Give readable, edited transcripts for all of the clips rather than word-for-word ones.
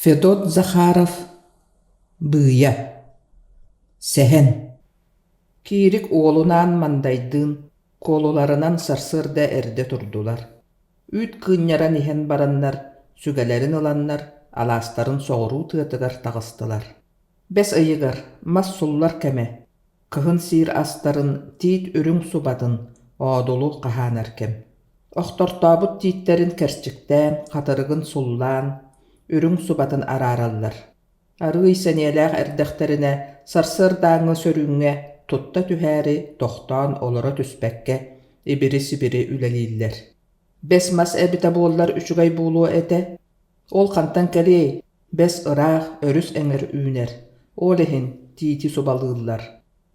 Федот Захаров Быыйа Сэһэн Киирик уолунаан Мандайдыын куолуларынан сарсыарда эрдэ турдулар. Үүт кыынньаран иһэн бараннар, сүгэлэрин ыланнар, алаастарын соҕуруу тыатыгар таҕыстылар. Бэс ыйыгар мас суллар кэмэ, кыһын сиир астарын тиит үрүҥ субатын, оодулу хаһаанар кэм. Охтортообут тииттэрин кэрчиктээн, хатырыгын суллаан, үрүҥ субатын араараллар. Арыый сэниэлээх эрдэхтэринэ сарсыардааҥҥы сөрүүҥҥэ тутта түһээри тохтоон олоро түспэккэ ибири-сибири үлэлииллэр. Бэс мас эбитэ буоллар үчүгэй буолуо этэ. Ол хантан кэлиэй, бэс ыраах өрүс эҥэр үүнэр, ол иһин тиити субалыыллар.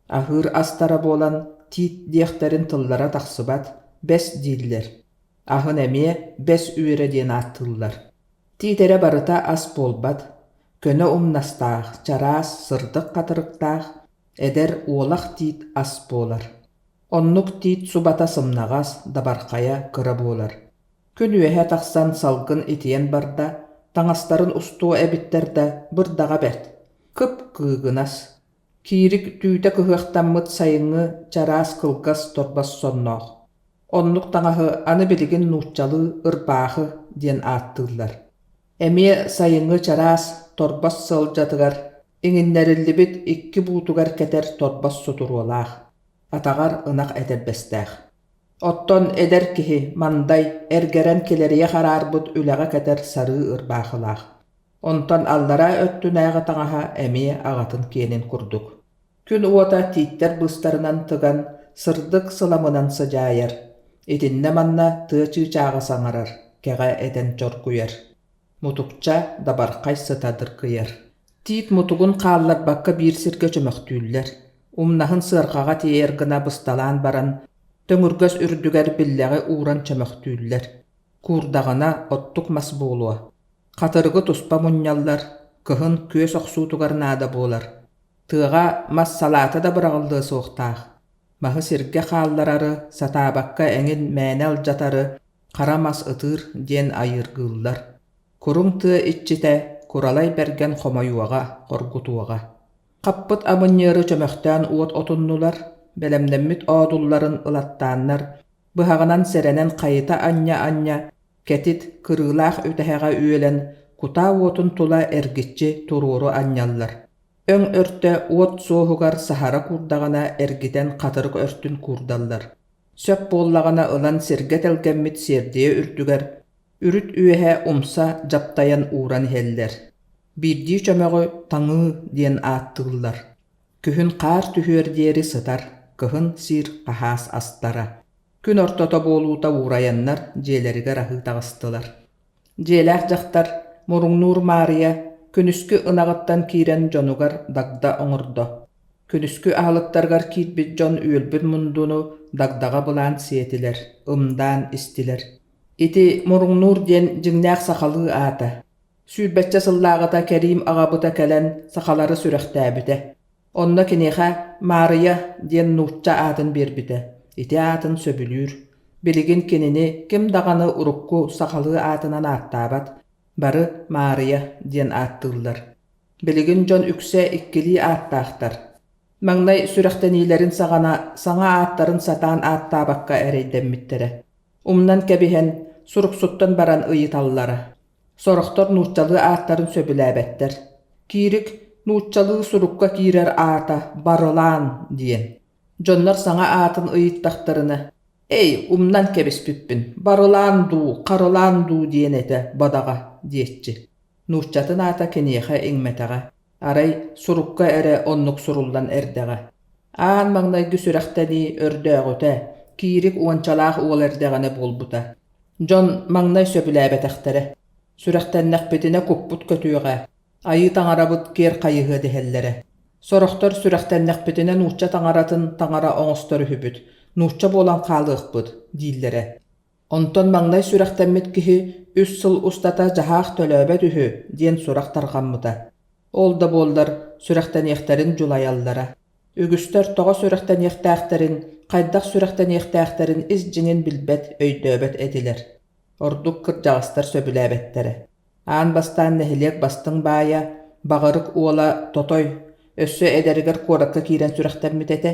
Аһыыр астара буолан тиит диэхтэрин тыллара тахсыбат, бэс дииллэр. Аһын эмиэ бэс үөрэ диэн ааттыыллар. Тиит эрэ барыта ас буолбат, көнө умнастаах, чараас, сырдык хатырыктаах, эдэр уолах тиит ас буолар. Оннук тиит субата сымнаҕас, дабархайа кыра буолар. Күн үөһэ тахсан салгын итийэн барда, таҥастарын устуо эбиттэр да, бырдаҕа бэрт, кып-кыыгынас. Киирик түүтэ кыһыахтаммыт сайыҥҥы чараас кылгас торбос сонноох. Оннук таҥаһы аны билигин нууччалыы ырбаахы диэн ааттыыллар. Эмиэ сайыҥҥы чараас торбос сыалдьатыгар иҥиннэриллибит икки буутугар кэтэр торбос сутуруолаах, атаҕар ынах этэрбэстээх. Оттон эдэр киһи Мандай эргэрэн килэрийэ хараарбыт үлэҕэ кэтэр сарыы ырбаахылаах. Онтон аллараа өттүнээҕи таҥаһа эмиэ аҕатын киэнин курдук. Күн уота тииттэр быыстарынан тыган, сырдык сыламынан сыдьаайар. Итиннэ-манна тыа чыычааҕа саҥарар, кэҕэ этэн чоргуйар. Мутукча дабархай сыта дыргыйар. Тиит мутугун хаалларбакка биир сиргэ чөмөхтүүллэр. Умнаһын сыарҕаҕа тиэйэр гына бысталаан баран, төҥүргэс үрдүгэр биллэҕи ууран чөмөхтүүллэр. Куурдаҕына оттук мас буолуо. Хатырыгы туспа мунньаллар, кыһын күөс охсуутугар наада буолар. Тыаҕа мас салаата да быраҕыллыа суохтаах. Маһы сиргэ хаалларары, сатаабакка эҥин мээнэ алдьатары хара мас ытыыр диэн айыыргыыллар. Куруҥ тыа иччитэ Куралай Бэргэн хомойуоҕа, хоргутуоҕа. Хаппыт амынньыары чөмөхтөөн уот отуннулар, бэлэмнэммит оодулларын ылаттааннар, быһаҕынан сэрэнэн хайыта анньа-анньа, кэтит, кырыылаах үтэһэҕэ үөлэн, кутаа уотун тула эргиччи туруору анньаллар. Өҥ өртө уот суоһугар саһара куурдаҕына эргитэн хатырык өртүн куурдаллар. Сөп буоллаҕына ылан сиргэ тэлгэммит сиэрдийэ үрдүгэр үрүт үөһэ умса дьаптайан ууран иһэллэр. Биирдии чөмөҕү таҥыы диэн ааттыыллар. Күһүн хаар түһүөр диэри сытар, кыһын сиир хаһаас астара. Күн ортото буолуута уурайаннар дьиэлэригэр аһыы таҕыстылар. Дьиэлээх дьахтар Муруҥнуур Маарыйа күнүскү ынаҕыттан киирэн дьонугар дагда оҥордо. Күнүскү аһылыктарыгар киирбит дьон үөлбүт мундуну дагдаҕа былаан сиэтилэр, ымдаан истилэр. Ити Муруҥнуур диэн дьиҥнээх сахалыы аата. Сүүрбэччэ сыллааҕыта Кэриим аҕабыта кэлэн сахалары сүрэхтээбитэ. Онно киниэхэ Маарыйа диэн нуучча аатын биэрбитэ. Ити аатын сөбүлүүр. Билигин кинини ким даҕаны урукку сахалыы аатынан ааттаабат, бары Маарыйа диэн ааттыыллар. Билигин дьон үксэ иккилии ааттаахтар. Маҥнай сүрэхтэниилэрин саҕана саҥа ааттарын сатаан ааттаабакка эрэйдэммиттэрэ. Умнан кэбиһэн, суруксуттан баран ыйыталлара. Сорохтор нууччалыы ааттарын сөбүлээбэттэр. Киирик нууччалыы сурукка киирэр аата Барылаан диэн. Дьоннор саҥа аатын ыйыттахтарына, «Эй, умнан кэбиспиппин, Барылаан дуу, Харылаан дуу диэн этэ, бадаҕа» диэччи. Нууччатын аата киниэхэ иҥмэтэҕэ, арай сурукка эрэ оннук суруллан эрдэҕэ. Аан маҥнайгы сүрэхтэнии өрдөөҕүтэ, Киирик уончалаах уол эрдэҕинэ буолбута. Дьон маҥнай сөбүлээбэтэхтэрэ. Сүрэхтэннэхпитинэ куппут көтүөҕэ, айыы таҥарабыт киэр хайыһыа дэһэллэрэ. Сорохтор сүрэхтэннэхпитинэ нуучча таҥаратын таҥара оҥостор үһүбүт, нуучча буолан хаалыахпыт дииллэрэ. Онтон маҥнай сүрэхтэммит киһи үс сыл устата дьаһаах төлөөбөт үһү диэн сурах тарҕаммыта. Ол да буоллар сүрэхтэниэхтэрин дьулайаллара. Үгүстэр тоҕо сүрэхтэниэхтээхтэрин, хайдах сүрэхтэниэхтээхтэрин ис дьиҥин билбэт, өйдөөбөт этилэр. Ордук кырдьаҕастар сөбүлээбэттэрэ. Аан бастаан нэһилиэк бастыҥ баайа, Баҕарык уола Тотой, өссө эдэригэр куоракка киирэн сүрэхтэммит этэ.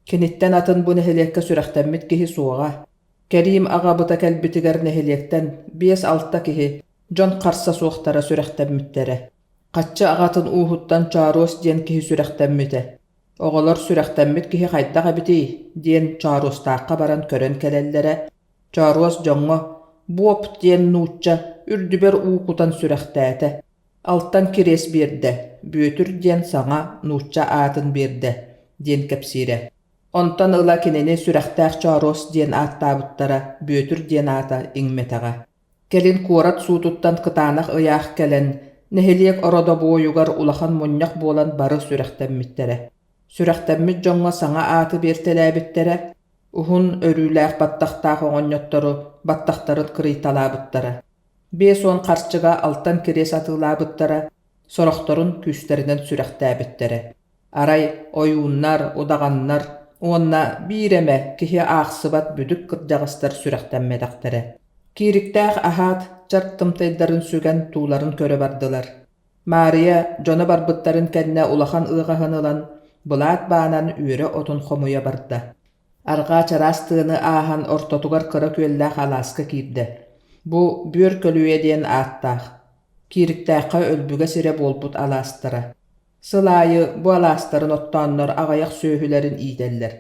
Киниттэн атын бу нэһилиэккэ сүрэхтэммит киһи суоҕа. Кэриим аҕабыта кэлбитигэр нэһилиэктэн 5-6 киһи, дьон харса суохтара сүрэхтэммиттэрэ. Хаччы аҕатын ууһуттан Чооруос диэн киһи сүрэхтэммитэ. Оҕолор сүрэхтэммит киһи хайдах эбитий диэн Чооруостаахха баран көрөн кэлэллэрэ. Чооруос дьоҥҥо «Буоп» диэн нуучча үрдүбэр уу кутан сүрэхтээтэ, алтан кириэс биэрдэ, Бүөтүр диэн саҥа нуучча аатын биэрдэ диэн кэпсиирэ. Онтон ыла кинини Сүрэхтээх Чооруос диэн ааттаабыттара, Бүөтүр диэн аата иҥмэтэҕэ. Кэлин куорат суутуттан кытаанах ыйаах кэлэн, нэһилиэк ородобуойугар улахан мунньах буолан бары сүрэхтэммиттэрэ. Сүрэхтэммит дьоҥҥо саҥа ааты биэртэлээбиттэрэ, уһун өрүүлээх баттахтаах оҕонньоттору баттахтарын кырыйталаабыттара. 50 харчыга алтан кириэс атыылаабыттара, сорохторун күүстэринэн сүрэхтээбиттэрэ. Арай ойууннар, удаҕаннар уонна биир эмэ киһи аахсыбат бүдүк кырдьаҕастар сүрэхтэммэтэхтэрэ. Киириктээх аһаат чарт тымтайдарын сүгэн тууларын көрө бардылар. Маарыйа дьоно барбыттарын кэннэ улахан ыаҕаһын ылан, былаат баанан үөрэ отун хомуйа барда. Арҕаа чараас тыаны ааһан ортотугар кыра күөллээх алааска киирдэ. Бу Бүөр Көлүйэ диэн ааттаах, Киириктээххэ өлбүгэ сирэ буолбут алаастара. Сыл аайы бу алаастарын оттооннор аҕыйах сүөһүлэрин иитэллэр.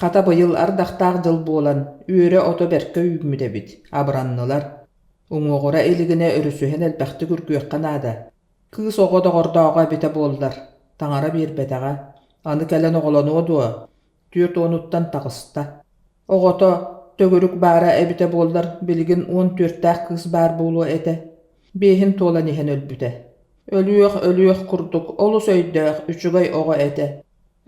Хата быйыл ардахтаах дьыл буолан, үөрэ ото бэркэ үүммүт эбит, абыраннылар. Уҥуоҕура илигинэ өрүсүһэн элбэхтик үргүөххэ наада. Кыыс оҕо доҕордооҕо эбитэ буоллар, таҥара биэрбэтэҕэ. Аны кэлэн оҕолонуо дуо? 40-уттан таҕыста. Оҕото төгүрүк баара эбитэ буоллар, билигин 14-тээх кыыс баар буолуо этэ. Биэһин туолан иһэн өлбүтэ. Өлүөх, өлүөх курдук олус өйдөөх, үчүгэй оҕо этэ.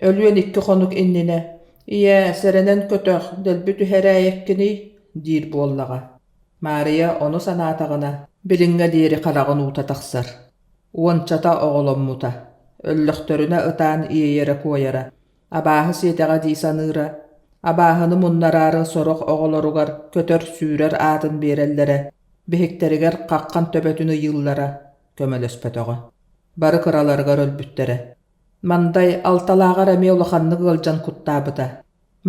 Өлүөн икки хонук иннинэ: «Ийээ, сэрэнэн көтөх, дэлби түһэрээйэккиний?» диир буоллаҕа. Маарыйа ону санаатаҕына, билиҥҥэ диэри хараҕын уута тахсар. Уончата оҕоломмута. Өллөхтөрүнэ ытаан иэйэрэ-куойара. Абааһы сиэтэҕэ дии саныыра. Абааһыны муннараары сорох оҕолоругар көтөр-сүүрэр аатын биэрэллэрэ, биһиктэригэр хаххан төбөтүн ыйыыллара көмөлөспөтөҕө. Бары кыраларыгар өлбүттэрэ. Мандай алталааҕар эмиэ улаханнык ыалдьан куттаабыта.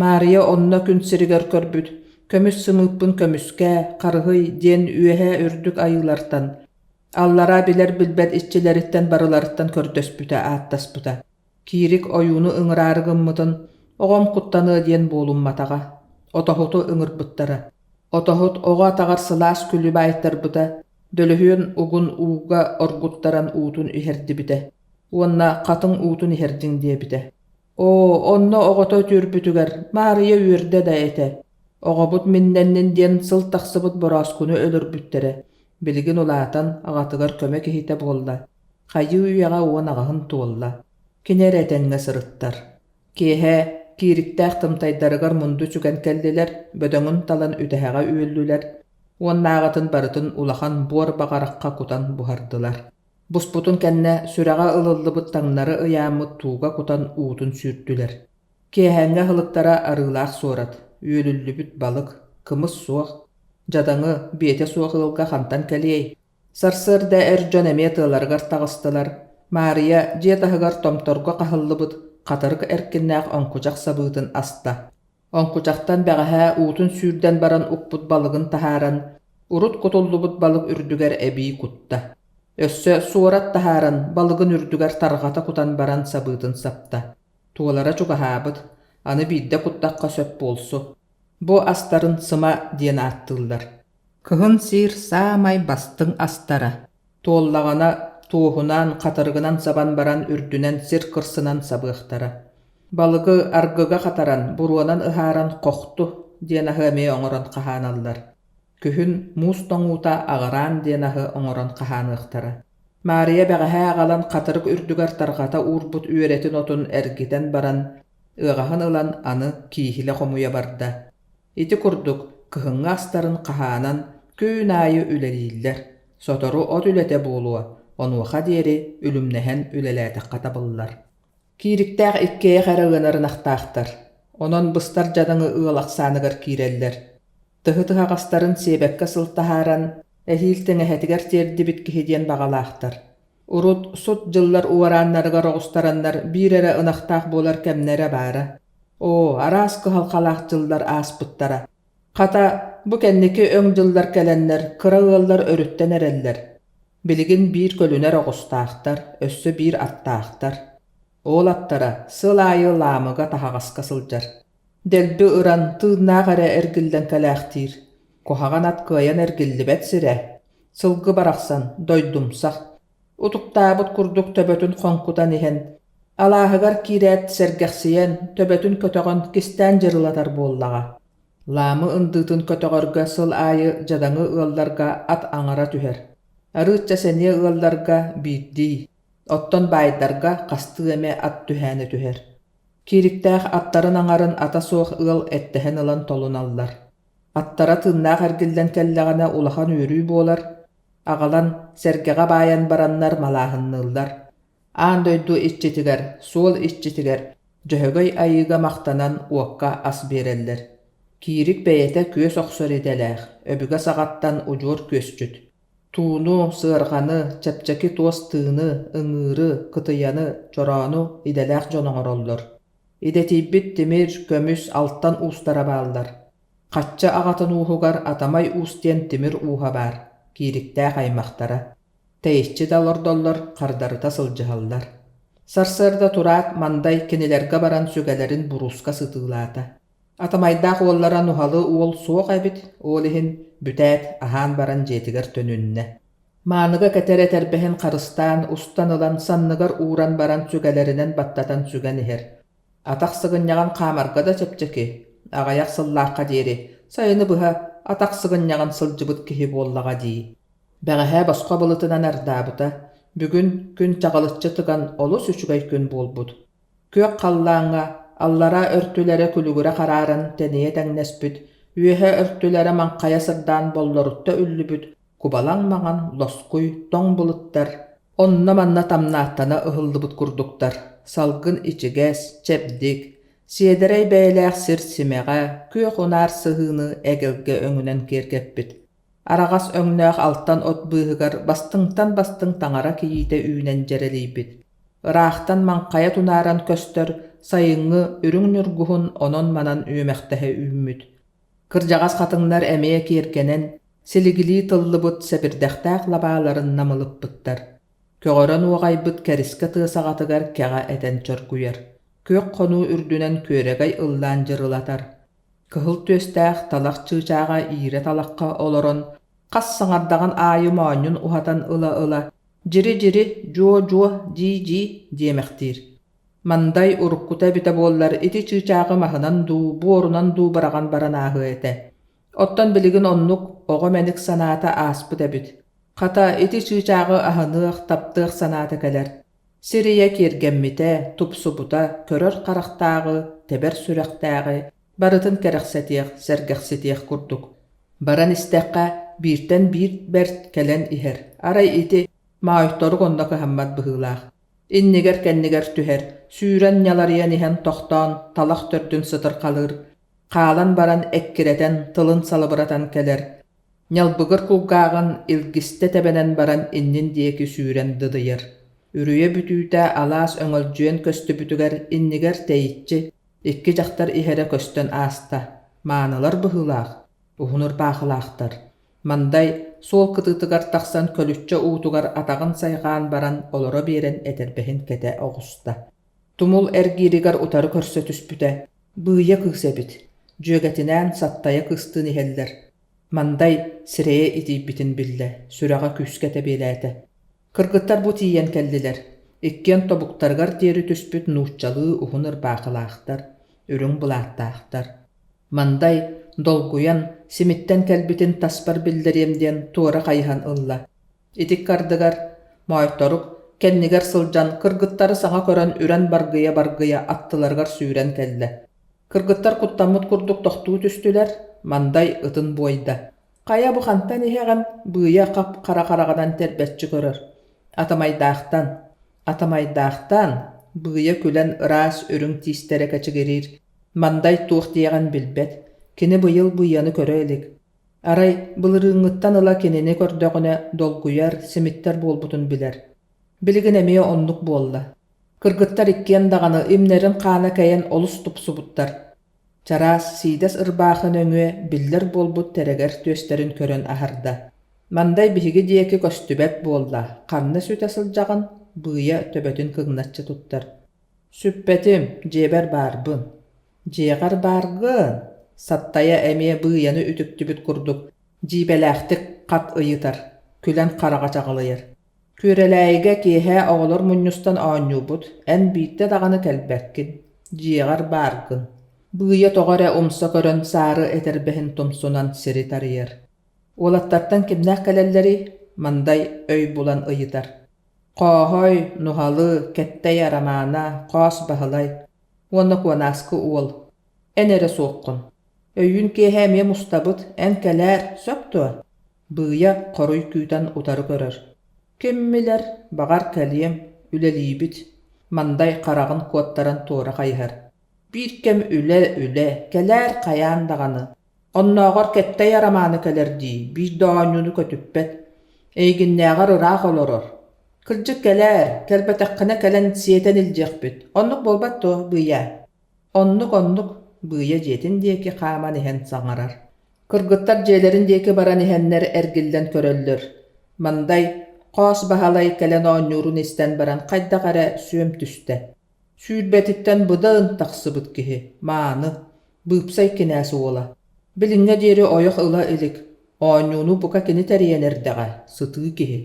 Маарыйа онно күн сиригэр көрбүт «Көмүс сымыыппын көмүскээ, харыһый» диэн үөһээ үрдүк айыылартан, аллараа билэр-билбэт иччилэриттэн барыларыттан көрдөспүтэ, ааттаспыта. Киирик ойууну ыҥыраары гыммытын, оҕом куттаныа диэн буолумматаҕа. Отоһуту ыҥырбыттара. Отоһут оҕо атаҕар сылаас күлү баайтарбыта, дөлүһүөн угун ууга оргуттаран уутун иһэрдибитэ уонна хатыҥ уутун иһэрдиҥ диэбитэ. Оо, онно оҕото үтүөрбүтүгэр Маарыйа үөрдэ да этэ. Оҕобут миннэннин диэн сыл тахсыбыт борооскуну өлөрбүттэрэ. Билигин улаатан, аҕатыгар көмө киһитэ буолла. Хайыы-үйэҕэ 18-ын туолла. Кини эрэ этэҥҥэ сырыттар. Киэһэ киириктээх тымтайдарыгар мунду сүгэн кэллилэр, бөдөҥүн талан үтэһэҕэ үөллүлэр, уоннааҕытын барытын улахан буор баҕарахха кутан буһардылар. Буспутун кэннэ сүрэҕэ ылыллыбыт таҥнары ыйааммыт тууга кутан уутун сүүртүлэр. Киэһээҥҥи аһылыктара арыылаах суорат, үөлүллүбүт балык, кымыс суох, дьадаҥы, биэтэ суох ыалга хантан кэлиэй? Сарсыарда эр дьон эмиэ тыаларыгар таҕыстылар. Маарыйа дьиэ таһыгар томторго хаһыллыбыт хатырык эркиннээх оҥкучах сабыытын аста. Оҥкучахтан бэҕэһээ уутун сүүрдэн баран укпут балыгын таһааран, урут кутуллубут балык үрдүгэр эбии кутта. Өссө суорат таһааран, балыгын үрдүгэр тарҕата кутан баран сабыытын сапта. Туолара чугаһаабыт, аны биирдэ куттахха сөп буолсу. Бу астарын сыма диэн ааттыыллар. Кыһын сиир саамай бастыҥ астара. Туоллаҕына туоһунан, хатырыгынан сабан баран үрдүнэн сир кырсынан сабыахтара. Балыгы аргыга хатаран, буруонан ыһааран хохту диэн аһы эмиэ оҥорон хаһааналлар. Күһүн муус тоҥуута аҕыраан диэн аһы оҥорон хаһааныахтара. Маарыйа бэҕэһээ аҕалан хатырык үрдүгэр тарҕата уурбут үөрэтин отун эргитэн баран, ыаҕаһын ылан аны кииһилэ хомуйа барда. Ити курдук, кыһыҥҥы астарын хаһаанан, күн аайы үлэлииллэр. Сотору от үлэтэ буолуо, онуоха диэри үлүмнэһэн үлэлээтэххэ табыллар. Киириктээх иккиэйэх эрэ ыанар ынахтаахтар, онон быстар дьадаҥы ыал ахсааныгар киирэллэр. Тыһы тыһаҕастарын сиэбэккэ сыл таһааран, Эһиил тэҥэһэтигэр тиэрдибит киһи диэн баҕалаахтар. Урут сут дьыллар уорааннарыгар оҕустараннар биир эрэ ынахтаах буолар кэмнэрэ баара. Оо, араас кыһалҕалаах дьыллар ааспыттара. Хата, бу кэнники өҥ дьыллар кэлэннэр кыра ыаллар өрүттэн эрэллэр. Билигин биир көлүнэр оҕустаахтар, өссө биир аттаахтар. Ол аттара сыл аайы Лаамыга таһаҕаска сылдьар. Дэлби ыран, тыыннаах эрэ эргиллэн кэлээхтиир. Куһаҕан ат кыайан эргиллибэт сирэ. Сылгы барахсан, дойдумсах, утуктаабыт курдук төбөтүн хоҥкутан иһэн, алааһыгар киирээт сэргэхсийэн, төбөтүн көтөҕөн кистээн дьырылатар буоллаҕа. Лаамы ындыытын көтөҕөргө сыл аайы дьадаҥы ыалларга ат аҥара түһэр. Арыычча сэниэ ыалларга биирдии, оттон баайдарга хастыы эмэ ат түһээнэ түһэр. Киириктээх аттарын аҥарын ата суох ыал эттэһэн ылан толуналлар. Аттара тыыннаах эргиллэн кэллэҕинэ улахан үөрүү буолар, аҕалан сэргэҕэ баайан бараннар малааһынныыллар. Аан дойду иччитигэр, суол иччитигэр Дьөһөгөй Айыыга махтанан уокка ас биэрэллэр. Киирик бэйэтэ күөс охсор идэлээх, өбүгэ саҕаттан удьуор күөсчүт. Тууну, сыарҕаны, чэпчэки туос тыыны, ыҥыыры, кытыйаны, чороону идэлээх дьон оҥороллор. Идэтийбит тимир, көмүс, алтан уустара бааллар. Хачча аҕатын ууһугар Атамай Уус диэн тимир ууһа баар, киириктээх аймахтара. Тэйиччи да олордоллор, хардарыта сылдьыһаллар. Сарсыарда тураат Мандай кинилэргэ баран сүгэлэрин бурууска сытыылаата. Атамайдаах уоллара нуһалы уол суох эбит, ол иһин бүтээт, аһаан баран дьиэтигэр төнүннэ. Мааныга кэтэр этэрбэһин харыстаан, устан ылан санныгар ууран баран сүгэлэринэн баттатан сүгэн иһэр. Атах сыгынньаҕын хаамарга да чэпчэки, аҕыйах сыллаахха диэри сайыны быһа атах сыгынньаҕын сылдьыбыт киһи буоллаҕа дии. Бэҕэһээ босхо былытынан ардаабыта, бүгүн күн чаҕылыччы тыган олус үчүгэй күн буолбут. Күөх халлааҥҥа аллараа өртүлэрэ күлүгүрэ харааран тэнийэ тэҥнэспит, үөһэ өртүлэрэ маҥхайа сырдаан боллорутта үллүбүт кубалаҥ маҥан лоскуй тоҥ былыттар онно-манна тамнааттана ыһыллыбыт курдуктар, салгын ичигэс, чэбдик, сиэдэрэй бэйэлээх сир симэҕэ күөх унаар сыһыыны эгэлгэ өҥүнэн киэргэппит. Араҕас өҥнөөх алтан от быыһыгар бастыҥтан бастыҥ таҥара кийиитэ үүнэн дьэрэлийбит. Ыраахтан маҥхайа тунааран көстөр сайыҥҥы үрүҥ ньургуһун онон-манан үөмэхтэһэ үүммүт. Кырдьаҕас хатыҥнар эмиэ киэргэнэн, силигилии тыллыбыт сэбирдэхтээх лабааларын намылыппыттар. Көҕөрөн уоҕайбыт кэрискэ тыа саҕатыгар кэҕэ этэн чоргуйар. Күөх хонуу үрдүнэн күөрэгэй ыллаан дьырылатар. Кыһыл түөстээх талах чыычааҕа иирэ талахха олорон, хас саҥардаҕын аайы моонньун уһатан ыла-ыла «Дьири-дьири, дьуо-дьуо, дии-дии» диэмэхтиир. Мандай уруккута эбитэ буоллар ити чыычааҕы маһынан дуу, буорунан дуу быраҕан баран ааһыа этэ. Оттон билигин оннук оҕо мэник санаата ааспыт эбит. Хата, ити чыычааҕы аһыныах, таптыах санаата кэлэр. Сир ийэ киэргэммитэ, тупсубута, көрөр харахтааҕы, тэбэр сүрэхтээҕи барытын кэрэхсэтиэх, сэргэхситиэх курдук. Баран истэххэ, бииртэн биир бэрт кэлэн иһэр. Арай ити Моойторук онно кыһаммат быһыылаах. Иннигэр-кэннигэр түһэр, сүүрэн ньаларыйан иһэн тохтоон, талах төрдүн сытырхалыыр, хаалан баран эккирэтэн, тылын салыбыратан кэлэр, Ньалбыгыр кулгааҕын илгистэ тэбэнэн баран иннин диэки сүүрэн дыдыйар. Үрүйэ бүтүүтэ алаас өҥөлдьүйэн көстүбүтүгэр иннигэр тэйиччи икки дьахтар иһэрэ көстөн ааста. Маанылар быһыылаах, уһун ырбаахылаахтар. Мандай суол кытыытыгар тахсан көлүччэ уутугар атаҕын сайҕаан баран олоро биэрэн этэрбэһин кэтэ оҕуста. Тумул эргииригэр утары көрсө түспүтэ, быыйа кыыс эбит, дьүөгэтинээн Саттайа кыыстыын иһэллэр. Мандай сирэйэ итийбитин биллэ, сүрэҕэ күүскэ тэбиэлээтэ. Кыргыттар бу тиийэн кэллилэр. Иккиэн тобуктарыгар диэри түспүт нууччалыы уһун ырбаахылаахтар, үрүҥ былааттаахтар. Мандай, долгуйан, симиттэн кэлбитин таспар биллэриэм диэн туора хайыһан ылла. Ити ыккардыгар Моойторук кэннигэр сылдьан кыргыттары саҥа көрөн үрэн баргыйа-баргыйа аттыларыгар сүүрэн кэллэ. Кыргыттар куттаммыт курдук тохтуу түстүлэр, Мандай ытын буойда. «Хайа бу хантан иһэҕин?» Быыйа хап-хара хараҕынан тэрбэччи көрөр. «Атамайдаахтан, Атамайдаахтан!» Быыйа күлэн ыраас үрүҥ тиистэрэ кэчигириир. Мандай туох диэҕин билбэт. Кини быйыл быйаны көрө илик. Арай былырыыҥҥыттан ыла кинини көрдөҕүнэ долгуйар, симиттэр буолбутун билэр. Билигин эмиэ оннук буолла. Кыргыттар иккиэн даҕаны имнэрин хаана кэйэн олус тупсубуттар. Чараас, сиидэс ырбаахы нөҥүө биллэр буолбут тэрэгэр түөстэрин көрөн аһарда. Мандай биһиги диэки көстүбэт буолла, ханна сүтэ сылдьаҕын? Быыйа төбөтүн кыҥначчы туттар. Сүппэтим, дьиэбэр баарбын. Дьиэҕэр бааргын? Саттайа эмиэ быыйаны үтүктүбүт курдук дьиибэлээхтик хат ыйытар, күлэн хараҕа чаҕылыйар. Күөрэлээйигэ киэһэ оҕолор мунньустан оонньуубут, эн биирдэ даҕаны кэлбэккин, дьиэҕэр бааргын. Быыйа тоҕо эрэ умса көрөн саары этэрбэһин тумсунан сири тарыйар. Уолаттартан кимнээх кэлэллэрий? Мандай өй булан ыйытар. Хооһой, Нуһалы, Кэттэй Арамаана, Хоос Баһылай уонна Куонааскы уол. Эн эрэ суоххун. Өйүүн киэһэ эмиэ мустабыт, эн кэлээр, сөп дуо? Быыйа хоруй күүтэн утары көрөр. Ким билэр, баҕар кэлиэм, үлэлиибит. Мандай хараҕын куоттаран туора хайыһар. Биир кэм үлэ, үлэ, кэлээр хайаан даҕаны. Оннооҕор Кэттэй Арамааны кэлэр дии, биир да оонньууну көтүппэт. Эйигиннээҕэр ыраах олорор. Кырдьык кэлээр, кэлбэтэххинэ кэлэн сиэтэн илдьиэхпит. Оннук буолбат дуо, Быйа? Оннук-оннук, Быйа дьиэтин диэки хааман иһэн саҥарар. Кыргыттар дьиэлэрин диэки баран иһэннэр эргиллэн көрөллөр. Мандай, Хоос Баһылай кэлэн оонньуурун истэн баран хайдах эрэ сүөм түстэ. Сүүрбэтиттэн быдан тахсыбыт киһи, мааны, быыпсай кинээс уола. Билиҥҥэ диэри ойох ыла илик, оонньууну бука кини тэрийэн эрдэҕэ, сытыы киһи.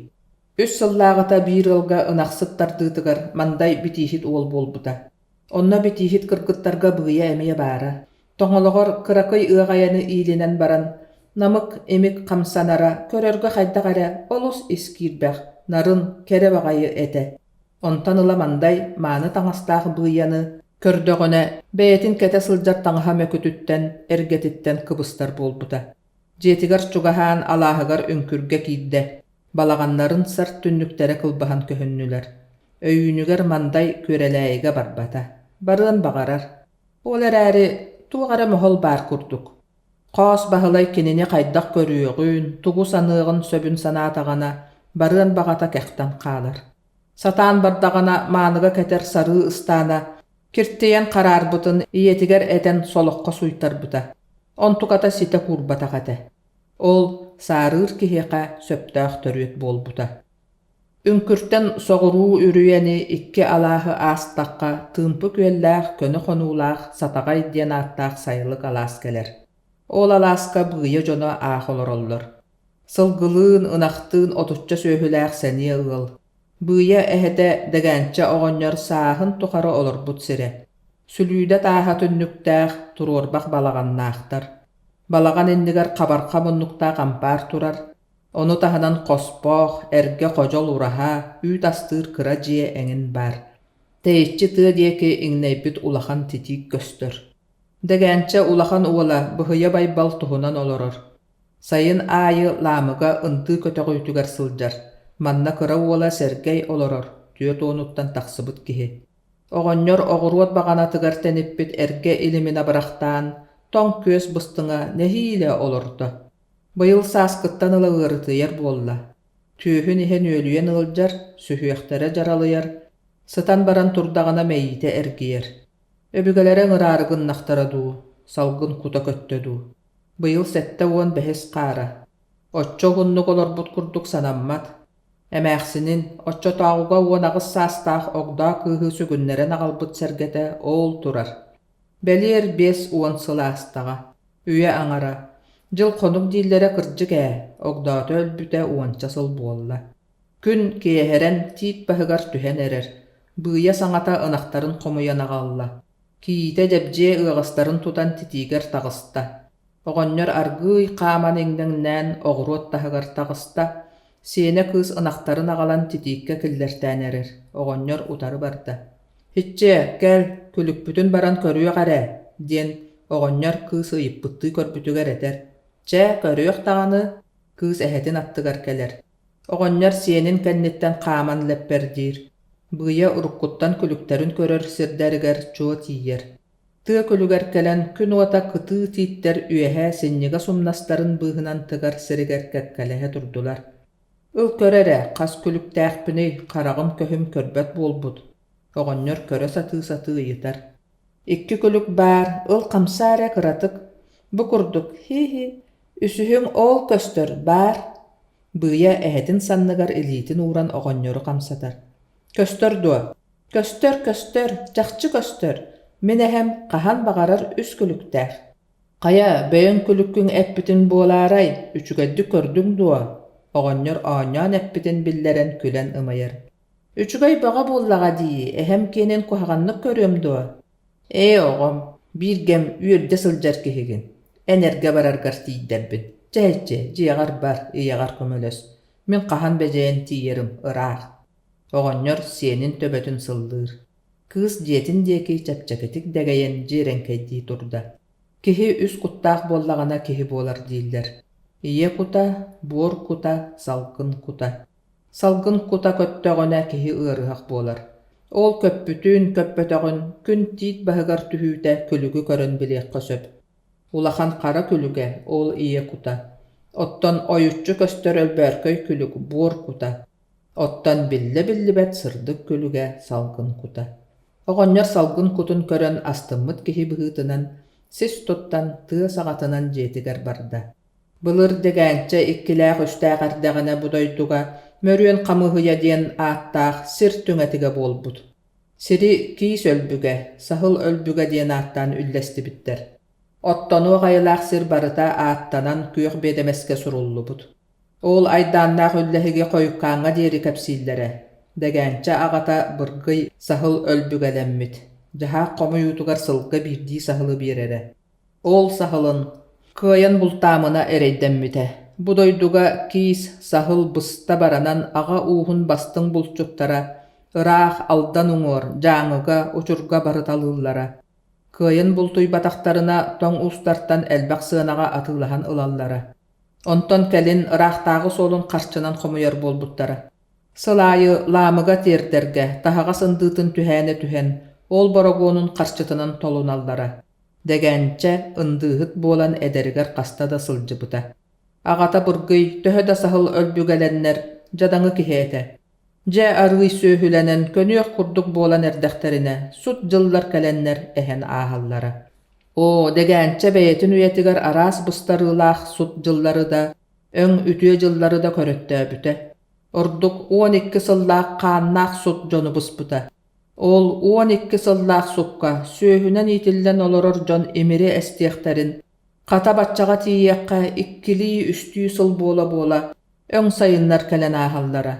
Үс сыллааҕыта биир ыалга ынахсыт тардыытыгар Мандай битииһит уол буолбута. Онно битииһит кыргыттарга быыйа эмиэ баара. Тоҥолоҕор кыракый ыаҕайаны иилинэн баран, намык-имик хамсанара көрөргө хайдах эрэ олус ис киирбэх, нарын, кэрэ баҕайы этэ. Онтон ыла Мандай мааны таҥастаах быыйаны көрдөҕүнэ, бэйэтин кэтэ сылдьар таҥаһа мөкүтүттэн, эргэтиттэн кыбыстар буолбута. Дьиэтигэр чугаһаан алааһыгар үҥкүргэ киирдэ, балаҕаннарын сарт түннүктэрэ кылбаһан көһүннүлэр. Өйүүнүгэр Мандай Күөрэлээйигэ барбата. Барыан баҕарар. Ол эрээри туох эрэ моһол баар курдук. Хоос Баһылай кинини хайдах көрүөҕүн, тугу саныаҕын сөбүн санаатаҕына, барыан баҕата кэхтэн хаалар. Сатаан бардаҕына мааныга кэтэр сарыы ыстаана киртийэн хараарбытын ийэтигэр этэн солоххо суйтарбыта. Онтуката ситэ куурбатах этэ. Ол саарыыр киһиэхэ сөптөөх төрүөт буолбута. Үҥкүртэн соҕуруу үрүйэни икки алааһы аастахха тыымпы күөллээх, көнө хонуулаах Сатаҕай диэн ааттаах сайылык алаас кэлэр. Ол алааска быыйа дьоно аах олороллор. Сылгылыын, ынахтыын отучча сүөһүлээх сэниэ ыал. Быыйа эһэтэ Дэгээнчэ оҕонньор сааһын тухары олорбут сирэ. Сүлүүдэ тааһа түннүктээх, туруорбах балаҕаннаахтар. Балаҕан иннигэр хабарха муннуктаах ампаар турар, Ону таһынан хоспоох, эргэ ходьол ураһа, үүт астыыр кыра дьиэ эҥин баар. Тэйиччи тыа диэки иҥнэйбит улахан титиик көстөр. Дэгээнчэ улахан уола Быһыйа Байбал туһунан олорор. Сайын аайы Лаамыга ынтыы көтөҕүүтүгэр сылдьар. Манна кыра уола Сэргэй олорор, 40-уттан тахсыбыт киһи. Оҕонньор оҕуруот баҕанатыгар тэниппит эргэ илимин абырахтаан, тоҥ күөс быстыҥа нэһиилэ олордо. Быйыл сааскыттан ыла ыарытыйар буолла. Түөһүн иһэ нүөлүйэн ыалдьар, сүһүөхтэрэ дьаралыйар, сытан баран турдаҕына мэйиитэ эргийэр. Өбүгэлэрэ ыҥыраары гыннахтара дуу, салгын кута көттө дуу. Быйыл 75-ис хаара. Оччо уһуннук олорбут курдук санаммат. Эмээхсинин, оччотооҕуга 18 саастаах огдоо кыыһы сүгүннэрэн аҕалбыт сэргэтэ ол турар. Бэлиэр 50 сыл аастаҕа. Үйэ аҥара. Дьыл-хонук дииллэрэ кырдьык ээ, огдоото өлбүтэ уонча сыл буолла. Күн киэһэрэн тиит баһыгар түһэн эрэр, быыйа саҥата ынахтарын хомуйан аҕалла. Кийиитэ Дьэбдьиэ ыаҕастарын тутан титиигэр таҕыста. Оҕонньор аргыый хааман иҥнэҥнээн оҕуруот таһыгар таҕыста. Сиэнэ кыыс ынахтарын аҕалан титииккэ киллэртээн эрэр. Оҕонньор утары барда. «Һиччиэ, кэл, күлүкпүтүн баран көрүөх эрэ» диэн оҕонньор кыыс ыйыппыттыы көрбүтүгэр этэр: «Чэ, көрүөх даҕаны» кыыс эһэтин аттыгар кэлэр. Оҕонньор сиэнин кэнниттэн хааман лэппэрдиир. Быыйа уруккуттан күлүктэрин көрөр сирдэригэр чуо тиийэр. Тыа күлүгэр кэлэн күн уота кытыы тииттэр үөһэ синньигэс умнастарын быыһынан тыгар сиригэр кэккэлэһэ турдулар. Ыл көр эрэ, хас күлүктээхпиний, хараҕым көһүм көрбөт буолбут. Оҕонньор көрө сатыы-сатыы ыйытар. Икки күлүк баар, ыл хамсаа эрэ кыратык. Бу курдук, һи-һи, үсүһүҥ ол көстөр, баар. Быыйа эһэтин санныгар илиитин ууран оҕонньору хамсатар. Көстөр дуо? Көстөр, көстөр, чахчы көстөр. Мин эһэм хаһан баҕарар үс күлүктээх. Хайа, бэйэҥ күлүккүн эппитин буолаарай, үчүгэйдик көрдүҥ дуо? Оҕонньор оонньоон эппитин биллэрэн күлэн ымайар. Үчүгэй бөҕө буоллаҕа дии, эһэм киэнин куһаҕаннык көрүөм дуо? Ээ, оҕом, бииргэм үөрдэ сылдьар киһигин. Эн эргэ бараргар тиийдэрбин. Чэ, дьиэҕэр бар, ийэҕэр көмөлөс. Мин хаһан бэдьэйэн тиийэрим ыраах. Оҕонньор сиэнин төбөтүн сыллыыр. Кыыс дьиэтин диэки чэпчэкитик дэгэйэн дьиэрэҥкэйдии турда. Киһи үс куттаах буоллаҕына киһи буолар дииллэр. Ийэ кута, буор кута, салгын кута. Салгын кута көттөҕүнэ киһи ыарыһах буолар. Ол көппүтүн, көппөтөҕүн күн тиит баһыгар түһүүтэ күлүгү көрөн билиэххэ сөп. Улахан хара күлүгэ ол ийэ кута. Оттон ойуччу көстөр өлбөөркөй күлүк буор кута. Оттон биллэ-биллибэт сырдык күлүгэ салгын кута. Оҕонньор салгын кутун көрөн астыммыт киһи быһыытынан сис туттан тыа саҕатынан дьиэтигэр барда. Былыр Дэгээнчэ иккилээх-үстээх эрдэҕинэ бу дойдуга Мөрүөн Хамыыһыйа диэн ааттаах сир түҥэтигэ буолбут. Сири киис өлбүгэ, саһыл өлбүгэ диэн ааттаан үллэстибиттэр. Оттонуох айылаах сир барыта ааттанан күөх биэдэмэскэ суруллубут. Ол айдааннаах үллэһиги хойуккааҥҥа диэри кэпсииллэрэ. Дэгээнчэ аҕата Быргый саһыл өлбүгэлэммит, дьаһаах хомуйуутугар сылга биирдии саһылы биэрэрэ. Ол саһылын кыайан бултаамына эрэйдэммитэ. Бу дойдуга киис, саһыл быста баранан аҕа ууһун бастыҥ булчуттара ыраах Алдан уҥуор, Дьааҥыга, Учурга барыталыыллара. Кыайан бултуйбатахтарына тоҥ уустартан элбэх сыанаҕа атыылаһан ылаллара. Онтон кэлин ыраахтааҕы суолун харчынан хомуйар буолбуттара. Сыл аайы Лаамыга тиэрдэргэ таһаҕас ындыытын түһээнэ түһэн, ол борогуонун харчытынан толуналлара. Дэгээнчэ ындыыһыт буолан эдэригэр хаста да сылдьыбыта. Аҕата Быргый төһө да саһыл өлбүгэлэннэр, дьадаҥы киһи этэ. Дьэ арыый сүөһүлэнэн көнүөх курдук буолан эрдэхтэринэ, сут дьыллар кэлэннэр эһэн ааһаллара. Оо, Дэгээнчэ бэйэтин үйэтигэр араас быстарыылаах сут дьыллары да, өҥ үтүө дьыллары да көрөттөөбүтэ. Ордук 12 сыллаах хааннаах сут дьону быспыта. Ол 12 сыллаах сукка сүөһүнэн иитиллэн олорор дьон имири эстиэхтэрин, хата баччаҕа тиийиэххэ иккилии-үстүү сыл буола-буола өҥ сайыннар кэлэн ааһаллара.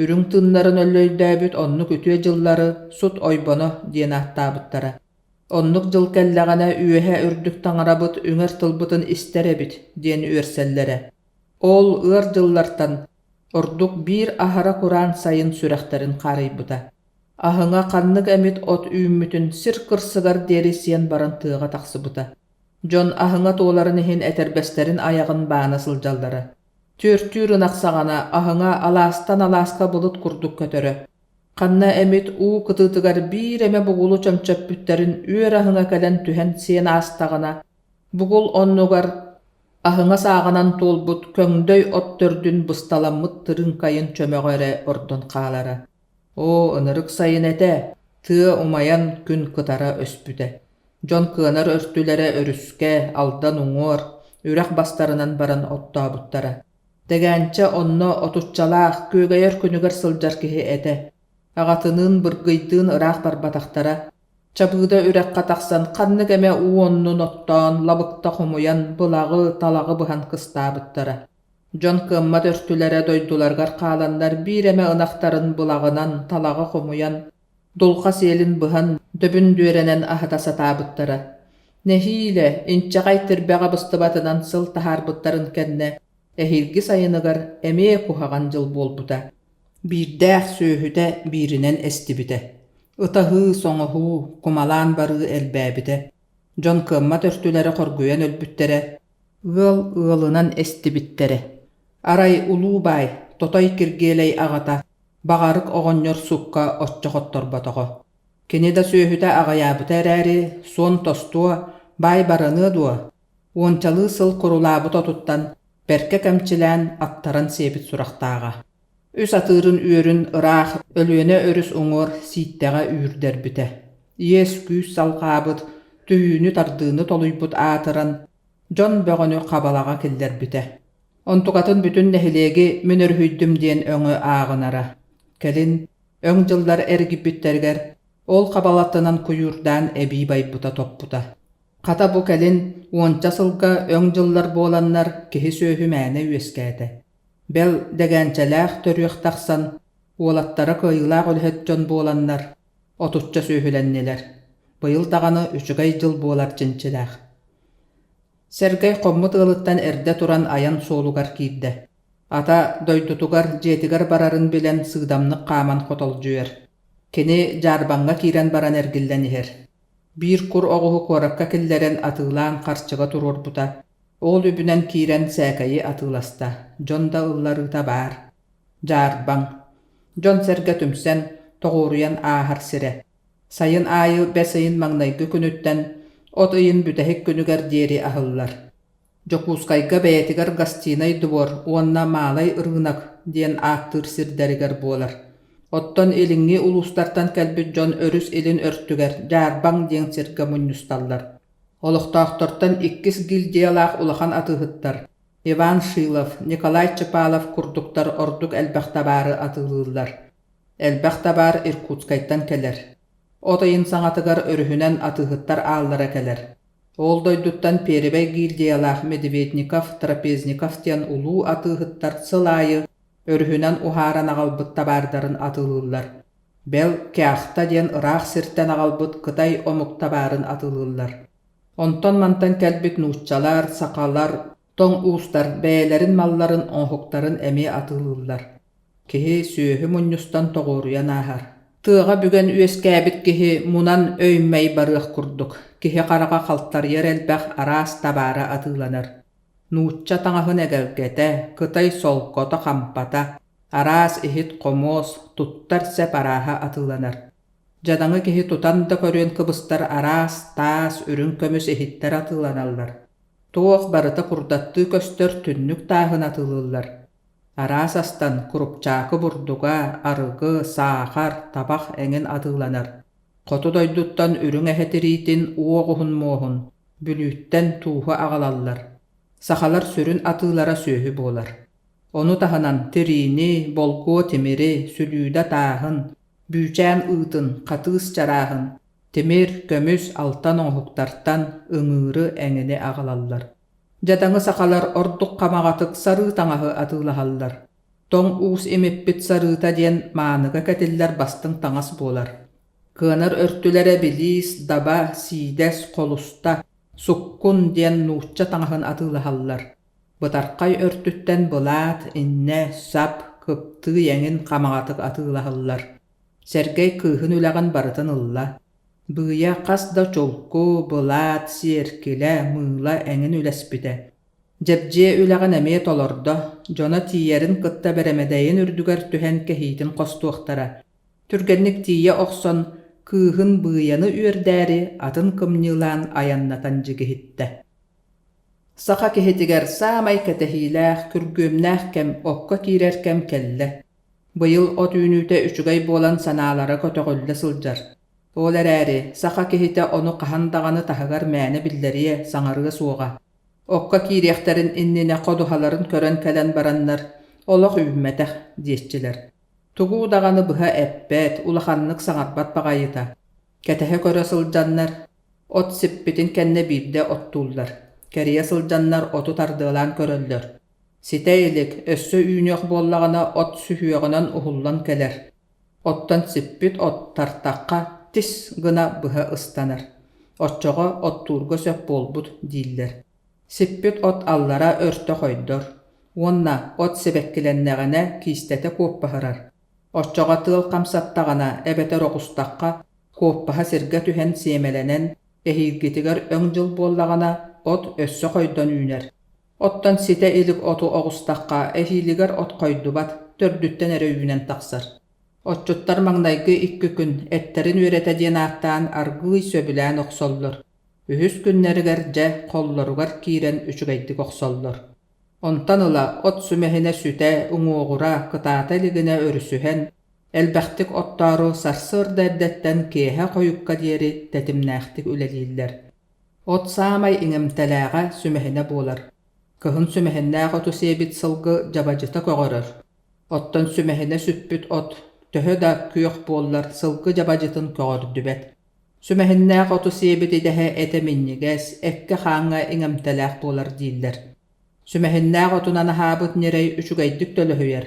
Үрүҥ тыыннарын өллөйдөөбүт оннук үтүө дьыллары сут ойбоно диэн ааттаабыттара. Оннук дьыл кэллэҕинэ үөһэ үрдүк таҥарабыт үҥэр тылбытын истэр эбит диэн үөрсэллэрэ. Ол ыар дьыллартан ордук биир аһара кураан сайын сүрэхтэрин хаарыйбыта. Аһыҥа ханнык эмит от үүммүтүн сир кырсыгар диэри сиэн баран тыаҕа тахсыбыта. Дьон аһыҥа туоларын иһин этэрбэстэрин айаҕын баана сылдьаллара. Түөртүүр ынах саҕана аһыҥа алаастан алааска былыт курдук көтөрө. Ханна эмит уу кытыытыгар биир эмэ бугулу чөмчөппүттэрин үөр аһыҥа кэлэн түһэн сиэн аастаҕына, бугул оннугар аһыҥа сааҕынан туолбут көҥдөй от төрдүн бысталаммыт тырыыҥкайын чөмөҕө эрэ ордон хаалара. Оо, ынырык сайын этэ, тыа умайан күн кытара өспүтэ. Дьон кыанар өртүлэрэ өрүскэ, Алдан уҥуор, үрэх бастарынан баран оттообуттара. Дэгээнчэ онно отуччалаах, күөгэйэр күнүгэр сылдьар киһи этэ. Аҕатыныын Быргыйдыын ыраах барбатахтара. Чабыыда үрэххэ тахсан ханнык эмэ уу оннун оттоон, лабыкта хомуйан, былаҕы, талаҕы быһан кыстаабыттара. Дьон кыаммат өртүлэрэ дойдуларыгар хааланнар биир эмэ ынахтарын былаҕынан, талаҕы хомуйан, дулҕа сиэлин быһан, дөбүн дүөрэнэн аһата сатаабыттара. Нэһиилэ, инчэҕэй тирбэҕэ быстыбатынан сыл таһаарбыттарын кэннэ, эһиилги сайыныгар эмиэ куһаҕан дьыл буолбута. Биирдээх сүөһүтэ бииринэн эстибитэ. Ытаһыы, соҥоһуу, кумалаан барыы элбээбитэ. Дьон кыаммат өртүлэрэ хоргуйан өлбүттэрэ, ыал ыалынан эстибиттэрэ. Арай улуу баай, Тотой Киргиэлэй аҕата, Баҕарык оҕонньор сукка оччо хотторботоҕо. Кини да сүөһүтэ аҕыйаабыта эрээри, суон тостуо, баай бараныа дуо, уончалыы сыл курулаабыт отуттан бэркэ кэмчилээн аттаран сиэбит сурахтааҕа. Үс атыырын үөрүн ыраах Өлүөнэ өрүс уҥуор Сииттэҕэ үүрдэрбитэ. Иэс-күүс салҕаабыт, түһүүнү-тардыыны толуйбут аатыран, дьон бөҕөнү хабалаҕа киллэрбитэ. Онтукатын бүтүн нэһилиэги мин өрүһүйдүм диэн өҥө ааҕынара. Кэлин, өҥ дьыллар эргийбиттэригэр, ол хабалатынан куйуурдаан эбии байбыта топпута. Хата бу кэлин уонча сылга өҥ дьыллар буоланнар киһи-сүөһү мээнэ үөскээтэ. Бэл, дэгээнчэлээх төрүөх тахсан, уолаттара кыайыылаах үлэһит дьон буоланнар, отучча сүөһүлэннилэр. Быйыл даҕаны үчүгэй дьыл буолар чинчилээх. Сэргэй хоммут ыалыттан эрдэ туран айан суолугар киирдэ. Ата дойдутугар, дьиэтигэр барарын билэн сыыдамнык хааман хотолдьуйар. Кини дьаарбаҥҥа киирэн баран эргиллэн иһэр. Биир кур оҕуһу куоракка киллэрэн атыылаан харчыга туруорбута. Ол үбүнэн киирэн сээкэйи атыыласта, дьон да ылларыыта баар. Дьаарбаҥ. Дьон-сэргэ түмсэн, тоҕуоруйан ааһар сирэ. Сайын аайы бэс ыйын маҥнайгы күнүттэн от ыйын бүтэһик күнүгэр диэри аһыллар. Дьокуускайга бэйэтигэр Гостинай двор уонна Маалай ырыынак диэн ааттыыр сирдэригэр буолар. Оттон илиҥҥи улуустартан кэлбит дьон өрүс илин өртүгэр Дьаарбаҥ диэн сиргэ мунньусталлар. Олохтоохтортон иккис гильдиялаах улахан атыыһыттар Иван Шилов, Николай Чепалов курдуктар ордук элбэх табаары атыылыыллар. Элбэх табаар Иркутскайтан кэлэр. От ыйын саҥатыгар өрүһүнэн атыыһыттар ааллара кэлэр. Ол дойдуттан Пиэрибэй гильдиялаах Медведников, Трапезников диэн улуу атыыһыттар сыл аайы өрүһүнэн уһааран аҕалбыт табаардарын атыылыыллар. Бэл, Кяхта диэн ыраах сиртэн аҕалбыт кытай омук табаарын атыылыыллар. Онтон-мантан кэлбит нууччалар, сахалар, тоҥ уустар бэйэлэрин малларын, оҥоһуктарын эмиэ атыылыыллар. Киһи сүөһү мунньустан тоҕуоруйан ааһар. Тыаҕа бүгэн үөскээбит киһи мунан өй-мэй барыах курдук, киһи хараҕа халтарыйар элбэх араас табаара атыыланар. Нуучча таҥаһын эгэлгэтэ, кытай солкото-хампата, араас иһит-хомуос, туттар сэп арааһа атыыланар. Дьадаҥы киһи тутан да көрүөн кыбыстар араас таас, үрүҥ көмүс иһиттэр атыыланаллар. Туох барыта курдаттыы көстөр түннүк тааһын атыылыыллар. Араас астан курупчаакы бурдуга, арыгы, саахар, табах эҥин атыыланар. Хоту дойдуттан үрүҥ эһэ тириитин уоҕуһун муоһун, Бүлүүттэн тууһу аҕалаллар. Сахалар сүрүн атыылара сүөһү буолар. Ону таһынан тириини, болгуо тимири, сүлүүдэ тааһын, бүүчээн ыытын, хатыыс чарааһын, тимир, көмүс, алтан оҥоһуктартан ыҥыыры эҥини аҕалаллар. Дьадаҥы сахалар ордук хамаҕатык сарыы таҥаһы атыылаһаллар. Тоҥ уус имиппит сарыыта диэн мааныга кэтиллэр бастыҥ таҥас буолар. Кыанар өртүлэрэ билиис, даба, сиидэс, холуста, суккун диэн нуучча таҥаһын атыылаһаллар. Бытархай өртүттэн былаат, иннэ, сап, кыптыый эҥин хамаҕатык атыылаһаллар. Сэргэй кыыһын үлэҕин барытын ылла. Быыйа хас да чулку, былаат, сиэркилэ, мыыла эҥин үлэспитэ. Дьэбдьиэ үлэҕин эмиэ толордо, дьоно тиийэрин кытта бэрэмэдэйин үрдүгэр түһэн кэһиитин хостуохтара. Түргэнник тиийэ охсон, кыыһын Быыйаны үөрдээри атын кымньыылаан айаннатан дьигиһиттэ. Саха киһитигэр саамай кэтэһиилээх, күргүөмнээх кэм окко киирэр кэм кэллэ. Быйыл от үүнүүтэ үчүгэй буолан санаалара көтөҕүллэ сылдьар. Ол эрээри, саха киһитэ ону хаһан даҕаны таһыгар мээнэ биллэриэ, саҥарыа суоҕа. Окко киириэхтэрин иннинэ ходуһаларын көрөн кэлэн бараннар, олох үүммэтэх диэччилэр. Тугу даҕаны быһа эппэт, улаханнык саҥарбат баҕайыта. Кэтэһэ көрө сылдьаннар, от сиппитин кэннэ биирдэ оттууллар. Кэрийэ сылдьаннар оту тардыалаан көрөллөр. Ситэ илик, өссө үүнүөх буоллаҕына от сүһүөҕүнэн уһуллан кэлэр. Оттон сиппит от тартахха тис гына быһа ыстанар. Оччоҕо оттуурга сөп буолбут дииллэр. Сиппит от аллара өртө хойдор уонна от сибэккилэннэҕинэ киистэтэ куоппаһырар. Оччоҕо тыал хамсаттаҕына эбэтэр оҕустахха куоппаһа сиргэ түһэн сиэмэлэнэн, эһиилгитигэр өҥ дьыл буоллаҕына от өссө хойдон үүнэр. Оттон ситэ илик оту оҕустахха эһиилигэр от хойдубат, төрдүттэн эрэ үүнэн тахсар. Отчуттар маҥнайгы икки күн эттэрин үөрэтэ диэн ааттаан аргыый сөбүлээн охсоллор, үһүс күннэригэр дьэ холлоругар киирэн үчүгэйдик охсоллор. Онтон ыла от сүмэһинэ сүтэ, уҥуоҕура, кытаата илигинэ өрүсүһэн, элбэхтик оттоору сарсыарда эрдэттэн киэһэ хойукка диэри тэтимнээхтик үлэлииллэр. От саамай иҥэмтэлээҕэ сүмэһинэ буолар. Кыһын сүмэһиннээх оту сиэбит сылгы дьабадьыта көҕөрөр. Оттон сүмэһинэ сүппүт от, төһө да күөх буоллар, сылгы дьабадьытын көҕөрдүбэт. Сүмэһиннээх оту сиэбит идэһэ этэ минньигэс, эккэ-хааҥҥа иҥэмтэлээх буолар дииллэр. Сүмэһиннээх отунан аһаабыт ньирэй үчүгэйдик төлөһүйэр,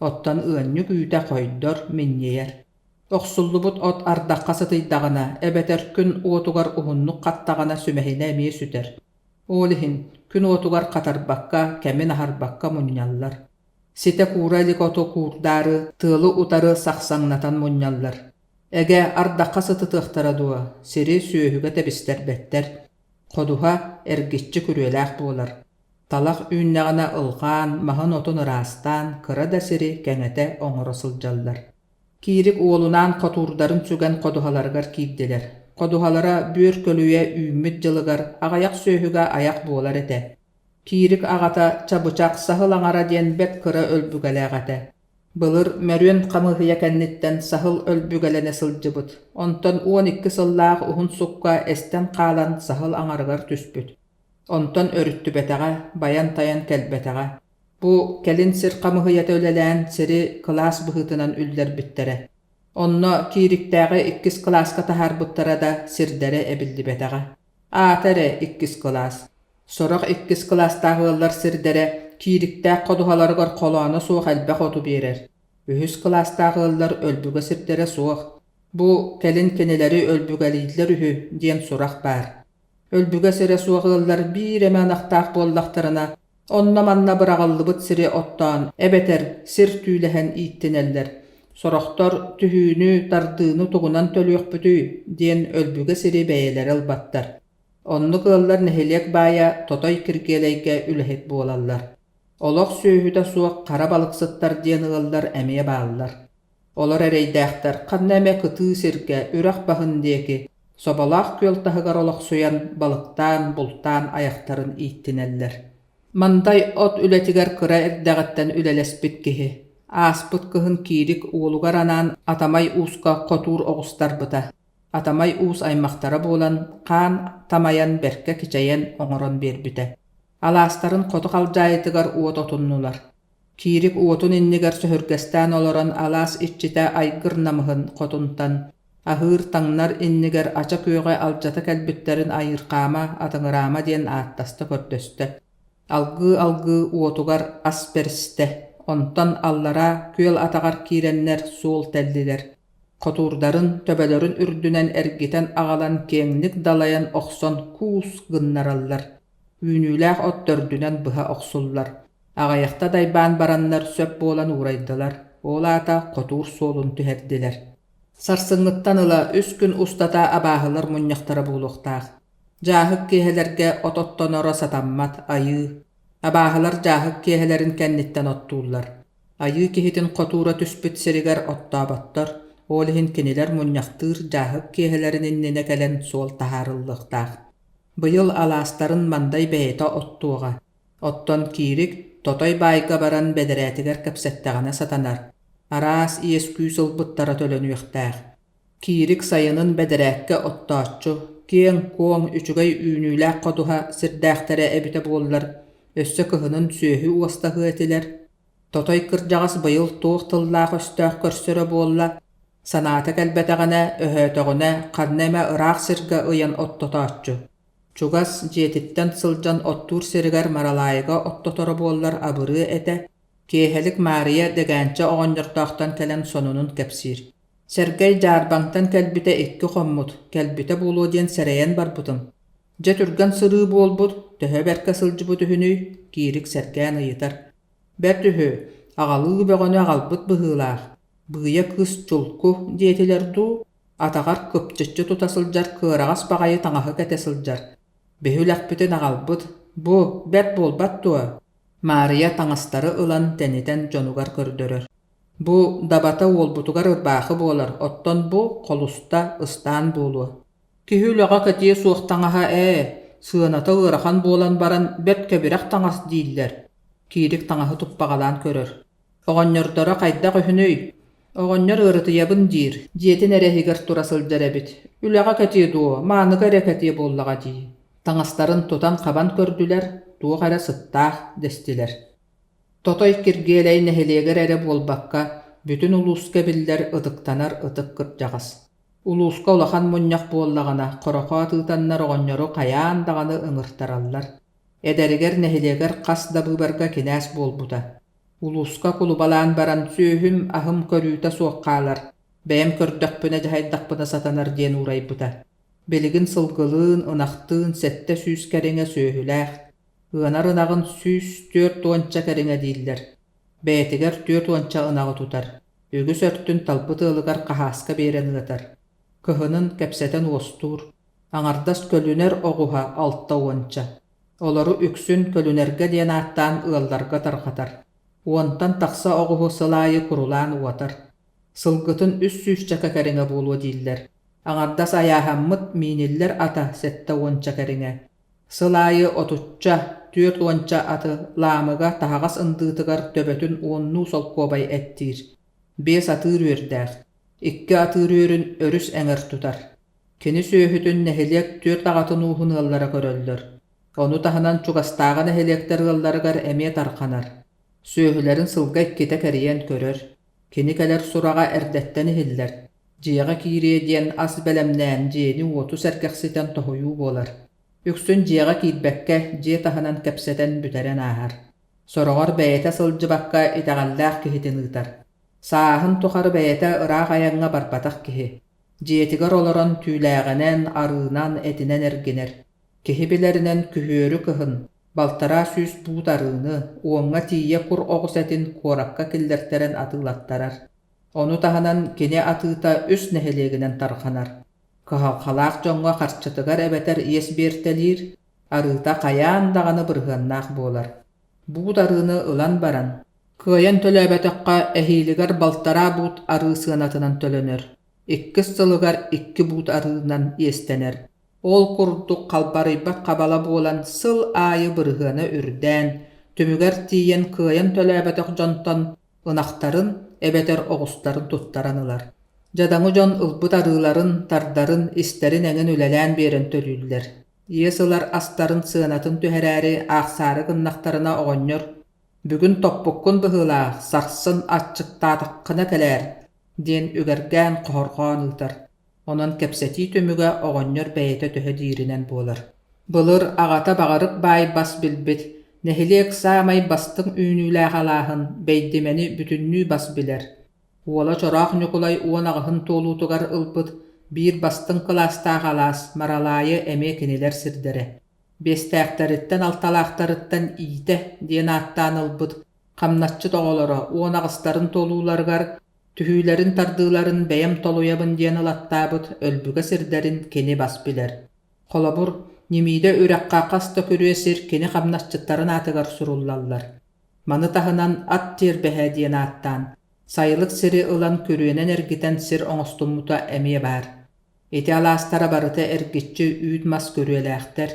оттон ыанньык үүтэ хойдор, минньийэр. Охсуллубут от ардахха сытыйдаҕына эбэтэр күн уотугар уһуннук хаттаҕына сүмэһинэ эмиэ сүтэр. Ол иһин күн уотугар хатарбакка, кэмин аһарбакка мунньаллар. Ситэ куура илик оту куурдаары, тыалы утары сахсаҥнатан мунньаллар. Эгэ, ардахха сытытыахтара дуо, сири сүөһүгэ тэбистэрбэттэр. Ходуһа эргиччи күрүөлээх буолар. Талах үүннэҕинэ ылҕаан, маһын-отун ыраастаан, кыра да сири кэҥэтэ оҥоро сылдьаллар. Киирик уолунаан хотуурдарын сүгэн ходуһаларыгар киирдилэр. Ходуһалара бүөр көлүйэ үүммүт дьылыгар аҕыйах сүөһүгэ айах буолар этэ. Киирик аҕата Чабычах саһыл аҥара диэн бэрт кыра өлбүгэлээх этэ. Былыр Мөрүөн хамыыһыйа кэнниттэн саһыл өлбүгэлэнэ сылдьыбыт, онтон 12 сыллаах уһун сукка эстэн хаалан саһыл аҥарыгар түспүт. Онтон өрүттүбэтэҕэ, байан-тайан кэлбэтэҕэ. Бу кэлин сир хамыыһыйата үлэлээн сири кылаас быһыытынан үллэрбиттэрэ. Онно Киириктээҕи иккис кылааска таһаарбыттара да сирдэрэ эбиллибэтэҕэ. Аата эрэ иккис кылаас. Сорох иккис кылаастаах ыаллар сирдэрэ Киириктээх ходуһаларыгар холооно суох элбэх оту биэрэр. Үһүс кылаастаах ыаллар өлбүгэ сирдэрэ суох. Бу кэлин кинилэри өлбүгэлииллэр үһү диэн сурах баар. Өлбүгэ сирэ суох ыаллар биир эмэ ынахтаах буоллахтарына, онно-манна быраҕыллыбыт сири оттоон эбэтэр сир түүлэһэн ииттинэллэр. Сорохтор түһүүнү, тардыыны тугунан төлүөхпүтүй диэн өлбүгэ сири бэйэлэрэ ылбаттар. Оннук ыаллар нэһилиэк баайа Тотой Киргиэлэйгэ үлэһит буолаллар. Олох сүөһүтэ суох хара балыксыттар диэн ыаллар эмиэ бааллар. Олор эрэйдээхтэр ханна эмэ кытыы сиргэ, үрэх баһын диэки, Соболоох күөл таһыгар олохсуйан, балыктаан, бултаан айахтарын ииттинэллэр. Мандай от үлэтигэр кыра эрдэҕиттэн үлэлэспит киһи. Ааспыт кыһын Киирик уолугар анаан Атамай Ууска хотуур оҕустарбыта. Атамай Уус аймахтара буолан, хаан тамайан бэркэ кичэйэн оҥорон биэрбитэ. Алаастарын хоту халдьаайытыгар уот отуннулар. Киирик уотун иннигэр сөһүргэстээн олорон алаас иччитэ айгыр намыһын хотунтан, аһыыр-таҥнар иннигэр ача күөҕэ алдьата кэлбиттэрин айыырхаама, атыҥыраама диэн ааттаста-көрдөстө. Алгыы-алгыы уотугар ас бэристэ, онтон аллараа күөл атаҕар киирэннэр суол тэллилэр. Хотуурдарын төбөлөрүн үрдүнэн эргитэн аҕалан киэҥник далайан охсон куус гыннараллар, үүнүүлээх от төрдүнэн быһа охсуллар. Аҕыйахта дайбаан бараннар сөп буолан уурайдылар, ол аата хотуур суолун түһэрдилэр. Сарсыҥҥыттан ыла үс күн устата абааһылар мунньахтара буолуохтаах. Дьааһык киэһэлэргэ от оттоноро сатаммат, айыы. Абааһылар дьааһык киэһэлэрин кэнниттэн оттууллар. Айыы киһитин хотуура түспүт сиригэр оттооботтор, ол иһин кинилэр мунньахтыыр дьааһык киэһэлэрин иннинэ кэлэн суол таһаарыллыахтаах. Быйыл алаастарын Мандай бэйэтэ оттуоҕа. Оттон Киирик Тотой баайга баран бэдэрээтигэр кэпсэттэҕинэ сатанар, араас иэс-күүс ылбыттара төлөнүөхтээх. Киирик сайынын бэдэрээккэ оттооччу, киэҥ-куоҥ, үчүгэй үүнүүлээх ходуһа сирдээхтэрэ эбитэ буоллар, өссө кыһынын сүөһү уостаһыа этилэр. Тотой кырдьаҕас быйыл туох тыллаах-өстөөх көрсөрө буолла, санаата кэлбэтэҕинэ, өһөөтөҕүнэ ханна эмэ ыраах сиргэ ыйан оттотооччу. Чугас дьиэтиттэн сылдьан оттуур сиригэр Маралаайыга оттоторо буоллар абырыа этэ, киэһэлик Маарыйа Дэгээнчэ оҕонньордоохтон кэлэн сонунун кэпсиир. Сэргэй Дьаарбаҥтан кэлбитэ икки хоммут, кэлбитэ буолуо диэн сэрэйэн барбытым. Дьэ түргэн сырыы буолбут, төһө бэркэ сылдьыбыт үһүнүй? Киирик сэргээн ыйытар. Бэрт үһү, аҕалыы бөҕөнү аҕалбыт быһыылаах. Быыйа кыыс чулку диэтилэр дуу, атаҕар кыпчыччы тута сылдьар кыараҕас баҕайы таҥаһы кэтэ сылдьар. Биһи үлэхпитин аҕалбыт, бу бэрт буолбат дуо? Маарыйа таҥастары ылан тэнитэн дьонугар көрдөрөр. Бу дабата уолбутугар ырбаахы буолар, оттон бу холуста, ыстаан буолуо. Киһи үлэҕэ кэтиэ суох таҥаһа ээ, сыаната ыарахан буолан баран бэрт кэбирэх таҥас дииллэр. Киирик таҥаһы туппаҕалаан көрөр. Оҕонньордоро хайдах үһүнүй? Оҕонньор ыарытыйабын диир, дьиэтин эрэ иһигэр тура сылдьар эбит. Үлэҕэ кэтиэ дуо, мааныга эрэ кэтиэ буоллаҕа дии. Таҥастарын тутан-хабан көрдүлэр, туох эрэ сыттаах дэстилэр. Тотой Киргиэлэй нэһилиэгэр эрэ буолбакка, бүтүн улууска биллэр ытыктанар ытык кырдьаҕас. Улууска улахан мунньах буоллаҕына, Хорохоот ыытаннар оҕонньору хайаан даҕаны ыҥыртараллар. Эдэригэр нэһилиэгэр хас да быыбарга кинээс буолбута. Улууска кулубалаан баран сүөһүм, аһым көрүүтэ суох хаалар, бэйэм көрдөхпүнэ-дьаһайдахпына сатанар диэн уурайбыта. Билигин сылгылыын, ынахтыын 700 кэриҥэ сүөһүлээх, ыанар ынаҕын 140 кэриҥэ дииллэр. Бэйэтигэр 40 ынаҕы тутар, үгүс өртүн талбыт ыалыгар хаһааска биэрэн ыатар. Кыһынын кэпсэтэн уостуур, аҥардас көлүнэр оҕуһа 60-ча. Олору үксүн көлүнэргэ диэн ааттаан ыалларга тарҕатар. Уонтан тахса оҕуһу сыл аайы курулаан уотар. Сылгытын үс сүүсчэкэ кэриҥэ буолуо дииллэр. Аҥардас айааһаммыт мииниллэр ата 70-ча кэриҥэ. Сыл аайы 30-ча, 40-ча аты Лаамыга таһаҕас ындыытыгар төбөтүн уоннуу солкуобай эттиир. Биэс атыыр үөрдээх. Икки атыыр үөрүн өрүс эҥэр тутар. Кини сүөһүтүн нэһилиэк түөрт аҕатын ууһун ыаллара көрөллөр. Ону таһынан чугастааҕы нэһилиэктэр ыалларыгар эмиэ тарҕанар. Сүөһүлэрин сылга иккитэ кэрийэн көрөр. Кини кэлэр сураҕа эрдэттэн иһиллэр. Дьиэҕэ киириэ диэн ас бэлэмнээн дьиэни-уоту сэргэхситэн тоһуйуу буолар. Үксүн дьиэҕэ киирбэккэ, дьиэ таһынан кэпсэтэн бүтэрэн ааһар. Сороҕор бэйэтэ сылдьыбакка итэҕэллээх киһитин ыытар. Сааһын тухары бэйэтэ ыраах айаҥҥа барбатах киһи. Дьиэтигэр олорон түүлээҕинэн, арыынан, этинэн эргинэр. Киһи билэринэн күһүөрү кыһын 600 буут арыыны, уоҥҥа тиийэ кур оҕус этин куоракка киллэртэрэн атыылаттарар. Ону таһынан кини атыыта үс нэһилиэгинэн тарҕанар. Кыһалҕалаах дьоҥҥо харчытыгар эбэтэр иэс биэртэлиир, арыыта хайаан даҕаны бырыһыаннаах буолар. Буут арыыны ылан баран, кыайан төлөөбөтөххө эһиилигэр балтараа буут арыы сыанатынан төлөнөр, иккис сылыгар икки буут арыынан иэстэнэр. Ол курдук халбарыйбат хабала буолан сыл аайы бырыһыана үрдээн, түмүгэр тиийэн кыайан төлөөбөтөх дьонтон ынахтарын эбэтэр оҕустарын туттаран ылар. Дьадаҥы дьон ылбыт арыыларын, тардарын, истэрин эҥин үлэлээн биэрэн төлүүллэр. Иэс ылар астарын сыанатын түһэрээри аахсаары гыннахтарына оҕонньор «Бүгүн топпуккун быһыылаах, сарсын аччыктаатаххына кэлээр» диэн үгэргээн хоһорҕоон ыытар. Онон кэпсэтии түмүгэ оҕонньор бэйэтэ төһө дииринэн буолар. Былыр аҕата Баҕарык баай бас билбит, нэһилиэк саамай бастыҥ үүнүүлээх алааһын Бэйдимэни бүтүннүү бас билэр. Уола Чороох Ньукулай 18-ын туолуутугар ылбыт биир бастыҥ кылаастаах алаас Маралаайы эмиэ кинилэр сирдэрэ. Биэстээхтэриттэн-алталаахтарыттан Иитэ диэн ааттаан ылбыт хамначчыт оҕолоро 18-тарын туолууларыгар түһүүлэрин-тардыыларын бэйэм толуйабын диэн ылаттаабыт өлбүгэ сирдэрин кини бас билэр. Холобур, Ньимиидэ үрэххэ хас да күрүө сир кини хамнасчыттарын аатыгар суруллаллар. Маны таһынан ат тиэрбэһэ диэн ааттаан, сайылык сири ылан күрүөнэн эргитэн сир оҥостуммута эмиэ баар. Ити алаастара барыта эргиччи үүт-мас күрүөлээхтэр,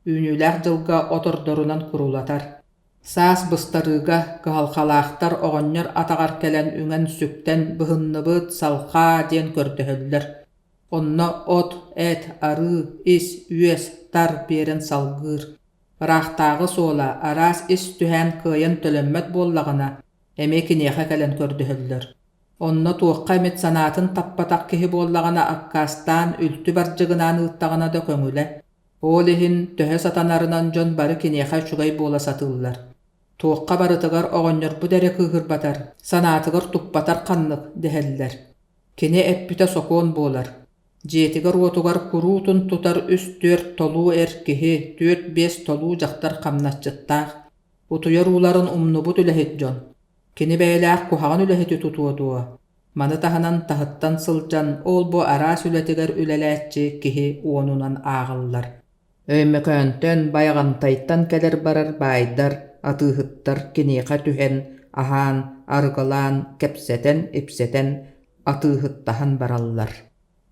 үүнүүлээх дьылга от ордорунан курулатар. Саас быстарыыга кыһалҕалаахтар оҕонньор атаҕар кэлэн үҥэн-сүктэн «быһынныбыт, салҕаа» диэн көрдөһөллөр. Онно от, эт, арыы, ис, үөс, тар биэрэн салгыыр. Ыраахтааҕы суола араас ис түһээн кыайан төлөммөт буоллаҕына, эмиэ киниэхэ кэлэн көрдөһөллөр. Онно туохха эмит санаатын таппатах киһи буоллаҕына аккаастаан үлтү бардьыгынаан ыыттаҕына да көҥүлэ. Ол иһин төһө сатанарынан дьон бары киниэхэ үчүгэй буола сатыыллар. Туохха барытыгар оҕонньорбут эрэ кыыһырбатар, санаатыгар туппатар ханнык дэһэллэр. Кини эппитэ сокуон буолар. Дьиэтигэр-уотугар куруутун тутар үс-түөрт толуу эр киһи, түөрт-биэс толуу дьахтар хамначчыттаах, утуйар ууларын умнубут үлэһит дьон. Кини бэйэлээх куһаҕан үлэһити тутуо дуо? Маны таһынан таһыттан сылдьан ол-бу араас үлэтигэр үлэлээччи киһи уонунан ааҕыллар. Өймөкөөнтөн, Байаҕантайтан кэлэр-барар баайдар, атыыһыттар киниэхэ түһэн аһаан, арыгылаан, кэпсэтэн-ипсэтэн, атыыһыттаһан бараллар.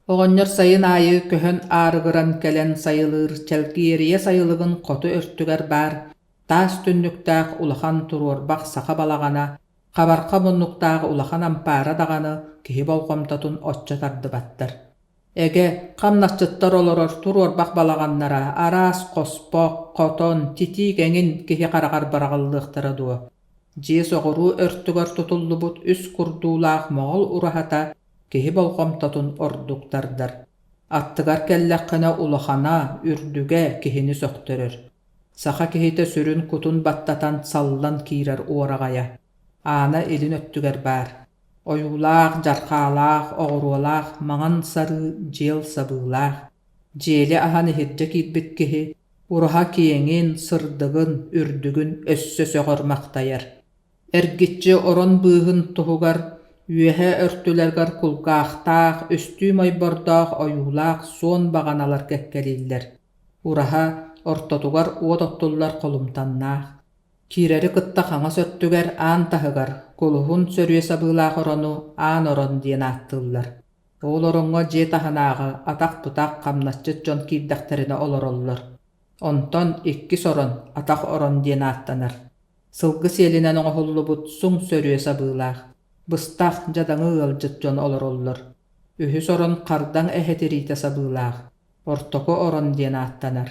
Оҕонньор сайын аайы көһөн аарыгыран кэлэн сайылыыр Чэлгиэрийэ сайылыгын хоту өртүгэр баар таас түннүктээх улахан туруорбах саха балаҕана, хабарха муннуктаах улахан ампаара даҕаны киһи болҕомтотун оччо тардыбаттар. Эгэ, хамнасчыттар олорор туруорбах балаҕаннара араас хоспох, хотон, титиик эҥин киһи хараҕар быраҕыллыахтара дуо? Дьиэ соҕуруу өртүгэр тутуллубут үс курдуулаах моҕол ураһата киһи болҕомтотун ордук тардар. Аттыгар кэллэххинэ улахана, үрдүгэ киһини сөхтөрөр. Саха киһитэ сүрүн кутун баттатан саллан киирэр уораҕайа. Аана илин өттүгэр баар. Ойуулаах, дьархаалаах, оҕуруолаах маҥан сарыы дьиэл сабыылаах. Дьиэли аһан иһирдьэ киирбит киһи ураһа киэҥин, сырдыгын, үрдүгүн өссө сөҕөр-махтайар. Эргиччи орон быыһын туһугар үөһэ өртүлэригэр кулгаахтаах, үстүү мойбордоох ойуулаах суон баҕаналар кэккэлииллэр. Ураһа ортотугар уот оттуллар холумтаннаах. Киирэри кытта хаҥас өттүгэр аан таһыгар кулуһун сөрүө сабыылаах орону аан орон диэн ааттыыллар. Ол ороҥҥо дьиэ таһынааҕы атах-тутах хамнасчыт дьон киирдэхтэринэ олороллор. Онтон иккис орон атах орон диэн ааттанар. Сылгы сиэлинэн оҥоһуллубут суҥ сөрүө сабыылаах, быстах, дьадаҥы ыалдьыт дьон олороллор. Үһүс орон хардаҥ эһэ тириитэ сабыылаах, ортоку орон диэн ааттанар.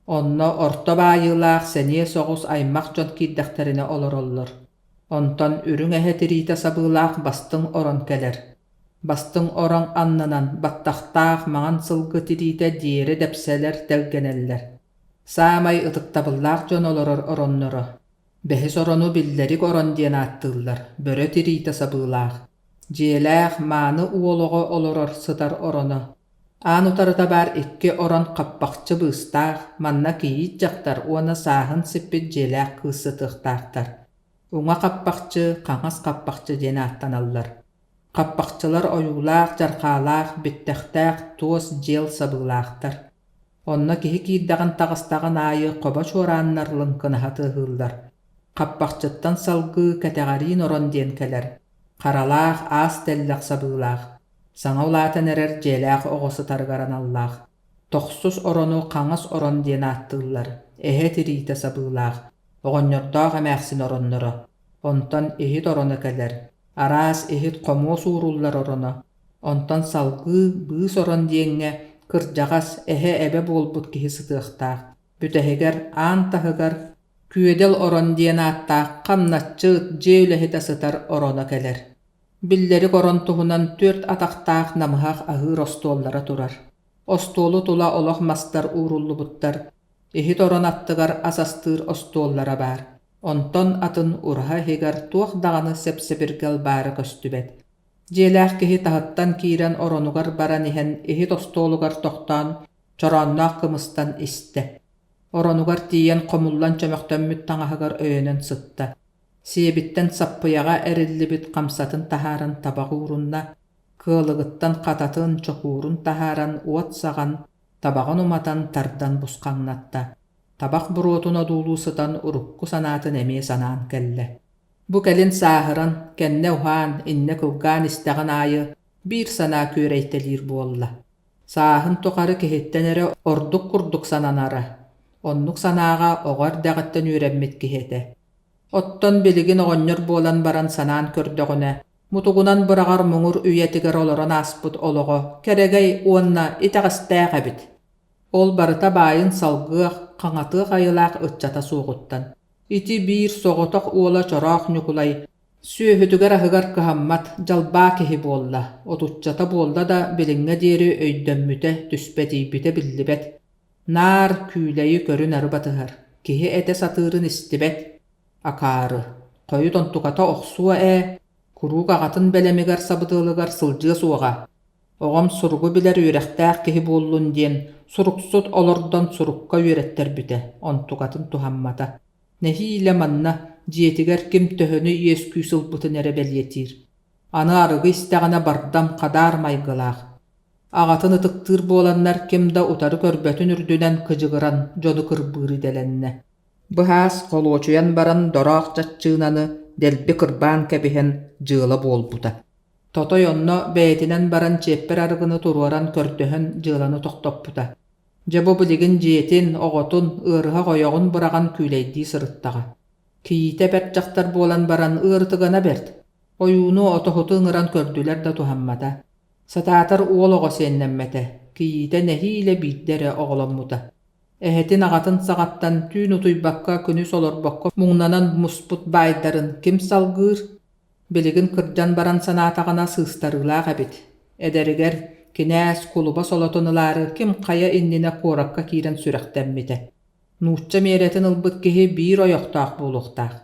Онно орто баайыылаах сэниэ соҕус аймах дьон киирдэхтэринэ олороллор. Онтон үрүҥ эһэ тириитэ сабыылаах бастыҥ орон кэлэр. Бастыҥ орон аннынан баттахтаах маҥан сылгы тириитэ диэри дэпсэлэр тэлгэнэллэр. Саамай ытыктабыллаах дьон олорор оронноро. Бэһис орону биллэрик орон диэн ааттыыллар, бөрө тириитэ сабыылаах. Дьиэлээх, мааны уол оҕо олорор сытар ороно. Аан утарыта баар икки орон хаппахчы быыстаах, манна кийиит дьахтар уонна сааһын сиппит дьиэлээх кыыс сытыахтаахтар. Уҥа хаппахчы, хаҥас хаппахчы диэн ааттаналлар. Хаппахчылар ойуулаах, дьархаалаах, биттэхтээх туос дьиэл сабыылаахтар. Онно киһи киирдэҕин таҕыстаҕын аайы хобо чуорааннар лыҥкынаһа тыаһыыллар. Хаппахчыттан салгыы кэтэҕэриин орон диэн кэлэр, харалаах, аас тэллэх сабыылаах, саҥа улаатан эрэр дьиэлээх оҕо сытарыгар аналлаах. Тохсус орону хаҥас орон диэн ааттыыллар, эһэ тириитэ сабыылаах, оҕонньордоох эмээхсин оронноро. Онтон иһит ороно кэлэр, араас иһит-хомуос ууруллар ороно. Онтон салгыы быыс орон диэҥҥэ кырдьаҕас, эһэ-эбэ буолбут киһи сытыахтаах. Бүтэһигэр аан таһыгар Күөдэл орон диэн ааттаах хамначчыт, дьиэ үлэһитэ сытар ороно кэлэр. Биллэрик орон туһунан түөрт атахтаах намыһах аһыыр остуоллара турар. Остуолу тула олох мастар ууруллубуттар. Иһит орон аттыгар ас астыыр остуоллара баар. Онтон атын ураһа иһигэр туох даҕаны сэп-сэбиргэл баара көстүбэт. Дьиэлээх киһи таһыттан киирэн оронугар баран иһэн иһит остуолугар тохтоон чороонноох кымыстан истэ. Оронугар тиийэн хомуллан чөмөхтөммүт таҥаһыгар өйөнөн сытта. Сиэбиттэн саппыйаҕа эриллибит хамсатын таһааран табах уурунна, кыалыгыттан хататын, чокуурун таһааран уот саҕан, табаҕын уматан тардан бусхаҥнатта. Табах буруотун одуулуу сытан урукку санаатын эмиэ санаан кэллэ. Бу кэлин сааһыран, кэннэ уһаан, иннэ кылгаан истэҕин аайы биир санаа күөрэйтэлиир буолла. Сааһын тухары киһиттэн эрэ ордук курдук сананара. Оннук санааҕа оҕо эрдэҕиттэн үөрэммит киһи этэ. Оттон билигин оҕонньор буолан баран санаан көрдөҕүнэ, мутугунан быраҕар муҥур үйэтигэр олорон ааспыт олоҕо кэрэгэй уонна итэҕэстээх эбит. Ол барыта баайын салгыах, хаҥатыах айылаах ыччата суоҕуттан. Ити биир соҕотох уола Чороох Ньукулай сүөһүтүгэр-аһыгар кыһаммат дьалбаа киһи буолла, отуччата буолла да билиҥҥэ диэри өйдөммүтэ, түспэтийбитэ биллибэт. Наар күүлэйи көрү-нары батыһар, киһи этэ сатыырын истибэт. Акаары, хойут онтуката охсуо ээ, куруук аҕатын бэлэмигэр сабыдыалыгар сылдьыа суоҕа. Оҕом суругу билэр үөрэхтээх киһи буоллун диэн суруксут олордон сурукка үөрэттэрбитэ, онтукатын туһаммата. Нэһиилэ манна, дьиэтигэр ким төһөнү иэс-күүс ылбытын эрэ бэлиэтиир. Аны арыгы истэҕинэ бардам, хадаар майгылаах. Аҕатын ытыктыыр буоланнар ким да утары көрбөтүн үрдүнэн кыдьыгыран дьону кырбыыр идэлэннэ. Быһаас холуочуйан баран дороох чаччыынаны дэлби кырбаан кэбиһэн дьыала буолбута. Тотой онно бэйэтинэн баран чиэппэр арыгыны туруоран көрдөһөн дьыаланы тохтоппута. Дьэ бу билигин дьиэтин, оҕотун, ыарыһах ойоҕун быраҕан күүлэйдии сырыттаҕа. Кийиитэ бэрт дьахтар буолан баран ыарытыгана бэрт. Ойууну отоһуту ыҥыран көрдүлэр да туһаммата. Сатаатар уол оҕо сиэннэммэтэ, кийиитэ нэһиилэ биирдэ эрэ оҕоломмута. Эһэтин аҕатын саҕаттан түүн утуйбакка, күнүс олорбокко муҥнанан муспут баайдарын ким салгыыр? Билигин кырдьан баран санаатаҕына сыыстарыылаах эбит. Эдэригэр кинээс кулуба солотун ылаары ким хайа иннинэ куоракка киирэн сүрэхтэммитэ. Нуучча миэрэтин ылбыт киһи биир ойохтоох буолуохтаах.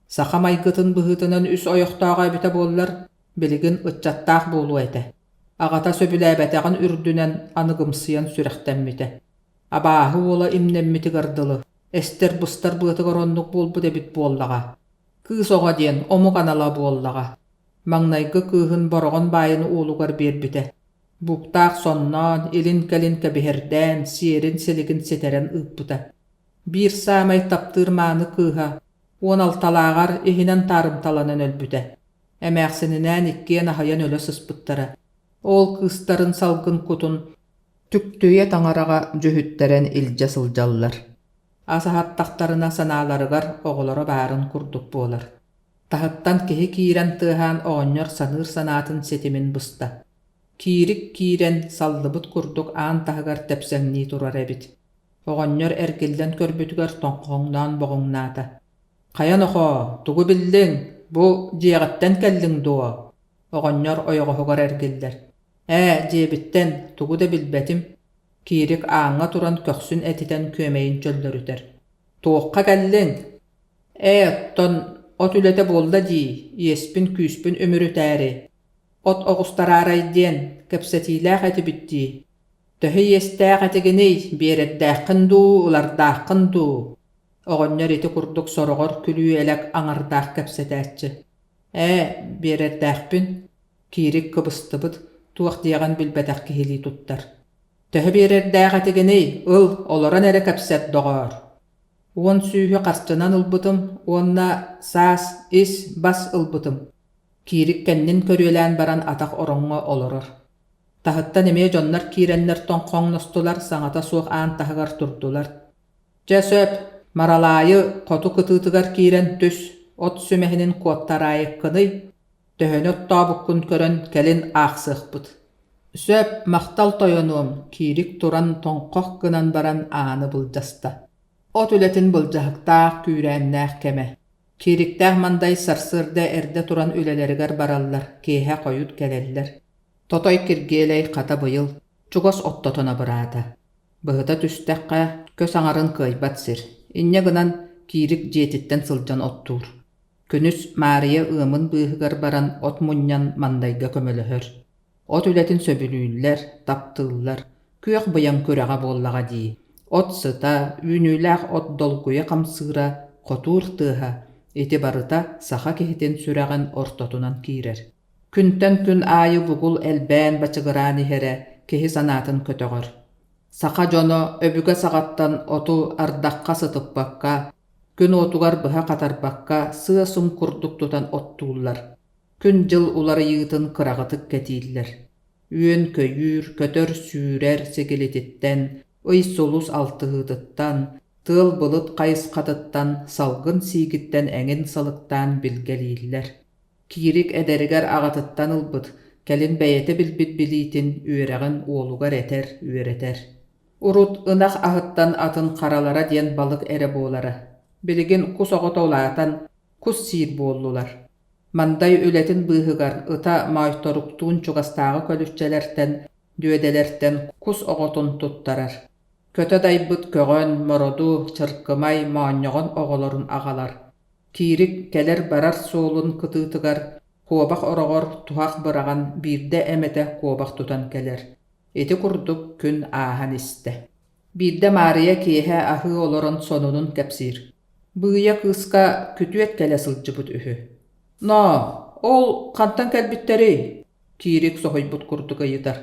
Саха майгытын быһыытынан үс ойохтооҕо эбитэ буоллар, билигин ыччаттаах буолуо этэ. Аҕата сөбүлээбэтэҕин үрдүнэн аныгымсыйан сүрэхтэммитэ. Абааһы уола имнэммитигэр дылы, эстэр-быстар быатыгар оннук буолбут эбит буоллаҕа. Кыыс оҕо диэн омук анала буоллаҕа. Маҥнайгы кыыһын Бороҕон баайын уолугар биэрбитэ. Бууктаах сонноон, илин-кэлин кэбиһэрдээн, сиэрин-силигин ситэрэн ыыппыта. Биир саамай таптыыр мааны кыыһа 16-лааҕар иһинэн таарымталанан өлбүтэ. Эмээхсининээн иккиэн аһыйан өлө сыспыттара. Ол кыыстарын салгын кутун түктүйэ таҥараҕа дьүһүттэрэн илдьэ сылдьаллар. Ас аһаттахтарына санааларыгар оҕолоро баарын курдук буолар. Таһыттан киһи киирэн тыаһаан оҕонньор саныыр санаатын ситимин быста. Киирик киирэн саллыбыт курдук аан таһыгар тэпсэҥнии турар эбит. Оҕонньор эргиллэн көрбүтүгэр тоҥхоҥноон боҕуҥнаата: «Хайа нохоо, тугу биллиҥ? Бу дьиэҕиттэн кэллиҥ дуо?» Оҕонньор ойоҕоһугар эргиллэр: «Ээ, дьиэбиттэн, тугу да билбэтим». Киирик ааҥҥа туран көхсүн этитэн күөмэйин чөллөрүтэр: «Туохха кэллиҥ?» «Ээ, оттон от үлэтэ буолла дии, иэспин-күүспүн үмүрүтээри. От оҕустараарай диэн, кэпсэтиилээх этибит дии. Төһө иэстээх этигиний, биэрэрдээххин дуу, ылардааххын дуу?» Оҕонньор ити курдук сороҕор күлүү-элэк аҥардаах кэпсэтээччи. «Ээ, биэрэрдээхпин» Киирик кыбыстыбыт, туох диэҕин билбэтэх киһилии туттар. «Төһө биэрэрдээх этигиний, ыл, олорон эрэ кэпсэт, доҕоор» 100 харчынан ылбытым уонна саас ис, бас ылбытым. Киирик кэннин көрүөлээн баран атах ороҥҥо олорор. Таһыттан эмиэ дьоннор киирэннэр тоҥхоҥностулар, саҥата суох аан таһыгар турдулар. Дьэ сөп, Маралаайы хоту кытыытыгар киирэн түс, от сүмэһинин куоттараайыккыный, төһөнү оттообуккун көрөн кэлин аахсыахпыт. Сөп, махтал тойонуом, Киирик туран тоҥхох гынан баран ааны былдьаста. От үлэтин былдьаһыктаах, күүрээннээх кэмэ. Киириктээх Мандай сарсыарда эрдэ туран үлэлэригэр бараллар, киэһэ хойут кэлэллэр. Тотой Киргиэлэй хата быйыл чугас оттотон абыраата. Быһыта түстэххэ, көс аҥарын кыайбат сир. Инньэ гынан Киирик дьиэтиттэн сылдьан оттуур. Күнүс Маарыйа ыамын быыһыгар баран от мунньан Мандайга көмөлөһөр. От үлэтин сөбүлүүллэр, таптыыллар, күөх быйаҥ күрэҕэ буоллаҕа дии. От сыта, үүнүүлээх от долгуйа хамсыыра, хотуур тыаһа ити барыта саха киһитин сүрэҕин ортотунан киирэр. Күнтэн күн аайы бугул элбээн бачыгыраан иһэрэ киһи санаатын көтөҕөр. Саха дьоно өбүгэ саҕаттан оту ардахха сытыппакка, күн уотугар быһа хатарбакка сыа-сум курдук тутан оттууллар. Күн-дьыл уларыйыытын кыраҕытык кэтииллэр. Үөн-көйүүр, көтөр-сүүрэр сигилититтэн, ый-сулус алтыһыытыттан, тыал-былыт хайысхатыттан, салгын сиигиттэн эҥин салыктаан билгэлииллэр. Киирик эдэригэр аҕатыттан ылбыт, кэлин бэйэтэ билбит билиитин, үөрэҕин уолугар этэр, үөрэтэр. Урут ынах аһыттан атын харалара диэн балык эрэ буолара. Билигин кус оҕото улаатан, кус сиир буоллулар. Мандай үлэтин быыһыгар ыта Моойторуктуун чугастааҕы көлүччэлэртэн, дүөдэлэртэн кус оҕотун туттарар. Көтө дайбыт көҕөн, мороду, чыркымай, моонньоҕон оҕолорун аҕалар. Киирик кэлэр-барар суолун кытыытыгар куобах ороҕор туһах быраҕан биирдэ эмэтэ куобах тутан кэлэр. Ити курдук күн ааһан истэ. Биирдэ Маарыйа киэһэ аһыы олорон сонунун кэпсиир. Быыйа кыыска күтүөт кэлэ сылдьыбыт үһү. «Ноо, ол хантан кэлбиттэрий?» Киирик соһуйбут курдук ыйытар.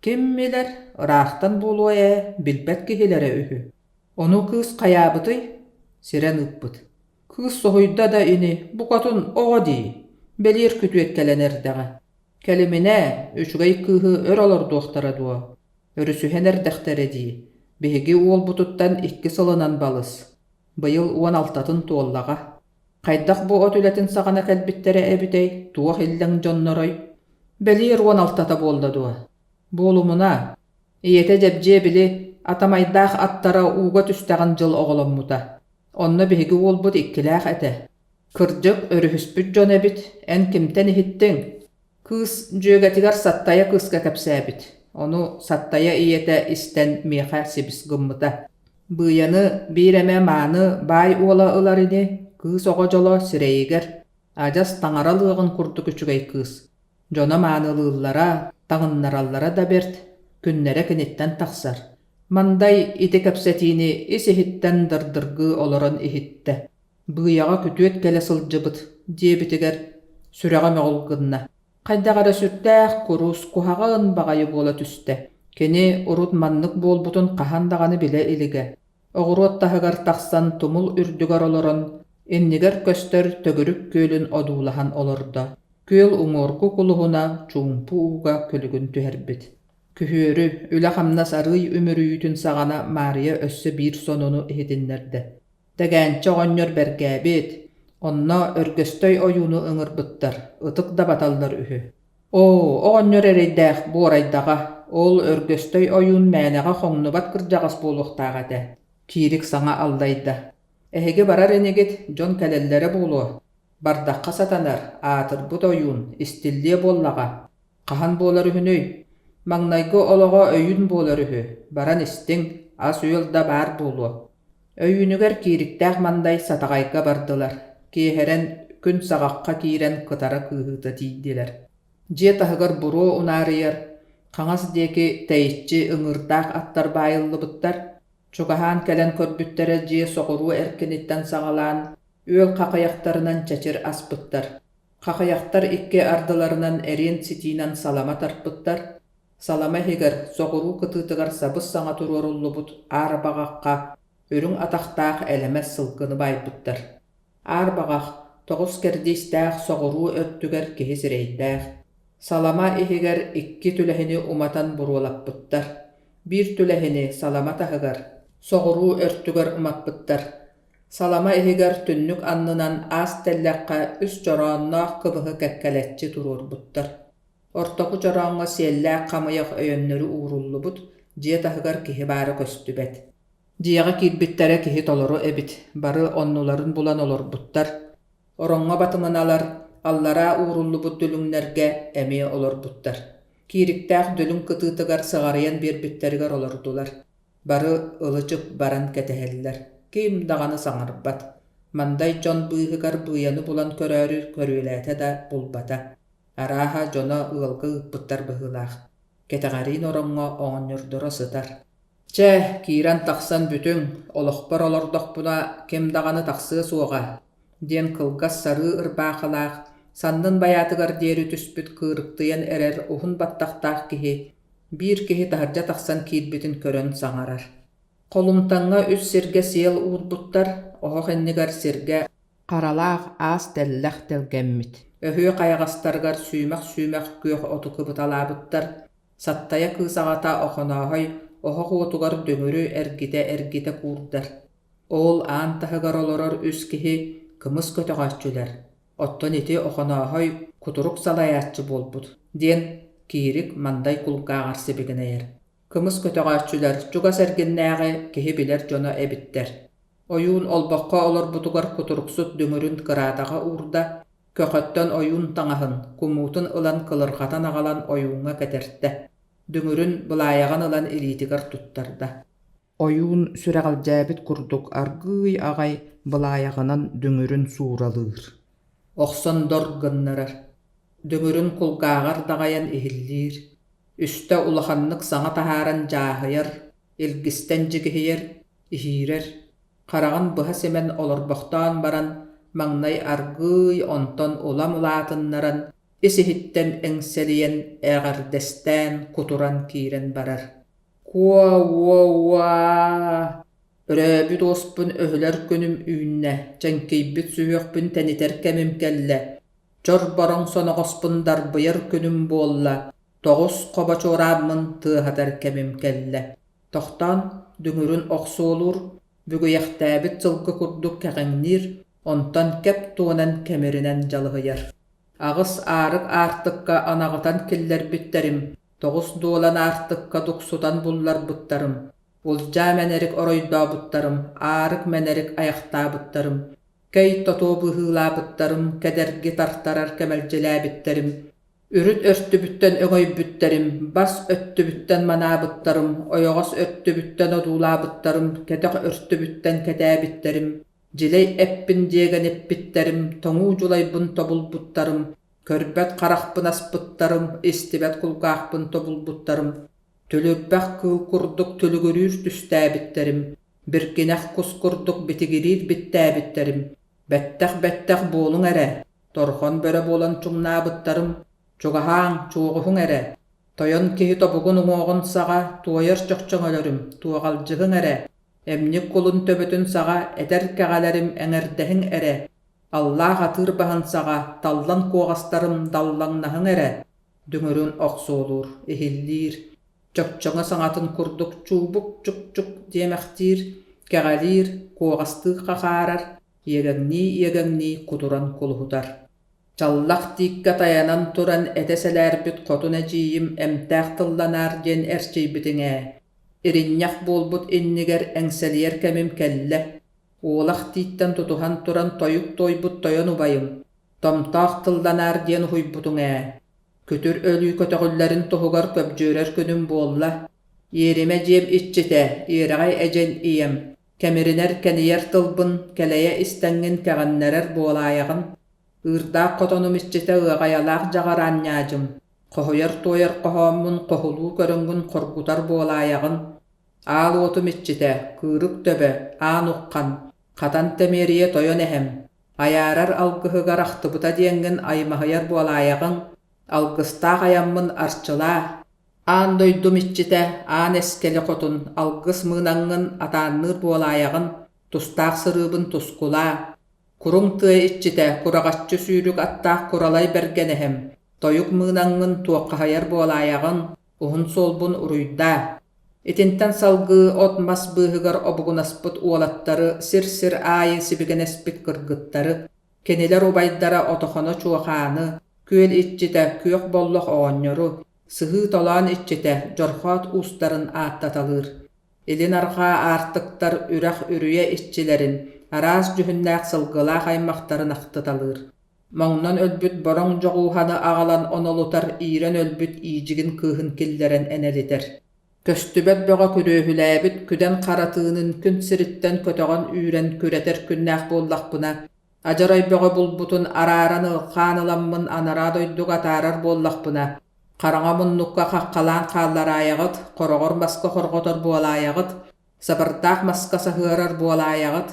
«Ким билэр, ыраахтан буолуо ээ, билбэт киһилэрэ үһү. Ону кыыс хайаабытый?» Сирэн ыыппыт. Кыыс соһуйда да ини, букатын оҕо дии, бэлиэр күтүөт кэлэн эрдэҕэ. Кэлиминэ, үчүгэй кыыһы өр олордуохтара дуо, өрүсүһэн эрдэхтэрэ дии, биһиги уолбутуттан 2 сылынан балыс, быйыл 16-ын туоллаҕа. Хайдах бу от үлэтин саҕана кэлбиттэрэ эбитэй, туох иллэҥ дьоннорой? Бэлиэр 16-та буолла дуо? Буолумуна, ийэтэ Дьэбдьиэ били атамайдаах аттара ууга түстэҕин дьыл оҕоломмута. Онно биһиги уолбут иккилээх этэ. Кырдьык, өрүһүспүт дьон эбит, эн кимтэн иһиттиҥ? Кыыс дьүөгэтигэр Саттайа кыыска кэпсээбит. Ону Саттайа ийэтэ истэн миэхэ сибис гыммыта. Быйаны биир эмэ мааны баай уола ылар ини, кыыс оҕо дьоло сирэйигэр, адьас таҥара лыаҕын курдук үчүгэй кыыс. Дьоно маанылыыллара, таҥыннараллара да бэрт, күннэрэ киниттэн тахсар. Мандай ити кэпсэтиини ис-иһиттэн дырдыргыы олорон иһиттэ. Быйаҕа күтүөт кэлэ сылдьыбыт диэбитигэр сүрэҕэ мөҕүл гынна. Хайдах эрэ сүрдээх курус, куһаҕан баҕайы буола түстэ. Кини урут маннык буолбутун хаһан даҕаны билэ илигэ. Оҕуруот таһыгар тахсан тумул үрдүгэр олорон, иннигэр көстөр төгүрүк күөлүн одуулаһан олордо. Күөл уҥуоргу кулуһуна чуумпу ууга күлүгүн түһэрбит. Күһүөрү, үлэ-хамнас арыый үмүрүйүүтүн саҕана Маарыйа өссө биир сонуну иһитиннэрдэ. Тэгээнчэ оҕонньор бэргээбит, онно Өргөстөй ойууну ыҥырбыттар, ытык да баталлар үһү. Оо, оҕонньор эрэйдээх буорайдаҕа, ол Өргөстөй ойуун мээнэҕэ хоҥнубат кырдьаҕас буолуохтаах этэ, Киирик саҥа аллайда. Эһиги барар инигит, дьон кэлэллэрэ буолуо. Бардахха сатанар, аатырбыт ойуун, истиллиэ буоллаҕа. Хаһан буолар үһүнүй? Маҥнайгы олоҕо өйүүн буолар үһү, баран истиҥ, ас-үөл да баар буолуо. Өйүүнүгэр Киириктээх Мандай Сатаҕайга бардылар, киэһэрэн күн саҕахха киирэн кытара кыыһыыта тиийдилэр. Дьиэ таһыгар буруо унаарыйар, хаҥас диэки тэйиччи ыҥыырдаах аттар баайыллыбыттар, чугаһаан кэлэн көрбүттэрэ дьиэ соҕуруу эркиниттэн саҕалаан үөл хахыйахтарынан чэчир аспыттар. Хахыйахтар икки ардыларынан эриэн ситиинэн салама тарпыттар, Салама иһигэр соҕуруу кытыытыгар сабыс-саҥа туруоруллубут аар баҕахха үрүҥ атахтаах элэмэс сылгыны баайбыттар. Аар баҕах тоҕус кэрдиистээх соҕуруу өттүгэр киһи сирэйдээх. Салама иһигэр икки түлэһини уматан буруолаппыттар. Биир түлэһини салама таһыгар, соҕуруу өртүгэр умаппыттар. Салама иһигэр түннүк аннынан аас тэллэххэ үс чороонноох кыбыһы кэккэлэччи туруорбуттар. Ортоку чорооҥҥо сиэллээх хамыйах өйөннөрү ууруллубут, дьиэ таһыгар киһи баара көстүбэт. Дьиэҕэ киирбиттэрэ киһи толору эбит, бары оннуларын булан олорбуттар. Ороҥҥо батымыналар, аллараа ууруллубут дүлүҥнэргэ эмиэ олорбуттар. Киириктээх дүлүҥ кытыытыгар сыҕарыйан биэрбиттэригэр олордулар. Бары ылы-чып баран кэтэһэллэр, ким даҕаны саҥарбат. Мандай дьон быыһыгар быйаны булан көрөөрү көрүөлээтэ да булбата. Арааһа, дьоно ыалга ыыппыттар быһыылаах. Кэтэҕэриин ороҥҥо оҕонньордоро сытар. Чэ, киирэн тахсан бүтүҥ, олохпор олордохпуна ким даҕаны тахсыа суоҕа, диэн кылгас сарыы ырбаахылаах, саннын байаатыгар диэри түспүт кыырыктыйан эрэр уһун баттахтаах киһи биир киһи таһырдьа тахсан киирбитин көрөн саҥарар. Холумтаҥҥа үс сиргэ сиэл уурбуттар, оһох иннигэр сиргэ Харалаах аас тэллэх тэлгэммит. Өһүө хайаҕастарыгар сүүмэх-сүүмэх күөх оту кыбыталаабыттар, Саттайа кыыс аҕата Охонооһой оһох уотугар дүҥүрү эргитэ-эргитэ куурдар. Ол аан таһыгар олорор үс киһи кымыс көтөҕөөччүлэр, оттон ити Охонооһой кутурук салайааччы буолбут, диэн Киирик Мандай кулгааҕар сибигинэйэр. Кымыс көтөҕөөччүлэр чугас эргиннээҕи киһи билэр дьоно эбиттэр. Ойуун олбоххо олорбутугар кутуруксут дүҥүрүн кыраатаҕа уурда, көхөттөн ойуун таҥаһын, кумуутун ылан кылырҕатан аҕалан ойууҥҥа кэтэртэ, дүҥүрүн былаайаҕын ылан илиитигэр туттарда. Ойуун сүрэҕэлдьээбит курдук аргыый аҕай былаайаҕынан дүҥүрүн сууралыыр, охсон дор гыннарар, дүҥүрүн кулгааҕар даҕайан иһиллиир, үстэ улаханнык саҥа таһааран дьааһыйар, илгистэн дьигиһийэр, иһиирэр, хараҕын быһа симэн олорбохтоон баран, маҥнай аргыый, онтон улам улаатыннаран, ис-иһиттэн эҥсэлийэн, эҕэрдэстээн, кутуран киирэн барар. Куо-уо-уаа! Өрөөбүт уоспун өһүлэр күнүм үүннэ, чэҥкийбит сүһүөхпүн тэнитэр кэмим кэллэ, чор-бороҥ соноҕоспун дарбыйар күнүм буолла, тоҕус хобо чуорааммын тыаһатар кэмим кэллэ. Тохтоон дүҥүрүн охсуолуур, бүгүйэхтээбит сылгы курдук кэҕиҥниир, онтон кэп туонан кэмиринэн дьалыһыйар. Аҕыс аарык аартыкка анаҕытан киллэрбиттэрим, тоҕус дуолан аартыкка дуксутан булларбыттарым, улдьаа мэнэрик оройдообуттарым, аарык мэнэрик айахтаабыттарым, кэй тотуо быһыылаабыттарым, кэдэрги тартарар кэмэлдьилээбиттэрим, үрүт өртүбүттэн өҥөйбүттэрим, бас өттүбүттэн манаабыттарым, ойоҕос өттүбүттэн одуулаабыттарым, кэтэх өртүбүттэн кэтээбиттэрим, дьилэй эппин диэгэниппиттэрим, тоҥуу дьулайбын тобулбуттарым, көрбөт харахпын аспыттарым, истибэт кулгаахпын тобулбуттарым, түлүрбэх кыыл курдук түлүгүрүүр түстээбиттэрим, биргинэх кус курдук битигириир биттээбиттэрим, бэттэх-бэттэх буолуҥ эрэ, торхон бөрө буолан чуҥнаабыттарым, чугаһааҥ, чуоҕуһуҥ эрэ, тойон киһи тобугун уҥуоҕун саҕа туойар чохчоҥөлөрүм, туоҕалдьыһыҥ эрэ, эмньик кулун төбөтүн саҕа этэр кэҕэлэрим эҥэрдэһиҥ эрэ, аллаах атыыр баһын саҕа таллан куоҕастарым даллаҥнаһыҥ эрэ, дүҥүрүн охсуолуур, иһиллиир, чөкчөҥө саҥатын курдук чуубук-чук-чук диэмэхтиир, кэҕэлиир, куоҕастыы хахаарар, иэгэҥнии-иэгэҥнии кутуран кулуһутар. Чаллах тииккэ тайанан туран этэ сэлээрбит хотун эдьиийим эмтээх тылланаар диэн эрчийбитиҥ ээ. Иринньэх буолбут иннигэр эҥсэлийэр кэмим кэллэ. Уолах тииттэн тутуһан туран тойук туойбут тойон убайым, томтоох тылланаар диэн уһуйбутуҥ ээ. Күтүр өлүү көтөҕүллэрин туһугар көбдьүөрэр күнүм буолла. Иэримэ дьиэм иччитэ, иэрэҕэй эдьэн ийэм, кэмиринэр кэнийэр тылбын кэлэйэ истэҥҥин кэҕиннэрэр буолаайаҕын. Ыырдаах хотонум иччитэ ыаҕайалаах дьаҕараан ньаадьым, хоһуйар-туойар хоһооммун хоһулуу көрөҥҥүн хоргутар буолаайаҕын. Аал уотум иччитэ, кыырык төбө, аан уххан, хатан тэмиэрийэ тойон эһэм, айаарар алгыһыгар ахтыбыта диэҥҥин аймаһыйар буолаайаҕыҥ, алгыстаах айаммын арчылаа. Аан дойдум иччитэ, аан эскэли хотун, алгыс мыынаҥҥын атаанныыр буолаайаҕын, тустаах сырыыбын тускулаа. Куруҥ тыа иччитэ, кураҕаччы сүүрүк аттаах куралай бэргэн эһэм, тойук мыынаҥҥын туоххаһыйар буолаайаҕын, уһун суолбун уруйдаа. Итинтэн салгыы от-мас быыһыгар обугунаспыт уолаттары, сир-сир аайы сибигинэспит кыргыттары, кинилэр убайдара Отохоно Чуохааны, күөл иччитэ Күөх Боллох оҕонньору, сыһыы-толоон иччитэ Дьорхоот уустарын ааттаталыыр. Илин-арҕаа аартыктар үрэх үрүйэ иччилэрин, араас дьүһүннээх сылгылаах аймахтарын ахтыталыыр. Моҥнон өлбүт бороҥ дьоҕууһаны аҕалан онолутар иирэн өлбүт иидьигин кыыһын киллэрэн энэлитэр. Көстүбэт бөҕө күрүөһүлээбит күдэн хара тыынын күн сириттэн көтөҕөн үүрэн күрэтэр күннээх буоллахпына, адьарай бөҕө булбутун арааран ылхаан ыламмын анараа дойдуга атаарар буоллахпына, хараҥа муннукка хаххалаан хааллараайаҕыт, хороҕор маска хорҕотор буолаайаҕыт, сабардаах маска саһыарар буолаайаҕыт,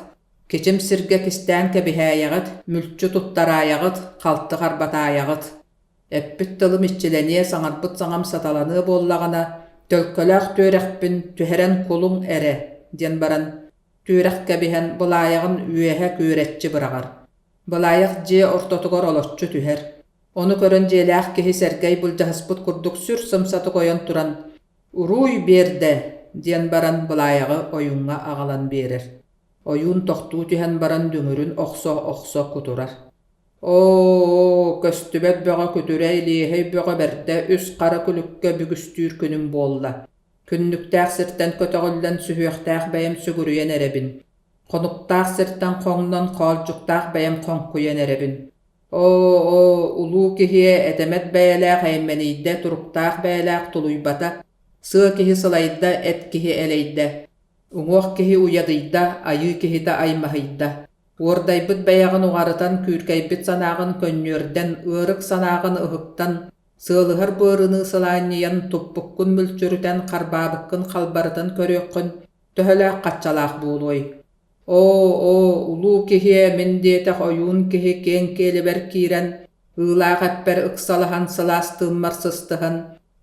кичим сиргэ кистээн кэбиһээйэҕит, мүлчү туттараайаҕыт, халты харбатаайаҕыт. Эппит тылым иччилэниэ, саҥарбыт саҥам саталаныа буоллаҕына, төлкөлөөх түөрэхпин түһэрэн кулуҥ эрэ диэн баран, түөрэх кэбиһэн былаайаҕын үөһэ күөрэччи быраҕар. Былаайах дьиэ ортотугар олоччу түһэр. Ону көрөн дьиэлээх киһи Сэргэй былдьаһыспыт курдук сүр сымсатык ойон туран «Уруй биэрдэ!» диэн баран былаайаҕы ойууҥҥа аҕалан биэрэр. Ойуун тохтуу түһэн баран дүҥүрүн охсо-охсо кутурар. «Оо, көстүбэт бөҕө күтүрэ илиэһэй бөҕө бэрдэ үс хара күлүккэ бүгүстүүр күнүм буолла. Күннүктээх сиртэн көтөҕүллэн сүһүөхтээх бэйэм сүгүрүйэн эрэбин. Хонуктаах сиртэн хоҥнон хоолдьуктаах бэйэм хоҥкуйан эрэбин. Оо, оо, улуу киһиэ этэмэт бэйэлээх эймэнийдэ, туруктаах бэйэлээх тулуйбата, сыа киһи сылайда, эт киһи элэйдэ, уҥуох киһи уйадыйда, айыы киһитэ аймаһыйда. Уордайбыт бэйэҕин уҕарытан, күүркэйбит санааҕын көнньүөрдэн, ыарык санааҕын ыһыктан, сыалыһар быарыныы сылаанньыйан, туппуккун мүлчүрүтэн, харбаабыккын халбарытан көрүөххүн төһөлөөх хаччалаах буолуой? Оо, оо, улуу киһиэ, мин диэтэх ойуун киһи киэҥ киэлибэр киирэн, ыылаах эппэр ыксалаһан сылаас тыыммар сыстыһан,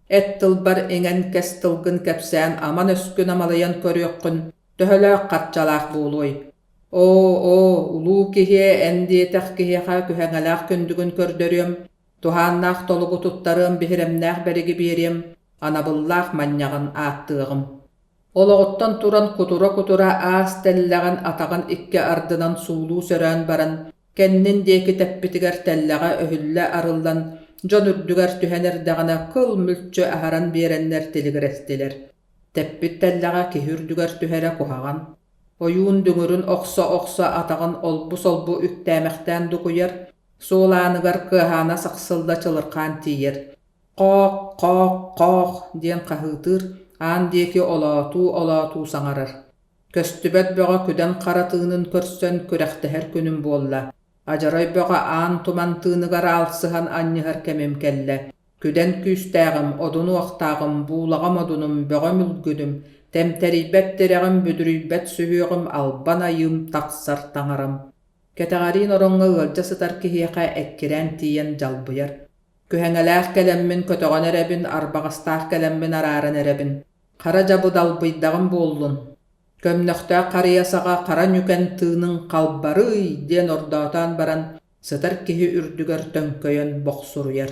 эт тылбар иҥэн кэс тылгын кэпсээн аман өскүн амалыйан көрүөххүн, Төһөлөөх харчалаах буолуой? Оо, оо, улуу киһиэ эн диэтэх киһиэхэ күһэҥэлээх күндүгүн көрдөрүөм, туһааннаах толугу туттарыам, биһирэмнээх бэриги биэриэм, анабыллаах манньаҕын ааттыаҕым. Олоҕуттан туран кутура-кутура аас тэллэҕин атаҕын икки ардынан суулуу сөрөөн баран, кэннин диэки тэппитигэр тэллэҕэ өһүллэ арыллан, дьон үрдүгэр түһэн эрдэҕинэ кыл мүлчү аһаран биэрэннэр тилигирэстилэр. Тэппит тэллэҕэ киһи үрдүгэр түһэрэ куһаҕан. Ойуун дүҥүрүн охсо-охсо атаҕын олбу-солбу үктээмэхтээн дукуйар, суол ааныгар кыаһаана сахсылла чылырхаан тиийэр. «Хоох, хоох, хоох!» диэн хаһыытыыр, аан диэки олоотуу-олоотуу саҥарар. Көстүбэт бөҕө күдэн хара тыынын көрсөн күрэхтэһэр күнүм буолла. Адьарай бөҕө аан туман тыыныгар аалсыһан анньыһар кэмим кэллэ. Күдэн күүстээҕим, одун уохтааҕым, буулаҕам одунум, бөҕөм үлгүнүм, тэмтэрийбэт тирэҕим, бүдүрүйбэт сүһүөҕүм, албан айыым, тахсар таҥарам. Кэтэҕэриин ороҥҥо ыалдьа сытар киһиэхэ эккирээн тиийэн дьалбыйар. Күһэҥэлээх кэлэммин көтөҕөн эрэбин, арбаҕастаах кэлэммин арааран эрэбин. Хара дьабы далбыйдаҕым буоллун. Көмнөхтөөх харыйа саҕа хара ньүкэн тыыныҥ халбарыый диэн ордоотоон баран, сытар киһи үрдүгэр төҥкөйөн бохсуруйар.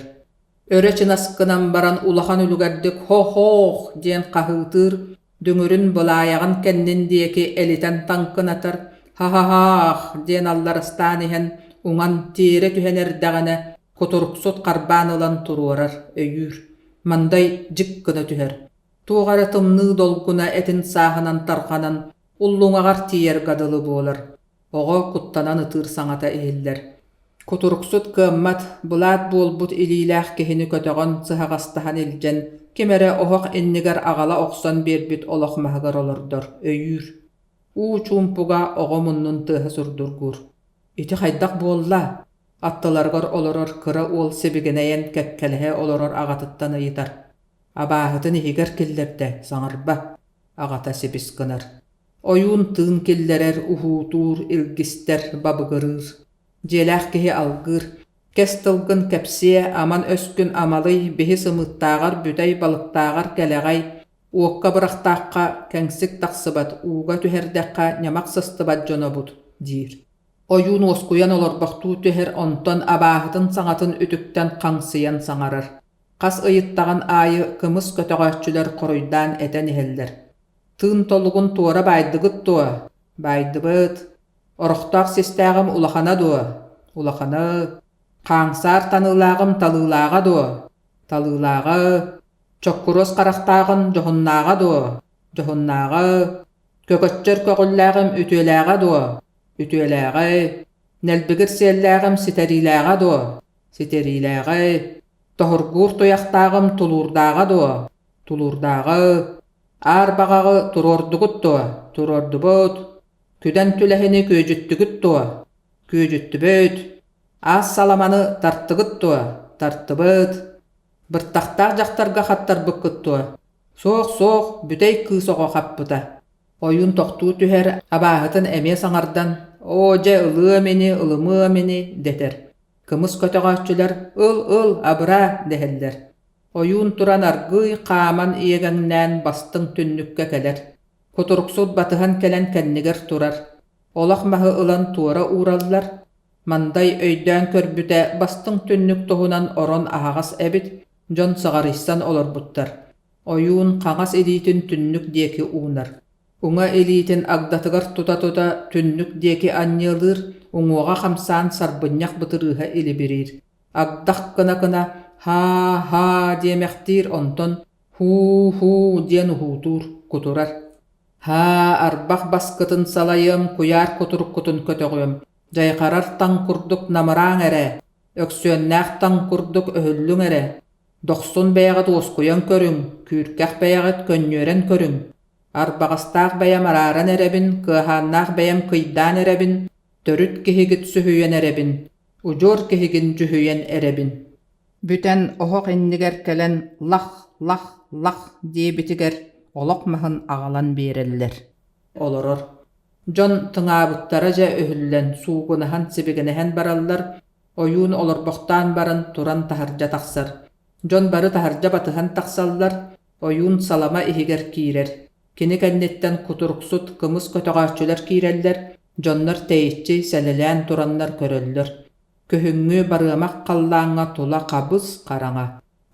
Өрө чынас гынан баран улахан үлүгэрдик «Хо-хоох!» диэн хаһыытыыр, дүҥүрүн былаайаҕын кэннин диэки элитэн таҥкынатар, «Ха-ха-хаах!» диэн алларастаан иһэн уҥан тиэрэ түһэн эрдэҕинэ, кутуруксут харбаан ылан туруорар, өйүүр. Мандай дьик гына түһэр. Туох эрэ тымныы долгуна этин сааһынан тарҕанан, уллуҥаҕар тиийэргэ дылы буолар. Оҕо куттанан ытыыр саҥата иһиллэр. Кутуруксут кыаммат, былаат буолбут илиилээх киһини көтөҕөн сыһаҕастаһан илдьэн, ким эрэ оһох иннигэр аҕала охсон биэрбит олох маһыгар олордор, өйүүр. Уу чуумпуга оҕо муннун тыаһа сурдургуур. Ити хайдах буолла? Аттыларыгар олорор кыра уол сибигинэйэн кэккэлэһэ олорор аҕатыттан ыйытар. Абааһытын иһигэр киллэрдэ, саҥарба. Аҕата сибис гынар. Ойуун тыын киллэрэр, уһуутуур, илгистэр, бабыгырыыр. Дьиэлээх киһи алгыыр, кэс тылгын кэпсиэ, аман өскүн амалый, биһи сымыыттааҕар бүтэй, балыктааҕар кэлэҕэй, уокка бырахтаахха кэҥсик тахсыбат, ууга түһэрдэххэ ньамах сыстыбат дьонобут, диир. Ойуун уоскуйан олорбохтуу түһэр, онтон абааһытын саҥатын үтүктэн хаҥсыйан саҥарар. Хас ыйыттаҕын аайы кымыс көтөҕөөччүлэр хоруйдаан этэн иһэллэр. Тыын толугун туора баайдыгыт дуо? Баайдыбыт. Орохтоох систээҕим улахана дуо? Улахана. Хааҥсаар таныылааҕым талыылааҕа дуо? Талыылааҕа. Чоккуруос харахтааҕын дьоһуннааҕа дуо? Дьоһуннааҕа. Көкөччөр көҕүллээҕим үтүөлээҕэ дуо? Үтүөлээҕэ. Нэлбигир сиэллээҕим ситэриилээҕэ дуо? Ситэриилээҕэ. Тоһургуур туйахтааҕым тулуурдааҕа дуо? Тулуурдааҕа. Аар баҕаҕы туруордугут дуо? Туруордубут. Күдэн түлэһини күөдьүттүгүт дуо? Күөдьүттүбүт. Аас саламаны тартыгыт дуо? Тартыбыт. Быртахтаах дьахтарга хаттарбыккыт дуо? Суох, суох, бүтэй кыыс оҕо хаппыта. Ойуун тохтуу түһэр, абааһытын эмиэ саҥардан, «Оо, дьэ, ылыам ини, ылымыам ини» дэтэр. Кымыс көтөҕөөччүлэр «Ыл, ыл, абыраа» дэһэллэр. Ойуун туран аргыый хааман иэгэҥнээн бастыҥ түннүккэ кэлэр. Кутуруксут батыһан кэлэн кэннигэр турар. Олох маһы ылан туора уураллар. Мандай өйдөөн көрбүтэ бастыҥ түннүк туһунан орон аһаҕас эбит, дьон саҕарыйсан олорбуттар. Ойуун хаҥас илиитин түннүк диэки уунар. Уҥа илиитин агдатыгар тута-тута түннүк диэки анньыалыыр, уҥуоҕа хамсаан сарбынньах бытырыыһа илибириир. Агдах гына-гына «һаа-һаа» диэмэхтиир, онтон «һуу-һуу» диэн уһуутуур, кутурар. «Һаа, арбах баскытын салайыам, куйаар кутуруккутун көтөҕүөм, дьайҕарар таҥ курдук намырааҥ эрэ, өксүөннээх таҥ курдук өһүллүҥ эрэ, дохсун бэйэҕит уоскуйан көрүҥ, күүркэх бэйэҕит көнньүөрэн көрүҥ, арбаҕастаах бэйэм арааран эрэбин, кыаһааннаах бэйэм кыйдаан эрэбин, төрүт киһигит сүһүйэн эрэбин, удьуор киһигин дьүһүйэн эрэбин. Бүтэн оһох иннигэр кэлэн лах-лах лах диэбитигэр олох маһын аҕалан биэрэллэр. Олорор. Дьон тыҥаабыттара дьэ өһүллэн, суугунаһан, сибигинэһэн бараллар, ойуун олорбохтоон баран туран таһырдьа тахсар. Дьон бары таһырдьа батыһан тахсаллар, ойуун салама иһигэр киирэр. Кини кэнниттэн кутуруксут кымыс көтөҕөөччүлэр киирэллэр, дьоннор тэйиччи сэлэлээн тураннар көрөллөр. Күһүҥҥү барыамах халлааҥҥа тула хабыс хараҥа.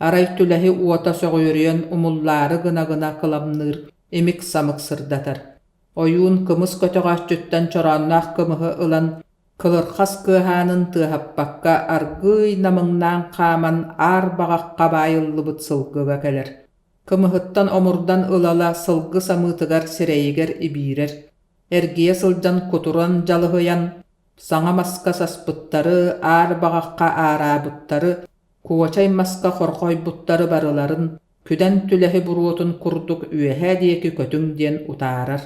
Арай түлэһи уота сөҕүөрүйэн умуллаары гына-гына кыламныыр, имик-самык сырдатар. Ойуун кымыс көтөҕөөччүттэн чороонноох кымыһы ылан, кылырхас кыаһаанын тыаһаппакка аргыый намыҥнаан хааман аар баҕахха баайыллыбыт сылгыга кэлэр. Кымыһыттан омурдан ыла-ыла сылгы самыытыгар сирэйигэр ибиирэр, эргийэ сылдьан кутуран дьалыһыйан, саҥа маска саспыттары, аар баҕахха аараабыттары, куочай маска хорҕойбуттары барыларын күдэн түлэһи буруотун курдук үөһээ диэки көтүҥ диэн утаарар.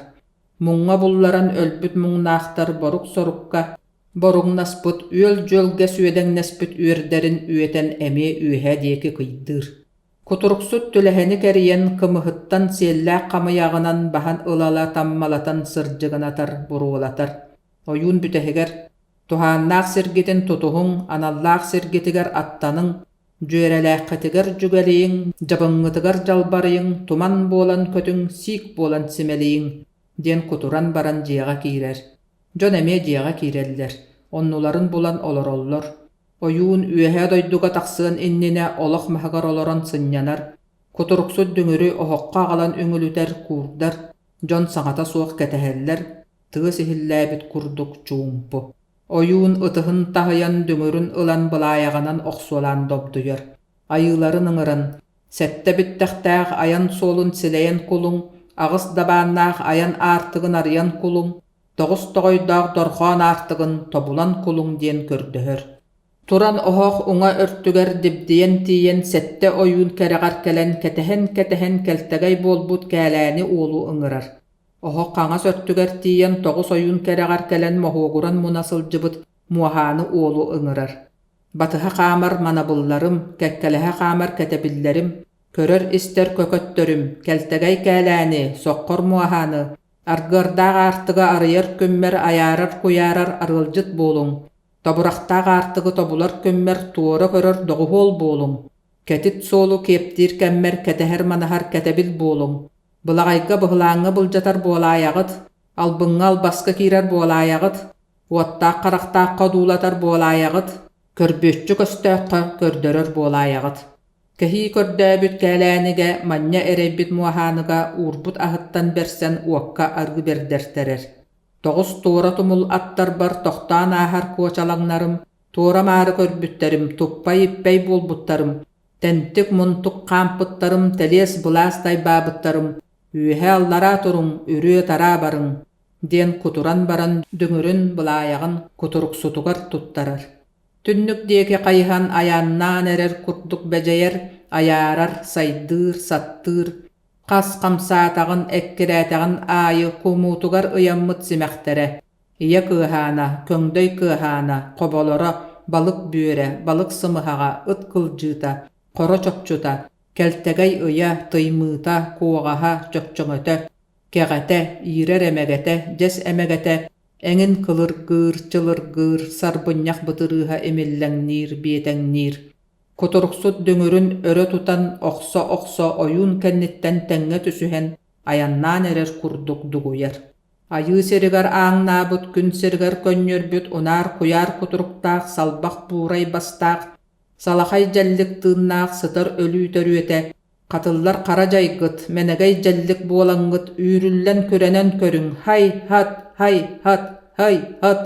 Муҥҥа булларан өлбүт муҥнаахтар борук-сорукка боруҥнаспыт үөл-дьүөлгэ сүөдэҥнэспит үөрдэрин үөтэн эмиэ үөһээ диэки кыйдыыр. Кутуруксут түлэһэни кэрийэн кымыһыттан сиэллээх хамыйаҕынан баһан ыла-ыла таммалатан сырдьыгынатар, буруолатар. Ойуун бүтэһигэр «Туһааннаах сиргитин тутуһуҥ, аналлаах сиргитигэр аттаныҥ, дьүөрэлээххитигэр дьүгэлийиҥ, дьабыҥҥытыгар дьалбарыйыҥ, туман буолан көтүҥ, сиик буолан симэлийиҥ» диэн кутуран баран дьиэҕэ киирэр. Дьон эмиэ дьиэҕэ киирэллэр, оннуларын булан олороллор. Ойуун үөһээ дойдуга тахсыан иннинэ олох маһыгар олорон сынньанар, кутуруксут дүҥүрү оһоххо аҕалан үҥүлүтэр, куурдар, дьон саҥата суох кэтэһэллэр, тыас иһиллээбит курдук чуумпу. Ойуун ытыһын таһыйан дүҥүрүн ылан былаайаҕынан охсуолаан добдуйар, айыыларын ыҥыран, сэттэ биттэхтээх айан суолун силэйэн кулуҥ, аҕыс дабааннаах айан аартыгын арыйан кулуҥ, тоҕус тоҕойдоох дорҕоон аартыгын тобулан кулуҥ диэн көрдөһөр. Туран оһох уҥа өртүгэр дибдийэн тиийэн сэттэ ойуун кэрэҕэр кэлэн кэтэһэн-кэтэһэн кэлтэгэй буолбут Кээлээни уолу ыҥырар. Оһох хаҥас өртүгэр тиийэн тоҕус ойуун кэрэҕэр кэлэн моһуогуран муна сылдьыбыт Муоһааны уолу ыҥырар. Батыһа хаамар манабылларым, кэккэлэһэ хаамар кэтэбиллэрим, көрөр-истэр көкөттөрүм, кэлтэгэй Кээлээни, соххор Муоһааны, Аргыардаах аартыгы арыйар күммэр айаарар-куйаарар арыалдьыт буолуҥ, тобурахтаах аартыгы тобулар күммэр туора көрөр доҕуһуол буолуҥ, кэтит суолу киэптиир кэммэр кэтэһэр-манаһар кэтэбил буолуҥ, былаҕайга быһылааҥҥа былдьатар буолаайаҕыт, албыҥҥа албаска киирэр буолаайаҕыт, уоттаах харахтаахха одуулатар буолаайаҕыт, көрбүөччү көстөөххө көрдөрөр буолаайаҕыт. Кэһии көрдөөбүт кээлээнигэ манньа эрэйбит муоһааныга уурбут аһыттан бэрсэн уокка арыы бэрдэртэрэр. Тоҕус туора тумул аттарбар тохтоон ааһар куочалаҥнарым, туора-маары көрбүттэрим, туппай-иппэй буолбуттарым, тэнтик-мунтук хаампыттарым, тэлиэс-былаас дайбаабыттарым, үөһэ-аллараа туруҥ, үрүө-тараа барыҥ диэн кутуран баран дүҥүрүн былаайаҕын кутуруксутугар туттарар. Түннүк диэки хайыһан айааннаан эрэр курдук бэдьэйэр, айаарар, сайдыыр, саттыыр, хас хамсаатаҕын, эккирээтэҕин аайы кумуутугар ыйаммыт симэхтэрэ, ийэ кыаһаана, көҥдөй кыаһаана, хоболоро, балык бүөрэ, балык сымыһаҕа, ыт кылдьыыта, хоро чопчута, кэлтэгэй ыйа, тыймыыта, куоҕаһа, чөкчөҥөтө, кэҕэтэ, иирэр эмэгэтэ, дьэс эмэгэтэ Эҥин кылыргыыр, чылыргыыр, сарбынньах бытырыыһа имиллэҥниир, биэтэҥниир. Кутуруксут дүҥүрүн өрө тутан охсо-охсо ойуун кэнниттэн тэҥҥэ түсүһэн айаннаан эрэр курдук дугуйар. Айыы сиригэр ааҥнаабыт, күн сиригэр көнньүөрбүт унаар-куйаар кутуруктаах салбах буурай бастаах, салахай дьэллик тыыннаах сытар өлүү төрүөтэ Хатыллар хара дьайгыт, мэнэгэй дьэллик буолаҥҥыт үүрүллэн-күрэнэн көрүҥ, һай-һат, һай-һат, һай-һат!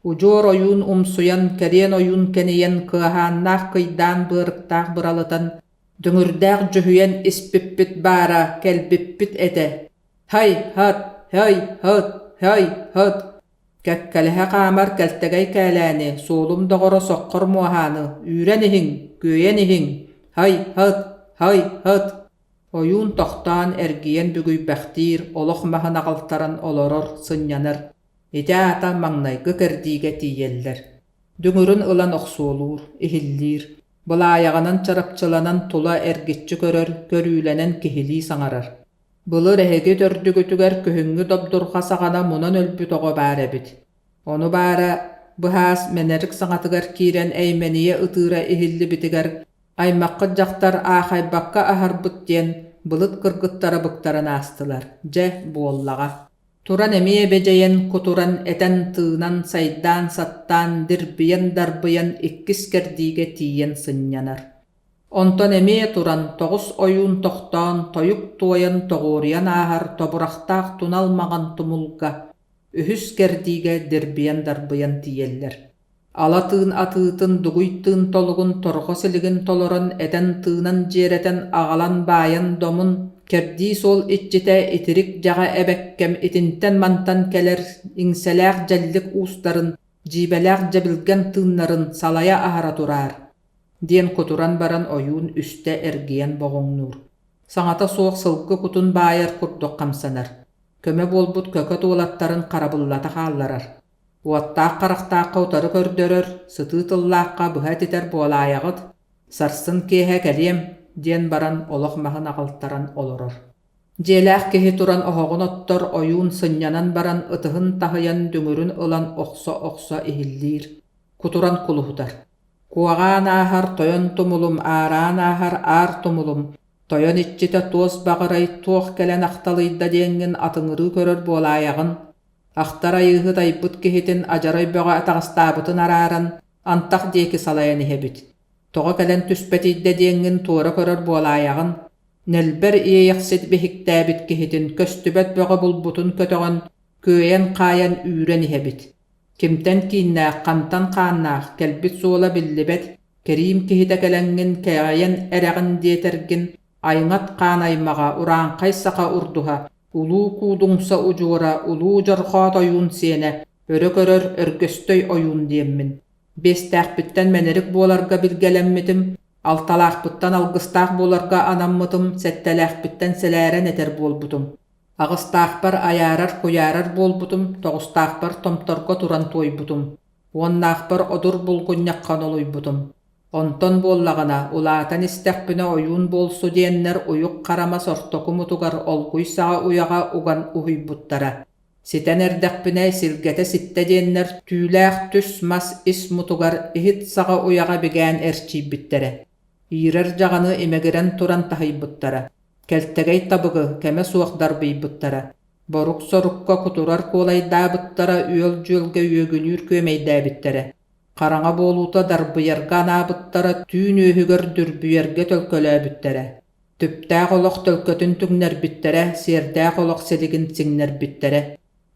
Удьуор ойуун умсуйан, кэриэн ойуун кэнийэн, кыаһааннаах кыйдаан быарыктаах быралытан, дүҥүрдээх дьүһүйэн испиппит баара, кэлбиппит этэ. Һай-һат, һай-һат, һай-һат! Кэккэлэһэ хаамар кэлтэгэй кээлээни, суолум доҕоро соххор муоһааны, үүрэн иһиҥ, күөйэн иһиҥ, һай-һат, һай-һат! Ойуун тохтоон эргийэн бүгүйбэхтиир, олох маһын аҕалтаран олорор, сынньанар. Ити аата маҥнайгы кэрдиигэ тиийэллэр. Дүҥүрүн ылан охсуолуур, иһиллиир, былаайаҕынан чарапчыланан тула эргиччи көрөр, көрүүлэнэн киһилии саҥарар. Былыр эһиги төрдүгүтүгэр күһүҥҥү добдурҕа саҕана мунан өлбүт оҕо баар эбит. Ону баара, быһаас мэнэрик саҥатыгар киирэн эймэнийэ ытыыра иһиллибитигэр аймаххыт дьахтар аахайбакка аһарбыт диэн былыт кыргыттара быктаран аастылар, дьэ, буоллаҕа. Туран эмиэ бэдьэйэн, кутуран, этэн-тыынан, сайдаан-саттаан, дирбийэн-дарбыйан иккис кэрдиигэ тиийэн сынньанар. Онтон эмиэ туран, тоҕус ойуун тохтоон, тойук туойан тоҕуоруйан ааһар тобурахтаах тунал маҥан тумулга, үһүс кэрдиигэ дирбийэн-дарбыйан тиийэллэр. Ала тыын атыытын, дугуй тыын толугун торҕо силигин толорон, этэн-тыынан дьиэрэтэн аҕалан баайан домун, кэрдии суол иччитэ итирик дьаҕа эбэккэм итинтэн-мантан кэлэр иҥсэлээх дьэллик уустарын, дьиибэлээх дьэбилгэн тыыннарын салайа аһара тураар диэн кутуран баран ойуун үстэ эргийэн боҕуҥнуур. Саҥата суох сылгы кутун баайар курдук хамсанар. Көмө буолбут көкөт уолаттарын харабыллата хаалларар. Уоттаах харахтаахха утары көрдөрөр, сытыы тыллаахха быһа этитэр буолаайаҕыт, сарсын киэһэ кэлиэм, диэн баран олох маһын аҕалтаран олорор. Дьиэлээх киһи туран оһоҕун оттор, ойуун сынньанан баран ытыһын таһыйан дүҥүрүн ылан охсо-охсо иһиллиир, кутуран кулуһутар. Куоҕаан ааһар тойон тумулум, аараан ааһар аар тумулум, тойон иччитэ туос баҕарай туох кэлэн ахталыйда диэҥҥин атыҥырыы көрөр буолаайаҕын, Ахтар Айыыһыт айбыт киһитин адьарай бөҕө атаҕастаабытын арааран, антах диэки салайан иһэбит. Тоҕо кэлэн түспэтийдэ диэҥҥин туора көрөр буолаайаҕын, Нэлбэр Иэйэхсит биһиктээбит киһитин көстүбэт бөҕө булбутун көтөҕөн, күөйэн-хаайан үүрэн иһэбит. Кимтэн кииннээх, хантан хааннаах, кэлбит суола биллибэт, кэриим киһитэ кэлэҥҥин кэҕэйэн эрэҕин диэтэргин, айҥат хаан аймаҕа, урааҥхай саха урдуһа, Улуу Куудуҥса удьуора, Улуу Дьорҕоот ойуун сиэнэ, өрө көрөр Өргөстөй ойуун диэммин. Биэстээхпиттэн мэнэрик буоларга билгэлэммитим, алталаахпыттан алгыстаах буоларга анаммытым, сэттэлээхпиттэн сэлээрэн этэр буолбутум. Аҕыстаахпар айаарар-куйаарар буолбутум, тоҕустаахпар томторго туран туойбутум, уоннаахпар одур булгунньахха нолуйбутум. Онтон буоллаҕына, улаатан истэхпинэ ойуун буолсу диэннэр уйук харамас ортоку мутугар олгуй саҕа уйаҕа уган уһуйбуттара. Ситэн эрдэхпинэ силгэтэ ситтэ диэннэр түүлээх түс мас ис мутугар иһит саҕа уйаҕа бигээн эрчийбиттэрэ. Иирэр дьаҕаны имэгирэн туран таһыйбыттара. Кэлтэгэй табыгы кэмэ суох дарбыйбыттара. Борук-сорукка кутурар куолайдаабыттара, үөл-дьүөлгэ үөгүлүүр күөмэйдээбиттэрэ. Хараҥа буолуута дарбыйарга анаабыттара, түүн үөһүгэр дүрбүйэргэ төлкөлөөбүттэрэ. Түптээх олох төлкөтүн түҥнэрбиттэрэ, сиэрдээх олох силигин сиҥнэрбиттэрэ.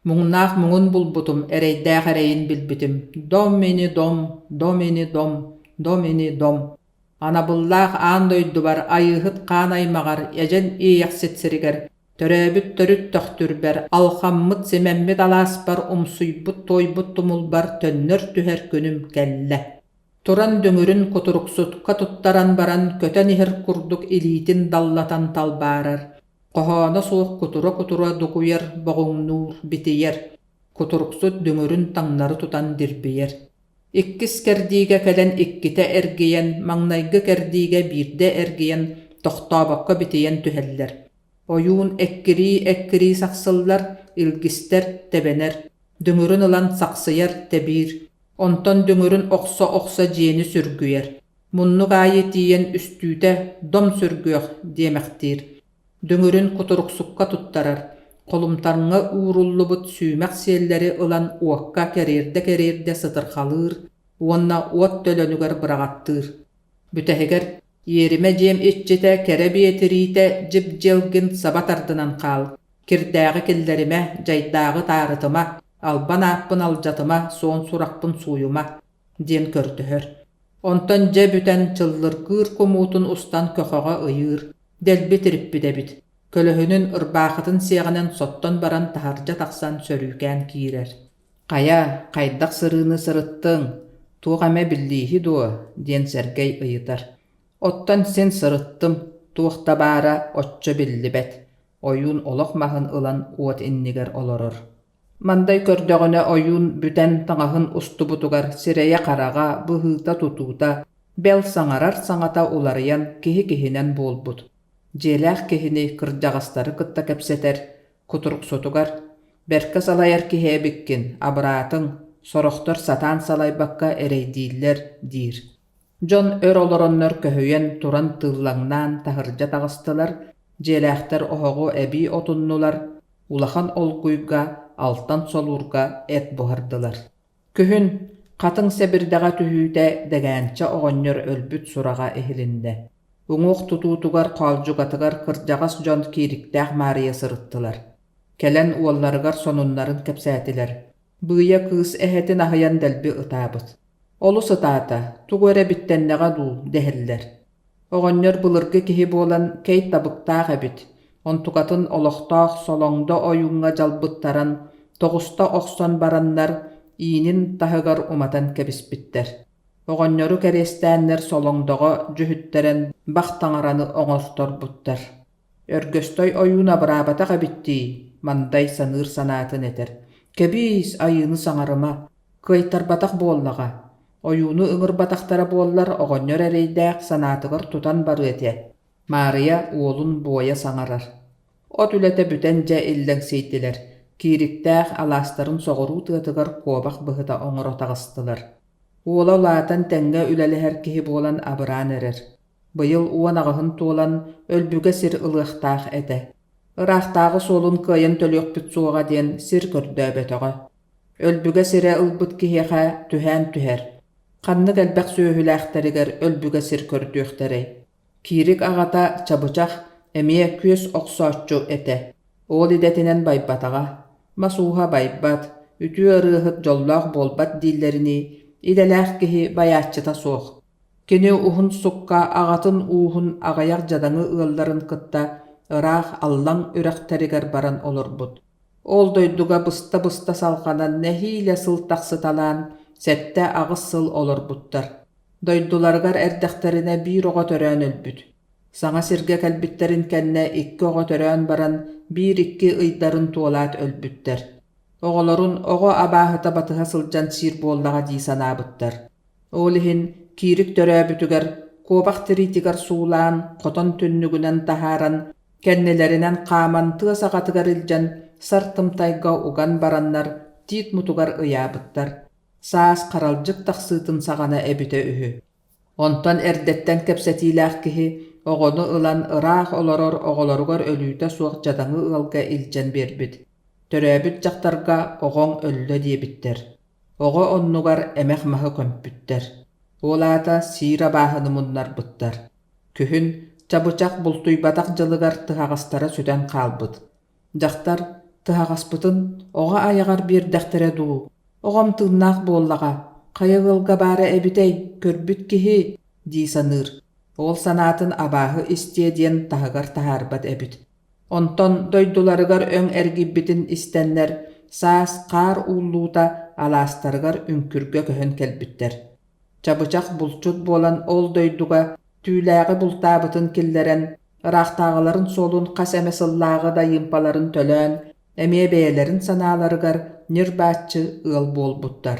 Муҥнаах муҥун булбутум, эрэйдээх эрэйин билбитим. Дом ини дом, дом ини дом, дом ини дом. Анабыллаах аан дойдубар, Айыыһыт хаан аймаҕар, Эдьэн Иэйэхсит сиригэр Төрөөбүт төрүт төхтүрбэр, алҕаммыт, симэммит алааспар, умсуйбут, туойбут тумулбар төннөр түһэр күнүм кэллэ. Туран дүҥүрүн кутуруксутка туттаран баран көтөн иһэр курдук илиитин даллатан талбаарар, хоһооно суох кутура-кутура дугуйар, боҕуҥнуур, битийэр, кутуруксут дүҥүрүн таҥнары тутан дирбийэр. Иккис кэрдиигэ кэлэн иккитэ эргийэн, маҥнайгы кэрдиигэ биирдэ эргийэн, тохтообокко битийэн түһэллэр. Ойуун эккирии-эккирии сахсыллар, илгистэр, тэбэнэр, дүҥүрүн ылан сахсыйар, тэбиир, онтон дүҥүрүн охсо-охсо дьиэни сүргүйэр, муннук аайы тиийэн үстүүтэ «дом сүргүөх» диэмэхтиир, дүҥүрүн кутуруксукка туттарар, холумтаҥҥа ууруллубут сүүмэх сиэллэри ылан уокка кэриэрдэ-кэриэрдэ сытырхалыыр уонна уот төлөнүгэр быраҕаттыыр. Бүтэһигэр Иэримэ дьиэм иччитэ кэрэ биэтириитэ дьип-дьиэлгин саба тардынан хаал, кирдээҕи киллэримэ, дьайдааҕы таарытыма, албан ааппын алдьатыма, суон сурахпын сууйума диэн көрдөһөр. Онтон дьэ бүтэн чыллыргыыр кумуутун устан көхөҕө ыйыыр, дэлби тириппит эбит. Көлөһүнүн ырбаахытын сиэҕинэн соттон баран таһырдьа тахсан сөрүүкээн киирэр. «Хайа, хайдах сырыыны сырыттыҥ, туох эмэ биллииһи дуо?» диэн Сэргэй ыйытар. «Оттон син сырыттым, туох да баара оччо биллибэт» ойуун олох маһын ылан уот иннигэр олорор. Мандай көрдөҕүнэ ойуун бүтэн таҥаһын устубутугар сирэйэ-хараҕа, быһыыта-тутуута, бэл саҥарар саҥата уларыйан киһи киһинэн буолбут. Дьиэлээх киһини кырдьаҕастары кытта кэпсэтэр, кутуруксутугар «Бэркэ салайар киһи эбиккин, абыраатыҥ, сорохтор сатаан салайбакка эрэйдииллэр» диир. Дьон өр олороннор көһүйэн туран тыыллаҥнаан таһырдьа таҕыстылар. Дьиэлээхтэр оһоҕу эбии отуннулар, улахан олгуйга, алтан солуурга эт буһардылар. Күһүн хатыҥ сэбирдэҕэ түһүүтэ Дэгээнчэ оҕонньор өлбүт сураҕа иһилиннэ. Уҥуох тутуутугар хоолдьугатыгар кырдьаҕас дьон Киириктээх Маарыйа сырыттылар. Кэлэн уолларыгар сонуннарын кэпсээтилэр. Быыйа кыыс эһэтин аһыйан дэлби ытаабыт. Олус ытаата, тугу эрэ биттэннэҕэ дуу дэһэллэр. Оҕонньор былыргы киһи буолан кэй табыктаах эбит, онтукатын олохтоох солоҥдо ойууҥҥа дьалбыттаран, тоҕуста охсон бараннар, иинин таһыгар уматан кэбиспиттэр. Оҕонньору кэриэстээннэр солоҥдоҕо дьүһүттэрэн бах таҥараны оҥорторбуттар. Өргөстой ойуун абыраабатах эбит дии, Мандай саныыр санаатын этэр. Кэбиис, айыыны саҥарыма, кыайтарбатах буоллаҕа. Ойууну ыҥырбатахтара буоллар, оҕонньор эрэйдээх санаатыгар тутан барыа этэ. Маарыйа уолун буойа саҥарар. От үлэтэ бүтэн дьэ иллэҥсийдилэр, Киириктээх алаастарын соҕуруу тыатыгар куобах быһыта оҥоро таҕыстылар. Уола улаатан тэҥҥэ үлэлэһэр киһи буолан абыраан эрэр. Быйыл 18-ын туолан, өлбүгэ сир ылыахтаах этэ. Ыраахтааҕы суолун кыайан төлүөхпүт суоҕа диэн сир көрдөөбөтөҕө. Өлбүгэ сирэ ылбыт киһиэхэ түһээн түһэр. Ханнык элбэх сүөһүлээхтэригэр өлбүгэ сир көрдүөхтэрэй. Киирик аҕата Чабычах эмиэ күөс охсооччу этэ. Ол идэтинэн байбатаҕа. Мас ууһа байбат, үтүө ырыаһыт дьоллоох буолбат дииллэринии, идэлээх киһи байааччыта суох. Кини уһун сукка аҕатын ууһун аҕыйах дьадаҥы ыалларын кытта ыраах Аллаҥ үрэхтэригэр баран олорбут. Ол дойдуга быста-быста салҕанан нэһиилэ сыл тахсыталаан, 7-8 сыл олорбуттар. Дойдуларыгар эрдэхтэринэ биир оҕо төрөөн өлбүт. Саҥа сиргэ кэлбиттэрин кэннэ икки оҕо төрөөн баран, биир-икки ыйдарын туолаат өлбүттэр. Оҕолорун оҕо абааһыта батыһа сылдьан сиир буоллаҕа дии санаабыттар. Ол иһин Киирик төрөөбүтүгэр куобах тириитигэр суулаан, хотон түннүгүнэн таһааран, кэннилэринэн хааман тыа саҕатыгар илдьэн сар тымтайга уган бараннар тиит мутугар ыйаабыттар. Саас харалдьык тахсыытын саҕана эбитэ үһү. Онтон эрдэттэн кэпсэтиилээх киһи оҕону ылан ыраах олорор оҕолоругар өлүүтэ суох дьадаҥы ыалга илдьэн биэрбит. Төрөөбүт дьахтарга оҕоҥ өллө диэбиттэр. Оҕо оннугар эмэх маһы көмпүттэр. Ол аата сиир абааһыны муннарбыттар. Күһүн чабычах бултуйбатах дьылыгар тыһаҕастара сүтэн хаалбыт. Дьахтар тыһаҕаспытын оҕо айаҕар биэрдэхтэрэ дуу, оҕом тыыннаах буоллаҕа, хайа ыалга баара эбитэй, көрбүт киһи дии саныыр. Ол санаатын абааһы истиэ диэн таһыгар таһаарбат эбит. Онтон дойдуларыгар өҥ эргийбитин истэннэр, саас хаар ууллуута алаастарыгар Үҥкүргэ көһөн кэлбиттэр. Чабычах булчут буолан ол дойдуга түүлээҕи бултаабытын киллэрэн, ыраахтааҕыларын суолун хас эмэ сыллааҕы дайыымпаларын төлөөн, эмиэ бэйэлэрин санааларыгар ньир-бааччы ыал буолбуттар.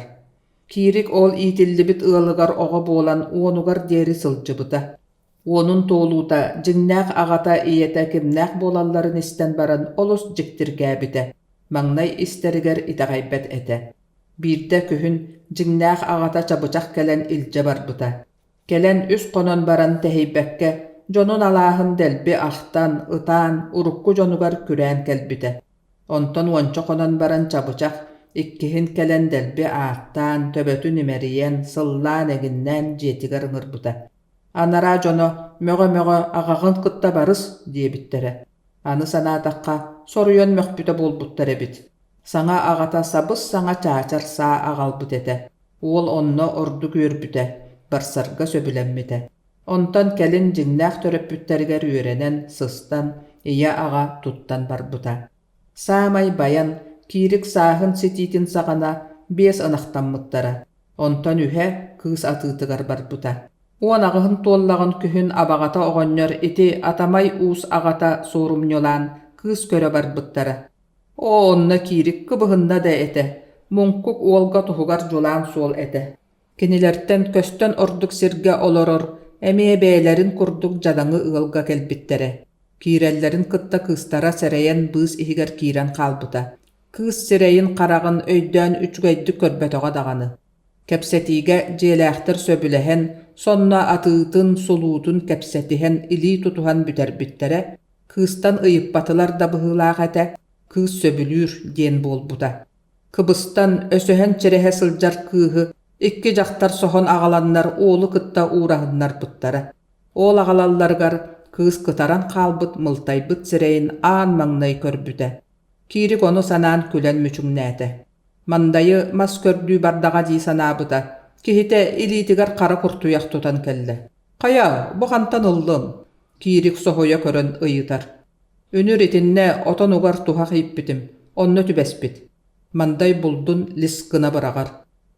Киирик ол иитиллибит ыалыгар оҕо буолан уонугар диэри сылдьыбыта. Уонун туолуута дьиҥнээх аҕата ийэтэ кимнээх буолалларын истэн баран олус дьиктиргээбитэ, маҥнай истэригэр итэҕэйбэт этэ. Биирдэ күһүн дьиҥнээх аҕата чабычах кэлэн илдьэ барбыта. Кэлэн үс хонон баран тэһийбэккэ, дьонун алааһын дэлби ахтан, ытаан, урукку дьонугар күрээн кэлбитэ. Онтон уонча хонон баран чабычах иккиһин кэлэн дэлби ааттаан, төбөтүн имэрийэн, сыллаан-эҥиннээн дьиэтигэр ыҥырбыта. Анараа дьоно мөҕө-мөҕө аҕаҕын кытта барыс диэбиттэрэ. Аны санаатахха, соруйан мөхпүтэ буолбуттар эбит. Саҥа аҕата сабыс-саҥа чаачар саа аҕалбыт этэ. Уол онно ордук үөрбүтэ, барсарга сөбүлэммитэ. Онтон кэлин дьиҥнээх төрөппүттэригэр үөрэнэн, сыстан, ийэ-аҕа туттан барбыта. Саамай байан, киирик сааһын ситиитин саҕана биэс ынахтаммыттара. Онтон үһэ кыыс атыытыгар барбыта. 18-ын туоллаҕын күһүн абаҕата оҕонньор ити Атамай уус аҕата суорумньулаан кыыс көрө барбыттара. Оо, онно киирик кыбыһынна да этэ, муҥкук уолга туһугар дьулаан суол этэ. Кинилэртэн көстөн ордук сиргэ олорор, эмиэ бэйэлэрин курдук дьадаҥы ыалга кэлбиттэрэ. Киирэллэрин кытта кыыстара сэрэйэн быыс иһигэр киирэн хаалбыта. Кыыс сирэйин-хараҕын өйдөөн үчүгэйдик көрбөтөҕө даҕаны. Кэпсэтиигэ дьиэлээхтэр сөбүлэһэн, сонно атыытын, сулуутун кэпсэтиһэн илии тутуһан бүтэрбиттэрэ. Кыыстан ыйыппатылар да быһыылаах этэ, кыыс сөбүлүүр диэн буолбута. Кыбыстан, өсөһөн чирэһэ сылдьар кыыһы икки дьахтар соһон аҕаланнар уолу кытта уураһыннарбыттара. Ол аҕалалларыгар кыыс кытаран хаалбыт мылтайбыт сирэйин аан маҥнай көрбүтэ. Киирик ону санаан күлэн мүчүҥнээтэ. Мандайы мас көрдүү бардаҕа дии санаабыта, киһитэ илиитигэр хара куртуйах тутан кэллэ. «Хайа, бу хантан ыллыҥ?» Киирик соһуйа көрөн ыйытар. Үнүр итиннэ отон угар туһах ииппитим, онно түбэспит. Мандай булдун лис гына быраҕар.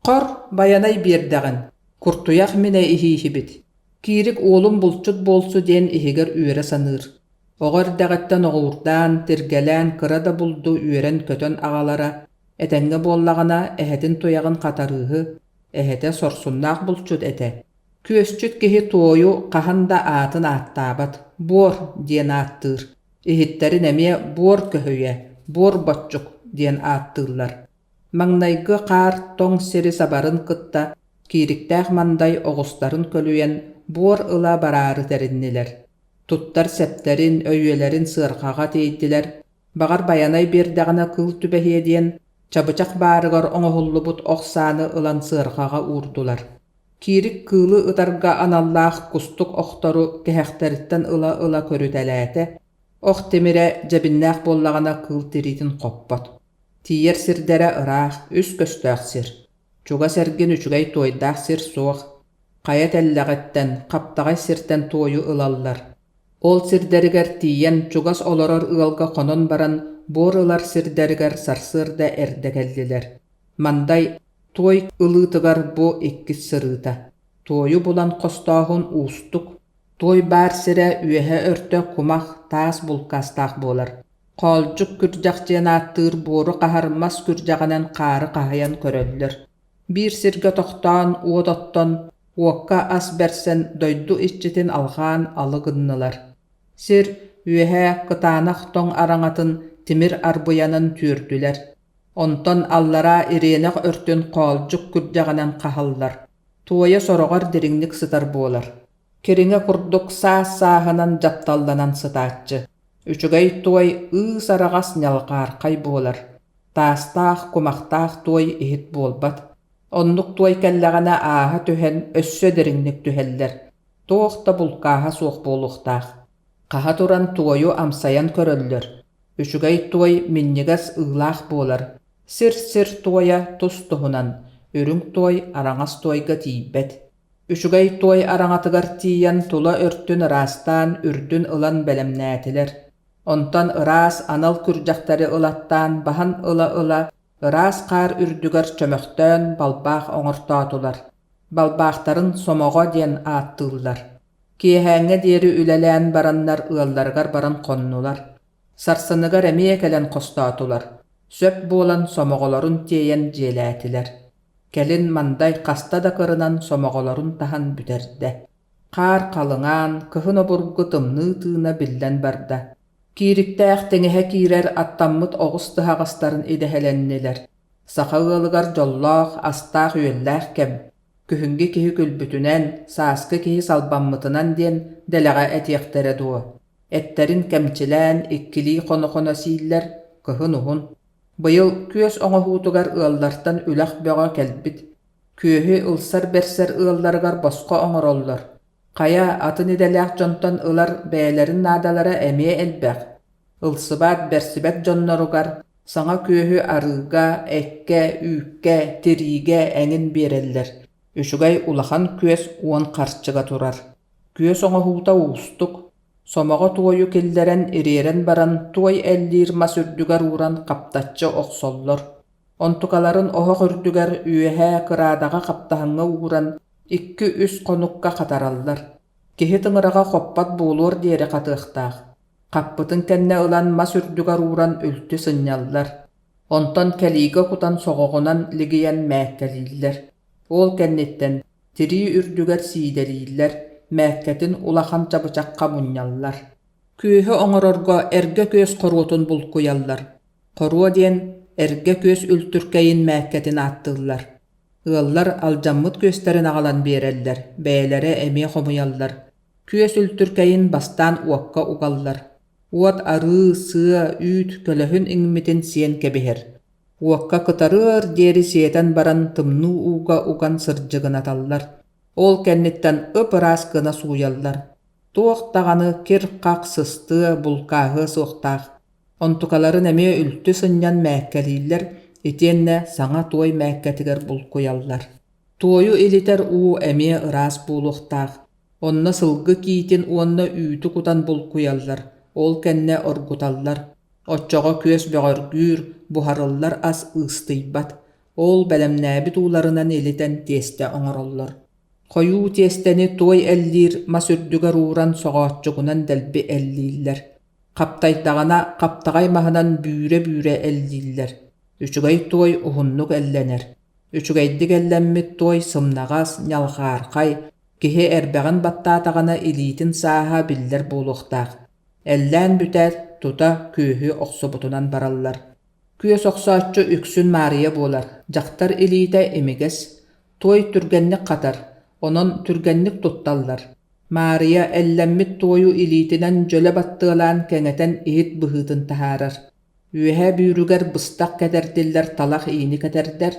Хор, Байанай биэрдэҕин, куртуйах минэ иһииһибит. Киирик уолум булчут буолсу диэн иһигэр үөрэ саныыр. Оҕо эрдэҕиттэн оҕуурдаан, тиргэлээн кыра да булду үөрэн-көтөн аҕалара, этэҥҥэ буоллаҕына эһэтин туйаҕын хатарыыһы, эһэтэ сорсуннаах булчут этэ. Күөсчүт киһи туойу хаһан да аатын ааттаабат, буор диэн ааттыыр, иһиттэрин эмиэ буор көһүйэ, буор боччук диэн ааттыыллар. Маҥнайгы хаар тоҥ сири сабарын кытта киириктээх мандай оҕустарын көлүйэн буор ыла бараары тэриннилэр. Туттар сэптэрин, өйүөлэрин сыарҕаҕа тиэйдилэр, баҕар Байанай биэрдэҕинэ кыыл түбэһиэ диэн, чабычах баарыгар оҥоһуллубут ох сааны ылан сыарҕаҕа уурдулар. Киирик кыылы ытарга аналлаах кустук охтору кэһэхтэриттэн ыла-ыла көрүтэлээтэ, ох тимирэ дьэбиннээх буоллаҕына кыыл тириитин хоппот. Тиийэр сирдэрэ ыраах, үс көстөөх сир. Чугас эргин үчүгэй туойдаах сир суох. Хайа тэллэҕиттэн, хаптаҕай сиртэн туойу ылаллар. Ол сирдэригэр тиийэн чугас олорор ыалга хонон баран буор ылар сирдэригэр сарсыарда эрдэ кэллилэр. Мандай туой ылыытыгар бу иккис сырыыта. Туойу булан хостооһун уустук. Туой баар сирэ үөһэ өртө кумах, таас булкаастаах буолар. Хоолдьук күрдьэх диэн ааттыыр буору хаһар мас күрдьэҕинэн хаары хаһыйан көрөллөр. Биир сиргэ тохтоон, уот оттон, уокка ас бэрсэн, дойду иччитин алҕаан алы гыннылар. Сир үөһэ кытаанах тоҥ араҥатын тимир арбыйанан түөрдүлэр. Онтон аллараа ириэнэх өртүн хоолдьук күрдьэҕинэн хаһаллар. Туойа сороҕор дириҥник сытар буолар. Кириҥэ курдук саас-сааһынан дьапталланан сытааччы. Үчүгэй туой ыыс-араҕас ньалҕаархай буолар. Таастаах, кумахтаах туой иһит буолбат. Оннук туой кэллэҕинэ ааһа түһэн өссө дириҥник түһэллэр. Туох да булкааһа суох буолуохтаах. Хаһа туран туойу амсайан көрөллөр. Үчүгэй туой минньигэс ыылаах буолар. Сир-сир туойа тус-туһунан, үрүҥ туой араҥас туойга тиийбэт. Үчүгэй туой араҥатыгар тиийэн тула өртүн ыраастаан, үрдүн ылан бэлэмнээтилэр. Онтон ыраас анал күрдьэхтэри ылаттаан баһан ыла-ыла ыраас хаар үрдүгэр чөмөхтөөн балбаах оҥортоотулар. Балбаахтарын сомоҕо диэн ааттыыллар. Киэһээҥҥэ диэри үлэлээн бараннар ыалларыгар баран хоннулар. Сарсыныгар эмиэ кэлэн хостоотулар. Сөп буолан сомоҕолорун тиэйэн дьиэлээтилэр. Кэлин Мандай хаста да кырынан сомоҕолорун таһан бүтэрдэ. Хаар халыҥаан, кыһын обургу тымныы тыына биллэн барда. Киириктээх тэҥэһэ киирэр аттаммыт оҕус тыһаҕастарын идэһэлэннилэр. Саха ыалыгар дьоллоох, астаах-үөллээх кэм. Күһүҥҥү киһи күлбүтүнэн, сааскы киһи салбаммытынан диэн дэлэҕэ этиэхтэрэ дуо? Эттэрин кэмчилээн иккилии хоно-хоно сииллэр, кыһын уһун. Быйыл күөс оҥоһуутугар ыаллартан үлэх бөҕө кэлбит. Күөһү ылсар-бэрсэр ыалларыгар босхо оҥороллор. Хайа, атын идэлээх дьонтон ылар бэйэлэрин наадалара эмиэ элбэх. Ылсыбат, бэрсибэт дьонноругар саҥа күөһү арыыга, эккэ, үүккэ, тириигэ эҥин биэрэллэр. Үчүгэй улахан күөс уон харчыга турар. Күөс оҥоһуута уустук. Сомоҕо туойу киллэрэн ириэрэн баран туой эллиир мас үрдүгэр ууран хаптаччы охсоллор. Онтукаларын оһох үрдүгэр үөһээ кыраадаҕа хаптаһыҥҥа ууран икки-үс хонукка хатараллар. Киһи тыҥыраҕа хоппот буолуор диэри хатыахтаах. Хаппытын кэннэ ылан мас үрдүгэр ууран үлтү сынньаллар. Онтон кэлиигэ кутан соҕоҕунан лигийэн мээккэлииллэр. Ол кэнниттэн тирии үрдүгэр сиидэлииллэр, мээккэтин улахан чабычахха мунньаллар. Күөһү оҥорорго эргэ күөс хоруотун булкуйаллар. Хоруо диэн эргэ күөс үлтүркэйин мээккэтин ааттыыллар. Ыаллар алдьаммыт күөстэрин аҕалан биэрэллэр, бэйэлэрэ эмиэ хомуйаллар. Күөс үлтүркэйин бастаан уокка угаллар. Уот арыы, сыа, үүт, көлөһүн иҥмитин сиэн кэбиһэр. Уокка кытарыар диэри сиэтэн баран тымныы ууга уган сырдьыгынаталлар. Ол кэнниттэн ып-ыраас гына сууйаллар. Туох даҕаны кир-хах сыстыа, булкааһыа суохтаах. Онтукаларын эмиэ үлтү сынньан мээккэлииллэр итиэннэ саҥа туой мээккэтигэр булкуйаллар. Туойу илитэр уу эмиэ ыраас буолуохтаах. Онно сылгы киитин уонна үүтү кутан булкуйаллар, ол кэннэ оргуталлар. Оччоҕо күөс бөҕөргүүр, буһарыллар ас ыыстыйбат. Ол бэлэмнээбит ууларынан илитэн тиэстэ оҥороллор. Хойуу тиэстэни туой эллиир мас үрдүгэр ууран соҕооччугунан дэлби эллииллэр. Хаптайдаҕына хаптаҕай маһынан бүүрэ-бүүрэ эллииллэр. Үчүгэй туой уһуннук эллэнэр. Үчүгэйдик эллэммит туой сымнаҕас, ньалҕаархай, киһи эрбэҕин баттаатаҕына илиитин сааһа биллэр буолуохтаах. Эллээн бүтээт, тута күөһү охсубутунан бараллар. Күөс охсооччу үксүн Маарыйа буолар, дьахтар илиитэ имигэс, туой түргэнник хатар, онон түргэнник тутталлар. Маарыйа эллэммит туойу илиитинэн дьөлө баттыалаан кэҥэтэн иһит быһыытын таһаарар. Үөһээ бүүрүгэр быстах кэтэрдиллэр талах иини кэтэрдэр,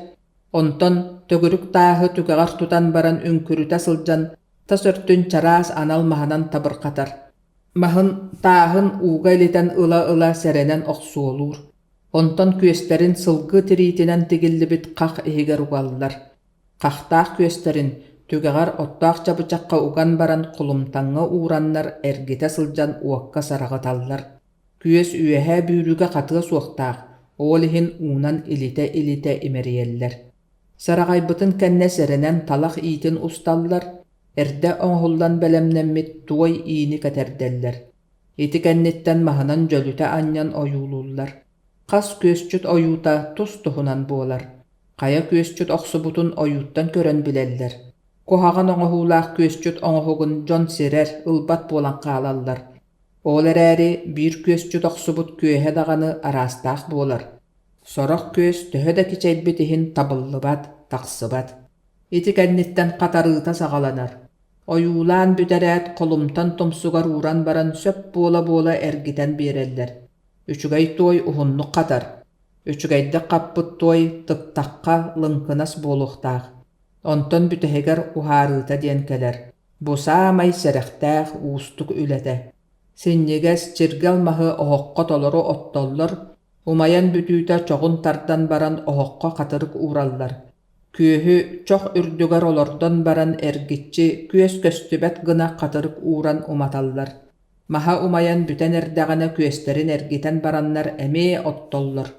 онтон төгүрүк тааһы түгэҕэр тутан баран үҥкүрүтэ сылдьан тас өртүн чараас анал маһынан табырҕатар. Маһын, тааһын ууга илитэн ыла-ыла сэрэнэн охсуолуур. Онтон күөстэрин сылгы тириитинэн тигиллибит хах иһигэр угаллар. Хахтаах күөстэрин түгэҕэр оттоох чабычахха уган баран холумтаҥҥа уураннар эргитэ сылдьан уокка сараҕыталлар. Күөс үөһээ бүүрүгэ хатыа суохтаах, ол иһин уунан илитэ-илитэ имэрийэллэр. Сараҕайбытын кэннэ сэрэнэн талах иитин усталлар, эрдэ оҥоһуллан бэлэмнэммит туой иини кэтэрдэллэр. Ити кэнниттэн маһынан дьөлүтэ анньан ойуулууллар. Хас күөсчүт ойуута тус-туһунан буолар. Хайа күөсчүт охсубутун ойууттан көрөн билэллэр. Куһаҕан оҥоһуулаах күөсчүт оҥоһугун дьон сирэр, ылбат буолан хаалаллар. Ол эрээри биир күөсчүт охсубут күөһэ даҕаны араастаах буолар. Сорох күөс төһө да кичэйбит иһин табыллыбат, тахсыбат. Ити кэнниттэн хатарыыта саҕаланар. Ойуулаан бүтэрээт холумтан тумсугар ууран баран сөп буола-буола эргитэн биэрэллэр. Үчүгэй туой уһуннук хатар. Үчүгэйдик хаппыт туой тыктахха лыҥкынас буолуохтаах. Онтон бүтэһигэр уһаарыыта диэн кэлэр. Бу саамай сэрэхтээх, уустук үлэтэ. Синньигэс, чиргэл маһы оһоххо толору оттоллор, умайан бүтүүтэ чоҕун тардан баран оһоххо хатырык уураллар. Күөһү чох үрдүгэр олордон баран эргиччи күөс көстүбэт гына хатырык ууран уматаллар. Маһа умайан бүтэн эрдэҕинэ күөстэрин эргитэн бараннар эмиэ оттоллор.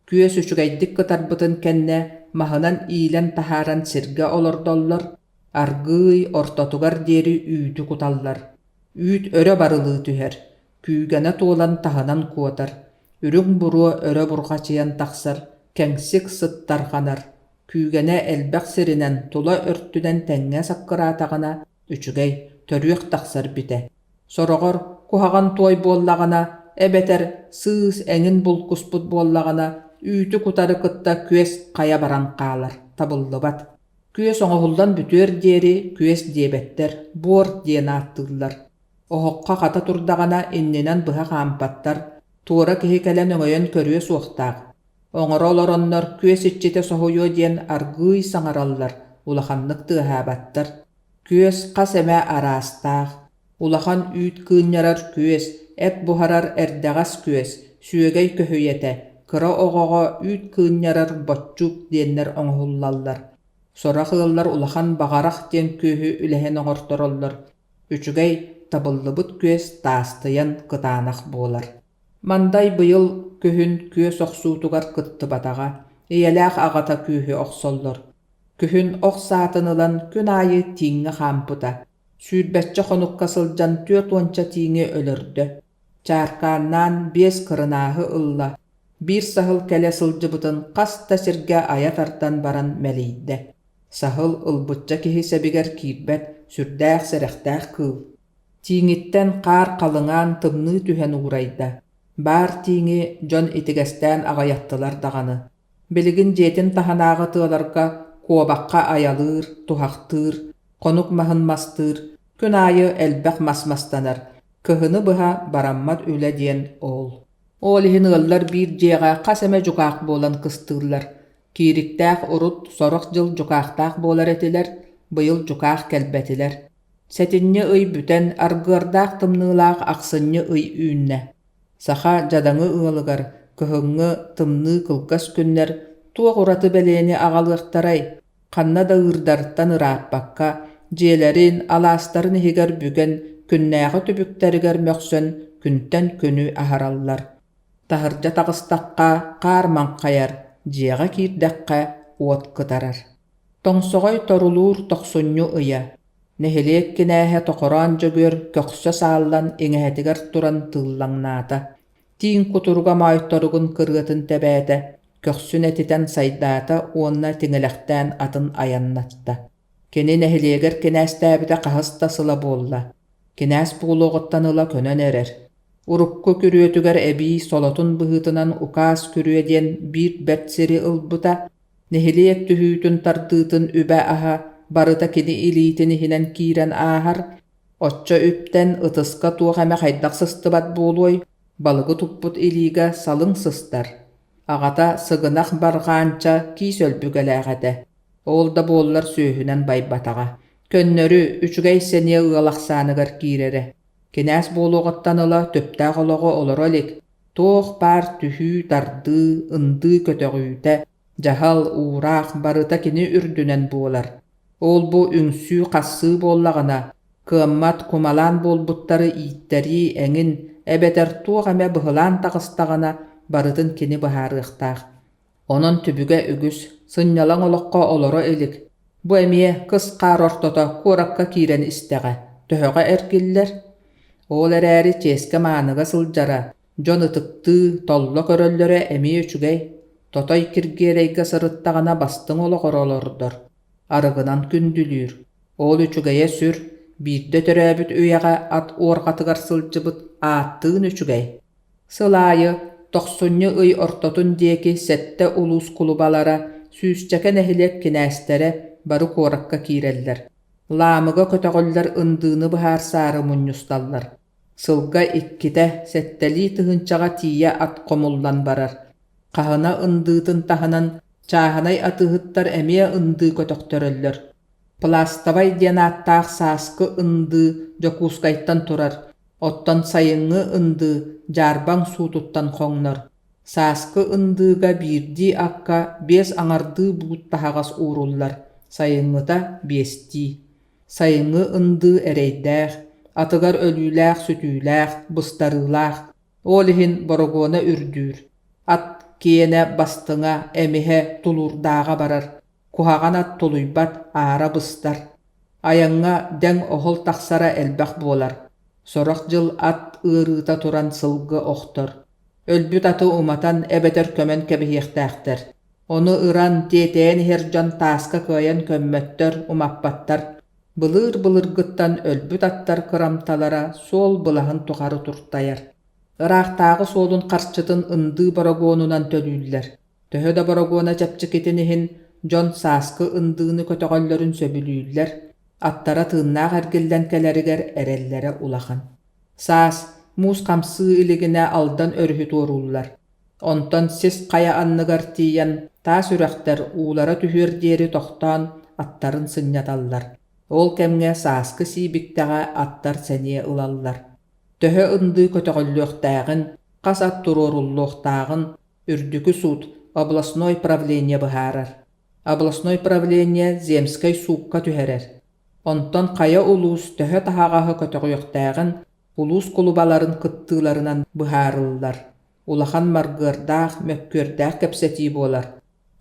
Күөс үчүгэйдик кытарбытын кэннэ маһынан иилэн таһааран сиргэ олордоллор, аргыый ортотугар диэри үүтү куталлар. Үүт өрө барылыы түһэр, күүгэнэ туолан таһынан куотар, үрүҥ буруо өрө бурҕачыйан тахсар, кэҥсик сыт тарҕанар, күүгэнэ элбэх сиринэн тула өртүнэн тэҥҥэ саккыраатаҕына үчүгэй, төрүөх тахсар битэ. Сороҕор куһаҕан туой буоллаҕына эбэтэр сыыс эҥин булкуспут буоллаҕына үүтү кутары кытта күөс хайа баран хаалар, табыллыбат. Күөс оҥоһуллан бүтүөр диэри күөс диэбэттэр, буор диэн ааттыыллар. Оһоххо хата турдаҕына иннинэн быһа хаампаттар, туора киһи кэлэн өҥөйөн көрүө суохтаах. Оҥоро олороннор күөс иччитэ соһуйуо диэн аргыый саҥараллар, улаханнык тыаһаабаттар. Күөс хас эмэ араастаах. Улахан үүт кыынньарар күөс, эт буһарар эрдэҕэс күөс, сүөгэй көһүйэтэ, кыра оҕоҕо үүт кыынньарар боччук диэннэр оҥоһуллаллар. Сорох ыаллар улахан баҕарах диэн күөһү үлэһэн оҥортороллор. Үчүгэй, табыллыбыт күөс таастыйан кытаанах буолар. Мандай быйыл күһүн күөс охсуутугар кыттыбатаҕа, ийэлээх аҕата күүһү охсоллор. Күһүн ох саатын ылан күн аайы тииҥҥэ хаампыта. Сүүрбэччэ хонукка сылдьан түөрт уонча тииҥи өлөрдө. Чааркааннаан биэс кырынааһы ылла, биир саһыл кэлэ сылдьыбытын хас да сиргэ айа тардан баран мэлийдэ. Саһыл ылбычча киһи сэбигэр киирбэт, сүрдээх сэрэхтээх кыыл. Тииҥиттэн хаар халыҥаан тымныы түһэн уурайда. Баар тииҥи дьон итигэстээн аҕыйаттылар даҕаны. Билигин дьиэтин таһынааҕы тыаларга куобахха айалыыр, туһахтыыр, хонук маһын мастыыр, күн аайы элбэх мас мастанар. Кыһыны быһа бараммат үлэ диэн ол. Ол иһин ыаллар биир дьиэҕэ хас эмэ дьукаах буолан кыстыыллар. Киириктээх урут сорох дьыл дьукаахтаах буолар этилэр, быйыл дьукаах кэлбэтилэр. Сэтинньи ый бүтэн, аргыардаах тымныылаах ахсынньы ый үүннэ. Саха дьадаҥы ыалыгар кыһыҥҥы тымныы кылгас күннэр туох ураты бэлиэни аҕалыахтарай, ханна да ыырдарыттан ырааппакка, дьиэлэрин, алаастарын иһигэр бүгэн күннээҕи түбүктэригэр мөхсөн күнтэн күнү аһараллар. Таһырдьа таҕыстахха хаар маҥхайар, дьиэҕэ киирдэххэ уот кытарар. Тоҥсоҕой торулуур тохсунньу ыйа. Нэһилиэк кинээһэ Тохороон Дьөгүөр көхсө сааллан иҥэһэтигэр туран тыыллаҥнаата. Тииҥ кутуруга моойторугун кырыатын тэбээтэ, көхсүн этитэн сайдаата уонна тиҥилэхтээн атын айаннатта. Кини нэһилиэгэр кинээстээбитэ хаһыс да сыла буолла. Кинээс буолуоҕуттан ыла көнөн эрэр. Урукку күрүөтүгэр эбии солотун быһыытынан укаас күрүө диэн биир бэрт сири ылбыта, нэһилиэк түһүүтүн тардыытын үбэ-аһа барыта кини илиитин иһинэн киирэн ааһар, оччо үптэн ытыска туох эмэ хайдах сыстыбат буолуой, балыгы туппут илиигэ салыҥ сыстар. Аҕата Сыгынах Барҕаанча киис өлбүгэлээх этэ, ол да буоллар сүөһүнэн байбатаҕа. Көннөрү, үчүгэй сэниэ ыал ахсааныгар киирэрэ. Кинээс буолуоҕуттан ыла түптээх олоҕу олоро илик, туох баар түһүү-тардыы, ындыы көтөҕүүтэ, дьаһал, уураах барыта кини үрдүнэн буолар. Ол-бу үҥсүү-хассыы буоллаҕына, кыаммат, кумалаан буолбуттары ииттэрии эҥин эбэтэр туох эмэ быһылаан таҕыстаҕына барытын кини быһаарыахтаах. Онон түбүгэ үгүс, сынньалаҥ олоххо олоро илик. Бу эмиэ кыс хаар ортото куоракка киирэн истэҕэ, төһөҕө эргиллэр? Ол эрээри чиэскэ-мааныга сылдьара, дьон ытыктыы, толло көрөллөрө эмиэ үчүгэй. Тотой Киргиэлэйгэ сырыттаҕына бастыҥ олоҕор олордор, арыгынан күндүлүүр. Ол үчүгэйэ сүр, биирдэ төрөөбүт үйэҕэ ат уорҕатыгар сылдьыбыт ааттыын үчүгэй. Сыл аайы тохсунньу ый ортотун диэки сэттэ улуус кулубалара, сүүсчэкэ нэһилиэк кинээстэрэ бары куоракка киирэллэр. Лаамыга көтөҕүллэр ындыыны быһаарсаары мунньусталлар. Сылга иккитэ, сэттэлии тыһыынчаҕа тиийэ ат хомуллан барар. Хаһына ындыытын таһынан чааһынай атыыһыттар эмиэ ындыы көтөхтөрөллөр. Пластовай диэн ааттаах сааскы ындыы Дьокуускайтан турар, оттон сайыҥҥы ындыы Дьаарбаҥ суутуттан хоҥнор. Сааскы ындыыга биирдии акка биэс аҥардыы буут таһаҕас ууруллар, сайыҥҥыта биэстии. Сайыҥҥы ындыы эрэйдээх, атыгар өлүүлээх-сүтүүлээх, быстарыылаах, ол иһин борогуона үрдүүр. Ат киэнэ бастыҥа, эмиһэ, тулуурдааҕа барар, куһаҕан ат тулуйбат, аара быстар. Айаҥҥа дэҥ-оһол тахсара элбэх буолар. Сорох дьыл ат ыарыыта туран сылгы охтор. Өлбүт аты уматан эбэтэр көмөн кэбиһиэхтээхтэр. Ону ыран, тиэтэйэн иһэр дьон тааска кыайан көммөттөр, умаппаттар. Былыыр-былыргыттан өлбүт аттар кырамталара суол былаһын тухары туртайар. Ыраахтааҕы суолун харчытын ындыы борогуонунан төлүүллэр. Төһө да борогуона чэпчэкитин иһин, дьон сааскы ындыыны көтөҕөллөрүн сөбүлүүллэр, аттара тыыннаах эргиллэн кэлэригэр эрэллэрэ улахан. Саас, муус хамсыы илигинэ Алдан өрүһү туорууллар. Онтон сис хайа анныгар тиийэн таас үрэхтэр уулара түһүөр диэри тохтоон аттарын сынньаталлар. Ол кэмҥэ сааскы сиибиктэҕэ аттар сэниэ ылаллар. Төһө ындыы көтөҕүллүөхтээҕин, хас ат туруоруллуохтааҕын Үрдүкү суут, областной правление быһаарар. Областной правление земскэй суукка түһэрэр. Онтон хайа улуус төһө таһаҕаһы көтөҕүөхтээҕин улуус кулубаларын кыттыыларынан быһаарыллар. Улахан маргыардаах, мөккүөрдээх кэпсэтии буолар.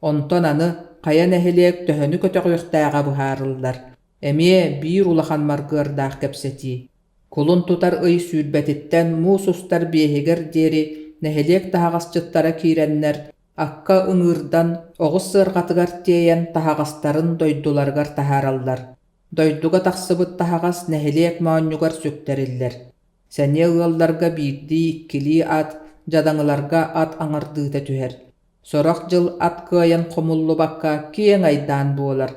Онтон аны хайа нэһилиэк төһөнү көтөҕүөхтээҕэ быһаарыллар. Эмиэ биир улахан маргыардаах кэпсэтии. Кулун тутар ый сүүрбэтиттэн муус устар биэһигэр диэри нэһилиэк таһаҕасчыттара киирэннэр, акка ыҥыырдан, оҕус сыарҕатыгар тиэйэн таһаҕастарын дойдуларыгар таһаараллар. Дойдуга тахсыбыт таһаҕас нэһилиэк моонньугар сүктэриллэр. Сэниэ ыалларга биирдии-иккилии ат, дьадаҥыларга ат аҥардыыта түһэр. Сорох дьыл ат кыайан хомуллубакка киэҥ айдаан буолар.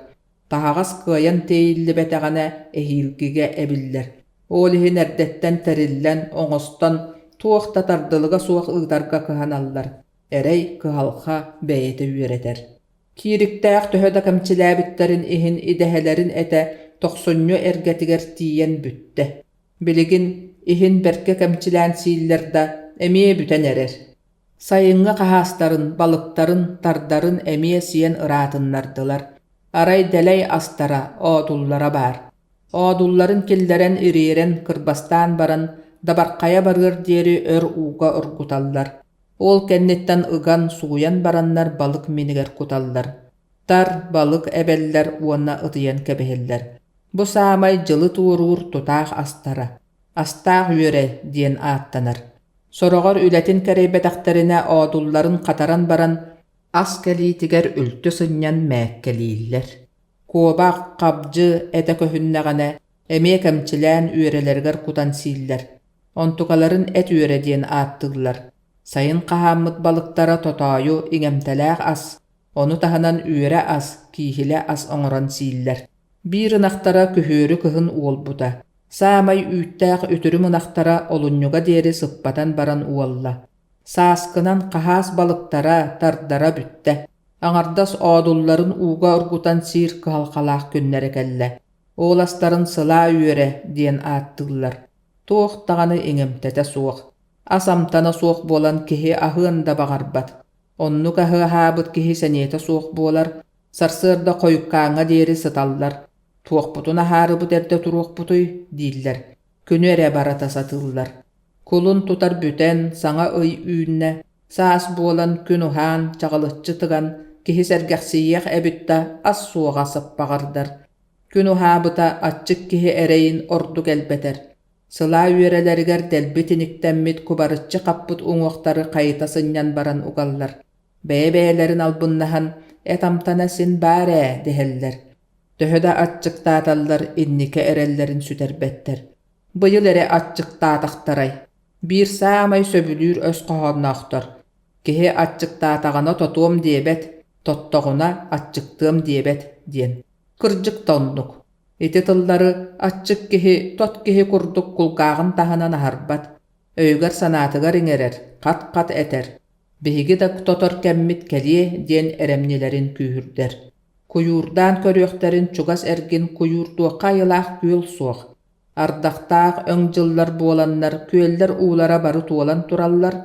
Таһаҕас кыайан тиэйиллибэтэҕинэ эһиилгигэ эбиллэр. Ол иһин эрдэттэн тэриллэн, оҥостон, туох да тардылыга суох ыытарга кыһаналлар, эрэй, кыһалҕа бэйэтэ үөрэтэр. Киириктээх төһө да кэмчилээбиттэрин иһин идэһэлэрин этэ тохсунньу эргэтигэр тиийэн бүттэ. Билигин иһин бэркэ кэмчилээн сииллэр да, эмиэ бүтэн эрэр. Сайыҥҥы хаһаастарын, балыктарын, тардарын эмиэ сиэн ыраатыннардылар. Арай дэлэй астара, оодуллара баар. Оодулларын киллэрэн ириэрэн, кырбастаан баран, дабархайа барыар диэри өр ууга оргуталлар. Ол кэнниттэн ыган, сууйан бараннар балык минигэр куталлар. Тар, балык эбэллэр уонна ытыйан кэбиһэллэр. Бу саамай дьылы туоруур тутаах астара. Астаах үөрэ диэн ааттанар. Сороҕор үлэтин кэрэйбэтэхтэринэ оодулларын хатаран баран, ас кэлиитигэр үлтү сынньан мээккэлииллэр. Куобах, хабдьы этэ көһүннэҕинэ, эмиэ кэмчилээн үөрэлэригэр кутан сииллэр. Онтукаларын эт үөрэ диэн ааттыыллар. Сайын хаһааммыт балыктара тотоойу, иҥэмтэлээх ас, ону таһынан үөрэ ас, кииһилэ ас оҥорон сииллэр. Биир ынахтара күһүөрү кыһын уолбута. Саамай үүттээх үтүрүм ынахтара олунньуга диэри сыппатан баран уолла. Сааскынан хаһаас балыктара, тардара бүттэ. Аҥардас оодулларын ууга оргутан сиир кыһалҕалаах күннэрэ кэллэ. Ол астарын сылаа үөрэ диэн ааттыыллар. Туох даҕаны иҥэмтэтэ суох. Ас амтана суох буолан киһи аһыан да баҕарбат. Оннук аһы аһаабыт киһи сэниэтэ суох буолар, сарсыарда хойуккааҥҥа диэри сыталлар. Туохпутун аһаарыбыт эрдэ туруохпутуй дииллэр. Күнү эрэ барата сатыыллар. Кулун тутар бүтэн, саҥа ый үүннэ, саас буолан күн уһаан, чаҕылыччы тыган, киһи сэргэхсийиэх эбит да, ас суоҕа саппаҕырдар. Күн уһаабыта аччык киһи эрэйин ордук элбэтэр. Сылаа үөрэлэригэр дэлби тиниктэммит кубарыччы хаппыт уҥуохтары хайыта сынньан баран угаллар. Бэйэ-бэйэлэрин албыннаһан, эт амтана син баар ээ дэһэллэр. Төһө да аччыктааталлар инники эрэллэрин сүтэрбэттэр. Быйыл эрэ аччыктаатахтарай. Биир саамай сөбүлүүр өс хоһоонноохтор. Киһи аччыктаатаҕына тотуом диэбэт, тоттоҕуна аччыктыам диэбэт диэн. Кырдьык да оннук. Ити тыллары аччык киһи тот киһи курдук кулгааҕын таһынан аһарбат, өйүгэр-санаатыгар иҥэрэр, хат-хат этэр. Биһиги да тотор кэммит кэлиэ диэн эрэмньилэрин күүһүрдэр. Куйуурдаан көрүөхтэрин чугас эргин куйуурдуохха айылаах күөл суох. Ардахтаах өҥ дьыллар буоланнар күөллэр уулара бары туолан тураллар.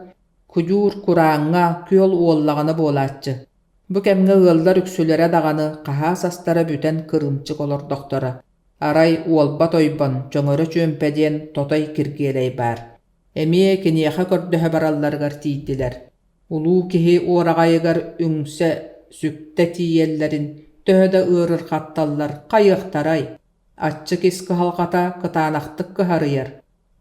Куйуур курааҥҥа күөл уоллаҕына буолааччы. Бу кэмҥэ ыаллар үксүлэрэ даҕаны хаһаас астара бүтэн кырыымчык олордохторо. Арай Уолбат ойбон, Чөҥөрө чүөмпэ диэн Тотой Киргиэлэй баар. Эмиэ киниэхэ көрдөһө баралларыгар тиийдилэр. Улуу киһи уораҕайыгар үҥсэ, сүктэ тиийэллэрин төһө да ыарырҕатталлар, хайыахтарай? Аччык ис кыһалҕата кытаанахтык кыһарыйар.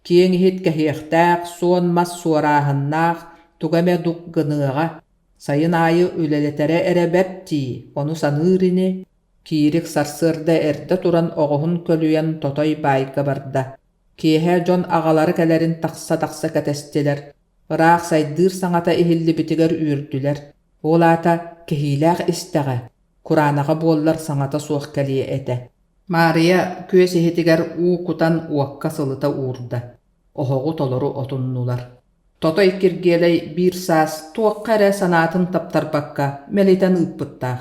Киэҥ иһит кэһиэхтээх, суон мас суорааһыннаах, туга эмэ дук гыныаҕа. Сайын аайы үлэлэтэрэ эрэ бэрт дии, ону саныыр ини. Киирик сарсыарда эрдэ туран оҕуһун көлүйэн Тотой баайга барда. Киэһэ дьон аҕалара кэлэрин тахса-тахса кэтэстилэр. Ыраах сайдыыр саҥата иһиллибитигэр үөрдүлэр. Ол аата кэһиилээх истэҕэ, кураанаҕа буоллар саҥата суох кэлиэ этэ. Маарыйа күөс иһитигэр уу кутан уокка сылыта уурда, оһоҕу толору отуннулар. Тотой Киргиэлэй биир саас туохха эрэ санаатын таптарбакка мэлитэн ыыппыттаах.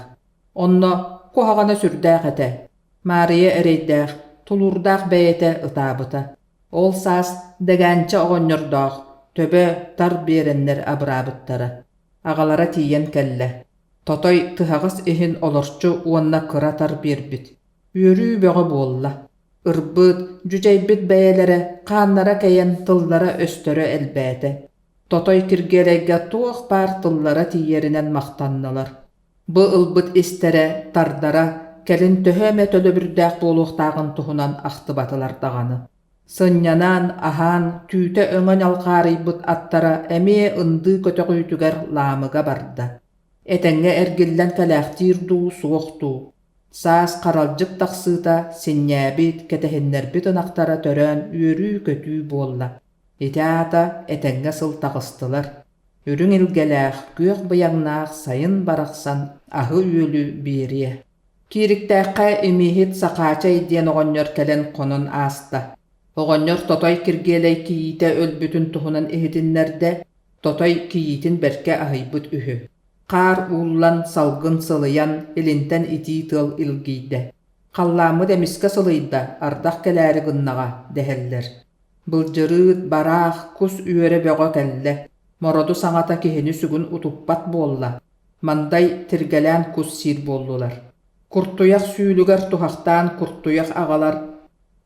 Онно куһаҕана сүрдээх этэ. Маарыйа эрэйдээх, тулуурдаах бэйэтэ ытаабыта. Ол саас Дэгээнчэ оҕонньордоох төбө тар биэрэннэр абыраабыттара. Аҕалара тиийэн кэллэ. Тотой тыһаҕас иһин олорчу уонна кыра тар биэрбит. Үөрүү бөҕө буолла. Ырбыт, дьүдьэйбит бэйэлэрэ хааннара кэйэн тыллара-өстөрө элбээтэ. Тотой Киргиэлэйгэ туох баар тыллара тиийэринэн махтаннылар. Бу ылбыт истэрэ, тардара кэлин төһө эмэ төлөбүрдээх буолуохтааҕын туһунан ахтыбатылар даҕаны. Сынньанан, аһаан, түүтэ өҥө ньалҕаарыйбыт аттара эмиэ ындыы көтөҕүүтүгэр лаамыга барда. Этэҥҥэ эргиллэн кэлээхтиир дуу, суох дуу. Саас харалдьык тахсыыта синньээбит, кэтэһиннэрбит ынахтара төрөөн үөрүү-көтүү буолла. Ити аата этэҥҥэ сыл таҕыстылар. Үрүҥ илгэлээх, күөх быйаҥнаах сайын барахсан аһы-үөлү биэриэ. Киириктээххэ имииһит Сахаачай диэн оҕонньор кэлэн хонон ааста. Оҕонньор Тотой Киргиэлэй кийиитэ өлбүтүн туһунан иһитиннэрдэ, Тотой кийиитин бэркэ аһыйбыт үһү. Хаар ууллан, салгын сылыйан, илинтэн итии тыал илгийдэ. Халлааммыт эмискэ сылыйда, ардах кэлээри гыннаҕа, дэһэллэр. Былдьырыыт, бараах, кус үөрэ бөҕө кэллэ. Мороду саҥата киһини сүгүн утуппат буолла. Мандай тиргэлээн кус сиир буоллулар. Куртуйах сүүлүгэр туһахтаан куртуйах аҕалар,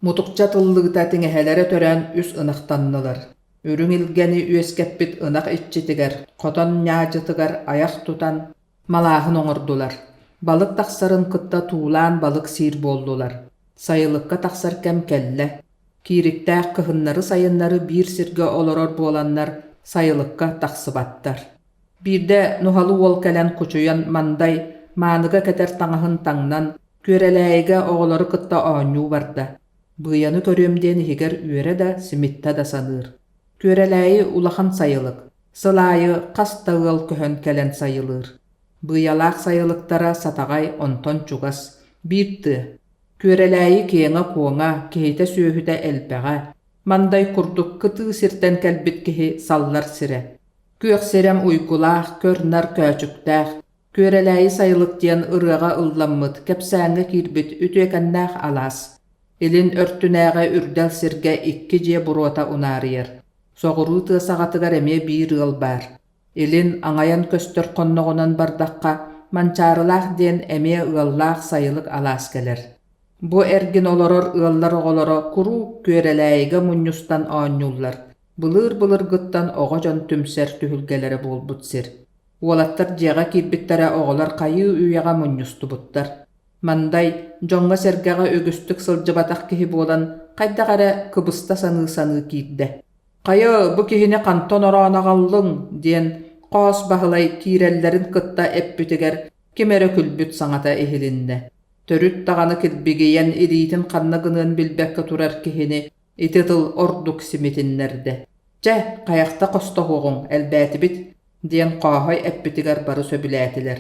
мутукча тыллыыта тиҥэһэлэрэ төрөөн үс ынахтаннылар. Үрүҥ илгэни үөскэппит ынах иччитигэр, хотон ньаадьытыгар айах тутан, малааһын оҥордулар. Балык тахсарын кытта туулаан балык сиир буоллулар. Сайылыкка тахсар кэм кэллэ. Киириктээх кыһыннары-сайыннары биир сиргэ олорор буоланнар сайылыкка тахсыбаттар. Биирдэ нуһалы уол кэлэн кучуйан Мандай мааныга кэтэр таҥаһын таҥнан, Күөрэлээйигэ оҕолору кытта оонньуу барда. Быйаны көрүөм диэн иһигэр үөрэ да, симиттэ да саныыр. Күөрэлээйи улахан сайылык. Сыл аайы хас да ыал көһөн кэлэн сайылыыр. Быйалаах сайылыктара Сатаҕай онтон чугас, биир тыа. Күөрэлээйи киэҥэ-куоҥа, киһитэ-сүөһүтэ элбэҕэ. Мандай курдук кытыы сиртэн кэлбит киһи саллар сирэ. Күөх сирэм уйгулаах, көр-нар көөчүктээх, Күөрэлээйи сайылык диэн ырыаҕа ылламмыт, кэпсээҥҥэ киирбит үтүөкэннээх алаас. Илин өртүнээҕи үрдэл сиргэ икки дьиэ буруота унаарыйар. Соҕуруу тыа саҕатыгар эмиэ биир ыал баар. Илин аҥайан көстөр хонноҕунан бардахха, Манчаарылаах диэн эмиэ ыаллаах сайылык алаас кэлэр. Бу эргин олорор ыаллар оҕолоро куруук Күөрэлээйигэ мунньустан оонньууллар. Былыыр-былыргыттан оҕо дьон түмсэр түһүлгэлэрэ буолбут сир. Уолаттар дьиэҕэ киирбиттэрэ оҕолор хайыы үйэҕэ мунньустубуттар. Мандай, дьоҥҥо-сэргэҕэ үгүстүк сылдьыбатах киһи буолан, хайдах эрэ кыбыста саныы-саныы киирдэ. «Хайа, бу киһини хантан ороон аҕаллыҥ?» диэн Хоос Баһылай киирэллэрин кытта эппитигэр ким эрэ күлбүт саҥата иһилиннэ. Төрүт даҕаны килбигийэн илиитин ханна гыныан билбэккэ турар киһини ити тыл ордук симитиннэрдэ. «Чэ, хайахта хостоһуоҕуҥ, элбээтибит» диэн Хооһой эппитигэр бары сөбүлээтилэр.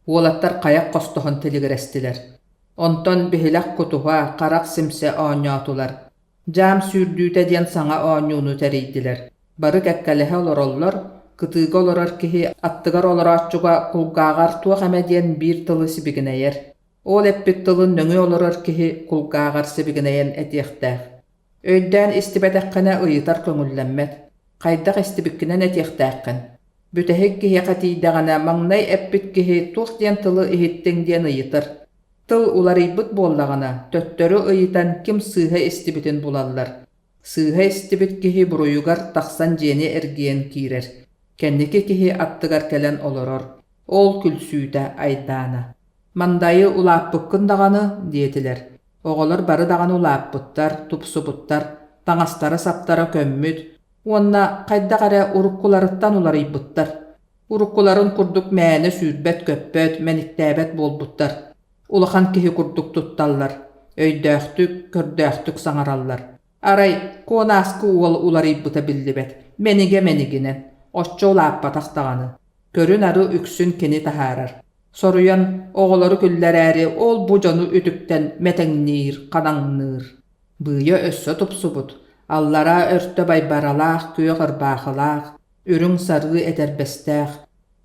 Уолаттар хайах хостоһон тилигирэстилэр. Онтон биһилэх кутуһа, харах симсэ оонньоотулар. Дьаам сүүрдүүтэ диэн саҥа оонньууну тэрийдилэр. Бары кэккэлэһэ олороллор, кытыыга олорор киһи аттыгар олорооччуга кулгааҕар туох эмэ диэн биир тылы сибигинэйэр. Ол эппит тылын нөҥүө олорор киһи кулгааҕар сибигинэйэн этиэхтээх. Өйдөөн истибэтэххинэ ыйытар көҥүллэммэт. Хайдах истибиккинэн этиэхтээххин. Бүтэһик киһиэхэ тиийдэҕинэ маҥнай эппит киһи туох диэн тылы иһиттиҥ диэн ыйытар. Тыл уларыйбыт буоллаҕына, төттөрү ыйытан ким сыыһа истибитин булаллар. Сыыһа истибит киһи буруйугар тахсан дьиэни эргийэн киирэр. Кэнники киһи аттыгар кэлэн олорор. Ол күлсүүтэ айдаана. «Мандайы улааппыккын даҕаны» диэтилэр. Оҕолор бары даҕаны улааппыттар, тупсубуттар, таҥастара-саптара көммүт уонна хайдах эрэ уруккуларыттан уларыйбыттар. Уруккуларын курдук мээнэ сүүрбэт-көппөт, мэниктээбэт буолбуттар. Улахан киһи курдук тутталлар, өйдөөхтүк, көрдөөхтүк саҥараллар. Арай, Куонааскы уол уларыйбыта биллибэт, мэнигэ мэнигинэн, оччо улааппатах даҕаны. Көрүн-ары үксүн кини таһаарар. Соруйан, оҕолору күллэрээри ол-бу дьону үтүктэн мэтэҥниир, ханаҥныыр. Быйа өссө тупсубут, аллараа өртө байбаралаах күөх ырбаахылаах, үрүҥ сарыы этэрбэстээх,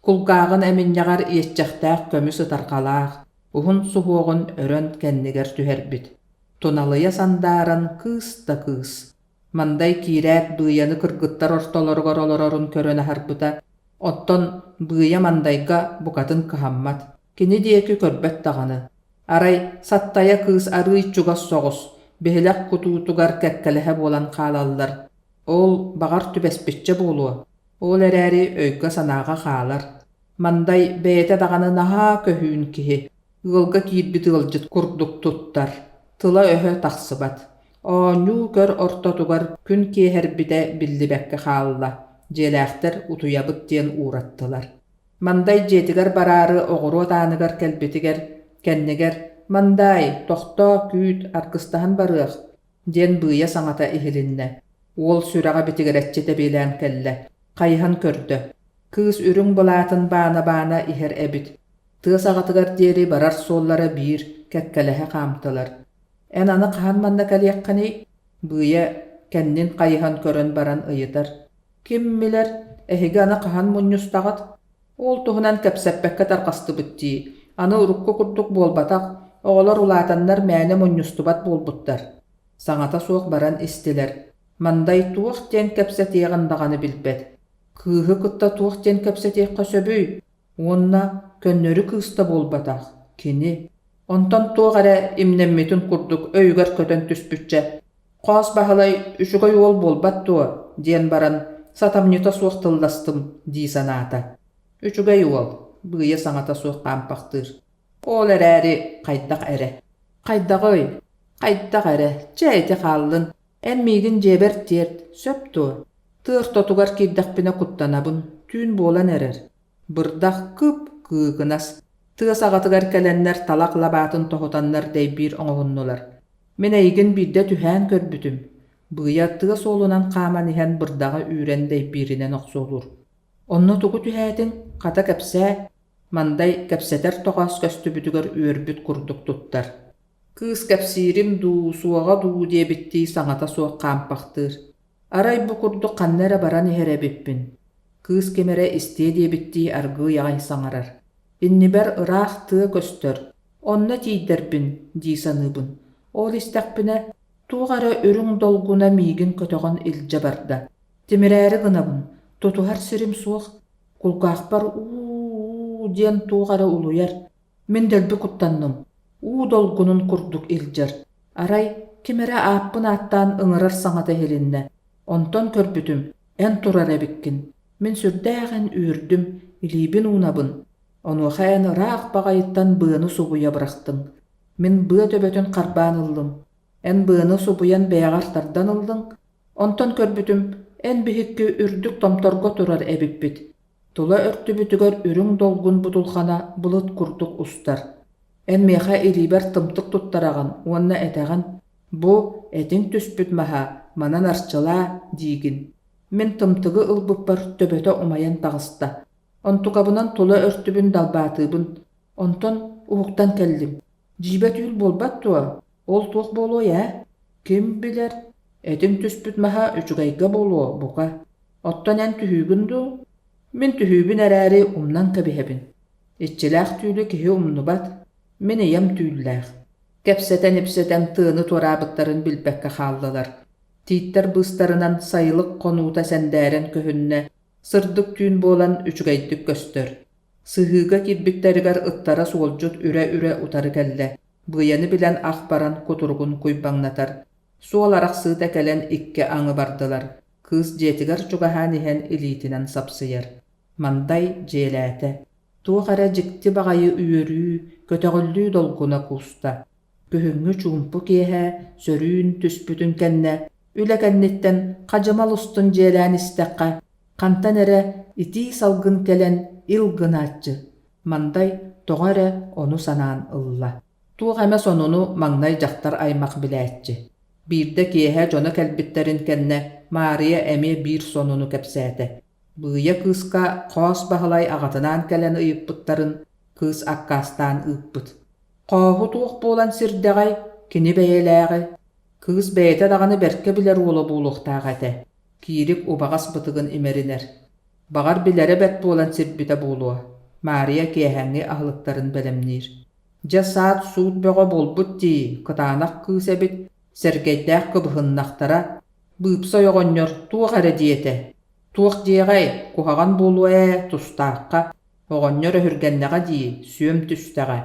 кулгааҕын эминньэҕэр иэччэхтээх көмүс ытарҕалаах, уһун суһуоҕун өрөн кэннигэр түһэрбит. Туналыйа сандааран кыыс да кыыс. Мандай киирээт Быйаны кыргыттар ортолоругар олорорун көрөн аһарбыта, оттон Быйа Мандайга букатын кыһаммат, кини диэки көрбөт даҕаны. Арай Саттайа кыыс арыый чугас соҕус, биһилэх кутуутугар кэккэлэһэ буолан хаалаллар. Ол баҕар түбэспиччэ буолуо, ол эрээри өйгө-санааҕа хаалар. Мандай бэйэтэ даҕаны наһаа көһүүн киһи, ыалга киирбит ыалдьыт курдук туттар, тыла-өһө тахсыбат. Оонньуу-көр ортотугар күн киэһэрбитэ биллибэккэ хаалла, дьиэлээхтэр утуйабыт диэн уураттылар. Мандай дьиэтигэр бараары оҕуруот ааныгар кэлбитигэр, кэннигэр «Мандай, тохтоо, күүт, аргыстаһан барыах» диэн быыйа саҥата иһилиннэ. Уол сүрэҕэ битигирэччи тэбиэлээн кэллэ, хайыһан көрдө. Кыыс үрүҥ былаатын баана-баана иһэр эбит. Тыа саҕатыгар диэри барар суоллара биир, кэккэлэһэ хаамтылар. «Эн аны хаһан манна кэлиэххиний?» Быйа кэннин хайыһан көрөн баран ыйытар: «Ким билэр, эһиги аны хаһан мунньустаҕыт? Ол туһунан кэпсэппэккэ тарҕастыбыт дии, аны урукку курдук буолбатах, оҕолор улаатаннар мээнэ мунньустубат буолбуттар». Саҥата суох баран истилэр. Мандай туох диэн кэпсэтиэҕин даҕаны билбэт. Кыыһы кытта туох диэн кэпсэтиэххэ сөбүй? Уонна көннөрү кыыс да буолбатах, кини. Онтон туох эрэ имнэммитин курдук өйүгэр көтөн түспүччэ, «Хоос Баһылай үчүгэй уол буолбат дуо?» диэн баран, сатамньыта суох тылластым дии санаата. Үчүгэй уол, быыйа саҥата суох хаампахтыыр. Ол эрээри хайдах эрэ. Хайдаҕый? Хайдах эрэ, чэ ити хааллын, эн миигин дьиэбэр тиэрт, сөп дуо? Тыа ортотугар киирдэхпинэ куттанабын, түүн буолан эрэр. Бырдах кып-кыыкынас, тыа саҕатыгар кэлэннэр талах лабаатын тоһутаннар дэйбиир оҥоһуннулар. Мин эйигин биирдэ түһээн көрбүтүм. Быйа тыа суолунан хааман иһэн бырдаҕы үүрэн дэйбииринэн охсуолуур. Онно тугу түһээтиҥ, хата кэпсээ, Мандай кэпсэтэр тоҕоос көстүбүтүгэр үөрбүт курдук туттар. Кыыс кэпсиирим дуу, суоҕа дуу диэбиттии саҥата суох хаампахтыыр. Арай бу курдук ханна эрэ баран иһэр эбиппин. Кыыс ким эрэ истиэ диэбиттии аргыый аҕай саҥарар. Иннибэр ыраах тыа көстөр, онно тиийдэрбин дии саныыбын. Ол истэхпинэ, туох эрэ үрүҥ долгуна миигин көтөҕөн илдьэ барда. Тимирээри гынабын, тутуһар сирим суох, кулгаахпар уу-уу диэн туох эрэ улуйар. Мин дэлби куттанным, уу долгунун курдук илдьэр. Арай, ким эрэ ааппын ааттаан ыҥырар саҥата иһилиннэ. Онтон көрбүтүм, эн турар эбиккин. Мин сүрдээх эн үөрдүм, илиибин уунабын. Онуоха эн ыраах баҕайыттан быаны субуйа бырахтыҥ. Мин быа төбөтүн харбаан ыллым. Эн быаны субуйан бэйэҕэр тардан ыллыҥ. Онтон көрбүтүм, эн биһикки үрдүк томторго турар эбиппит. Тула өртүбүтүгэр үрүҥ долгун будулҕана былыт курдук устар. Эн миэхэ илиибэр тымтык туттараҕын уонна этэҕин: «Бу этиҥ түспүт маһа, манан арчылаа» диигин. Мин тымтыгы ылбыппар төбөтө умайан таҕыста. Онтукабынан тула өртүбүн далбаатыыбын. Онтон уһуктан кэллим. Дьиибэ түүл буолбат дуо? Ол туох буолуой ээ? Ким билэр, этиҥ түспүт маһа үчүгэйгэ буолуо, бука. Оттон эн түһүүгүн дуу? Мин түһүүбүн эрээри умнан кэбиһэбин. Иччилээх түүлү киһи умнубат, мин ийэм түүллээх. Кэпсэтэн-ипсэтэн тыаны туораабыттарын билбэккэ хааллылар. Тииттэр быыстарынан сайылык хонуута сэндээрэн көһүннэ, сырдык түүн буолан үчүгэйдик көстөр. Сыһыыга киирбиттэригэр ыттара суолдьут үрэ-үрэ утары кэллэ, быйаны билэн ах баран кутуругун куйбаҥнатар. Суол арахсыыта кэлэн икки аҥы бардылар. Кыыс дьиэтигэр чугаһаан иһэн илиитинэн сапсыйар. Мандай дьиэлээтэ. Туох эрэ дьикти баҕайы үөрүү, көтөҕүллүү долгуна кууста. Күһүҥҥү чуумпу киэһэ сөрүүн түспүтүн кэннэ, үлэ кэнниттэн хадьымал устун дьиэлээн истэххэ, хантан эрэ итии салгын кэлэн ил гынааччы. Мандай тоҕо эрэ ону санаан ылла. Туох эмэ сонуну маҥнай дьахтар аймах билээччи. Биирдэ киэһэ дьоно кэлбиттэрин кэннэ Маарыйа эмиэ биир сонуну кэпсээтэ. Быыйа кыыска Хоос Баһылай аҕатынаан кэлэн ыйыппыттарын кыыс аккаастаан ыыппыт. Хооһу туох буолан сирдэҕэй, кини бэйэлээҕи. Кыыс бэйэтэ даҕаны бэркэ билэр уола буолуохтаах этэ. Киирик убаҕас бытыгын имэринэр. Баҕар билэрэ бэрт буолан сирбитэ буолуо. Маарыйа киэһээҥҥи аһылыктарын бэлэмниир. Дьэ саат-суут бөҕө буолбут дии, кытаанах кыыс эбит, Сэргэйдээх кыбыһыннахтара, Быыпсай оҕонньор туох эрэ диэтэ. Туох диэҕэй, куһаҕан буолуо ээ, тустаахха, оҕонньор өһүргэннэҕэ дии, сүөм түстэҕэ.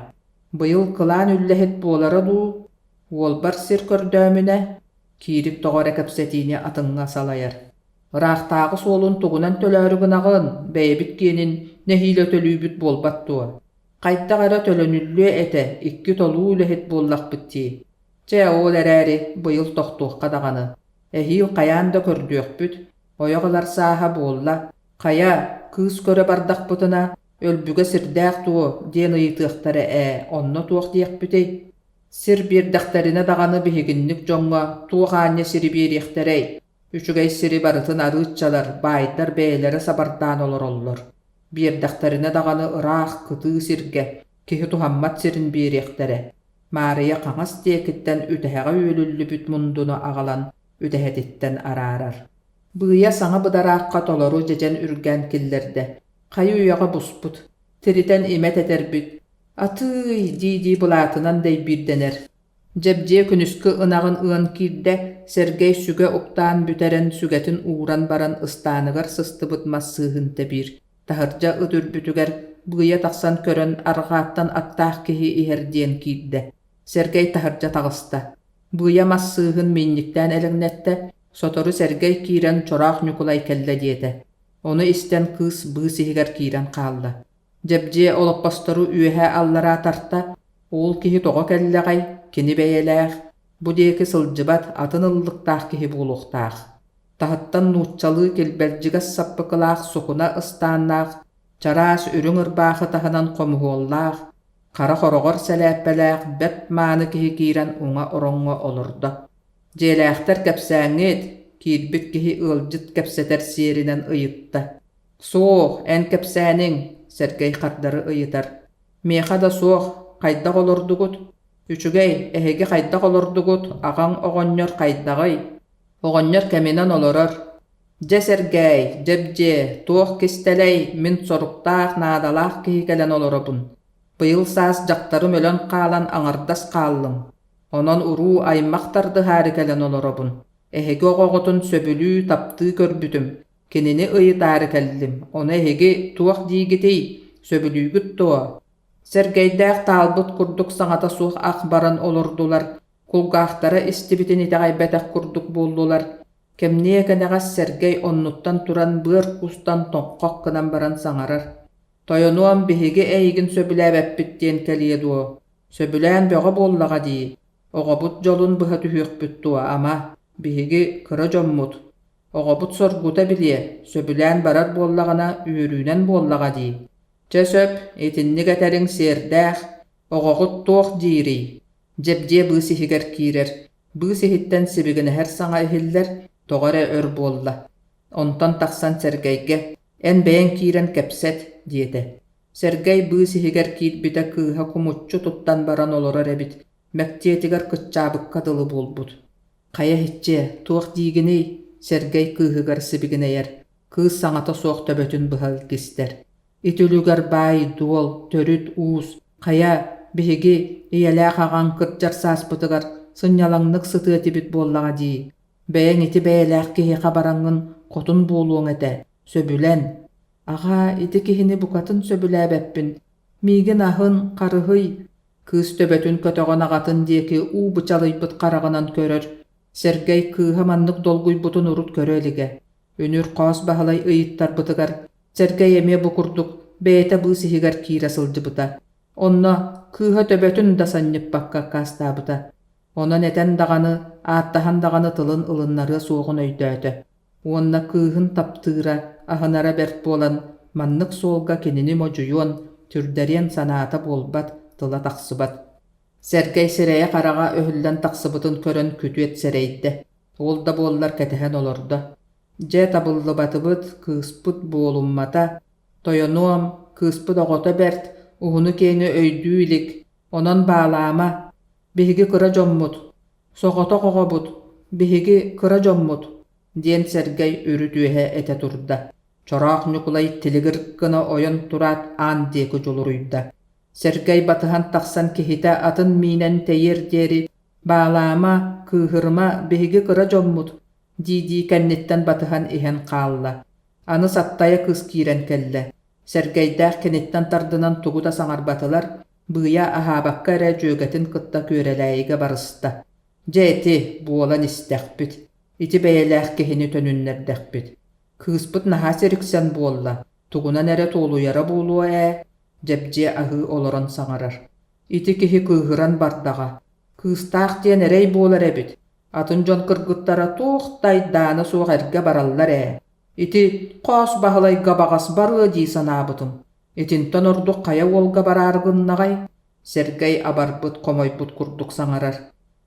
Быйыл кылаан үллэһит буолара дуу, уолбар сир көрдөөмүнэ, Киирик тоҕо эрэ кэпсэтиини атыҥҥа салайар. Ыраахтааҕы суолун тугунан төлөөрү гынаҕын, бэйэбит киэнин нэһиилэ төлүүбүт буолбат дуо? Хайдах эрэ төлөнүллүө этэ, икки толуу үлэһит буоллахпыт дии. Чэ, ол эрээри быйыл тохтуохха даҕаны. Эһиил хайаан да көрдүөхпүт, ойох ылар сааһа буолла. Хайа, кыыс көрө бардахпытына, өлбүгэ сирдээх дуо диэн ыйытыахтара ээ, онно туох диэхпитий? Сир биэрдэхтэринэ даҕаны биһигинник дьоҥҥо туох аанньа сири биэриэхтэрэй? Үчүгэй сири барытын арыыччалар, баайдар бэйэлэрэ сабардаан олороллор. Биэрдэхтэринэ даҕаны ыраах, кытыы сиргэ, киһи туһаммат сирин биэриэхтэрэ. Маарыйа хаҥас диэкиттэн үтэһэҕэ үөлүллүбүт мундуну аҕалан үтэһэтиттэн араарар. Быыйа саҥа быдараахха толору дьэдьэн үргээн киллэрдэ. Хайы-үйэҕэ буспут, тиритэн имэ тэтэрбит, «Атыый!» дии-дии былаатынан дэйбиирдэнэр. Дьэбдьиэ күнүскү ынаҕын ыан киирдэ, Сэргэй сүгэ уктаан бүтэрэн сүгэтин ууран баран ыстааныгар сыстыбыт мас сыыһын тэбиир. Таһырдьа ыт үрбүтүгэр быыйа тахсан көрөн арҕааттан аттаах киһи иһэр диэн киирдэ. Сэргэй таһырдьа таҕыста. Быыйа мас сыыһын миинньиктээн элэҥнэттэ, сотору Сэргэй киирэн Чороох Ньукулай кэллэ диэтэ. Ону истэн кыыс быыс иһигэр киирэн хаалла. Дьэбдьиэ олоппостору үөһээ-аллараа тарта, ол киһи тоҕо кэллэҕэй, кини бэйэлээх, бу диэки сылдьыбат атын ыллыктаах киһи буолуохтаах. Таһыттан нууччалыы килбэлдьигэс саппыкылаах сукуна ыстааннаах, чараас үрүҥ ырбаахы таһынан хомуһуоллаах, хара хороҕор сэлээппэлээх бэрт мааны киһи киирэн уҥа ороҥҥо олордо. Дьиэлээхтэр кэпсээҥҥит, киирбит киһи ыалдьыт кэпсэтэр сиэринэн ыйытта. Суох, эн кэпсээниҥ, Сэргэй хардары ыйытар. Миэхэ да суох, хайдах олордугут? Үчүгэй, эһиги хайдах олордугут, аҕаҥ оҕонньор хайдаҕый? Оҕонньор кэминэн олорор. Дьэ, Сэргээй, Дьэбдьиэ, туох кистэлэй, мин соруктаах, наадалаах киһи кэлэн олоробун. Быйыл саас дьахтарым өлөн хаалан аҥардас хааллым. Онон уруу-аймах тардыһаары кэлэн олоробун. Эһиги оҕоҕутун сөбүлүү, таптыы көрбүтүм. Кинини ыйытаары кэллим. Ону эһиги туох диигитий, сөбүлүүгүт дуо? Сэргэйдээх таалбыт курдук саҥата суох ах баран олордулар, кулгаахтара истибитин итэҕэйбэтэх курдук буоллулар. Кэмниэ кэнэҕэс Сэргэй оннуттан туран быар кустан тоҥхох гынан баран саҥарар: «Тойонуом, биһиги эйигин сөбүлээбэппит диэн кэлиэ дуо? Сөбүлээн бөҕө буоллаҕа дии. Оҕобут дьолун быһа түһүөхпүт дуо, ама? Биһиги кыра дьоммут. Оҕобут соргута билиэ, сөбүлээн барар буоллаҕына үөрүүнэн буоллаҕа дии. Чэ сөп, итинник этэриҥ сиэрдээх. Оҕоҕут туох диирий?» Дьэбдьиэ быыс иһигэр киирэр, быыс иһиттэн сибигинэһэр саҥа иһиллэр, тоҕо эрэ өр буолла. Онтон тахсан Сэргэйгэ «Эн бэйэҥ киирэн кэпсэт» диэтэ. Сэргэй быыс иһигэр киирбитэ кыыһа кумуччу туттан баран олорор эбит, мэктиэтигэр кыччаабыкка дылы буолбут. «Хайа иһиччиэ, туох диигиний?» Сэргэй кыыһыгар сибигинэйэр, кыыс саҥата суох төбөтүн быһа илгистэр. Ити үлүгэр баай-дуол, төрүт уус, хайа, биһиги, ийэлээх аҕаҥ кырдьар сааспытыгар сынньалаҥнык сытыа этибит буоллаҕа дии. Бэйэҥ ити бэйэлээх киһиэхэ бараҥҥын хотун буолуоҥ этэ, сөбүлэн. Аҕаа, ити киһини букатын сөбүлээбэппин. Миигин аһын, харыһый. Кыыс төбөтүн көтөҕөн аҕатын диэки уу бычалыйбыт хараҕынан көрөр. Сэргэй кыыһа маннык долгуйбутун урут көрө илигэ. Үнүр Хоос Баһылай ыйыттарбытыгар Сэргэй эмиэ бу курдук бэйэтэ быыс иһигэр киирэ сылдьыбыта. Онно кыыһа төбөтүн да санньыппакка аккаастаабыта. Онон этэн даҕаны, ааттаһан даҕаны тылын ылыннарыа суоҕун өйдөөтө. Уонна кыыһын таптыыра, аһынара бэрт буолан, маннык суолга кинини модьуйуон, түрдэриэн санаата буолбат, тыла тахсыбат. Сэргэй сирэйэ-хараҕа өһүллэн тахсыбытын көрөн күтүөт сэрэйдэ. Ол да буоллар кэтэһэн олордо. Дьэ табыллыбатыбыт, кыыспыт буолуммата. Тойонуом, кыыспыт оҕото бэрт, уһуну-киэҥи өйдүү илик, онон баалаама. Биһиги кыра дьоммут, соҕотох оҕобут, биһиги кыра дьоммут, диэн Сэргэй үрүт-үөһэ этэ турда. Чороох Ньукулай тилигир гына ойон тураат аан диэки дьулуруйда. Сэргэй батыһан тахсан киһитэ атын миинэн тэйиэр диэри «Баалаама, кыыһырыма, биһиги кыра дьоммут» дии-дии кэнниттэн батыһан иһэн хаалла. Аны Саттайа кыыс киирэн кэллэ. Сэргэйдээх киниттэн тардынан тугу да саҥарбатылар, быыйа аһаабакка эрэ дьүөгэтин кытта Күөрэлээйигэ барыста. Дьэ ити, буолан истэхпит. Ити бэйэлээх киһини төнүннэрдэхпит. Кыыспыт наһаа сириксэн буолла, тугунан эрэ туолуйара буолуо ээ, Дьэбдьиэ аһыы олорон саҥарар. Ити киһи кыыһыран бардаҕа. Кыыстаах диэн эрэй буолар эбит. Атын дьон кыргыттара туох да айдаана суох эргэ бараллар ээ. Ити Хоос Баһылайга баҕас барыа дии санаабытым. Итинтэн ордук хайа уолга бараары гыннаҕай? Сэргэй абарбыт, хомойбут курдук саҥарар.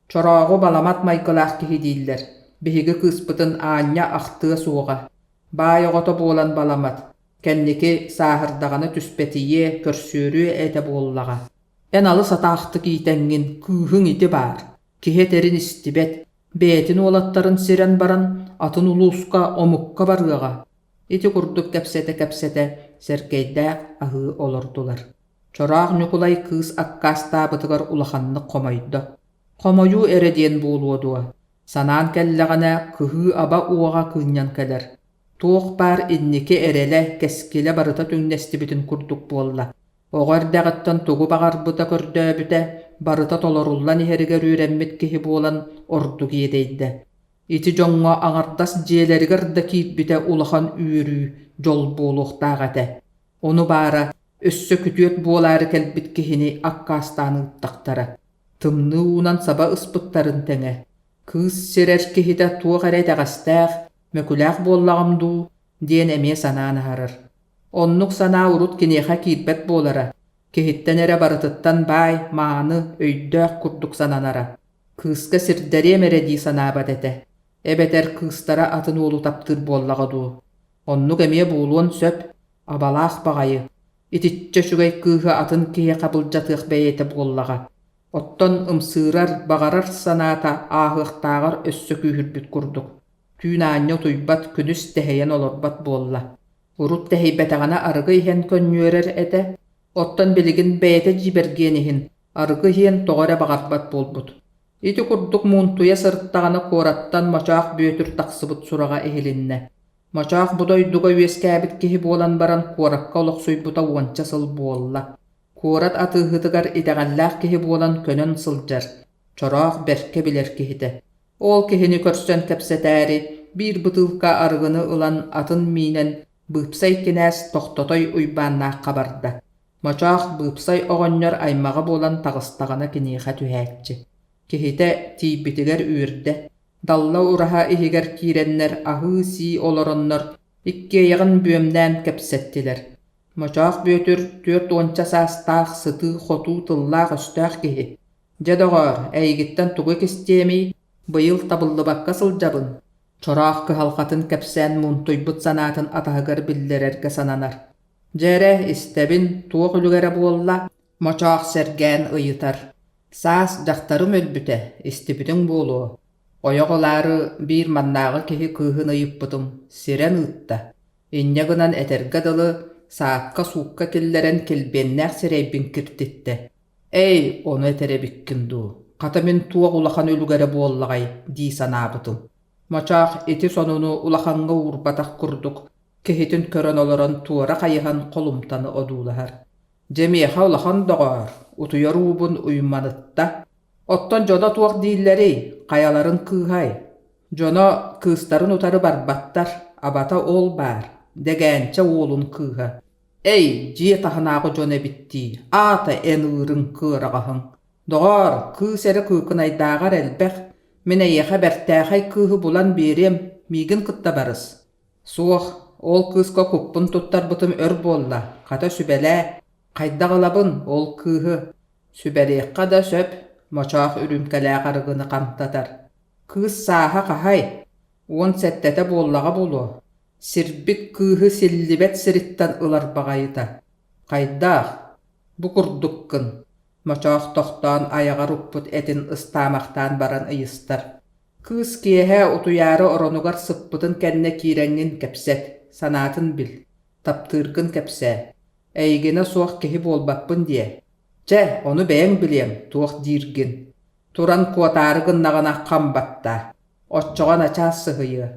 Чорооҕу баламат майгылаах киһи дииллэр. Биһиги кыыспытын аанньа ахтыа суоҕа. Баай оҕото буолан баламат. Кэнники сааһырдаҕына түспэтийиэ, көрсүөрүө этэ буоллаҕа. Эн алыс атаахтык иитэҥҥин, кыыһыҥ ити баар. Киһи этэрин истибэт. Бэйэтин уолаттарын сирэн баран атын улууска, омукка барыаҕа. Ити курдук кэпсэтэ-кэпсэтэ Сэргэйдээх аһыы олордулар. Чороох Ньукулай кыыс аккаастаабытыгар улаханнык хомойдо. Хомойуу эрэ диэн буолуо дуо, санаан кэллэҕинэ кыһыы-аба уоҕа кыынньан кэлэр. Туох баар инники эрэлэ, кэскилэ барыта түҥнэстибитин курдук буолла. Оҕо эрдэҕиттэн тугу баҕарбыта көрдөөбүтэ барыта толоруллан иһэригэр үөрэммит киһи буолан ордук иэдэйдэ. Ити дьоҥҥо аҥардас дьиэлэригэр да киирбитэ улахан үөрүү, дьол буолуохтаах этэ. Ону баара, өссө күтүөт буолаары кэлбит киһини аккаастаан ыыттахтара. Тымныы уунан саба ыспыттарын тэҥэ. Кыыс сирэр киһитэ туох эрэ итэҕэстээх, мөкүлээх буоллаҕым дуу диэн эмиэ санаан аһарар. Оннук санаа урут киниэхэ киирбэт буолара, киһиттэн эрэ барытыттан баай, мааны, өйдөөх курдук сананара. Кыыска сирдэриэм эрэ дии санаабат этэ. Эбэтэр кыыстара атын уолу таптыыр буоллаҕа дуу. Оннук эмиэ буолуон сөп, абалаах баҕайы. Итиччэ үчүгэй кыыһы атын киһиэхэ былдьатыах бэйэтэ буоллаҕа. Оттон ымсыырар, баҕарар санаата ааһыахтааҕар өссө күүһүрбүт курдук. Түүн аанньа утуйбат, күнүс тэһийэн олорбот буолла. Урут тэһийбэтэҕинэ арыгы иһэн көнньүөрэр этэ, оттон билигин бэйэтэ дьиибэргиэн иһин, арыгы иһиэн тоҕо эрэ баҕарбат буолбут. Ити курдук муунтуйа сырыттаҕына куораттан Мочоох Бүөтүр тахсыбыт сураҕа иһилиннэ. Мочоох бу дойдуга үөскээбит киһи буолан баран куоракка олохсуйбута уонча сыл буолла. Куорат атыыһытыгар итэҕэллээх киһи буолан көнөн сылдьар, чороох бэркэ билэр киһитэ. Ол киһини көрсөн кэпсэтээри, биир бытыылка арыгыны ылан атын миинэн Быыпсай кинээс Тохтотой Уйбааннаахха барда. Мочоох Быыпсай оҕонньор аймаҕа буолан таҕыстаҕына киниэхэ түһээччи. Киһитэ тиийбитигэр үөрдэ, далла ураһа иһигэр киирэннэр аһыы-сии олороннор иккиэйэҕин бүөмнээн кэпсэттилэр. Мочоох Бүөтүр түөрт уонча саастаах сытыы-хотуу тыллаах-өстөөх киһи. «Дьэ, доҕоор, эйигиттэн тугу кистиэмий, быйыл табыллыбакка сылдьабын» Чороох кыһалҕатын кэпсээн муунтуйбут санаатын атаһыгар биллэрэргэ сананар. «Дьэ эрэ, истэбин, туох үлүгэрэ буолла?» Мочоох сэргээн ыйытар. «Саас дьахтарым өлбүтэ, истибитиҥ буолуо. Ойох ылаары биир маннааҕы киһи кыыһын ыйыппытым, сирэн ыытта. Инньэ гынан этэргэ дылы, саакка-суукка киллэрэн килбиэннээх сирэйбин киртиттэ. Эй, ону этэр эбиккин дуу, хата мин туох улахан үлүгэрэ буоллаҕай дии санаабытым. Мочоох ити сонуну улахаҥҥа уурбатах курдук, киһитин көрөн олорон туора хайыһан холумтаны одуулаһар. Дьэ миэхэ улахан доҕоор, утуйар уубун уйманытта. Оттон дьоно туох дииллэрий, хайаларын кыыһай? Дьоно кыыстарын утары барбаттар, абата ол баар, Дэгээнчэ уолун кыыһа. Эй, дьиэ таһынааҕы дьон эбит дии, аата эн ыырыҥ кыараҕаһыҥ. Доҕоор, кыыс эрэ кыыкынайдааҕар элбэх, мин эйиэхэ бэртээхэй кыыһы булан биэриэм, миигин кытта барыс. Суох, ол кыыска куппун туттарбытым өр буолла, хата сүбэлээ, хайдах ылабын ол кыыһы? Сүбэлиэххэ да сөп, Мочоох үрүүмкэлээх арыгыны хантатар. Кыыс сааһа хаһай? Уон сэттэтэ буоллаҕа буолуо. Сирбит кыыһы силлибэт сириттэн ылар баҕайыта. Хайдах? Бу курдуккун, Мочоох тохтоон айаҕар укпут этин ыстаамахтаан баран ыйыстар. Кыыс киэһэ утуйаары оронугар сыппытын кэннэ киирэҥҥин кэпсэт, санаатын бил, таптыыргын кэпсээ. Эйигинэ суох киһи буолбаппын диэ. Чэ, ону бэйэҥ билиэҥ, туох дииргин. Туран куотаары гыннаҕына хам баттаа. Оччоҕо начаас сыһыйыа.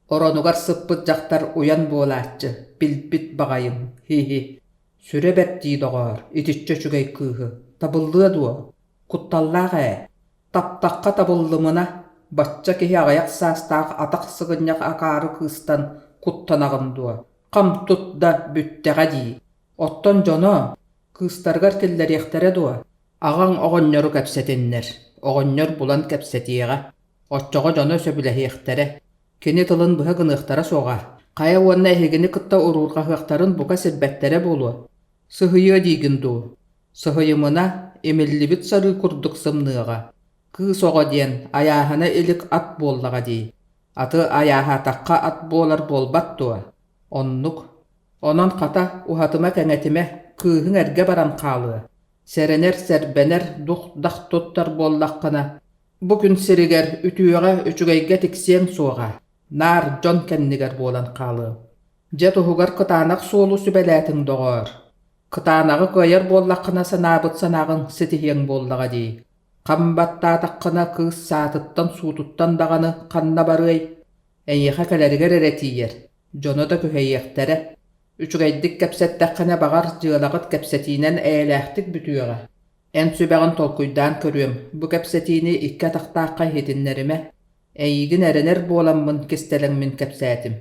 Оронугар сыппыт дьахтар уйан буолааччы, билбит баҕайым, һи-һи. Сүрэ бэрт дии доҕоор, итиччэ үчүгэй кыыһы. Табыллыа дуо? Кутталлаах ээ. Таптахха табыллымына, бачча киһи аҕыйах саастаах атах сыгынньах акаары кыыстан куттанаҕын дуо? Хам тут да бүттэҕэ дии. Оттон дьоно кыыстарыгар киллэриэхтэрэ дуо? Аҕаҥ оҕонньору кэпсэтиннэр, оҕонньор булан кэпсэтиэҕэ, оччоҕо дьоно сөбүлэһиэхтэрэ, кини тылын быһа гыныахтара суоҕа. Хайа уонна эһигини кытта уруурҕаһыахтарын бука сирбэттэрэ буолуо. Сыһыйыа диигин дуу? Сыһыйымына, имиллибит сарыы курдук сымныаҕа. Кыыс оҕо диэн айааһана илик ат буоллаҕа дии. Аты айааһаатахха ат буолар буолбат дуо? Оннук. Онон хата, уһатыма-кэҥэтимэ, кыыһыҥ эргэ баран хаалыа. Сэрэнэр-сэрбэнэр, дух-дах туттар буоллаххына, Бу күн сиригэр үтүөҕэ, үчүгэйгэ тиксиэҥ суоҕа, наар дьон кэннигэр буолан хаалыаҥ. Дьэ туһугар кытаанах суолу сүбэлээтиҥ, доҕоор. Кытаанаҕы кыайар буоллаххына санаабыт санааҕыҥ ситиһиэҥ буоллаҕа дии. Хам баттаатаххына кыыс саатыттан-суутуттан даҕаны ханна барыай? Эйиэхэ кэлэригэр эрэ тиийэр, дьоно да күһэйиэхтэрэ. Үчүгэйдик кэпсэттэххинэ баҕар дьыалаҕыт кэпсэтиинэн эйэлээхтик бүтүөҕэ. Эн сүбэҕин толкуйдаан көрүөм, бу кэпсэтиини икки атахтаахха иһитиннэримэ. Эйигин эрэнэр буоламмын кистэлэҥмин кэпсээтим.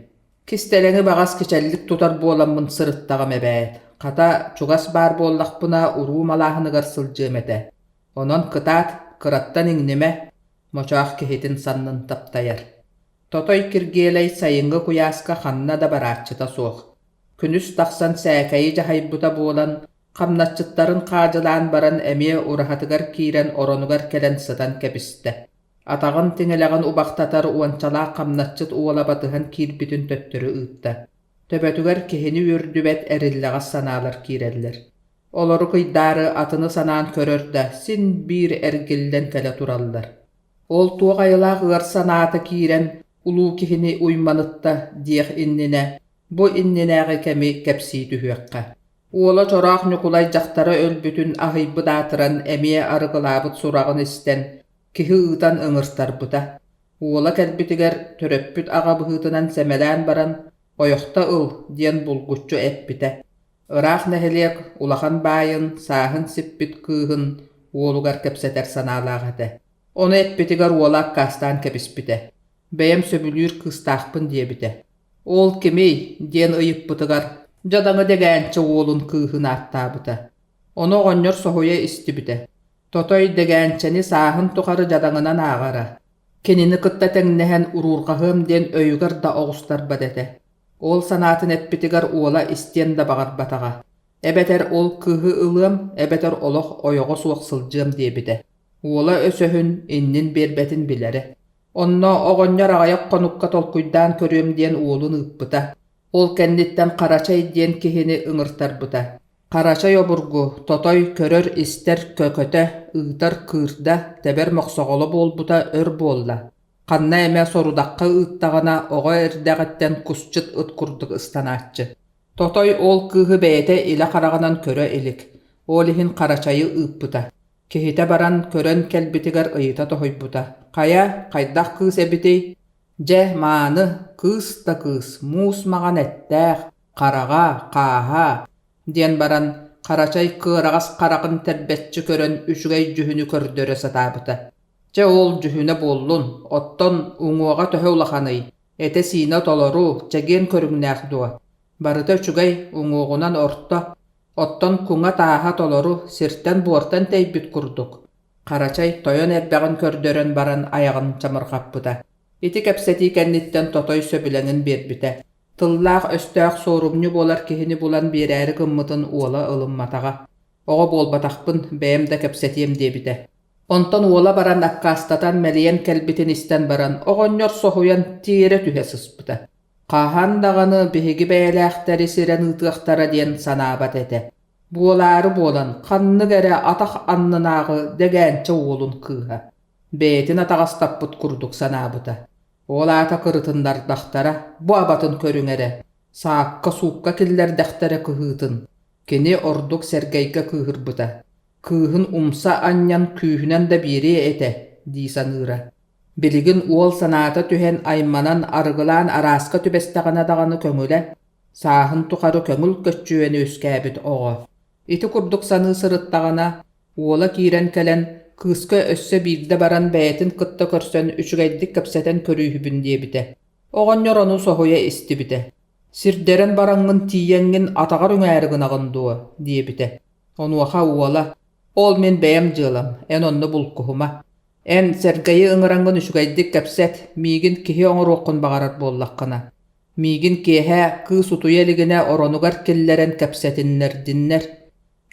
Кистэлэҥи баҕас кичэллик тутар буоламмын сырыттаҕым эбээт. Хата, чугас баар буоллахпына уруу малааһыныгар сылдьыам этэ. Онон кытаат, кыраттан иҥнимэ, Мочоох киһитин саннын таптайар. Тотой Киргиэлэй сайыҥҥы куйааска ханна да барааччыта суох. Күнүс тахсан сээкэйи дьаһайбыта буолан, хамначчыттарын хаадьылаан баран эмиэ ураһатыгар киирэн оронугар кэлэн сытан кэбистэ. Атаҕын тиҥилэҕин убахтатар уончалаах хамначчыт уола батыһан киирбитин төттөрү ыытта. Төбөтүгэр киһини үөрдүбэт эриллэҕэс санаалар киирэллэр. Олору кыйдаары атыны санаан көрөр да, син биир эргиллэн кэлэ тураллар. Ол туох айылаах ыар санаата киирэн улуу киһини уйманытта диэх иннинэ, бу иннинээҕи кэми кэпсии түһүөххэ. Уола Чороох Ньукулай дьахтара өлбүтүн аһыйбыт аатыран эмиэ арыгылаабыт сураҕын истэн, киһи ыытан ыҥыртарбыта. Уола кэлбитигэр төрөппүт аҕа быһыытынан сэмэлээн баран, «Ойохто ыл» диэн булгуччу эппитэ. Ыраах нэһилиэк улахан баайын, сааһын сиппит кыыһын уолугар кэпсэтэр санаалаах этэ. Ону эппитигэр уола аккаастаан кэбиспитэ. Бэйэм сөбүлүүр кыыстаахпын диэбитэ. Ол кимий? диэн ыйыппытыгар, дьадаҥы Дэгээнчэ уолун кыыһын ааттаабыта. Ону оҕонньор соһуйа истибитэ. Тотой Дэгээнчэни сааһын тухары дьадаҥынан ааҕара. Кинини кытта тэҥнэһэн уруурҕаһыам диэн өйүгэр да оҕустарбат этэ. Ол санаатын эппитигэр уола истиэн да баҕарбатаҕа. Эбэтэр ол кыыһы ылыам, эбэтэр олох ойоҕо суох сылдьыам диэбитэ. Уола өсөһүн, иннин биэрбэтин билэрэ. Онно оҕонньор аҕыйах хонукка толкуйдаан көрүөм диэн уолун ыыппыта. Ол кэнниттэн Харачай диэн киһини ыҥыртарбыта. Харачай обургу, тотой көрөр-истэр көкөтө, ыытар кыырда, тэбэр мохсоҕоло буолбута өр буолла. Ханна эмэ сорудахха ыыттаҕына оҕо эрдэҕиттэн кусчут ыт курдук ыстанааччы. Тотой ол кыыһы бэйэтэ илэ хараҕынан көрө илик, ол иһин Харачайы ыыппыта. Киһитэ баран көрөн кэлбитигэр ыйыта тоһуйбута: «Хайа, хайдах кыыс эбитий?» «Дьэ, мааны, кыыс да кыыс, муус маҕан эттээх, хараҕа, хааһа» диэн баран Харачай кыараҕас хараҕын тэрбэччи көрөн үчүгэй дьүһүнү көрдөрө сатаабыта. «Чэ ол дьүһүнэ буоллун, оттон уҥуоҕа төһө улаханый, этэ-сиинэ толору, чэгиэн көрүҥнээх дуо? Барыта үчүгэй, уҥуоҕунан орто, Оттон куҥа-тааһа толору, сиртэн-буортан тэйбит курдук, Харачай тойон эрбэҕин көрдөрөн баран айаҕын чамырҕаппыта. Ити кэпсэтии кэнниттэн Тотой сөбүлэҥин биэрбитэ. Тыллаах-өстөөх суорумньу буолар киһини булан биэрээри гыммытын уола ылымматаҕа. Оҕо буолбатахпын, бэйэм да кэпсэтиэм диэбитэ. Онтон уола баран аккаастатан мэлийэн кэлбитин истэн баран, оҕонньор соһуйан тиэрэ түһэ сыспыта. Хаһан даҕаны биһиги бэйэлээхтэри сирэн ыытыахтара диэн санаабат этэ. Буолаары буолан, ханнык эрэ атах аннынааҕы Дэгээнчэ уолун кыыһа. Бэйэтин атаҕастаппыт курдук санаабыта. Ол аата кырытыннардахтара, бу абатын көрүҥ эрэ, саакка-суукка киллэрдэхтэрэ кыһыытын. Кини ордук Сэргэйгэ кыыһырбыта. Кыыһын умса анньан күүһүнэн да биэриэ этэ дии саныыра. Билигин уол санаата түһэн айманан, арыгылаан арааска түбэстэҕинэ даҕаны көҥүлэ, сааһын тухары көҥүл көччүйэн үөскээбит оҕо. Ити курдук саныы сырыттаҕына, уола киирэн кэлэн, кыыска өссө биирдэ баран бэйэтин кытта көрсөн үчүгэйдик кэпсэтэн көрүүһүбүн диэбитэ. Оҕонньор ону соһуйа истибитэ. «Сирдэрэн бараҥҥын тиийэҥҥин атаҕар үҥээри гынаҕын дуо?» диэбитэ. Онуоха уола: «Ол мин бэйэм дьыалам, эн онно булкуһума. Эн Сэргэйи ыҥыраҥҥын үчүгэйдик кэпсэт, миигин киһи оҥоруоххун баҕарар буоллаххына. Миигин киэһэ кыыс утуйа илигинэ оронугар киллэрэн кэпсэтиннэрдиннэр.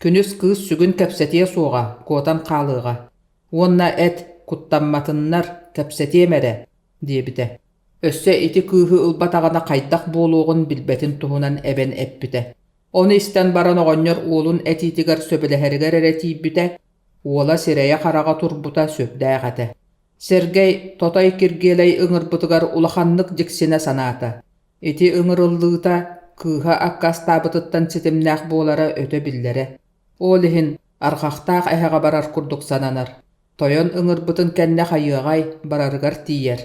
Күнүс кыыс сүгүн кэпсэтиэ суоҕа, куотан хаалыаҕа. Уонна эт, куттамматыннар, кэпсэтиэм эрэ, диэбитэ. Өссө ити кыыһы ылбатаҕына хайдах буолуоҕун билбэтин туһунан эбэн эппитэ. Ону истэн баран оҕонньор уолун этиитигэр сөбүлэһэригэр эрэ тиийбитэ, Уола сирэйэ-хараҕа турбута сүрдээх этэ. Сэргэй Тотой Киргиэлэй ыҥырбытыгар улаханнык дьиксинэ санаата. Ити ыҥырыллыыта кыыһа аккаастаабытыттан ситимнээх буолара өтө биллэрэ. Ол иһин арҕахтаах эһэҕэ барар курдук сананар. Тойон ыҥырбытын кэннэ хайыаҕай, барарыгар тиийэр.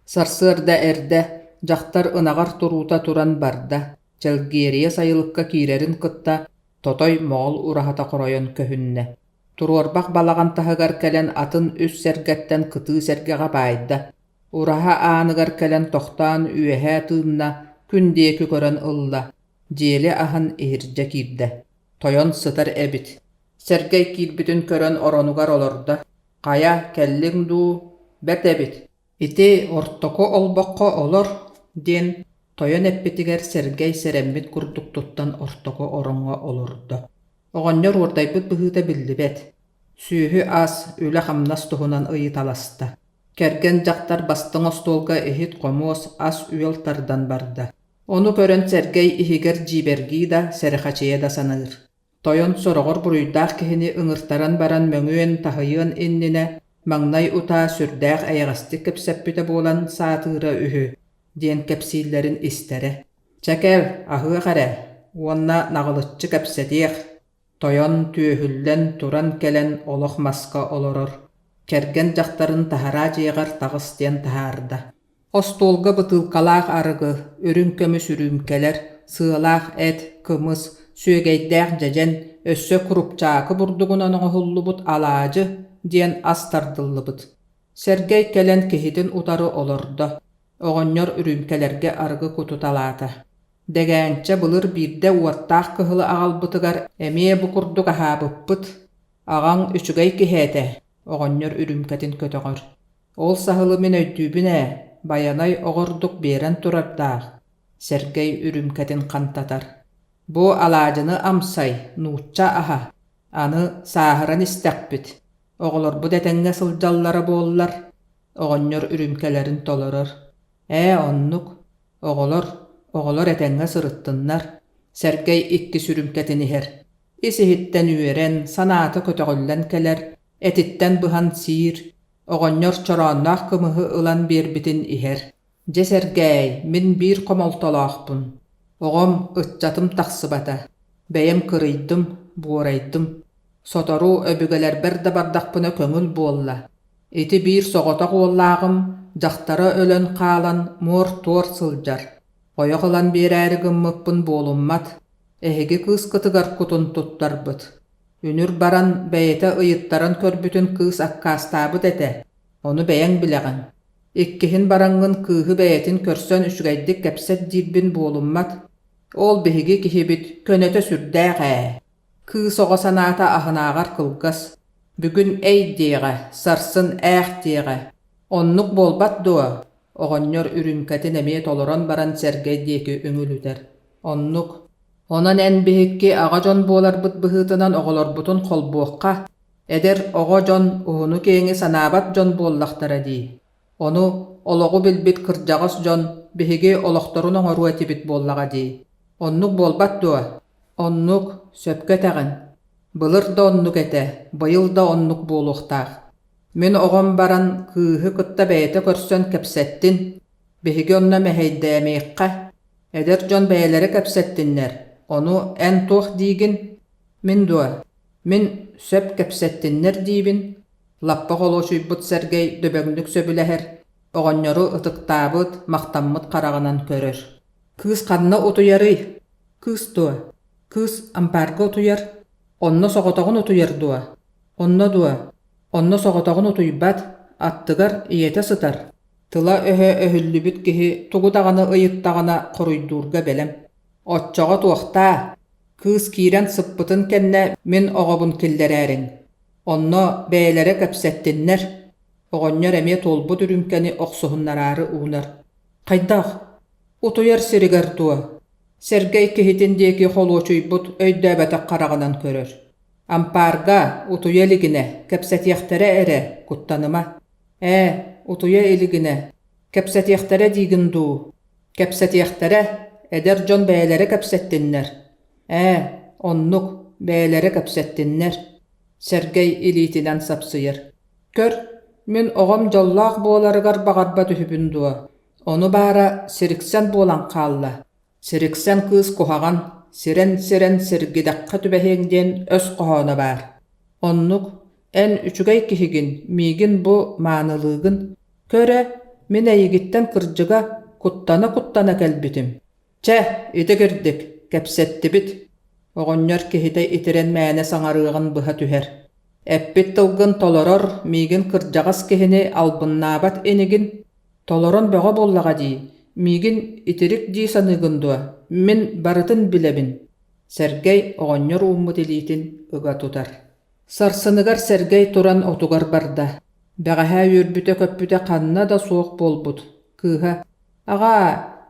Сарсыарда эрдэ дьахтар ынаҕар туруута туран барда, Чэлгиэрийэ сайылыкка киирэрин кытта Тотой Моҕол ураһата хоройон көһүннэ. Туруорбах балаҕан таһыгар кэлэн атын үс сэргэттэн кытыы сэргэҕэ баайда. Ураһа ааныгар кэлэн тохтоон үөһэ тыынна, күн диэки көрөн ылла, дьиэли аһан иһирдьэ киирдэ. Тойон сытар эбит. Сэргэй киирбитин көрөн оронугар олордо: «Хайа, кэллиҥ дуу, бэрт эбит. Ити ортоку олбоххо олор» диэн тойон эппитигэр Сэргэй сэрэммит курдук туттан ортоку ороҥҥо олордо. Оҕонньор уордайбыт быһыыта биллибэт, сүөһү-ас, үлэ-хамнас туһунан ыйыталаста. Кэргэн дьахтар бастыҥ остуолга иһит-хомуос, ас-үөл тардан барда. Ону көрөн Сэргэй иһигэр дьиибэргии да, сэрэхэчийэ да саныыр. Тойон сороҕор буруйдаах киһини ыҥыртаран баран мөҥүөн, таһыйыан иннинэ маҥнай утаа сүрдээх эйэҕэстик кэпсэппитэ буолан саатыыра үһү диэн кэпсииллэрин истэрэ. Чэ кэл, аһыах эрэ уонна наҕылыччы кэпсэтиэх. Тойон түөһүллэн туран кэлэн олох маска олорор, кэргэн дьахтарын таһараа дьиэҕэр таҕыс диэн таһаарда. Остуолга бытыылкалаах арыгы, үрүҥ көмүс үрүүмкэлэр, сыалаах эт, кымыс, сүөгэйдээх дьэдьэн, өссө курупчаакы бурдугунан оҥоһуллубут алаадьы диэн ас тардыллыбыт. Сэргэй кэлэн киһитин утары олордо, оҕонньор үрүүмкэлэргэ арыгы кутуталаата. Дэгээнчэ былыр биирдэ уоттаах кыһылы аҕалбытыгар эмиэ бу курдук аһаабыппыт. Аҕаҥ үчүгэй киһи этэ, оҕонньор үрүүмкэтин көтөҕөр. Ол саһылы мин өйдүүбүн ээ, Байанай оҕордук биэрэн турардаах, Сэргэй үрүүмкэтин хантатар. Бу алаадьыны амсай, нуучча аһа. Аны сааһыран истэхпит. Оҕолорбут этэҥҥэ сылдьаллара буоллар, оҕонньор үрүүмкэлэрин толорор. Ээ, оннук. Оҕолор, оҕолор этэҥҥэ сырыттыннар. Сэргэй иккис үрүүмкэтин иһэр. Ис-иһиттэн үөрэн, санаата көтөҕүллэн кэлэр, этиттэн быһан сиир, оҕонньор чороонноох кымыһы ылан биэрбитин иһэр. Дьэ сэргээй, мин биир хомолтолоохпун. Оҕом, ыччатым тахсыбата. Бэйэм кырыйдым, буорайдым. Сотору өбүгэлэрбэр да бардахпына көҥүл буолла. Ити биир соҕотох уоллааҕым дьахтара өлөн хаалан муор-туор сылдьар. Ойох ылан биэрээри гыммыппын буолуммат. Эһиги кыыскытыгар кутун туттарбыт. Үнүр баран бэйэтэ ыйыттаран көрбүтүн кыыс аккаастаабыт этэ, ону бэйэҥ билэҕин. Иккиһин бараҥҥын кыыһы бэйэтин көрсөн үчүгэйдик кэпсэт диирбин буолуммат. Ол биһиги киһибит көнөтө сүрдээх ээ. Кыыс оҕо санаата аһынааҕар кылгас. Бүгүн эй диэҕэ, сарсын ээх диэҕэ. Оннук буолбат дуо? Оҕонньор үрүүмкэтин эмиэ толорон баран Сэргэй диэки үҥүлүтэр. Оннук. Онон эн биһикки аҕа дьон буоларбыт быһыытынан оҕолорбутун холбуохха, эдэр оҕо дьон уһуну-киэҥи санаабат дьон буоллахтара дии. Ону олоҕу билбит кырдьаҕас дьон биһиги олохторун оҥоруо этибит буоллаҕа дии. Оннук буолбат дуо? Оннук, сөпкө этэҕин. Былыр да оннук этэ, быйыл да оннук буолуохтаах. Мин оҕом баран кыыһы кытта бэйэтэ көрсөн кэпсэттин, биһиги онно мэһэйдээмиэххэ. Эдэр дьон бэйэлэрэ кэпсэттиннэр, ону эн туох диигин? Мин дуо? Мин сөп кэпсэттиннэр диибин, лаппа холуочуйбут Сэргэй дөбөҥнүк сөбүлэһэр, оҕонньору ытыктаабыт, махтаммыт хараҕынан көрөр. Кыыс ханна утуйарый? Кыыс дуо? Кыыс ампаарга утуйар? Онно соҕотоҕун утуйар дуо? Онно дуо? Онно соҕотоҕун утуйбат, аттыгар ийэтэ сытар. Тыла-өһө өһүллүбүт киһи тугу даҕаны ыйыттаҕына хоруйдуурга бэлэм. Оччоҕо туохтаа, кыыс киирэн сыппытын кэннэ мин оҕобун киллэрээриҥ. Онно бэйэлэрэ кэпсэттиннэр. Оҕонньор эмиэ туолбут үрүүмкэни охсуһуннараары уунар. Хайдах? Утуйар сиригэр дуо? Сэргэй киһитин диэки холуочуйбут өйдөөбөтөх хараҕынан көрөр. Ампаарга, утуйа илигинэ, кэпсэтиэхтэрэ эрэ, куттаныма. Ээ, утуйа илигинэ, кэпсэтиэхтэрэ диигин дуу? Кэпсэтиэхтэрэ, эдэр дьон бэйэлэрэ кэпсэттиннэр. Ээ, оннук, бэйэлэрэ кэпсэттиннэр. Сэргэй илиитинэн сапсыйар. Көр, Мин оҕом дьоллоох буоларыгар баҕарбат үһүбүн дуо? Ону баара сириксэн буолан хаалла. Сириксэн кыыс куһаҕан, сирэн-сирэн сиргидэххэ түбэһиэҥ диэн өс хоһооно баар. Оннук, эн үчүгэй киһигин, миигин бу маанылыыгын. Көр эрэ, мин эйигиттэн кырдьыга, куттана-куттана кэлбитим. Чэ, ити кирдик, кэпсэттибит. Оҕонньор киһитэ итирэн мээнэ саҥарыаҕын быһа түһэр. Эппит тылгын толорор, миигин кырдьаҕас киһини албыннаабат инигин? Толорон бөҕө буоллаҕа дии, миигин итирик дии саныыгын дуо? Мин барытын билэбин. Сэргэй оҕонньор ууммут илиитин ыга тутар. Сарсыныгар Сэргэй туран отугар барда. Бэҕэһээ үөрбүтэ-көппүтэ ханна да суох буолбут. Кыыһа: «Аҕаа,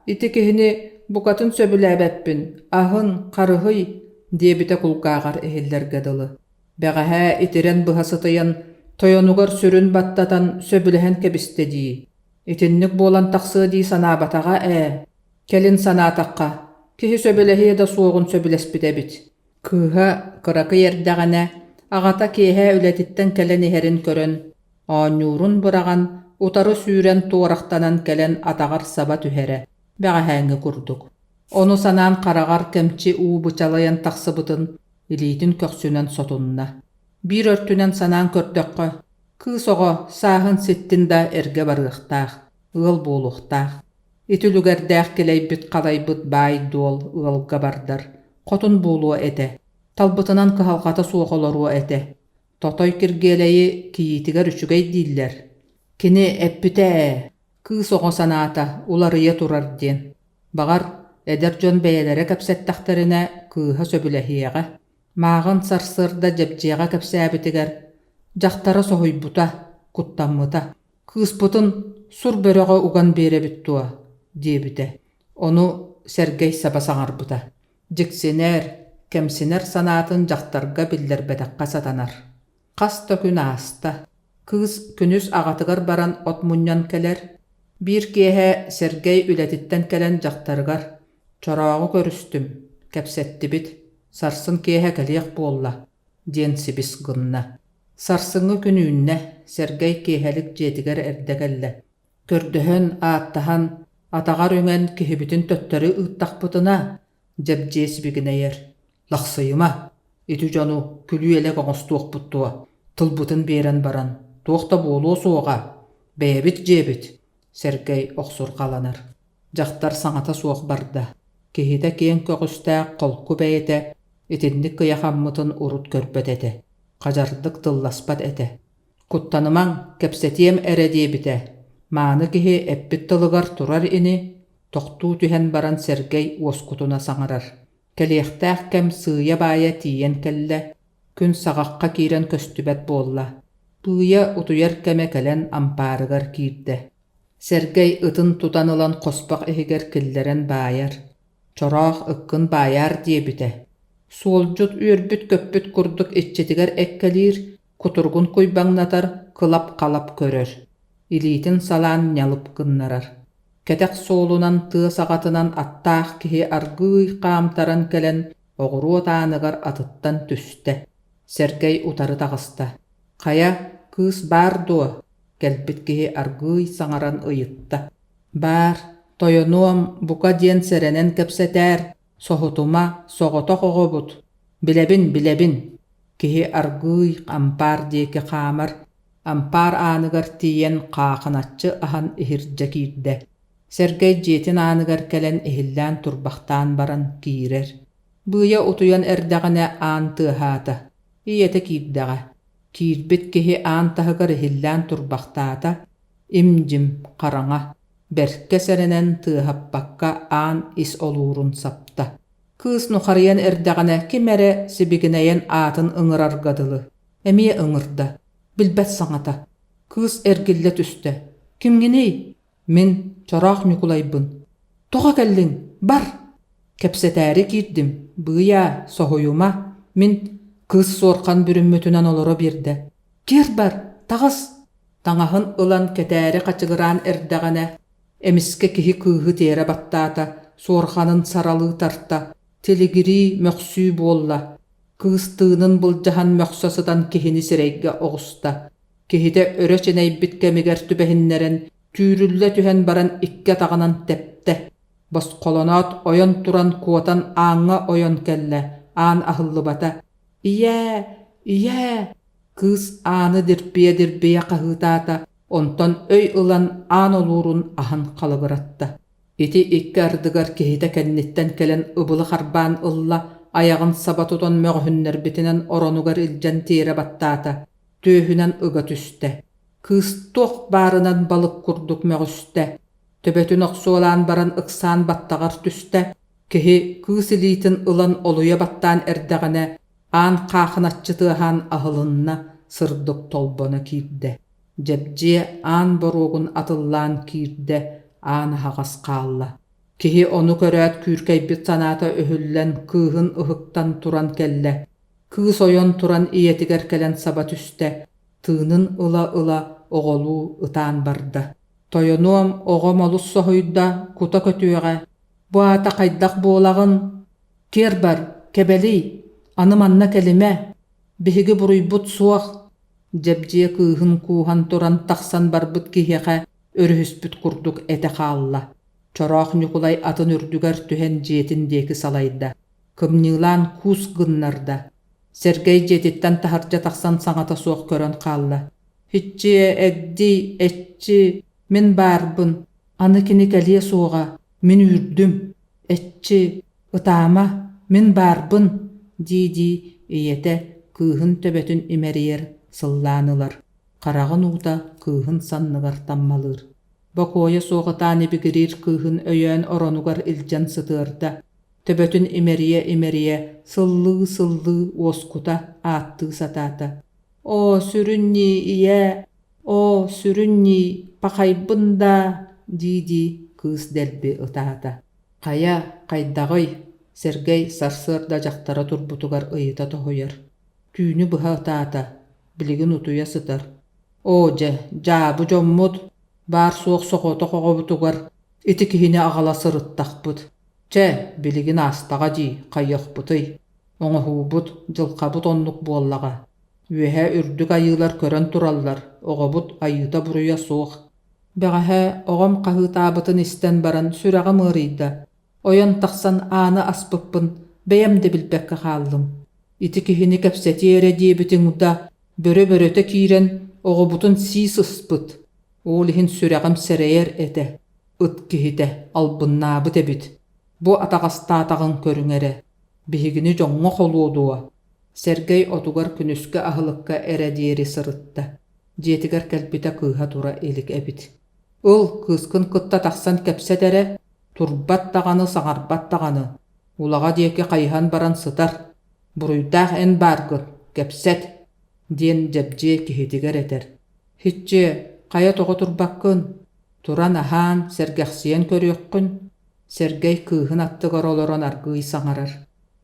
ити киһини букатын сөбүлээбэппин, аһын, харыһый» диэбитэ кулгааҕар иһиллэргэ дылы. Бэҕэһээ итирэн быһа сытыйан, тойонугар сүрүн баттатан сөбүлэһэн кэбистэ дии. Итинник буолан тахсыа дии санаабатаҕа ээ. Кэлин санаатахха, киһи сөбүлэһиэ да суоҕун сөбүлэспит эбит. Кыыһа кыракый эрдэҕинэ, аҕата киэһэ үлэтиттэн кэлэн иһэрин көрөн, оонньуурун быраҕан, утары сүүрэн туорахтанан кэлэн атаҕар саба түһэрэ, бэҕэһээҥҥи курдук. Ону санаан хараҕар кэмчи уу бычалайан тахсыбытын илиитин көхсүнэн сотунна. Биир өртүнэн санаан көрдөххө, кыыс оҕо сааһын ситтин да эргэ барыахтаах, ыал буолуохтаах. Ити үлүгэрдээх килэйбит-халайбыт баай-дуол ыалга бардар, хотун буолуо этэ, талбытынан кыһалҕата суох олоруо этэ. Тотой Киргиэлэйи кийиитигэр үчүгэй дииллэр. Кини эппитэ ээ, кыыс оҕо санаата уларыйа турар диэн. Баҕар, эдэр дьон бэйэлэрэ кэпсэттэхтэринэ кыыһа сөбүлэһиэҕэ. Мааҕын сарсыарда Дьэбдьиэҕэ кэпсээбитигэр дьахтара соһуйбута, куттаммыта. «Кыыспытын сур бөрөҕө уган биэрэбит дуо?» диэбитэ. Ону Сэргэй саба саҥарбыта. Дьиксинэр, кэмсинэр санаатын дьахтарга биллэрбэтэххэ сатанар. Хас да күн ааста. Кыыс күнүс аҕатыгар баран от мунньан кэлэр. Биир киэһэ Сэргэй үлэтиттэн кэлэн дьахтарыгар «Чорооҕу көрүстүм, кэпсэттибит, сарсын киэһэ кэлиэх буолла» диэн сибис гынна. Сарсыҥҥы күн үүннэ, Сэргэй киэһэлик дьиэтигэр эрдэ кэллэ. Көрдөһөн, ааттаһан, атаҕар үҥэн киһибитин төттөрү ыыттахпытына, Дьэбдьиэ сибигинэйэр: «Лахсыйыма, ити дьону күлүү-элэк оҥостуохпут дуо, тылбытын биэрэн баран, туох да буолуо суоҕа, бэйэбит дьиэбит», Сэргэй охсурҕаланар. Дьахтар саҥата суох барда. Киһитэ киэҥ көҕүстээх холку бэйэтэ итинник кыйахаммытын урут көрбөт этэ, хадьардык тылласпат этэ. «Куттанымаҥ, кэпсэтиэм эрэ» диэбитэ. Мааны киһи эппит тылыгар турар ини, тохтуу түһэн баран Сэргэй уоскутуна саҥарар. Кэлиэхтээх кэм сыыйа-баайа тиийэн кэллэ, күн саҕахха киирэн көстүбэт буолла. Быыйа утуйар кэмэ кэлэн ампаарыгар киирдэ. Сэргэй ытын тутан ылан хоспох иһигэр киллэрэн баайар. Чороох ыккын баайаар диэбитэ. Суолдьут үөрбүт-көппүт курдук иччитигэр эккэлиир, кутуругун куйбаҥнатар, кылап-халап көрөр. Илиитин салаан ньалып гыннарар. Кэтэх суолунан тыа саҕатынан аттаах киһи аргыый хаамтаран кэлэн оҕуруот ааныгар атыттан түстэ. Сэргэй утары таҕыста. «Хайа, кыыс баар дуо?» Кэлбит киһи аргыый саҥаран ыйытта. «Баар, тойонуом, бука диэн сэрэнэн кэпсэтээр, соһутума, соҕотох оҕобут. Билэбин, билэбин» Киһи аргыый ампаар диэки хаамар, ампаар ааныгар тиийэн хаахыначчы аһан иһирдьэ киирдэ. Сэргэй дьиэтин ааныгар кэлэн иһиллээн турбахтаан баран киирэр. Быыйа утуйан эрдэҕинэ аан тыаһаата. Ийэтэ киирдэҕэ. Киирбит киһи аан таһыгар иһиллээн турбахтаата, им-дьим, хараҥа, бэркэ сэрэнэн тыаһаппакка аан ис олуурун сапта. Кыыс нухарыйан эрдэҕинэ ким эрэ сибигинэйэн аатын ыҥырарга дылы. Эмиэ ыҥырда. Билбэт саҥата. Кыыс эргиллэ түстэ. «Кимҥиний?» «Мин Чороох Ньукулайбын». «Тоҕо кэллиҥ? Бар!» Кэпсэтээри киирдим. Быыйаа, соһуйума. Мин кыыс суорҕан бүрүммүтүнэн олоро биэрдэ. «Киэр бар! Таҕыс!» Таҥаһын ылан кэтээри хачыгыраан эрдэҕинэ, эмискэ киһи кыыһы тиэрэ баттаата, суорҕанын саралыы тарта, тилигирии, мөхсүү буолла. Кыыс тыынын былдьаһан мөхсө сытан киһини сирэйгэ оҕуста. Киһитэ өрө чинэйбит кэмигэр түбэһиннэрэн, түүрүллэ түһэн баран икки атаҕынан тэптэ. Босхолоноот ойон туран куотан ааҥҥа ойон кэллэ, аан аһыллыбата. «Ийээ! Ийээ!» Кыыс ааны дирбийэ-дирбийэ хаһыытаата, онтон өй ылан аан олуурун аһан халыгыратта. Ити икки ардыгар киһитэ кэнниттэн кэлэн ыбылы харбаан ылла, айаҕын саба тутан мөҕүһүннэрбитинэн оронугар илдьэн тиэрэ баттаата, түөһүнэн ыга түстэ. Кыыс туох баарынан балык курдук мөҕүстэ, төбөтүн охсуолаан баран ыксаан баттаҕар түстэ, киһи кыыс илиитин ылан олуйа баттаан эрдэҕинэ, аан хаахыначчы тыаһаан аһылынна, сырдык толбоно киирдэ. Дьэбдьиэ аан боруогун атыллаан киирдэ, аан аһаҕас хаалла. Киһи ону көрөөт күүркэйбит санаата өһүллэн кыыһын ыһыктан туран кэллэ. Кыыс ойон туран ийэтигэр кэлэн саба түстэ, тыынын ыла-ыла оҕолуу ытаан барда. «Тойонуом, оҕом олус соһуйда, кута көтүөҕэ. Бу аата хайдах буолаҕын? Киэр бар, кэбэлий, аны манна кэлимэ. Биһиги буруйбут суох». Дьэбдьиэ кыыһын кууһан туран тахсан барбыт киһиэхэ өрүһүспүт курдук этэ хаалла. Чороох Ньукулай атын үрдүгэр түһэн дьиэтин диэки салайда. Кымньыылаан куус гыннарда. Сэргэй дьиэтиттэн таһырдьа тахсан саҥата суох көрөн хаалла. «Иччиэ, эгдий, эччи, мин баарбын, аны кини кэлиэ суоҕа, мин үүрдүм, эччи, ытаама, мин баарбын» дии-дии ийэтэ кыыһын төбөтүн имэрийэр, сыллаан ылар, хараҕын уута кыыһын санныгар таммалыыр. Бокуойа суох ытаан ибигириир кыыһын өйөөн оронугар илдьэн сытыарда, төбөтүн имэрийэ-имэрийэ, сыллыы-сыллыы уоскута ааттыы сатаата. «Оо, сүрүн ньии, ийээ, оо, сүрүн ньии, пахайбын даа» дии-дии кыыс дэлби ытаата. «Хайа, хайдаҕый?» Сэргэй сарсыарда дьахтара турбутугар ыйыта тоһуйар. Түүнү быһа ытаата, билигин утуйа сытар. «Оо дьэ, дьаабы дьоммут, баар-суох соҕотох оҕобутугар ити киһини аҕала сырыттахпыт. Чэ, билигин аастаҕа дии, хайыахпытый? Оҥоһуубут, дьылҕабыт оннук буоллаҕа. Үөһэ үрдүк айыылар көрөн тураллар, оҕобут айыыта-буруйа суох. Бэҕэһээ оҕом хаһыытаабытын истэн баран сүрэҕим ыарыйда. Ойон тахсан ааны аспыппын бэйэм да билбэккэ хааллым. Ити киһини кэпсэтиэ эрэ диэбитиҥ да, бөрө-бөрөтө киирэн оҕобутун сии сыспыт. Ол иһин сүрэҕим сэрэйэр этэ, ыт киһитэ албыннаабыт эбит. Бу атаҕастаатаҕыҥ көрүҥ эрэ, биһигини дьоҥҥо холуо дуо? Сэргэй отугар күнүскү аһылыкка эрэ диэри сырытта. Дьиэтигэр кэлбитэ кыыһа тура илик эбит. Ыл, кыыскын кытта тахсан кэпсэт эрэ, турбат даҕаны, саҥарбат даҕаны. Улаҕа диэки хайыһан баран сытар. Буруйдаах эн бааргын, кэпсэт, диэн Дьэбдьиэ киһитигэр этэр. Һиччиэ, хайа тоҕо турбаккын? Туран аһаан, сэргэхсийэн көрүөххүн, Сэргэй кыыһын аттыгар олорон аргыый саҥарар.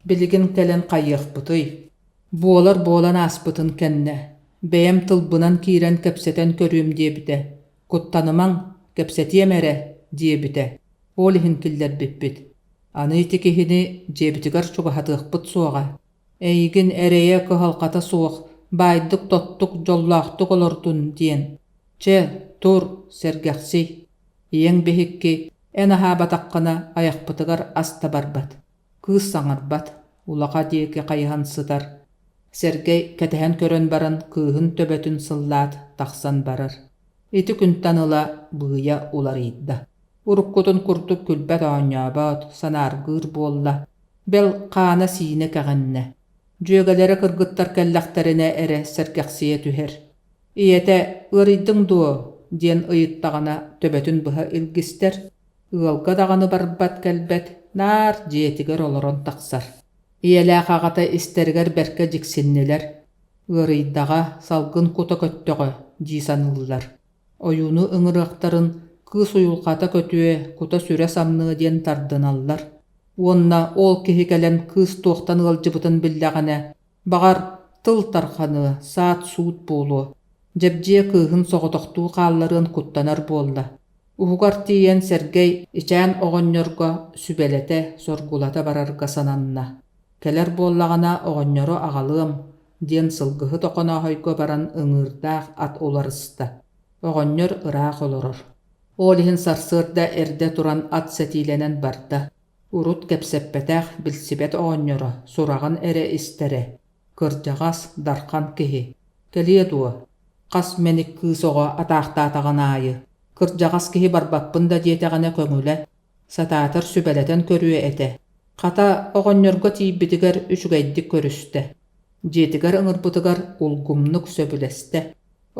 Билигин кэлэн хайыахпытый? Буолар буолан ааспытын кэннэ, бэйэм тылбынан киирэн кэпсэтэн көрүөм диэбитэ. Куттанымаҥ, кэпсэтиэм эрэ, диэбитэ. Ол иһин киллэрбиппит. Аны ити киһини дьиэбитигэр чугаһатыахпыт суоҕа. Эйигин эрэйэ-кыһалҕата суох, баайдык-тоттук, дьоллоохтук олордун диэн. Чэ, тур, сэргэхсий. Ийэҥ биһикки, эн аһаабатаххына, айахпытыгар ас да барбат. Кыыс саҥарбат, улаха диэки хайыһан сытар. Сэргэй кэтэһэн көрөн баран кыыһын төбөтүн сыллаат тахсан барар. Ити күнтэн ыла быыйа уларыйда. Уруккутун курдук күлбэт-оонньообот, санааргыыр буолла. Бэл, хаана-сиинэ кэҕиннэ. Дьүөгэлэрэ кыргыттар кэллэхтэринэ эрэ сэргэхсийэ түһэр. Ийэтэ «Ыарыйдыҥ дуо?» диэн ыйыттаҕына төбөтүн быһа илгистэр, ыалга даҕаны барбат-кэлбэт, наар дьиэтигэр олорон тахсар. Ийэлээх аҕата истэригэр бэркэ дьиксиннилэр, ыарыйдаҕа, салгын кута көттөҕө дии саныыллар. Ойууну ыҥырыахтарын кыыс уйулҕата көтүө, кута-сүрэ самныа диэн тардыналлар. Уонна ол киһи кэлэн кыыс туохтан ыалдьыбытын биллэҕинэ, баҕар, тыл тарҕаныа, саат-суут буолуо. Дьэбдьиэ кыыһын соҕотохтуу хаалларыан куттанар буолла. Уһугар тиийэн Сэргэй ичээн оҕонньорго сүбэлэтэ, соргулата барарга сананна. Кэлэр буоллаҕына оҕонньору аҕалыам, диэн сылгыһыт Охонооһойго баран ыҥыырдаах ат уларыста. Оҕонньор ыраах олорор. Ол иһин сарсыарда эрдэ туран ат сэтиилэнэн барда. Урут кэпсэппэтэх, билсибэт оҕонньоро сураҕын эрэ истэрэ. Кырдьаҕас, дархан киһи. Кэлиэ дуо? Хас мэник кыыс оҕо атаахтаатаҕын аайы, кырдьаҕас киһи барбаппын да диэтэҕинэ көҥүлэ, сатаатар сүбэлэтэн көрүө этэ. Хата, оҕонньорго тиийбитигэр үчүгэйдик көрүстэ. Дьиэтигэр ыҥырбытыгар улгумнук сөбүлэстэ.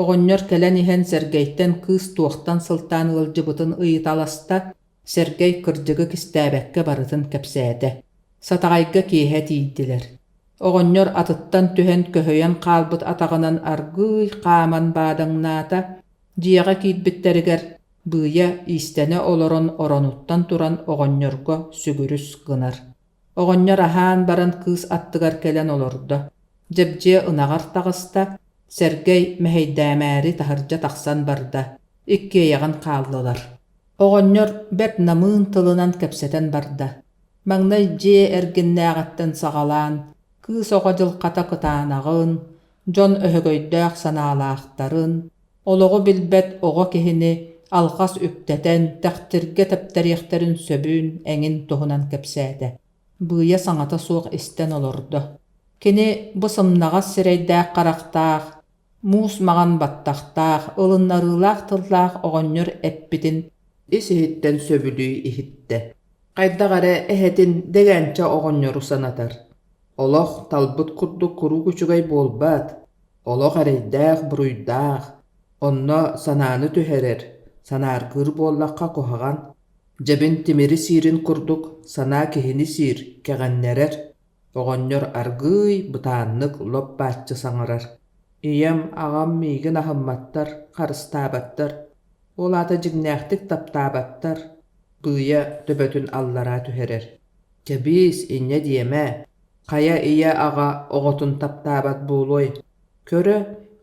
Оҕонньор кэлэн иһэн Сэргэйтэн кыыс туохтан сылтаан ыалдьыбытын ыйыталаста, Сэргэй кырдьыгы кистээбэккэ барытын кэпсээтэ. Сатаҕайга киэһэ тиийдилэр. Оҕонньор атыттан түһэн көһүйэн хаалбыт атаҕынан аргыый хааман баадаҥнаата, дьиэҕэ киирбиттэригэр Быыйа иистэнэ олорон оронуттан туран оҕонньорго сүгүрүс гынар. Оҕонньор аһаан баран кыыс аттыгар кэлэн олордо. Дьэбдьиэ ынаҕар таҕыста, Сэргэй мэһэйдээмээри таһырдьа тахсан барда, иккиэйэҕин хааллылар. Оҕонньор бэрт намыын тылынан кэпсэтэн барда. Маҥнай дьиэ эргиннээҕиттэн саҕалаан, кыыс оҕо дьылҕата кытаанаҕын, дьон өһөгөйдөөх санаалаахтарын, олоҕу билбэт оҕо киһини алҕас үктэтэн, тэхтиргэ тэптэриэхтэрин сөбүн эҥин туһунан кэпсээтэ. Быыйа саҥата суох истэн олордо. Кини бу сымнаҕас сирэйдээх-харахтаах, муус маҥан баттахтаах, ылыннарыылаах тыллаах оҕонньор эппитин ис-иһиттэн сөбүлүү иһиттэ. Хайдах эрэ эһэтин Дэгээнчэ оҕонньору санатар. Олох талбыт курдук куруук үчүгэй буолбат, олох эрэйдээх-буруйдаах, онно санааны түһэрэр, санааргыыр буоллахха куһаҕан. Дьэбин тимири сиирин курдук санаа киһини сиир, кэҕиннэрэр. Оҕонньор аргыый, бытааннык лоп-бааччы саҥарар: «Ийэм, аҕам миигин аһымматтар, харыстаабаттар, ол аата дьиҥнээхтик таптаабаттар», Быыйа төбөтүн аллараа түһэрэр. «Кэбиис, инньэ диэмэ, хайа ийэ-аҕа оҕотун таптаабат буолуой? Көрө,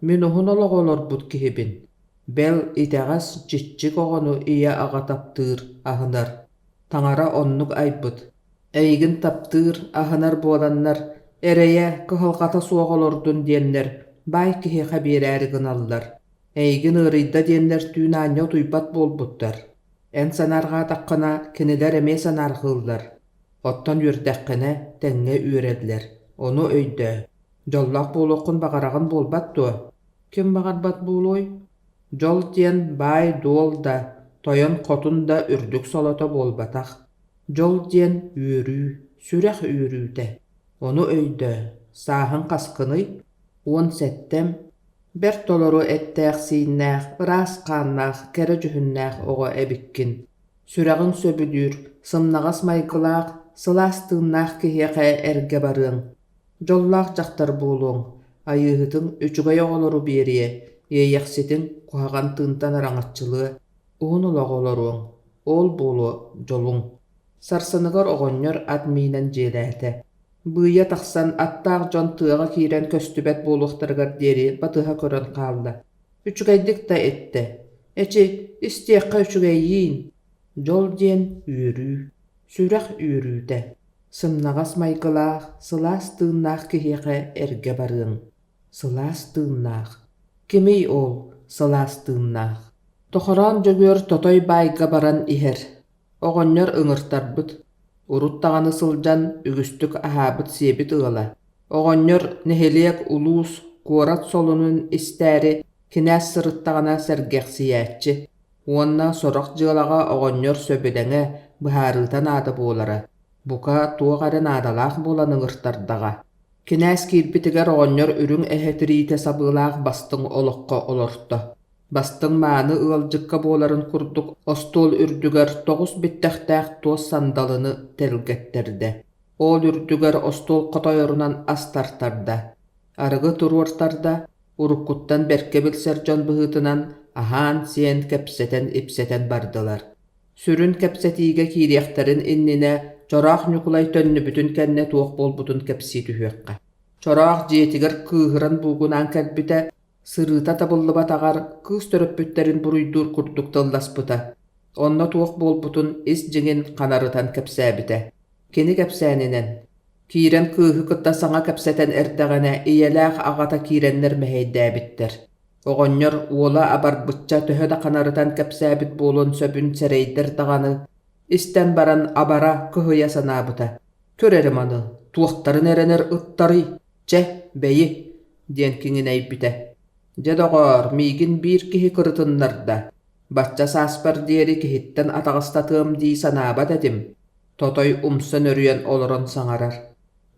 мин уһун олоҕу олорбут киһибин. Бэл, итэҕэс, чиччик оҕону ийэ-аҕа таптыыр, аһынар. Таҥара оннук айбыт. Эйигин таптыыр, аһынар буоланнар, эрэйэ, кыһалҕата суох олордун диэннэр баай киһиэхэ биэрээри гыналлар. Эйигин ыарыйда диэннэр түүн аанньа утуйбат буолбуттар. Эн санаарҕаатаххына, кинилэр эмиэ санаарҕыыллар. Оттон үөрдэххинэ, тэҥҥэ үөрэллэр. Ону өйдөө. Дьоллоох буолуоххун баҕараҕын буолбат дуо? Ким баҕарбат буолуой? Дьол диэн баай-дуол да, тойон-хотун да үрдүк солото буолбатах. Дьол диэн үөрүү, сүрэх үөрүүтэ. Ону өйдөө, сааһыҥ хаскыный? 17-эм, бэрт толору эттээх-сииннээх, ыраас хааннаах, кэрэ дьүһүннээх оҕо эбиккин. Сүрэҕиҥ сөбүлүүр, сымнаҕас майгылаах, сылаас тыыннаах киһиэхэ эргэ барыаҥ. Дьоллоох дьахтар буолуоҥ, Айыыһытыҥ үчүгэй оҕолору биэриэ, Иэйэхситиҥ куһаҕан тыынтан араҥаччылыа, уһун олоҕу олоруоҥ, ол буолуо дьолуҥ. Сарсыныгар оҕонньор ат миинэн дьиэлээтэ. Быыйа тахсан аттаах дьон тыаҕа киирэн көстүбэт буолуохтарыгар диэри батыһа көрөн хаалла. Үчүгэйдик да эттэ. Эчи, истиэххэ үчүгэйиин. Дьол диэн үөрүү, сүрэх үөрүүтэ. Сымнаҕас майгылаах, сылаас тыыннаах киһиэхэ эргэ барыаҥ. Сылаас тыыннаах. Кимий ол, сылаас тыыннаах? Тохороон Дьөгүөр Тотой баайга баран иһэр. Оҕонньор ыҥыртарбыт. Урут даҕаны сылдьан үгүстүк аһаабыт-сиэбит ыала. Оҕонньор нэһилиэк, улуус, куорат солунун истээри кинээс сырыттаҕына сэргэхсийээччи уонна сорох дьыалаҕа оҕонньор сөбүлэҥэ, быһаарыыта наада буолара. Бука, туох эрэ наадалаах буолан ыҥыртардаҕа. Кинээс киирбитигэр оҕонньор үрүҥ эһэ тириитэ сабыылаах бастыҥ олоххо олорто. Бастыҥ мааны ыалдьыкка буоларын курдук остуол үрдүгэр тоҕус биттэхтээх туос сандалыны тэлгэттэрдэ. Ол үрдүгэр остуол хотойорунан ас тартарда. Арыгы туруортарда, уруккуттан бэркэ билсэр дьон быһыытынан аһаан-сиэн, кэпсэтэн-ипсэтэн бардылар. Сүрүн кэпсэтиигэ киириэхтэрин иннинэ Чороох Ньукулай төннүбүтүн кэннэ туох буолбутун кэпсии түһүөххэ. Чороох дьиэтигэр кыыһыран буугунаан кэлбитэ, сырыыта табыллыбатаҕар кыыс төрөппүттэрин буруйдуур курдук тылласпыта. Онно туох буолбутун ис дьиҥин ханарытан кэпсээбитэ. Кини кэпсээнинэн. Киирэн кыыһы кытта саҥа кэпсэтэн эрдэҕинэ ийэлээх аҕата киирэннэр мэһэйдээбиттэр. Оҕонньор уола абарбычча төһө да ханарытан кэпсээбит буолуон сөбүн сэрэйдэр даҕаны, истэн баран абара, кыһыйа санаабыта: «Көр эрэ маны, туохтарын эрэнэр ыттарый, чэ, бэйи» диэн киҥинэйбитэ. «Дьэ доҕоор, миигин биир киһи кырытыннарда, бачча сааспар диэри киһиттэн атаҕастатыам дии санаабат этим» Тотой умса нөрүйэн олорон саҥарар: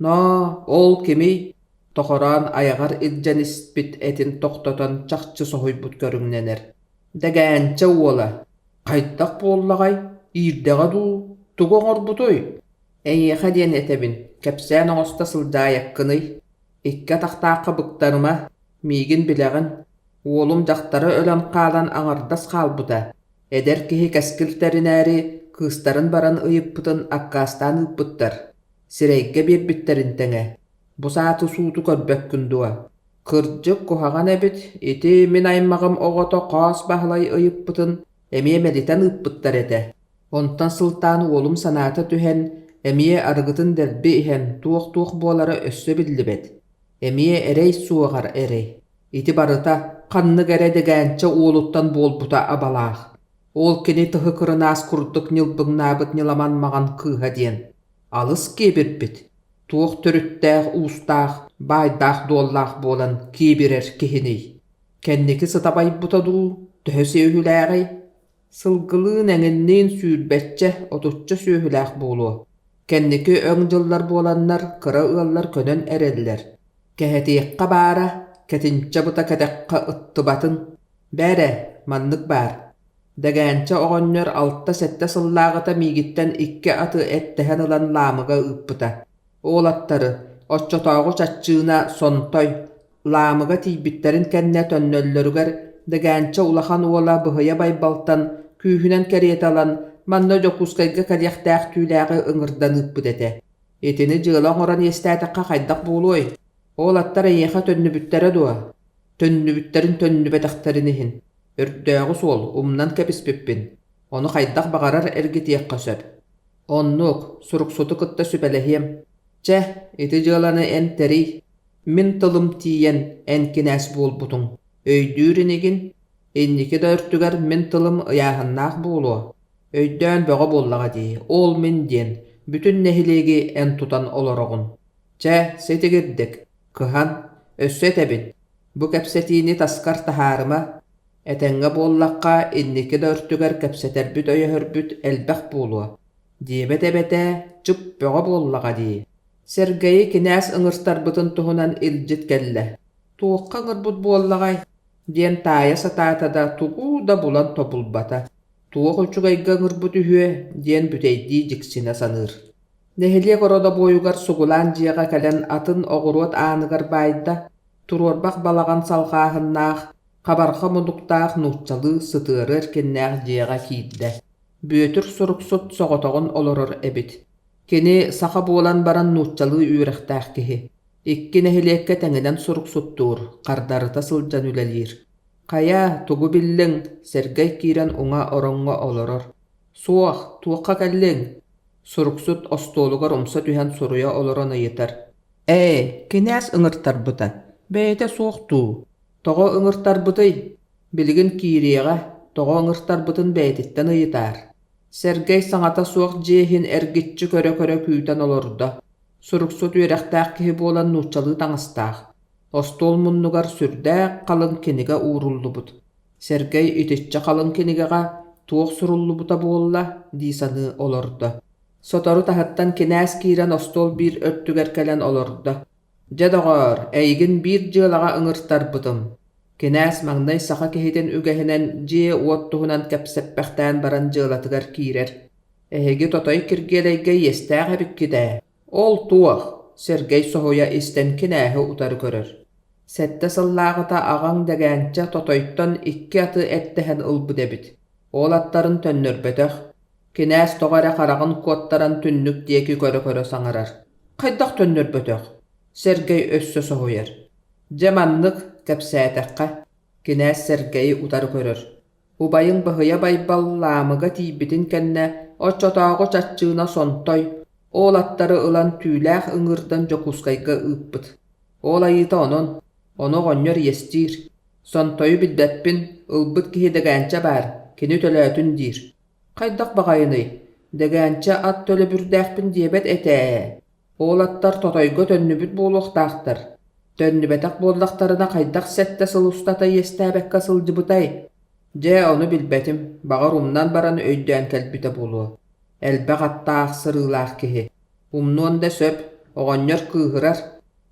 «Ноо, ол кимий?» Тохороон айаҕар илдьэн испит этин тохтотон чахчы соһуйбут көрүҥнэнэр: «Дэгээнчэ уола, хайдах буоллаҕай, иирдэҕэ дуу, тугу оҥорбутуй? Эйиэхэ диэн этэбин, кэпсээн оҥосто сылдьаайаккыный? Икки атахтаахха быктарыма, миигин билэҕин, уолум дьахтара өлөн хаалан аҥардас хаалбыта, Эдэр киһи кэскил тэринээри кыыстарын баран ыйыппытын аккаастаан ыыппыттар, сирэйгэ биэрбиттэрин тэҥэ, бу сааты сууту көрбөккүн дуо? Кырдьык куһаҕан эбит, ити мин аймаҕым оҕото Хоос Баһылай ыйыппытын эмиэ мэлитэн ыыппыттар этэ. Онтон сылтаан уолум санаата түһэн, эмиэ арыгытын дэлби иһэн туох-туох буолара өссө биллибэт. Эмиэ эрэй суоҕар эрэй. Ити барыта ханнык эрэ дэгээнчэ уолуттан буолбута абалаах. Ол кини тыһы кырынаас курдук ньылбыҥнаабыт ньыламан маҕан кыыһа диэн. Алыс киэбирбит, туох төрүттээх-уустаах, баайдаах-дуоллаах буолан киэбирэр киһиний? Кэнники сыта байбыта дуу, төһө сүөһүлээҕий? Сылгылыын эҥинниин сүүрбэччэ, отучча сүөһүлээх буолуо. Кэнники өҥ дьыллар буоланнар кыра ыаллар көнөн эрэллэр. Кэһэтиэххэ баара, кэтинчэ быта кэтэххэ ыттыбатын. Бээрэ, маннык баар. Дэгээнчэ оҕонньор алта-сэттэ сыллааҕыта миигиттэн икки аты эттэһэн ылан Лаамыга ыыппыта. Уолаттары, оччотооҕу чаччыына Сонтой, Лаамыга тиийбиттэрин кэннэ төннөллөрүгэр Дэгээнчэ улахан уола Быһыйа Байбалтан күүһүнэн кэриэтэ ылан, манна Дьокуускайга кэлиэхтээх түүлээҕи ыҥырдан ыыппыт этэ. Итини дьыала оҥорон иэстээтэххэ хайдах буолуой? Уолаттар эйиэхэ төннүбүттэрэ дуо? Төннүбүттэрин төннүбэтэхтэрин иһин. Өрдөөҕү суол, умнан кэбиспиппин. Ону хайдах баҕарар эргитиэххэ сөп. Оннук, суруксуту кытта сүбэлэһиэм. Чэ, ити дьыаланы эн тэрий. Мин тылым тиийэн эн кинээс буолбутуҥ. Өйдүүр инигин? Инники да өртүгэр мин тылым ыйааһыннаах буолуо. Өйдөөн бөҕө буоллаҕа дии, ол мин диэн, бүтүн нэһилиэги эн тутан олороҕун. Чэ, ситигирдик, кыһан, өссө этэбин, бу кэпсэтиини таскар таһаарыма. Этэҥҥэ буоллахха, инники да өртүгэр кэпсэтэрбит-өйөһөрбүт элбэх буолуо. Диэбэт эбэтэ, чып бөҕө буоллаҕа дии. Сэргэйи кинээс ыҥыртарбытын туһунан илдьит кэллэ. Туохха ыҥырбыт буоллаҕай? диэн таайа сатаата да тугу да булан тобулбата. Туох үчүгэйгэ ыҥырбыт үһүө диэн бүтэйдии дьиксинэ саныыр. Нэһилиэк ородобуойугар сугулаан дьиэҕэ кэлэн атын оҕуруот ааныгар баайда, туруорбах балаҕан салҕааһыннаах, хабарҕа муннуктаах нууччалыы сытыары эркиннээх дьиэҕэ киирдэ. Бүөтүр суруксут соҕотоҕун олорор эбит. Кини саха буолан баран нууччалыы үөрэхтээх киһи. Икки нэһилиэккэ тэҥинэн суруксуттуур, хардарыта сылдьан үлэлиир. Хайа, тугу биллиҥ? Сэргэй киирэн уҥа ороҥҥо олорор. Суох, туохха кэллиҥ? Суруксут остуолугар умса түһэн суруйа олорон ыйытар. Ээ, кинээс ыҥыртарбыта, бэйэтэ суох дуу? Тоҕо ыҥыртарбытый? Билигин киириэҕэ, тоҕо ыҥыртарбытын бэйэтиттэн ыйытаар. Сэргэй саҥата суох дьиэ иһин эргиччи көрө-көрө күүтэн олордо. Суруксут үөрэхтээх киһи буолан нууччалыы таҥастаах. Остуол муннугар сүрдээх халыҥ кинигэ ууруллубут. Сэргэй итиччэ халыҥ кинигэҕэ туох суруллубута буолла дии саныы олордо. Сотору таһыттан кинээс киирэн остуол биир өттүгэр кэлэн олордо. Дьэ, доҕоор, эйигин биир дьыалаҕа ыҥыртарбытым. Кинээс маҥнай саха киһитин үгэһинэн дьиэ-уот туһунан кэпсэппэхтээн баран дьыалатыгар киирэр. Эһиги Тотой Киргиэлэйгэ иэстээх эбиккит ээ. Ол туох? Сэргэй соһуйа истэн кинээһи утары көрөр. Сэттэ сыллааҕыта аҕаҥ Дэгээнчэ Тотойтон икки аты эттэһэн ылбыт эбит. Ол аттарын төннөрбөтөх. Кинээс тоҕо эрэ хараҕын куоттаран түннүк диэки көрө-көрө саҥарар. Хайдах төннөрбөтөх? Сэргэй өссө соһуйар. Дьэ маннык, кэпсээтэххэ, кинээс Сэргэйи утары көрөр. Убайыҥ Баһыйа Байбал Лаамыга тиийбитин кэннэ оччотооҕу чаччыына Сонтой. Ол аттары ылан түүлээх ыҥыырдан Дьокуускайга ыыппыт. Ол айыыта онон, ону оҕонньор иэстиир. Сонтойу билбэппин, ылбыт киһи Дэгээнчэ баар, кини төлөөтүн диир. Хайдах баҕайыный, Дэгээнчэ ат төлөбүрдээхпин диэбэт этэ ээ. Ол аттар Тотойго төннүбүт буолуохтаахтар. Төннүбэтэх буоллахтарына хайдах 7 сыл устата иэстээбэккэ сылдьыбытай? Дьэ, ону билбэтим, баҕар умнан баран өйдөөн кэлбитэ буолуо. Элбэх аттаах, сырыылаах киһи. Умнуон да сөп, оҕонньор кыыһырар,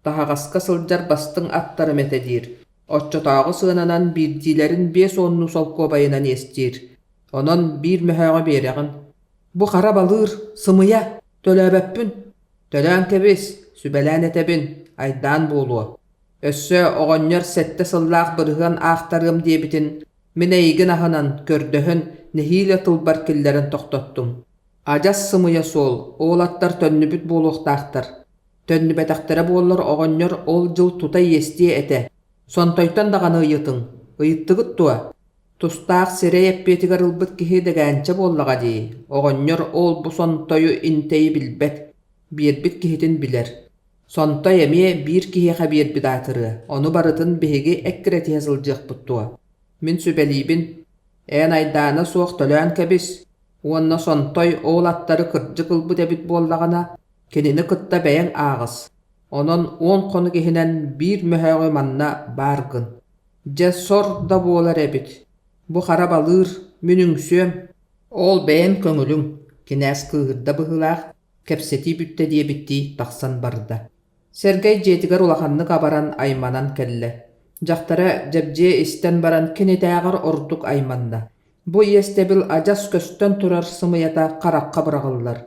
таһаҕаска сылдьар бастыҥ аттарым этэ диир. Оччотооҕу сыананан биирдиилэрин 50-нуу солкуобайынан иэстиир. Онон биир мөһөөҕү биэрэҕин. Бу хара балыыр, сымыйа, төлөөбөппүн. Төлөөн кэбис, сүбэлээн этэбин, айдаан буолуо. Өссө оҕонньор 7 сыллаах бырыһыан аахтарыам диэбитин мин эйигин аһынан, көрдөһөн, нэһиилэ тылбар киллэрэн тохтоттум. Адьас сымыйа суол, уолаттар төннүбүт буолуохтаахтар. Төннүбэтэхтэрэ буоллар оҕонньор ол дьыл тута иэстиэ этэ. Сонтойтон даҕаны ыйытыҥ. Ыйыттыгыт дуо? Тустаах сирэй эппиэтигэр ылбыт киһи дэгээнчэ буоллаҕа дии, оҕонньор ол-бу сонтойу интэйи билбэт, биэрбит киһитин билэр. Сонтой эмиэ биир киһиэхэ биэрбит аатырыа, ону барытын биһиги эккирэтиһэ сылдьыахпыт дуо? Мин сүбэлиибин, эн айдаана суох төлөөн кэбис уонна Сонтой ол аттары кырдьык ылбыт эбит буоллаҕына, кинини кытта бэйэҥ ааҕыс. Онон 10 хонук иһинэн биир мөһөөҕү манна баар гын. Дьэ сор да буолар эбит, бу хара балыыр, мин үҥсүөм, ол бэйэҥ көҥүлүҥ, кинээс кыыһырда быһыылаах, кэпсэтии бүттэ диэбиттии тахсан барда. Сэргэй дьиэтигэр улаханнык абаран айманан кэллэ. Дьахтара Дьэбдьиэ истэн баран кинитээҕэр ордук айманна. Бу иэстэбил адьас көстөн турар сымыйата харахха быраҕыллар.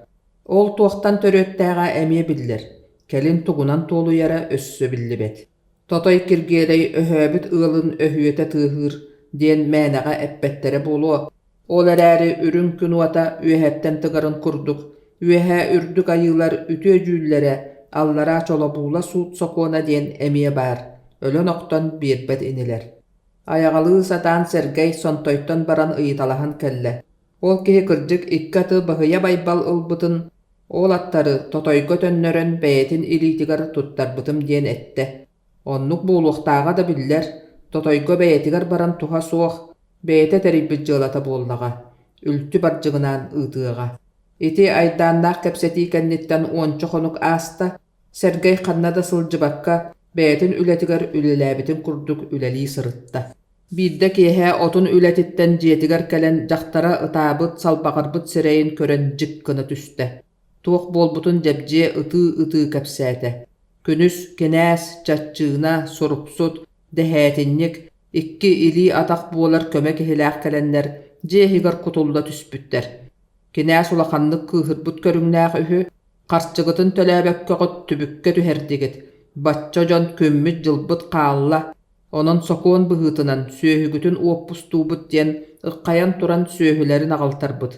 Ол туохтан төрүөттээҕэ эмиэ биллэр, кэлин тугунан туолуйара өссө биллибэт. Тотой Киргиэлэй өһөөбүт ыалын өһүөтэ тыаһыыр диэн мээнэҕэ эппэттэрэ буолуо. Ол эрээри үрүҥ күн уота үөһэттэн тыгарын курдук, үөһээ үрдүк айыылар үтүө дьүүллэрэ, аллараа чолобуула суут сокуона диэн эмиэ баар, өлөн-охтон биэрбэт инилэр. Айаҕалыы сатаан Сэргэй Сонтойтон баран ыйыталаһан кэллэ. Ол киһи кырдьык икки аты Баһыйа Байбал ылбытын, ол аттары Тотойго төннөрөн бэйэтин илиитигэр туттарбытым диэн эттэ. Оннук буолуохтааҕа да биллэр, Тотойго бэйэтигэр баран туһа суох, бэйэтэ тэрийбит дьыалата буоллаҕа, үлтү бардьыгынаан ыытыаҕа. Ити айдааннаах кэпсэтии кэнниттэн уонча хонук ааста, Сэргэй ханна да сылдьыбакка, бэйэтин үлэтигэр үлэлээбитин курдук үлэлии сырытта. Биирдэ киэһэ отун үлэтиттэн дьиэтигэр кэлэн дьахтара ытаабыт, салбаҕырбыт сирэйин көрөн дьик гына түстэ. Туох буолбутун Дьэбдьиэ ытыы-ытыы кэпсээтэ. Күнүс кинээс, чаччыына, суруксут, дэһээтинньик, икки илии-атах буолар көмө киһилээх кэлэннэр дьиэ иһигэр кутулла түспүттэр. Кинээс улаханнык кыыһырбыт көрүҥнээх үһү, харчыгытын төлөөбөккөҕүт түбүккэ түһэрдигит, бачча дьон күммүт-дьылбыт хаалла, Онон сокуон быһыытынан сүөһүгүтүн уоппустуубут диэн ыххайан туран сүөһүлэрин аҕалтарбыт.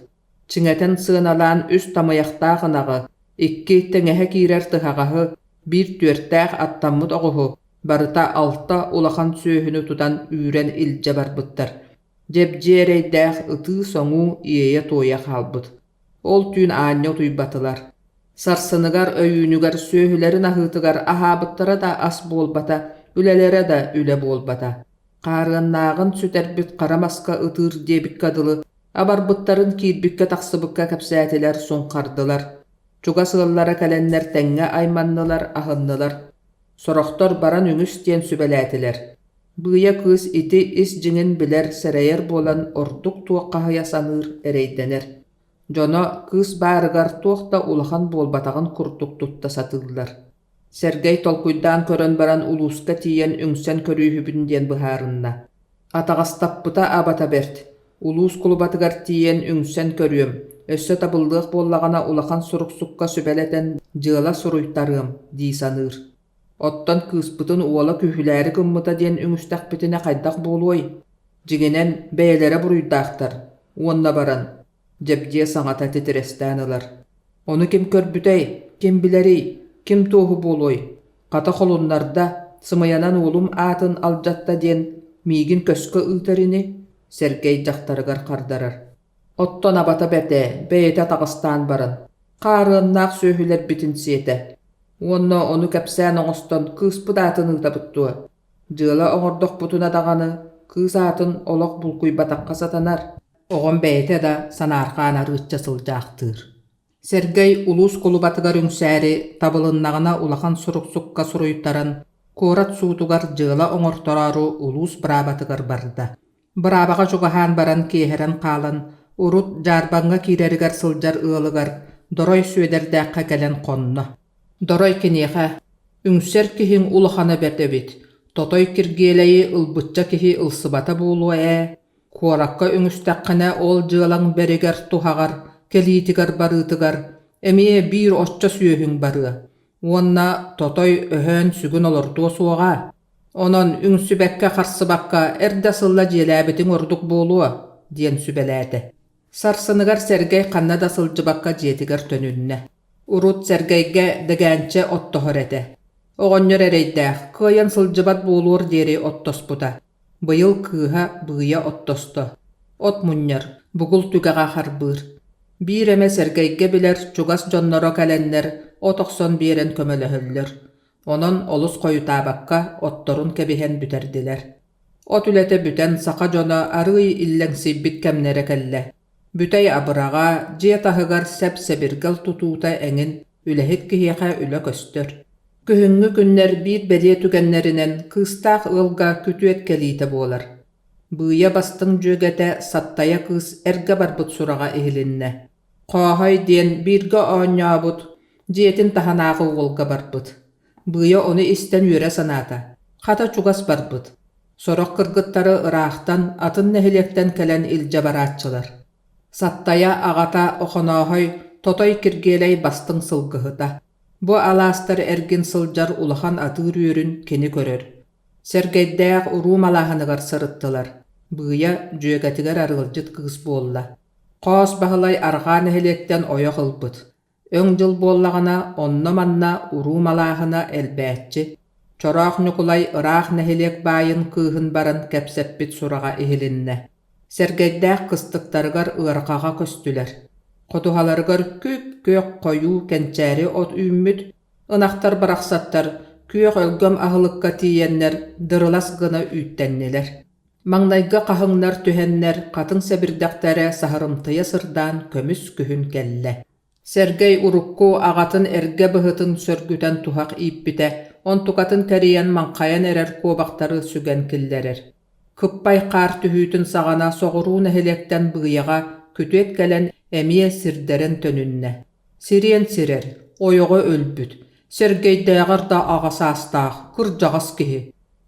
Чиҥэтэн сыаналаан үс тамыйахтаах ынаҕы, икки тэҥэһэ киирэр тыһаҕаһы, биир түөртээх аттаммыт оҕуһу, барыта алта улахан сүөһүнү тутан үүрэн илдьэ барбыттар. Дьэбдьиэ эрэйдээх ытыы-соҥуу иэйэ-туойа хаалбыт. Ол түүн аанньа утуйбатылар. Сарсыныгар өйүүнүгэр сүөһүлэрин аһыытыгар аһаабыттара да ас буолбата, үлэлэрэ да үлэ буолбата. Хаарыаннааҕын сүтэрбит хара маска ытыыр диэбиккэ дылы, абарбыттарын киирбиккэ-тахсыбыкка кэпсээтилэр, суҥхардылар. Чугас ыаллара кэлэннэр тэҥҥэ айманнылар, аһыннылар. Сорохтор баран үҥүс диэн сүбэлээтилэр. Быыйа кыыс ити ис дьиҥин билэр, сэрэйэр буолан ордук туоххаһыйа саныыр, эрэйдэнэр. Дьоно кыыс баарыгар туох да улахан буолбатаҕын курдук тутта сатыыллар. Сэргэй толкуйдаан көрөн баран улууска тиийэн үҥсэн көрүүһүбүн диэн быһаарынна. Атаҕастаппыта абата бэрт, улуус кулубатыгар тиийэн үҥсэн көрүөм, өссө табыллыах буоллаҕына улахан суруксукка сүбэлэтэн дьыала суруйтарыам дии саныыр. Оттон кыыспытын уола күүһүлээри гыммыта диэн үҥүстэхпитинэ хайдах буолуой? Дьиҥинэн, бэйэлэрэ буруйдаахтар. Уонна баран, Дьэбдьиэ саҥата титирэстээн ылар. Ону ким көрбүтэй, ким билэрий, ким туоһу буолуой? Хата холуннарда, сымыйанан уолум аатын алдьатта диэн миигин көскө ыытар ини, Сэргэй дьахтарыгар хардарар. Оттон абата бэрт ээ, бэйэтэ атаҕастаан баран. Хаарыаннаах сүөһүлэрбитин сиэтэ. Уонна ону кэпсээн оҥостон кыыспыт аатын ыытабыт дуо? Дьыала оҥордохпутуна даҕаны кыыс аатын олох булкуйбатахха сатанар. Оҕом бэйэтэ да санаарҕаан арыычча сылдьаахтыыр. Сэргэй улуус кулубатыгар үҥсээри, табылыннаҕына улахан суруксукка суруйтаран, куорат суутугар дьыала оҥортороору улуус быраабатыгар барда. Быраабаҕа чугаһаан баран киэһэрэн хаалан, урут Дьаарбаҥҥа киирэригэр сылдьар ыалыгар Дорой Сүөдэрдээххэ кэлэн хонно. Дорой киниэхэ: «Үҥсэр киһиҥ улахана бэрт эбит, Тотой Киргиэлэйи ылбычча киһи ылсыбата буолуо ээ, Куоракка үҥүстэххинэ ол дьыалаҥ бэригэр-туһаҕар, кэлиитигэр-барыытыгар эмиэ биир оччо сүөһүҥ барыа уонна тотой өһөөн сүгүн олордуо суоҕа. Онон үҥсүбэккэ-харсыбакка эрдэ сылла дьиэлээбитиҥ ордук буолуо» диэн сүбэлээтэ. Сарсыныгар Сэргэй ханна да сылдьыбакка дьиэтигэр төнүннэ. Урут Сэргэйгэ Дэгээнчэ оттоһор этэ. Оҕонньор эрэйдээх, кыайан сылдьыбат буолуор диэри оттоспута. Быйыл кыыһа быыйа оттосто, от мунньар, бугул түгэҕэ харбыыр. Биир эмэ Сэргэйгэ билэр чугас дьонноро кэлэннэр от охсон биэрэн көмөлөһөллөр. Онон олус хойутаабакка отторун кэбиһэн бүтэрдилэр. От үлэтэ бүтэн саха дьоно арыый иллэҥсийбит кэмнэрэ кэллэ. Бүтэй абыраҕа, дьиэ таһыгар сэп-сэбиргэл тутуута эҥин үлэһит киһиэхэ үлэ көстөр. Күһүҥҥү күннэр биир бэлиэ түгэннэринэн кыыстаах ыалга күтүөт кэлиитэ буолар. Быыйа бастыҥ дьүөгэтэ Саттайа кыыс эргэ барбыт сураҕа иһилиннэ. Хооһой диэн бииргэ оонньообут, дьиэтин таһынааҕы уолга барбыт. Быыйа ону истэн үөрэ санаата, хата чугас барбыт. Сорох кыргыттары ыраахтан, атын нэһилиэктэн кэлэн илдьэ барааччылар. Саттайа аҕата Охонооһой Тотой Киргиэлэй бастыҥ сылгыһыта. Бу алаастар эргин сылдьар улахан атыыр үөрүн кини көрөр. Сэргэйдээх уруу малааһыныгар сырыттылар. Быыйа дьүөгэтигэр арыалдьыт кыыс буолла. Хоос Баһылай арҕаа нэһилиэктэн ойох ылбыт. Өҥ дьыл буоллаҕына онно-манна уруу малааһына элбээччи. Чороох Ньукулай ыраах нэһилиэк баайын кыыһын баран кэпсэппит сураҕа иһилиннэ. Сэргэйдээх кыстыктарыгар ыарҕаҕа көстүлэр. Ходуһаларыгар күп-күөх хойуу кэнчээри от үүммүт, ынахтар барахсаттар күөх өлгөм аһылыкка тиийэннэр дырылас гына үүттэннилэр. Маҥнайгы хаһыҥнар түһэннэр хатыҥ сэбирдэхтэрэ саһарымтыйа сырдаан көмүс күһүн кэллэ. Сэргэй урукку аҕатын эргэ быһытын сөргүтэн туһах ииппитэ, онтукатын кэрийэн маҥхайан эрэр куобахтары сүгэн киллэрэр. Кыппай хаар түһүүтүн саҕана соҕуруу нэһилиэктэн Быйаҕа күтүөт кэлэн эмиэ сирдэрин төнүннэ. Сириэн сирэр, ойоҕо өлбүт, Сэргэйдээҕэр да аҕа саастаах, кырдьаҕас киһи.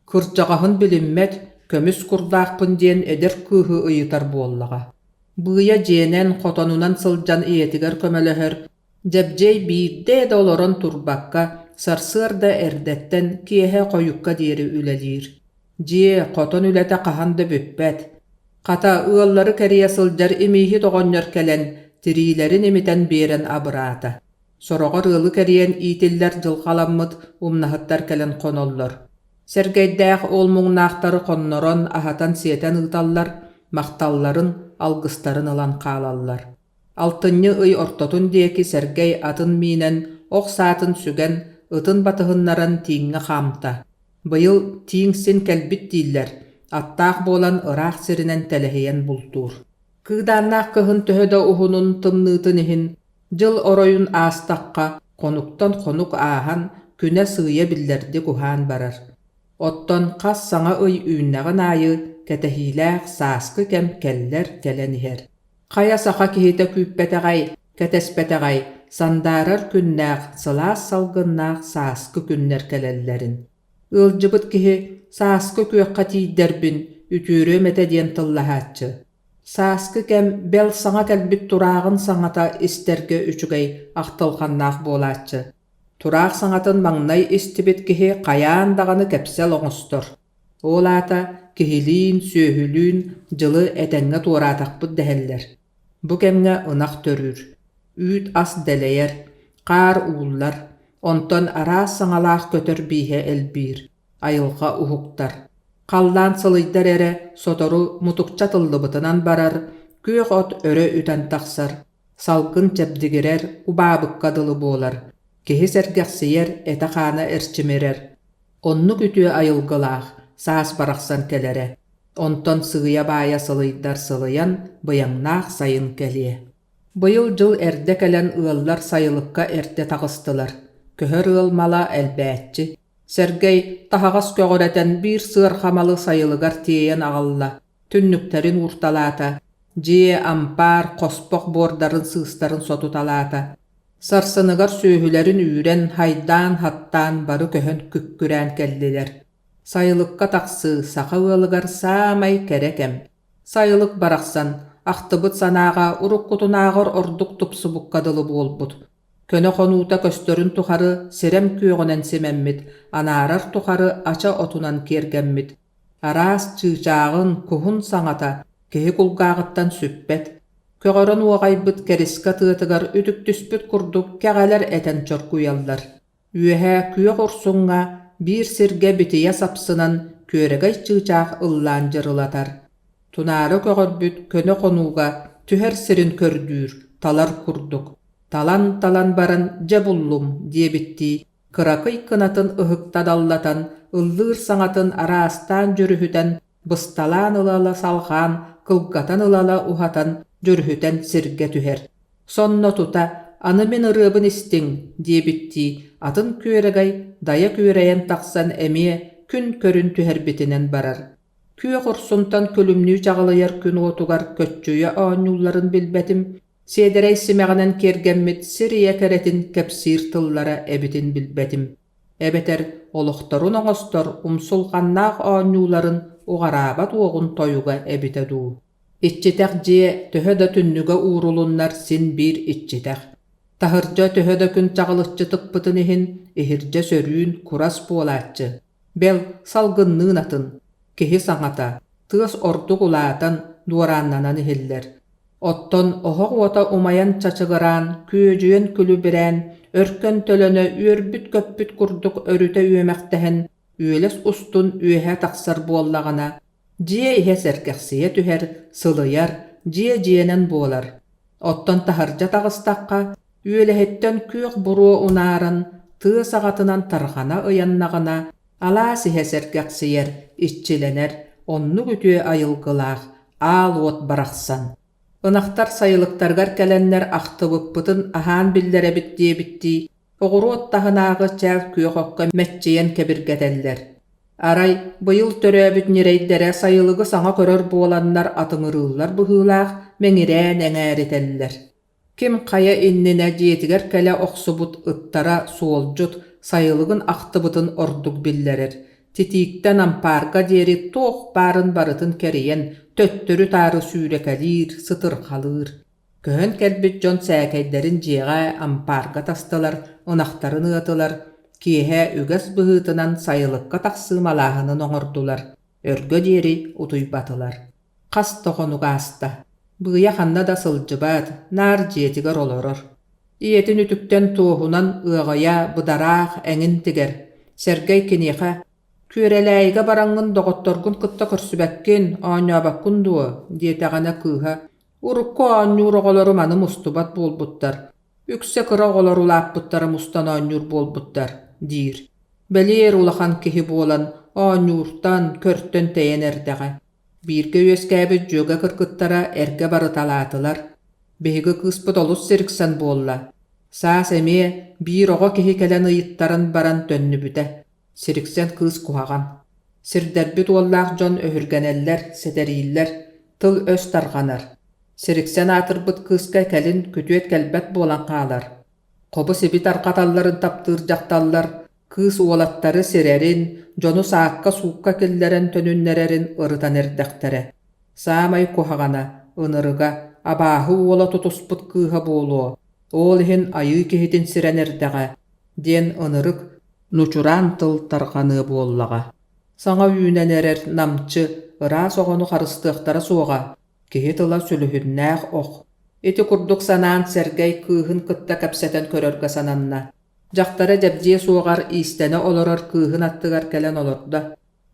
Кырдьаҕаһын билиммэт, көмүс курдаахпын диэн эдэр кыыһы ыйытар буоллаҕа. Быыйа дьиэнэн, хотонунан сылдьан ийэтигэр көмөлөһөр, Дьэбдьиэй биирдэ да олорон турбакка, сарсыарда эрдэттэн киэһэ хойукка диэри үлэлиир. Дьиэ, хотон үлэтэ хаһан да бүппэт. Хата, ыаллары кэрийэ сылдьар имииһит оҕонньор кэлэн, тириилэрин имитэн биэрэн абыраата. Сороҕор ыалы кэрийэн иитиллэр дьылҕаламмыт умнаһыттар кэлэн хоноллор. Сэргэйдээх ол муҥнаахтары хоннорон, аһатан-сиэтэн ыыталлар, махталларын, алгыстарын ылан хаалаллар. Алтынньы ый ортотун диэки Сэргэй атын миинэн, ох саатын сүгэн, ытын батыһыннаран тииҥҥэ хаамта. Быйыл тииҥ син кэлбит дииллэр, аттаах буолан ыраах сиринэн тэлэһийэн бултуур. Кыыдааннаах кыһын төһө да уһунун, тымныытын иһин, дьыл оройун аастахха, хонуктан хонук ааһан, күнэ сыыйа биллэрдик уһаан барар. Оттон хас саҥа ый үүннэҕин аайы кэтэһиилээх сааскы кэм кэллэр кэлэн иһэр. Хайа саха киһитэ күүппэтэҕэй, кэтэспэтэҕэй, сандаарар күннээх, сылаас салгыннаах сааскы күннэр кэлэллэрин. Ыалдьыбыт киһи сааскы күөххэ тиийдэрбин, үтүөрүөм этэ диэн тыллаһааччы. Сааскы кэм бэл саҥа кэлбит турааҕын саҥата истэргэ үчүгэй, ахтылҕаннаах буолааччы. Тураах саҥатын маҥнай истибит киһи хайаан даҕаны кэпсэл оҥостор. Ол аата киһилиин, сүөһүлүүн дьылы этэҥҥэ туораатахпыт дэһэллэр. Бу кэмҥэ ынах төрүүр, үүт-ас дэлэйэр, хаар ууллар, онтон араас саҥалаах көтөр бииһэ элбиир, айылҕа уһуктар. Халлаан сылыйдар эрэ сотору мутукча тыллыбытынан барар, күөх от өрө үтэн тахсар. Салгын чэбдигирэр, убаабыкка дылы буолар. Киһи сэргэхсийэр, этэ-хаана эрчимирэр. Оннук үтүө айылгылаах саас барахсан кэлэрэ. Онтон сыыйа-баайа сылыйдар сылыйан, быйаҥнаах сайын кэлиэ. Быйыл дьыл эрдэ кэлэн ыаллар сайылыкка эрдэ таҕыстылар. Көһөр ыал мала элбээччи. Сэргэй таһаҕас көҕүрэтэн биир сыарҕа малы сайылыгар тиэйэн аҕалла, түннүктэрин уурталаата, дьиэ, ампаар, хоспох буордарын сыыстарын сотуталаата. Сарсыныгар сүөһүлэрин үүрэн, һайдаан-хаттаан бары көһөн күккүрээн кэллилэр. Сайылыкка тахсыы саха ыалыгар саамай кэрэ кэм. Сайылык барахсан, ахтыбыт санааҕа уруккутунааҕар ордук тупсубукка дылы буолбут. Көнө хонуута көстөрүн тухары сирэм күөҕүнэн симэммит, анаарар тухары ача отунан киэргэммит. Араас чыычааҕын, куһун саҥата киһи кулгааҕыттан сүппэт. Көҕөрөн уоҕайбыт кэрискэ тыатыгар үтүктүспүт курдук кэҕэлэр этэн чоргуйаллар. Үөһэ күөх урсуҥҥа биир сиргэ битийэ сапсынан күөрэгэй чыычаах ыллаан дьырылатар. Тунаара көҕөрбүт көнө хонууга түһэр сирин көрдүүр, талар курдук. Талан-талан баран дьэ буллум диэбиттии кыракый кынатын ыһыкта даллатан, ыллыыр саҥатын араастаан дьүрүһүтэн, бысталаан ыла-ыла салҕаан, кылгатан ыла-ыла уһатан, дьүрүһүтэн сиргэ түһэр. Сонно тута «Аны мин ырыабын истиҥ» диэбиттии атын күөрэгэй дайа күөрэйэн тахсан эмиэ күн көрүн түһэрбитинэн барар. Күөх урсунтан күлүмнүү чаҕылыйар күн уотугар көччүйэ оонньуулларын билбэтим, сиэдэрэй симэҕинэн киэргэммит сир ийэ кэрэтин кэпсиир тыллара эбитин билбэтим. Эбэтэр олохторун оҥостор умсулҕаннаах оонньууларын уҕараабат уоҕун тойуга эбитэ дуу. Иччитэх дьиэ төһө да түннүгэ уурулуннар син биир иччитэх. Таһырдьа төһө да күн чаҕылыччы тыкпытын иһин, иһирдьэ сөрүүн, курас буолааччы. Бэл, салгынныын атын. Киһи саҥата, тыас ордук улаатан, дуорааннанан иһиллэр. Оттон оһох уота умайан чачыгыраан, күөдьүйэн күлүбүрээн, өркөн төлөнө үөрбүт-көппүт курдук өрүтэ үөмэхтэһэн, үөлэс устун үөһэ тахсар буоллаҕына, Дьиэ иһэ сэргэхсийэ түһэр, сылыйар, дьиэ дьиэнэн буолар. Оттон таһырдьа таҕыстахха, үөлэһиттэн күөх буруо унааран, тыа саҕатынан тарҕана ыйаннаҕына, алаас иһэ сэргэхсийэр, иччилэнэр, оннук үтүө айылгылаах аал уот барахсан. Ынахтар сайылыктарыгар кэлэннэр ахтыбыппытын аһаан биллэрэбит диэбиттии, оҕуруот таһынааҕы чээл күөх окко мэччийэн кэбиргэтэллэр. Арай, быйыл төрөөбүт ньирэйдэрэ сайылыгы саҥа көрөр буоланнар атыҥырыыллар быһыылаах, мэҥирээн эҥээритэллэр. Ким хайа иннинэ дьиэтигэр кэлэ охсубут ыттара суолдьут сайылыгын ахтыбытын ордук биллэрэр. Титииктэн ампаарга диэри туох баарын барытын кэрийэн, төттөрү-таары сүүрэкэлиир, сытырҕалыыр. Көһөн кэлбит дьон сээкэйдэрин дьиэҕэ, ампаарга тастылар, ынахтарын ыатылар, киэһэ үгэс быһыытынан сайылыкка тахсыы малааһынын оҥордулар, өргө диэри утуйбатылар. Хас да хонук ааста. Быыйа ханна да сылдьыбат, наар дьиэтигэр олорор. Ийэтин үтүктэн туоһунан ыаҕайа, быдараах эҥин тигэр. Сэргэй киниэхэ «Күөрэлээйигэ бараҥҥын доҕотторгун кытта көрсүбэккин, оонньообоккун дуо?» диэтэҕинэ кыыһа Урукку оонньуур оҕолорум аны мустубат буолбуттар, үксэ кыра оҕолор улааппыттара мустан оонньуур буолбуттар, диир. Бэлиэр улахан киһи буолан оонньууртан, көртөн тэйэн эрдэҕэ. Бииргэ үөскээбит дьүөгэ кыргыттара эргэ барыталаатылар. Биһиги кыыспыт олус сириксэн буолла. Саас эмиэ биир оҕо киһи кэлэн ыйыттаран баран төннүбүтэ. Сириксэн кыыс куһаҕан. Сирдэрбит уоллаах дьон өһүргэнэллэр, сэтэрииллэр, тыл-өс тарҕанар. Сириксэн аатырбыт кыыска кэлин күтүөт кэлбэт буолан хаалар. Хобу-сиби тарҕаталларын таптыыр дьахталлар кыыс уолаттары сирэрин, дьону саакка-суукка киллэрэн төнүннэрэрин ырытан эрдэхтэрэ. Саамай куһаҕана, ынырыга, абааһы уола тутуспут кыыһа буолуо, ол иһин айыы киһитин сирэн эрдэҕэ, диэн ынырык, нучураан тыл тарҕаныа буоллаҕа. Саҥа үүнэн эрэр намчы, ыраас оҕону харыстыахтара суоҕа, киһи тыла сүлүһүннээх ох. Ити курдук санаан Сэргэй кыыһын кытта кэпсэтэн көрөргө сананна. Дьахтара дьэбдьиэ суоҕар иистэнэ олорор кыыһын аттыгар кэлэн олордо.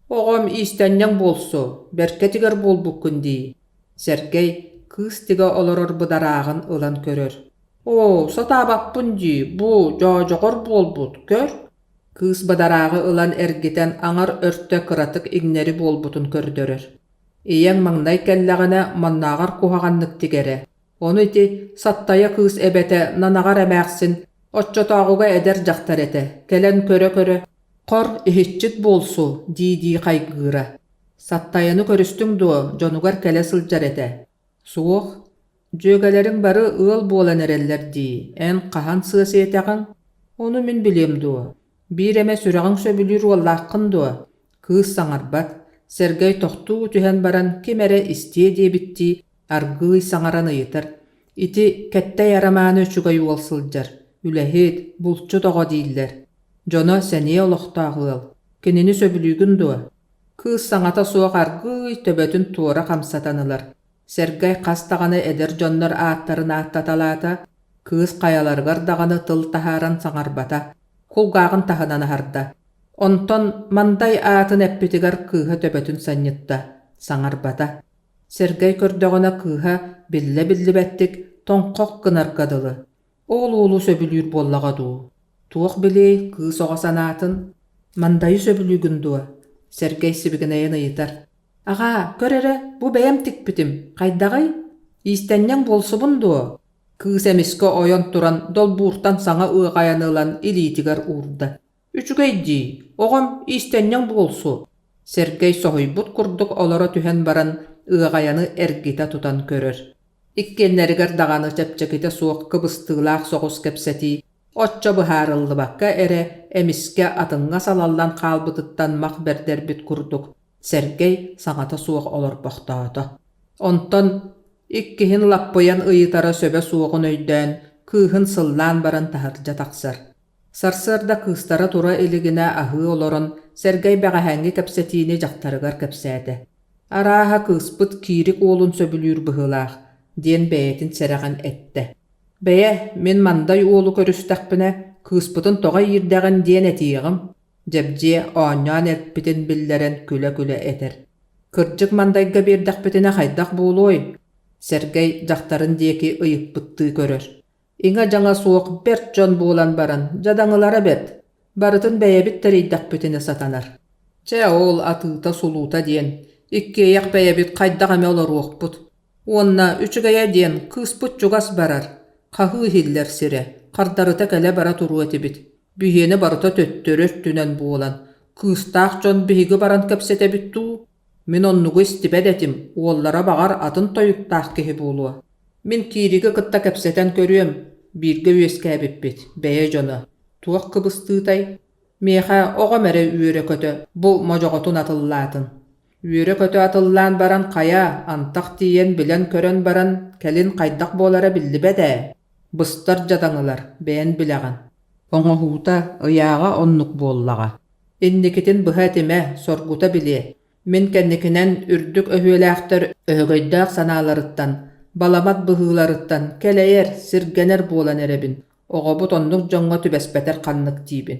«Оҕом иистэнньэҥ буолсу, бэркэ тигэр буолбуккун дии». Сэргэй. Кыыс тигэ олорор быдарааҕын ылан көрөр. «Оо, сатаабаппын дии, бу дьоодьоҕор буолбут, көр» Кыыс бадарааҕы ылан эргитэн аҥар өртө кыратык иҥнэри буолбутун көрдөрөр. Ийэҥ маҥнай кэллэҕинэ маннааҕар куһаҕаннык тигэрэ. Ону ити Саттайа кыыс эбэтэ Нанаҕар эмээхсин оччотооҕуга эдэр дьахтар этэ, кэлэн көрө-көрө «Хор, иһиччит буолсу» дии-дии хайгыыра. Саттайаны көрүстүҥ дуо, дьонугар кэлэ сылдьар этэ. Суох. Дьүөгэлэриҥ бары ыал буолан эрэллэр дии, эн хаһан сыа сиэтэҕиҥ? Ону мин билиэм дуо? Биир эмэ сүрэҕиҥ сөбүлүүр уоллааххын дуо? Кыыс саҥарбат, Сэргэй тохтуу түһэн баран ким эрэ истиэ диэбиттии аргыый саҥаран ыйытар: «Ити Кэттэй Арамааны үчүгэй уол сылдьар, үлэһит, булчут оҕо дииллэр. Дьоно сэниэ олохтоох ыал. Кинини сөбүлүүгүн дуо?» Кыыс саҥата суох аргыый төбөтүн туора хамсатан ылар. Сэргэй хас даҕаны эдэр дьоннор ааттарын ааттаталаата, кыыс хайаларыгар даҕаны тыл таһааран саҥарбата, кулгааҕын таһынан аһарда. Онтон Мандай аатын эппитигэр кыыһа төбөтүн санньытта, саҥарбата. Сэргэй көрдөҕүнэ кыыһа биллэ-биллибэттик тоҥхох гынарга дылы. Ол уолу сөбүлүүр буоллаҕа дуу? Туох билиэй кыыс оҕо санаатын? Мандайы сөбүлүүгүн дуо? Сэргэй сибигинэйэн ыйытар. Аҕаа, көр эрэ, бу бэйэм тикпитим, хайдаҕый? Иистэнньэҥ буолсубун дуо? Кыыс эмискэ ойон туран долбууртан саҥа ыаҕайаны ылан илиитигэр уурда. Үчүгэй дии, оҕом иистэнньэҥ буолсу. Сэргэй соһуйбут курдук олоро түһэн баран ыаҕайаны эргитэ тутан көрөр. Иккиэннэригэр даҕаны чэпчэкитэ суох кыбыстыылаах соҕус кэпсэтии оччо быһаарыллыбакка эрэ эмискэ атыҥҥа салаллан хаалбытыттан мах бэрдэрбит курдук Сэргэй саҥата суох олорбохтоото. Онтон иккиһин лаппыйан ыйытара сөбө суоҕун өйдөөн, кыыһын сыллаан баран таһырдьа тахсар. Сарсыарда кыыстара тура илигинэ аһыы олорон, Сэргэй бэҕэһээҥҥи кэпсэтиини дьахтарыгар кэпсээтэ. «Арааһа, кыыспыт Киирик уолун сөбүлүүр быһыылаах» диэн бэйэтин сэрэҕин эттэ. «Бэйэ, мин Мандай уолу көрүстэхпинэ, кыыспытын тоҕо иирдэҕин диэн этиэҕим» Дьэбдьиэ оонньоон эппитин биллэрэн күлэ-күлэ этэр. «Кырдьык Мандайга биэрдэхпитинэ хайдах буолуой?» Сэргэй дьахтарын диэки ыйыппыттыы көрөр. Иҥэ-дьаҥа суох бэрт дьон буолан баран, дьадаҥылара бэрт, барытын бэйэбит тэрийдэхпитинэ сатанар. Чэ, ол атыыта-сулуута диэн, иккиэйэх бэйэбит хайдах эмэ олоруохпут. Уонна үчүгэйэ диэн, кыыспыт чугас барар, хаһыы иһиллэр сирэ, хардарыта кэлэ-бара туруо этибит. Биһиэнэ барыта төттөрү өттүнэн буолан, кыыстаах дьон биһиги баран кэпсэтэбит дуу? Мин оннугу истибэт этим, уоллара баҕар атын тойуктаах киһи буолуо. Мин Киириги кытта кэпсэтэн көрүөм, бииргэ үөскээбиппит, бэйэ дьоно. Туох кыбыстыытай? Миэхэ оҕом эрэ үөрэ-көтө бу модьоҕотун атыллаатын. Үөрэ-көтө атыллаан баран хайа, антах тиийэн билэн-көрөн баран, кэлин хайдах буолара биллибэт ээ. Быстар дьадаҥылар, бэйэн билэҕин. Оҥоһуута, ыйааҕа оннук буоллаҕа. Инникитин быһа этимэ, соргута билиэ. Мин кэнникинэн үрдүк өһүөлээхтэр өһөгөйдөөх санааларыттан, баламат быһыыларыттан кэлэйэр, сиргэнэр буолан эрэбин, оҕобут оннук дьоҥҥо түбэспэтэр ханнык диибин.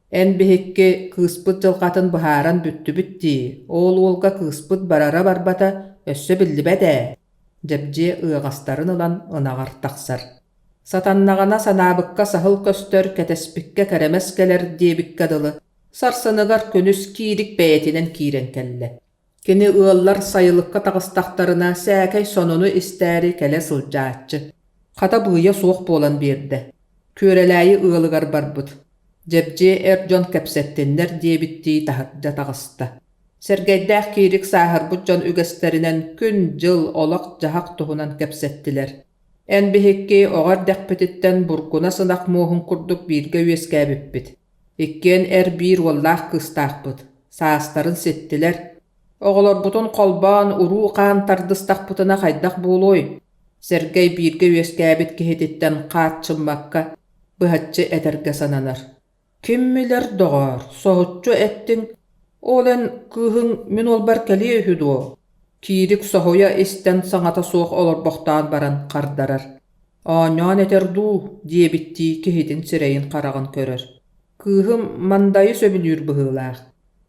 Эн биһикки кыыспыт дьылҕатын быһааран бүттүбүт дии, ол уолга кыыспыт барара-барбата өссө биллибэт ээ. Дьэбдьиэ ыаҕастарын ылан ынаҕар тахсар. Сатаннаҕына санаабыкка саһыл көстөр, кэтэспиккэ кэрэмэс кэлэр диэбиккэ дылы, сарсыныгар күнүс Киирик бэйэтинэн киирэн кэллэ. Кини ыаллар сайылыкка таҕыстахтарына сээкэй сонуну истээри кэлэ сылдьааччы. Хата быыйа суох буолан биэрдэ. Күөрэлээйи ыалыгар барбыт. Дьэбдьиэ эр дьон кэпсэттиннэр диэбиттии таһырдьа таҕыста. Сэргэйдээх Киирик сааһырбыт дьон үгэстэринэн күн-дьыл, олох-дьаһах туһунан кэпсэттилэр. Эн биһикки оҕо эрдэхпититтэн бургунас ынах муоһун курдук бииргэ үөскээбиппит. Иккиэн эр биир уоллаах кыыстаахпыт, саастарын ситтилэр. Оҕолорбутун холбоон уруу-хаан тардыстахпытына хайдах буолуой? Сэргэй бииргэ үөскээбит киһититтэн хааччыммакка, быһаччы этэргэ сананар. Ким билэр, доҕоор, соһуччу эттиҥ, ол эн кыыһыҥ мин уолбар кэлиэ үһү дуо? Киирик соһуйа истэн саҥата суох олорбохтоон баран хардарар: «Оонньоон этэр дуу?» диэбиттии киһитин сирэйин-хараҕын көрөр. «Кыыһым Мандайы сөбүлүүр быһыылаах.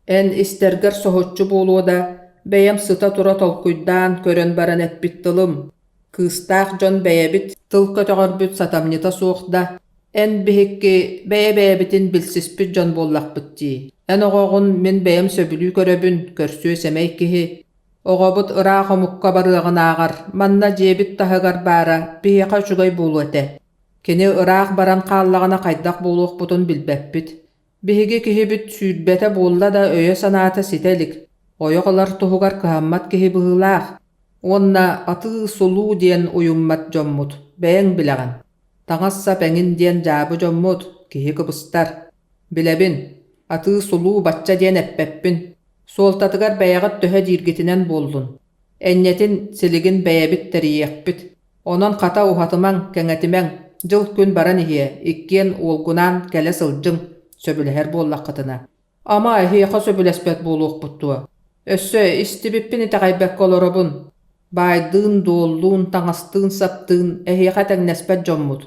Эн истэргэр соһуччу буолуо да, бэйэм сыта-тура толкуйдаан көрөн баран эппит тылым. Кыыстаах дьон бэйэбит тыл көтөҕөрбүт сатамньыта суох да, эн биһикки бэйэ-бэйэбитин билсиспит дьон буоллахпыт дии. Эн оҕоҕун мин бэйэм сөбүлүү көрөбүн, көрсүө-сэмэй киһи. Оҕобут ыраах омукка барыаҕынааҕар, манна дьиэбит таһыгар баара биһиэхэ үчүгэй буолуо этэ. Кини ыраах баран хааллаҕына хайдах буолуохпутун билбэппит. Биһиги киһибит сүүрбэтэ буолла да өйө-санаата ситэ илик, ойох ылар туһугар кыһаммат киһи быһыылаах. Уонна атыы-сулуу диэн уйуммат дьоммут, бэйэҥ билэҕин. Таҥас-сап эҥин диэн дьаабы дьоммут, киһи кыбыстар. Билэбин, атыы-сулуу бачча диэн эппэппин. Суолтатыгар бэйэҕит төһө дииргитинэн буоллун. Энньэтин, силигин бэйэбит тэрийиэхпит. Онон хата уһатымаҥ, кэҥэтимэҥ, дьыл-күн баран иһиэ, иккиэн уолгунаан кэлэ сылдьыҥ, сөбүлэһэр буоллаххытына. Ама эһиэхэ сөбүлэспэт буолуохпут дуо? Өссө истибиппин итэҕэйбэккэ олоробун. Баайдыын-дуоллуун, таҥастыын-саптыын эһиэхэ тэҥнэспэт дьоммут.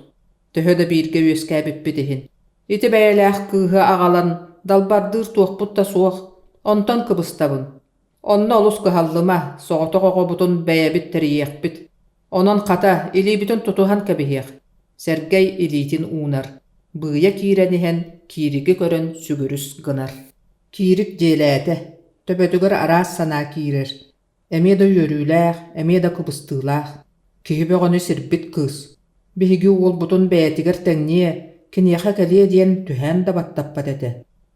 Төһө да бииргэ үөскээбиппит иһин. Ити бэйэлээх кыыһы аҕалан далбардыыр туохпут да суох, онтон кыбыстабын. Онно олус кыһаллыма, соҕотох оҕобутун бэйэбит тэрийиэхпит. Онон хата, илиибитин тутуһан кэбиһиэх. Сэргэй илиитин уунар, быыйа киирэн иһэн Киириги көрөн сүгүрүс гынар. Киирик дьиэлээтэ, төбөтүгэр араас санаа киирэр. Эмиэ да үөрүүлээх, эмиэ да кыбыстыылаах. Киһи бөҕөнү сирбит кыыс. Биһиги уолбутун бэйэтигэр тэҥниэ, киниэхэ кэлиэ диэн түһээн да баттаппат этэ.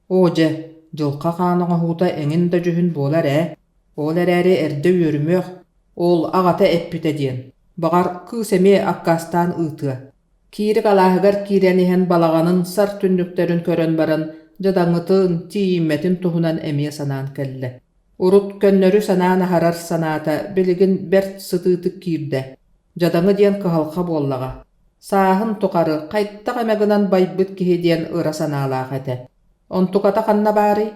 Оо дьэ, дьылҕа хаан оҥоһуута эҥин да дьүһүн буолар ээ, ол эрээри эрдэ үөрүмүөх, ол аҕата эппитэ диэн, баҕар, кыыс эмиэ аккаастаан ыытыа. Киирик алааһыгар киирэн иһэн балаҕанын сар түннүктэрин көрөн баран, дьадаҥытын, тиийиммэтин туһунан эмиэ санаан кэллэ. Урут көннөрү санаан аһарар санаата билигин бэрт сытыытык киирдэ. Дьадаҥы диэн кыһалҕа буоллаҕа. Сааһын тухары хайдах эмэ гынан байбыт киһи диэн ыра санаалаах этэ. Онтуката ханна баарый?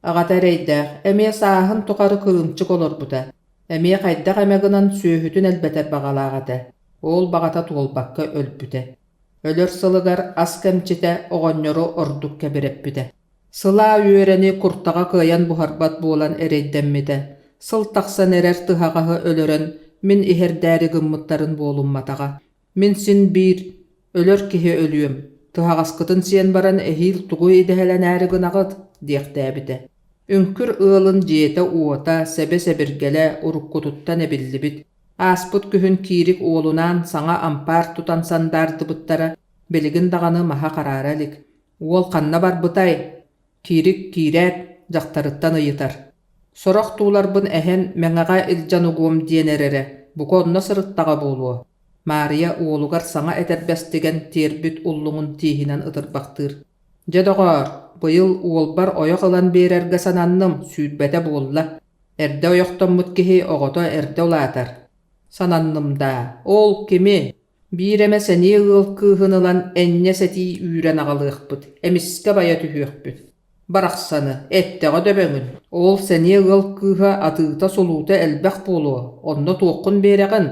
Аҕата эрэйдээх, эмиэ сааһын тухары кырыымчык олорбута. Эмиэ хайдах эмэ гынан сүөһүтүн элбэтэр баҕалаах этэ. Ол баҕата туолбакка өлбүтэ. Өлөр сылыгар ас кэмчитэ оҕонньору ордук кэбирэппитэ. Сылаа үөрэни куртаҕа кыайан буһарбат буолан эрэйдэммитэ. Сыл тахсан эрэр тыһаҕаһы өлөрөн мин иһэрдээри гыммыттарын буолумматаҕа. Мин син биир өлөр киһи өлүөм, тыһаҕаскытын сиэн баран эһиил тугу идэһэлэнээри гынаҕыт диэхтээбитэ. Үҥкүр ыалын дьиэтэ-уота, сэбэ-сэбиргэлэ уруккутуттан эбиллибит. Ааспыт күһүн Киирик уолунаан саҥа ампаар тутан сандаардыбыттара, билигин даҕаны маһа хараара илик. Уол ханна барбытай? Киирик киирээт, дьахтарыттан ыйытар. Сорох тууларбын эһэн Мэҥэҕэ илдьэн угуом диэн эрэрэ, бука онно сырыттаҕа буолуо. Маарыйа уолугар саҥа этэрбэс тигэн тиэрбит уллуҥун тииһинэн ытырбахтыыр. Дьэ, доҕоор, быйыл уолбар ойох ылан биэрэргэ сананным, сүүрбэтэ буолла. Эрдэ ойохтоммут киһи оҕото эрдэ улаатар. Сананным даа, ол кими? Биир эмэ сэниэ ыал кыыһын ылан энньэ сэтии үүрэн аҕалыахпыт, эмискэ байа түһүөхпүт. Барахсаны, эттэҕэ дөбөҥүн, ол сэниэ ыал кыыһа атыыта-сулуута элбэх буолуо, онно туоххун биэрэҕин?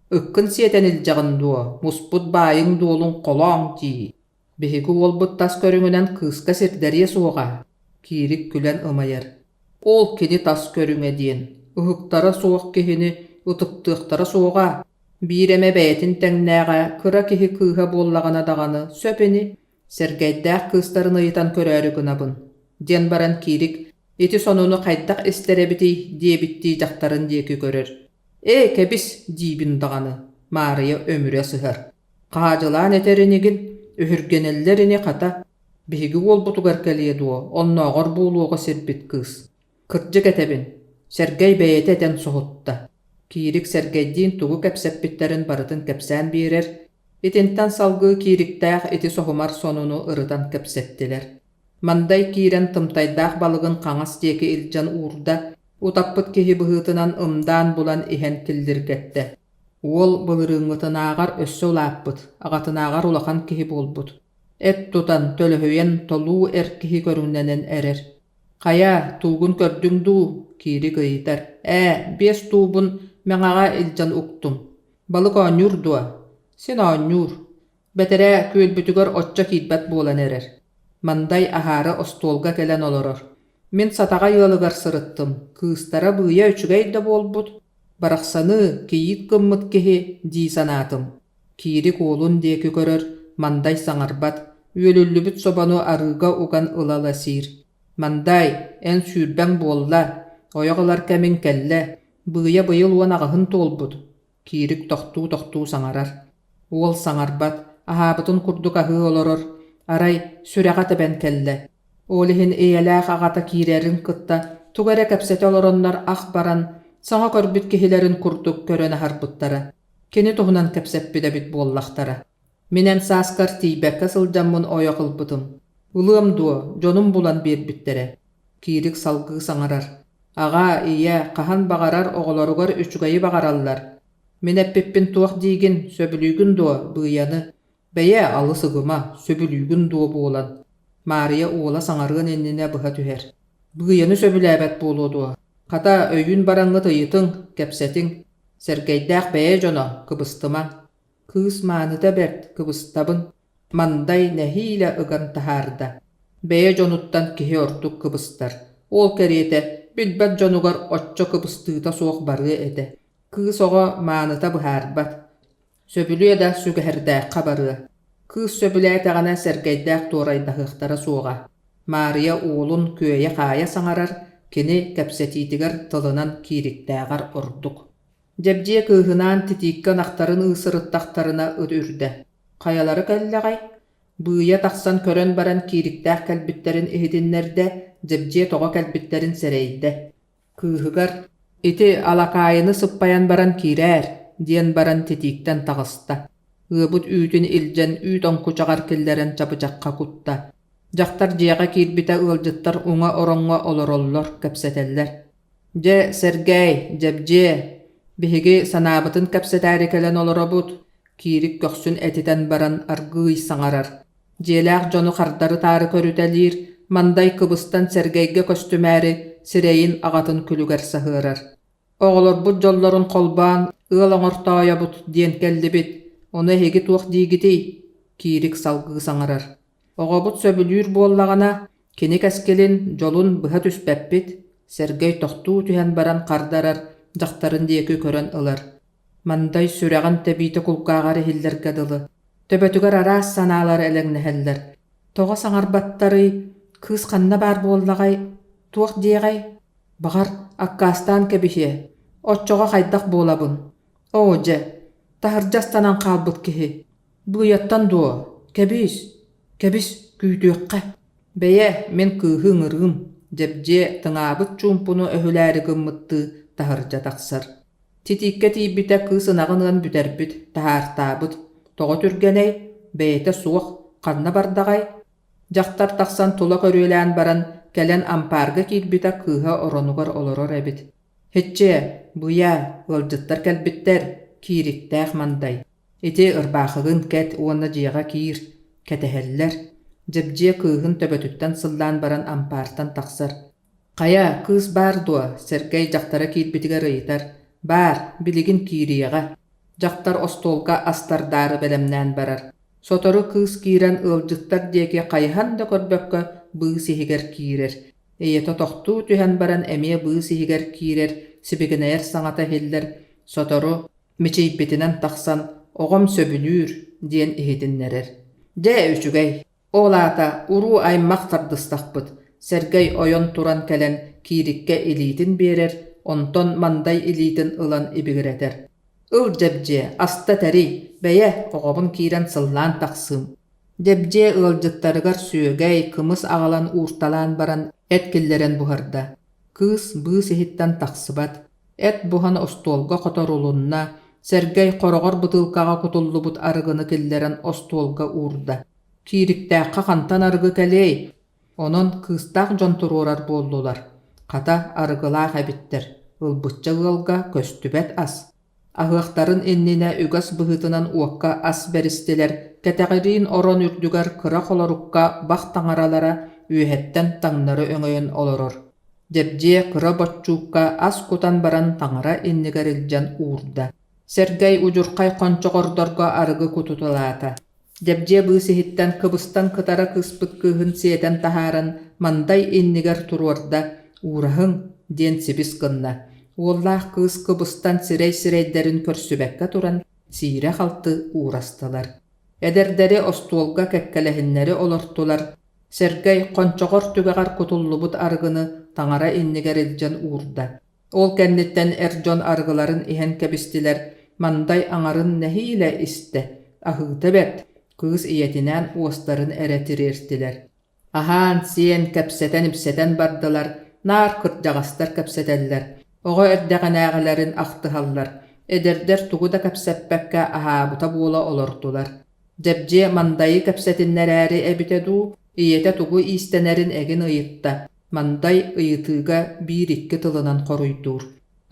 Ыккын сиэтэн илдьэҕин дуо, муспут баайыҥ-дуолуҥ холооҥ дии. Биһиги уолбут тас көрүҥүнэн кыыска сирдэриэ суоҕа, Киирик күлэн ымайар. Ол кини тас көрүҥэ диэн, ыһыктара суох киһини ытыктыахтара суоҕа. Биир эмэ бэйэтин тэҥнээҕэ кыра киһи кыыһа буоллаҕына даҕаны сөп ини, Сэргэйдээх кыыстарын ыйытан көрөөрү гынабын, диэн баран Киирик ити сонуну хайдах истэр эбитий диэбиттии дьахтарын диэки көрөр. Ээ, кэбис диибин даҕаны, Маарыйа өмүрэ сыһар. Хаадьылаан этэр инигин, өһүргэнэллэр ини хата, биһиги уолбутугар кэлиэ дуо, оннооҕор буолуоҕа сирбит кыыс. Кырдьык этэбин, Сэргэй бэйэтэ этэн соһутта. Киирик Сэргэйдиин тугу кэпсэппиттэрин барытын кэпсээн биэрэр, итинтэн салгыы Киириктээх ити соһумар сонуну ырытан кэпсэттилэр. Мандай киирэн тымтайдаах балыгын хаҥас диэки илдьэн уурда, утаппыт киһи быһыытынан ымдаан булан иһэн киллиргэттэ. Уол былырыыҥҥытынааҕар өссө улааппыт, аҕатынааҕар улахан киһи буолбут. Эт тутан, төлөһүйэн толуу эр киһи көрүҥнэнэн эрэр. Хайа, туугун көрдүҥ дуу? Киирик ыйытар. Ээ, биэс туубун Мэҥэҕэ илдьэн уктум. Балык оонньуур дуо? Син оонньуур. Бэтэрээ күөлбүтүгэр оччо киирбэт буолан эрэр. Мандай аһаары остуолга кэлэн олорор. Мин Сатаҕай ыалыгар сырыттым. Кыыстара быыйа үчүгэй да буолбут. Барахсаны, кийиит гыммыт киһи дии санаатым. Киирик уолун диэки көрөр, Мандай саҥарбат, үөлүллүбүт собону арыыга уган ыла-ыла сиир. «Мандай, эн сүүрбэҥ буолла, ойох ылар кэмиҥ кэллэ, быыйа быйыл 18-ын туолбут» Киирик тохтуу-тохтуу саҥарар. Уол саҥарбат, аһаабытын курдук аһыы олорор, арай, сүрэҕэ тэбэн кэллэ. Ол иһин ийэлээх аҕата киирэрин кытта тугу эрэ кэпсэтэ олороннор ах баран, саҥа көрбүт киһилэрин курдук көрөн аһарбыттара. Кини туһунан кэпсэппит эбит буоллахтара. Мин эн сааскар тиийбэккэ сылдьаммын ойох ылбытым. Ылыам дуо, дьонум булан биэрбиттэрэ. Киирик салгыы саҥарар. Аҕаа, ийээ, хаһан баҕарар оҕолоругар үчүгэйи баҕараллар. Мин эппиппин туох диигин, сөбүлүүгүн дуо, Быйаны? Бэйэ, алыс ыгыма, сөбүлүүгүн дуо буолан. Маарыйа уола саҥарыан иннинэ быһа түһэр. Быйаны сөбүлээбэт буолуо дуо? Хата, өйүүн бараҥҥыт ыйытыҥ, кэпсэтиҥ. Сэргэйдээх бэйэ дьоно, кыбыстымаҥ. Кыыс мааныта бэрт, кыбыстабын. Мандай нэһиилэ ыган таһаарда. Бэйэ дьонуттан киһи ордук кыбыстар. Ол кэриэтэ билбэт дьонугар оччо кыбыстыыта суох барыа этэ. Кыыс оҕо мааныта быһаарбат. Сөбүлүө да сүгэһэрдээххэ барыа. Кыыс сөбүлээтэҕинэ Сэргэйдээх туорайдаһыахтара суоҕа. Маарыйа уолун күөйэ-хаайа саҥарар, кини кэпсэтиитигэр тылынан киириктээҕэр ордук. Дьэбдьиэ кыыһынаан титииккэ ынахтарын ыы сырыттахтарына ыт үрдэ. Хайалара кэллэҕэй? Быыйа тахсан көрөн баран киириктээх кэлбиттэрин иһитиннэрдэ, Дьэбдьиэ тоҕо кэлбиттэрин сэрэйдэ. Кыыһыгар «Ити алакаайыны сыппайан баран киирээр» диэн баран титииктэн таҕыста. Ыабыт үүтүн илдьэн үүт оҥкучаҕар киллэрэн чабычахха кутта. Дьахтар дьиэҕэ киирбитэ ыалдьыттар уҥа ороҥҥо олороллор, кэпсэтэллэр. «Дьэ, Сэргээй, Дьэбдьиэ, биһиги санаабытын кэпсэтээри кэлэн олоробут», Киирик көхсүн этитэн баран аргыый саҥарар. Дьиэлээх дьону хардары-таары көрүтэлиир, Мандай кыбыстан Сэргэйгэ көстүмээри сирэйин аҕатын күлүгэр саһыарар. «Оҕолорбут дьоллорун холбоон ыал оҥортоойобут диэн кэллибит, ону эһиги туох диигитий?» Киирик салгыы саҥарар. «Оҕобут сөбүлүүр буоллаҕына, кини кэскилин, дьолун быһа түспэппит», Сэргэй тохтуу түһэн баран хардарар, дьахтарын диэки көрөн ылар. Мандай сүрэҕин тэбиитэ кулгааҕар иһиллэргэ дылы, төбөтүгэр араас санаалар элэҥнэһэллэр: тоҕо саҥарбаттарый, кыыс ханна баар буоллаҕай, туох диэҕэй, баҕар, аккаастаан кэбиһиэ, оччоҕо хайдах буолабын? Оо дьэ, таһырдьа астанан хаалбыт киһи, быйаттан дуо, кэбис, кэбис, күүтүөххэ. Бэйэ, мин кыыһы ыҥырыым, Дьэбдьиэ тыҥаабыт чуумпуну өһүлээри гыммыттыы таһырдьа тахсар. Титииккэ тиийбитэ кыыс ынаҕын ыан бүтэрбит, таһаартаабыт. Тоҕо түргэнэй, бэйэтэ суох, ханна бардаҕай? Дьахтар тахсан тула көрүөлээн баран, кэлэн ампаарга киирбитэ кыыһа оронугар олорор эбит. «Һиччиэ, быйаа, ыалдьыттар кэлбиттэр, киириктээх Мандай. Ити ырбаахыгын кэт уонна дьиэҕэ киир, кэтэһэллэр». Дьэбдьиэ кыыһын төбөтүттэн сыллаан баран ампаартан тахсар. «Хайа, кыыс баар дуо?» Сэргэй дьахтара киирбитигэр ыйытар. «Баар, билигин киириэҕэ». Дьахтар остуолга ас тардаары бэлэмнээн барар. Сотору кыыс киирэн ыалдьыттар диэки хайыһан да көрбөккө быыс иһигэр киирэр. Ийэтэ тохтуу түһэн баран эмиэ быыс иһигэр киирэр, сибигинэйэр саҥата иһиллэр. Сотору мичийбитинэн тахсан «Оҕом сөбүлүүр» диэн иһитиннэрэр. «Дьэ, үчүгэй, Ол аата уруу-аймах тардыстахпыт, Сэргэй ойон туран кэлэн Киириккэ илиитин биэрэр, онтон Мандай илиитин ылан ибигирэтэр: «Ыл, Дьэбдьиэ, аста тэрий, бэйэ, оҕобун киирэн сыллаан тахсыым». Дьэбдьиэ ыалдьыттарыгар сүөгэй, кымыс аҕалан уурталаан баран эт киллэрэн буһарда. Кыыс быыс иһиттэн тахсыбат, эт буһан остуолга хоторулунна, Сэргэй хороҕор бытыылкаҕа кутуллубут арыгыны киллэрэн остуолга уурда. Киириктээххэ хантан арыгы кэлиэй, онон кыыстаах дьон туруорар буоллулар, хата, арыгылаах эбиттэр, ылбычча ыалга көстүбэт ас. Аһыахтарын иннинэ үгэс быһыытынан уокка ас бэристилэр, кэтэҕириин орон үрдүгэр кыра холорукка бах таҥаралара үөһэттэн таҥнары өҥөйөн олорор. Дьэбдьиэ кыра боччуукка ас кутан баран таҥара иннигэр илдьэн уурда. Сэргэй удьурхай хончоҕордорго арыгы кутуталаата. Дьэбдьиэ быыс иһиттэн кыбыстан кытара кыыспыт кыыһын сиэтэн таһааран Мандай иннигэр туруорда, «Уураһыҥ» диэн сибис гынна. Уоллаах кыыс кыбыстан сирэй-сирэйдэрин көрсүбэккэ туран сиирэ-халты уурастылар. Эдэрдэри остуолга кэккэлэһиннэри олортулар, Сэргэй хончоҕор түгэҕэр кутуллубут арыгыны таҥара иннигэр илдьэн уурда. Ол кэнниттэн эр дьон арыгыларын иһэн кэбистилэр, Мандай аҥарын нэһиилэ истэ, аһыыта бэрт, кыыс ийэтинээн уостарын эрэ тириэртилэр. Аһаан-сиэн, кэпсэтэн-ипсэтэн бардылар, наар кырдьаҕастар кэпсэтэллэр, оҕо эрдэҕинээҕилэрин ахтыһаллар, эдэрдэр тугу да кэпсэппэккэ аһаабыта буола олордулар. Дьэбдьиэ Мандайы кэпсэтиннэрээри эбитэ дуу, ийэтэ тугу иистэнэрин эгин ыйытта, Мандай ыйытыыга биир-икки тылынан хоруйдуур.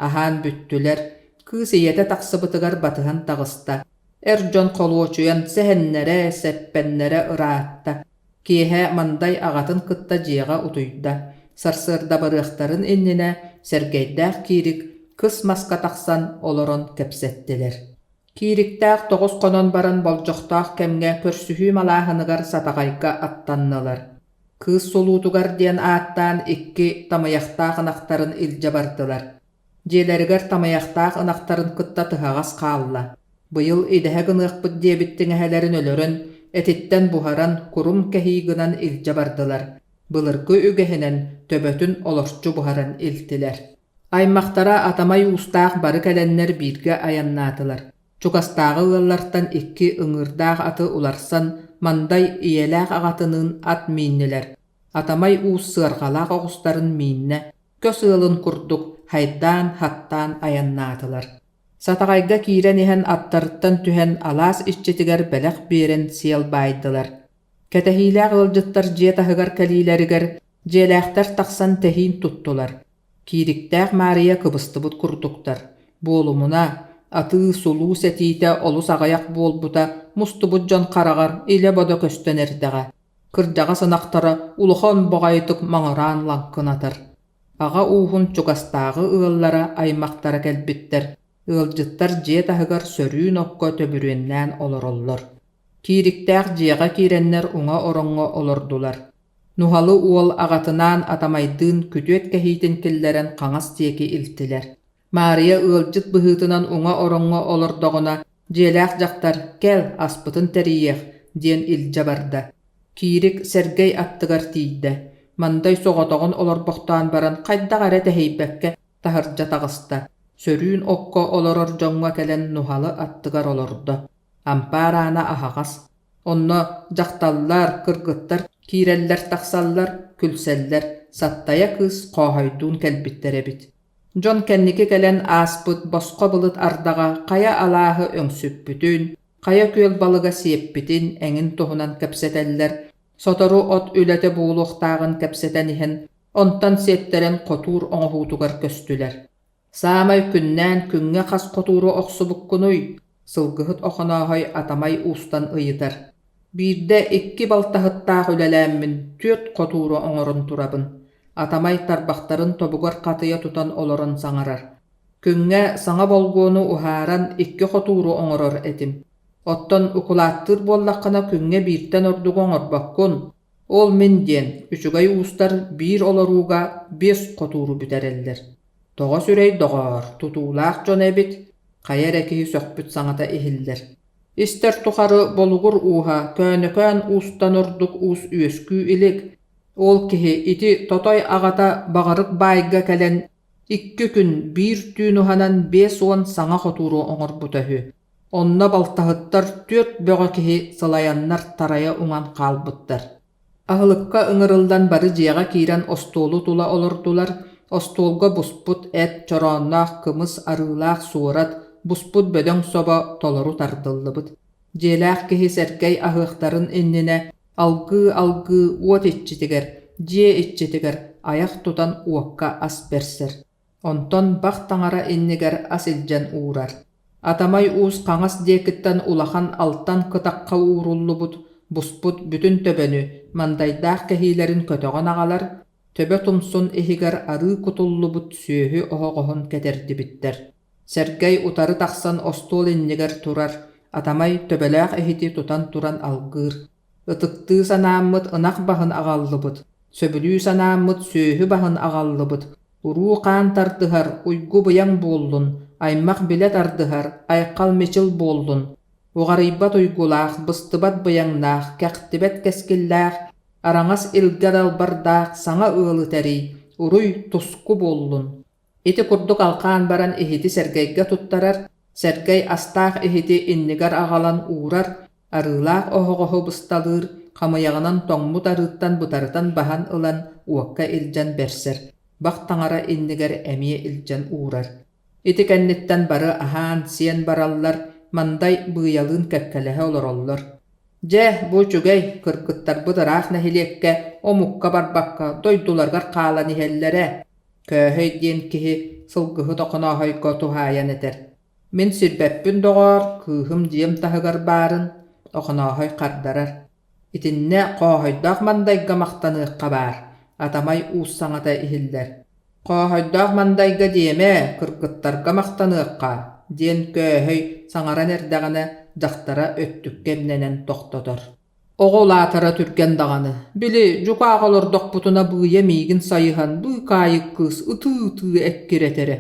Аһаан бүттүлэр, кыыс ийэтэ тахсыбытыгар батыһан таҕыста. Эр дьон холуочуйан сэһэннэрэ, сэппэннэрэ ыраатта. Киэһэ Мандай аҕатын кытта дьиэҕэ утуйда. Сарсыарда барыахтарын иннинэ Сэргэйдээх Киирик кыс маска тахсан олорон кэпсэттилэр. Киириктээх 9 хонон баран болдьохтоох кэмҥэ көрсүһүү малааһыныгар Сатаҕайга аттаннылар. Кыыс сулуутугар диэн ааттаан икки тамыйахтаах ынахтарын илдьэ бардылар. Дьиэлэригэр тамыйахтаах ынахтарын кытта тыһаҕас хаалла. Быйыл идэһэ гыныахпыт диэбит тиҥэһэлэрин өлөрөн, этиттэн буһаран, курум кэһии гынан илдьэ бардылар. Былыргы үгэһинэн төбөтүн олорчу буһаран илтилэр. Аймахтара Атамай уустаах бары кэлэннэр бииргэ айаннаатылар. Чугастааҕы ыаллартан икки ыҥыырдаах аты уларсан, Мандай ийэлээх аҕатыныын ат мииннилэр. Атамай уус сыарҕалаах оҕустарын мииннэ, көс ыалын курдук хайдаан-хаттаан айаннаатылар. Сатаҕайга киирэн иһэн аттарыттан түһэн алаас иччитигэр бэлэх биэрэн сиэл баайдылар. Кэтэһиилээх ыалдьыттар дьиэ таһыгар кэлиилэригэр дьиэлээхтэр тахсан тэһиин туттулар. Киириктээх Маарыйа кыбыстыбыт курдуктар. Буолумуна, атыы-сулуу сэтиитэ олус аҕыйах буолбута мустубут дьон хараҕар илэ-бодо көстөн эрдэҕэ. Кырдьаҕас ынахтара улахан баҕайытык маҥыраан лаҥкынатар. Аҕа ууһун чугастааҕы ыаллара, аймахтара кэлбиттэр. Ыалдьыттар дьиэ таһыгар сөрүүн окко төбүрүөннээн олороллор. Киириктээх дьиэҕэ киирэннэр уҥа ороҥҥо олордулар. Нуһалы уол аҕатынаан Атамайдыын күтүөт кэһиитин киллэрэн хаҥас диэки илтилэр. Маарыйа ыалдьыт быһыытынан уҥа ороҥҥо олордоҕуна, дьиэлээх дьахтар «Кэл, аспытын тэрийиэх» диэн илдьэ барда. Киирик Сэргэй аттыгар тиийдэ. Мандай соҕотоҕун олорбохтоон баран хайдах эрэ тэһийбэккэ таһырдьа таҕыста. Сөрүүн окко олорор дьоҥҥо кэлэн Нуһалы аттыгар олордо. Ампаар аана аһаҕас. Онно дьахталлар, кыргыттар киирэллэр-тахсаллар, күлсэллэр, Саттайа кыыс Хооһойдуун кэлбиттэр эбит. Дьон кэнники кэлэн ааспыт босхо былыт ардаҕа хайа алааһы өҥсүппүтүн, хайа күөл балыга сиэппитин эҥин туһунан кэпсэтэллэр, сотору от үлэтэ буолуохтааҕын кэпсэтэн иһэн, онтон сиэттэрэн хотуур оҥоһуутугар көстүлэр. Саамай күннээн күҥҥэ хас хотууру охсубуккунуй? Сылгыһыт Охонооһой Атамай уустан ыйытар. Биирдэ икки балтаһыттаах үлэлээммин түөрт хотууру оҥорон турабын. Атамай тарбахтарын тобугар хатыйа тутан олорон саҥарар. Күҥҥэ саҥа болгуону уһааран икки хотууру оҥорор этим. Оттон укулааттыыр буоллаххына күҥҥэ бииртэн ордугу оҥорбоккун. Ол мин диэн, үчүгэй уустар биир олорууга биэс хотууру бүтэрэллэр. Тоҕо сүрэй доҕоор, тутуулаах дьон эбит, хайа эрэ киһи сөхпүт саҥата иһиллэр. Истэр тухары Болугур ууһа Көөнөкөөн уустан ордук уус үөскүү илик. Ол киһи ити Тотой аҕата Баҕарык баайга кэлэн икки күн биир түүн уһанан 50 саҥа хотууру оҥорбута үһү. Онно балтаһыттар түөрт бөҕө киһи сылайаннар тарайа уҥан хаалбыттар. Аһылыкка ыҥырыллан бары дьиэҕэ киирэн остуолу тула олордулар, остуолга буспут эт, чороонноох кымыс, арыылаах суорат, буспут бөдөҥ собо толору тардыллыбыт. Дьиэлээх киһи Сэргэй аһыахтарын иннинэ алгыы-алгыы уот иччитигэр, дьиэ иччитигэр айах тутан уокка ас бэрсэр. Онтон бах таҥара иннигэр ас илдьэн уурар. Атамай уус хаҥас диэкиттэн улахан алтан кытахха ууруллубут, буспут бүтүн төбөнү, мандайдаах кэһиилэрин көтөҕөн аҕалар, төбө тумсун иһигэр арыы кутуллубут сүөһү оһоҕоһун кэтэрдибиттэр. Сэргэй утары тахсан остуол иннигэр турар, Атамай төбөлөөх иһити тутан туран алгыыр. Ытыктыы санааммыт ынах баһын аҕаллыбыт, сөбүлүү санааммыт сүөһү баһын аҕаллыбыт. Уруу-хаан тардыһар, уйгу-быйаҥ буоллун, аймах-билэ тардыһар, айхал-мичил буоллун, уҕарыйбат уйгулаах, быстыбат быйаҥнаах, кэхтибэт кэскиллээх, араҥас илгэ далбардаах саҥа ыалы тэрий, уруй-туску буоллун. Ити курдук алхаан баран иһити Сэргэйгэ туттарар, Сэргэй астаах иһити иннигэр аҕалан уурар, арыылаах оһоҕоһу бысталыыр, хамыйаҕынан тоҥмут арыыттан бытарытан баһан ылан уокка илдьэн бэрсэр, бах таҥара иннигэр эмиэ илдьэн уурар. Ити кэнниттэн бары аһаан-сиэн бараллар, Мандай Быйалыын кэккэлэһэ олороллор. Дьэ, бу үчүгэй, кыргыттарбыт ыраах нэһилиэккэ, омукка барбакка, дойдуларыгар хаалан иһэллэрэ, Көөһөй диэн киһи сылгыһыт Охонооһойго туһаайан этэр: «Мин сирбэппин, доҕоор, кыыһым дьиэм таһыгар баарын», Охонооһой хардарар: «Итиннэ Хооһойдоох Мандайга махтаныахха баар», Атамай уус саҥата иһиллэр: «Хооһойдоох Мандайга диэмэ, кыргыттарга махтаныахха», диэн Көөһөй саҥаран эрдэҕинэ дьахтара өттүккэ имнэнэн тохтотор. Оҕо улаатара түргэн даҕаны, били, дьукаах олордохпутуна быыйа миигин сайыһан быыкаайык кыыс ытыы-ытыы эккирэтэрэ,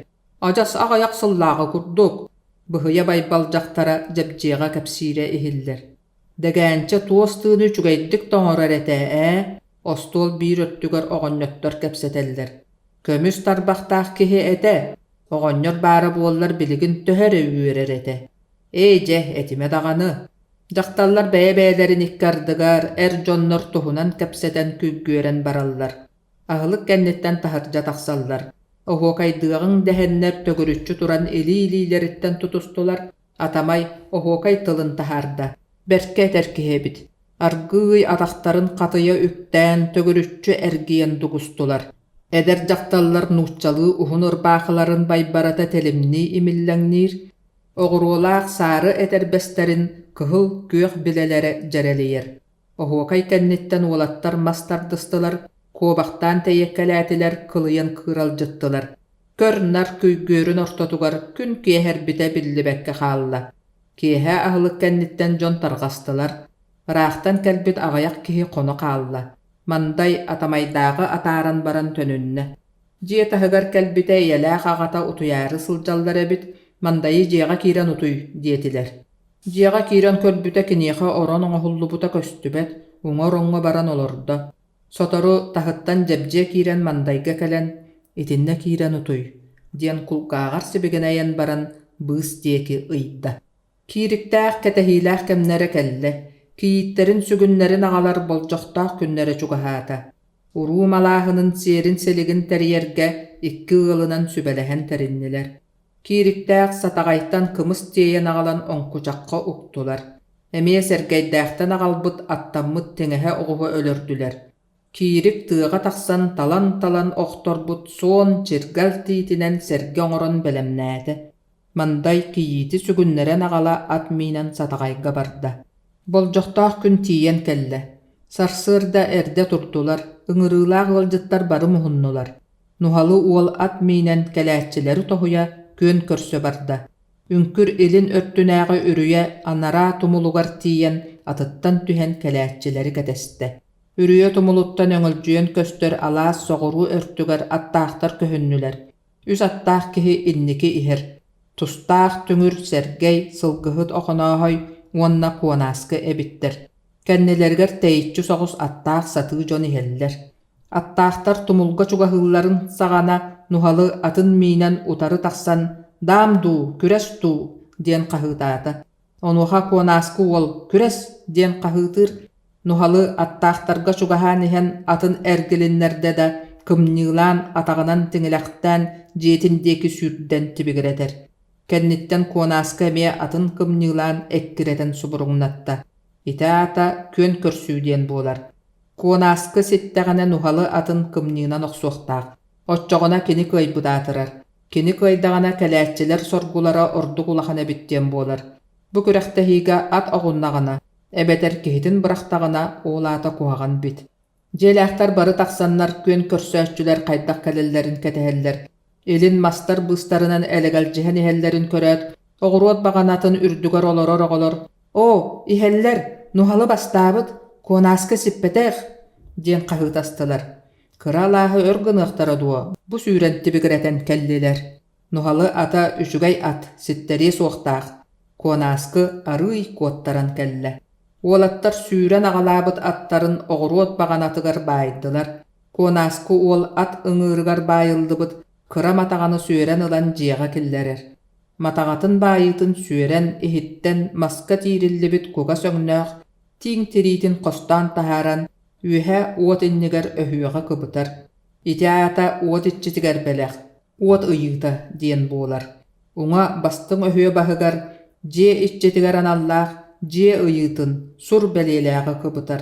адьас аҕыйах сыллааҕы курдук, Быһыйа Байбал дьахтара Дьэбдьиэҕэ кэпсиирэ иһиллэр. Дэгээнчэ туос тыыны үчүгэйдик тоҥорор этэ ээ, остуол биир өттүгэр оҕонньоттор кэпсэтэллэр. Көмүс тарбахтаах киһи этэ, оҕонньор баара буоллар билигин төһө эрэ үөрэр этэ. Ээ дьэ, этимэ даҕаны, Дьахталлар бэйэ-бэйэлэрин икки ардыгар эр дьоннор туһунан кэпсэтэн күйгүөрэн бараллар. Аһылык кэнниттэн таһырдьа тахсаллар. Оһуокайдыаҕыҥ дэһэннэр төгүрүччү туран илии-илиилэриттэн тутустулар, Атамай оһуокай тылын таһаарда. Бэркэ этэр киһи эбит. Аргыый атахтарын хатыйа үктээн төгүрүччү эргийэн дугустулар. Эдэр дьахталлар нууччалыы уһун ырбаахыларын байбарата тэлимнии имиллэҥниир, Оҕуруолаах саары этэрбэстэрин кыһыл, күөх билэлэрэ дьэрэлийэр. Оһуокай кэнниттэн уолаттар мас тардыстылар, куобахтаан тэйиэккэлээтилэр, кылыйан кыыралдьыттылар. Көр-нар күйгүөрүн ортотугар күн киэһэрбитэ биллибэккэ хаалла. Киэһэ аһылык кэнниттэн дьон тарҕастылар. Ыраахтан кэлбит аҕыйах киһи хоно хаалла. Мандай Атамайдааҕы атааран баран төнүннэ. Дьиэ таһыгар кэлбитэ ийэлээх аҕата утуйаары сылдьаллар эбит, Мандайы дьиэҕэ киирэн утуй диэтилэр. Дьиэҕэ киирэн көрбүтэ киниэхэ орон оҥоһуллубута көстүбэт, уҥа ороҥҥо баран олордо. Сотору таһыттан Дьэбдьиэ киирэн Мандайга кэлэн «Итиннэ киирэн утуй» диэн кулгааҕар сибигинэйэн баран быыс диэки ыйда. Киириктээх, кэтэһиилээх кэмнэрэ кэллэ, кийииттэрин сүгүннэрин аҕалар болдьохтоох күннэрэ чугаһаата. Уруу малааһынын сиэрин-силигин тэрийэргэ икки ыалынан сүбэлэһэн тэриннилэр. Киириктээх Сатаҕайтан кымыс тиэйэн аҕалан оҥкучахха уктулар. Эмиэ Сэргэйдээхтэн аҕалбыт аттаммыт тиҥэһэ оҕуһу өлөрдүлэр. Киирик тыаҕа тахсан талан-талан охторбут суон чиргэл тиитинэн сэргэ оҥорон бэлэмнээтэ. Мандай кийиити сүгүннэрэн аҕала ат миинэн Сатаҕайга барда. Болдьохтоох күн тиийэн кэллэ. Сарсыарда эрдэ турдулар, ыҥырыылаах ыалдьыттар бары муһуннулар. Нуһалы уол ат миинэн кэлээччилэри тоһуйа, күөн көрсө барда. Үҥкүр илин өртүнээҕи үрүйэ анараа тумулугар тиийэн, атыттан түһэн кэлээччилэри кэтэстэ. Үрүйэ тумулуттан өҥөлдьүйэн көстөр алаас соҕуруу өртүгэр аттаахтар көһүннүлэр. Үс аттаах киһи инники иһэр. Тустаах түҥүр Сэргэй, Сылгыһыт Охонооһой уонна Куонааскы эбиттэр. Кэннилэригэр тэйиччи соҕус аттаах сатыы дьон иһэллэр. Аттаахтар тумулга чугаһыылларын саҕана Нуһалы атын миинэн утары тахсан «Даам дуу, күрэс дуу?» диэн хаһыытаата. Онуоха Куонааскы уол «Күрэс!» диэн хаһыытыыр, Нуһалы аттаахтарга чугаһаан иһэн атын эргилиннэрдэ да, кымньыылаан, атаҕынан тиҥилэхтээн дьиэтин диэки сүүрдэн тибигирэтэр. Кэнниттэн Куонааскы эмиэ атын кымньыылаан эккирэтэн субуруҥнатта. Ити аата күөн көрсүү диэн буолар. Куонааскы ситтэҕинэ Нуһалы атын кымньыынан охсуохтаах. Оччоҕуна кини кыайбыт аатырар. Кини кыайдаҕына кэлээччилэр соргулара ордук улахан эбит диэн буолар. Бу күрэхтэһиигэ ат оҕуннаҕына, эбэтэр киһитин бырахтаҕына ол аата куһаҕан бит. Дьиэлээхтэр бары тахсаннар күөн көрсөөччүлэр хайдах кэлэллэрин кэтэһэллэр. Илин мастар быыстарынан элэгэлдьиһэн иһэллэрин көрөөт, оҕуруот баҕанатын үрдүгэр олорор оҕолор «Оо, иһэллэр, нуһалы бастаабыт, Куонааска сиппэтэх!» диэн хаһыытастылар. Кыра алааһы өр гыныахтара дуо, бу сүүрэн тибигирэтэн кэллилэр. Нуһалы ата үчүгэй ат, ситтэриэ суохтаах. Куонааскы арыый куоттаран кэллэ. Уолаттар сүүрэн аҕалаабыт аттарын оҕуруот баҕанатыгар баайдылар. Куонааскы уол ат ыҥыырыгар баайыллыбыт кыра матаҕаны сүөрэн ылан дьиэҕэ киллэрэр. Матаҕатын баайыытын сүөрэн, иһиттэн маска тиириллибит кугас өҥнөөх тииҥ тириитин хостоон таһааран, үөһэ уот иннигэр өһүөҕэ кыбытар. Ити аата уот иччитигэр бэлэх, уот ыйыыта диэн буолар. Уҥа бастыҥ өһүө баһыгар дьиэ иччитигэр аналлаах дьиэ ыйыытын сур бэлиэлээҕи кыбытар.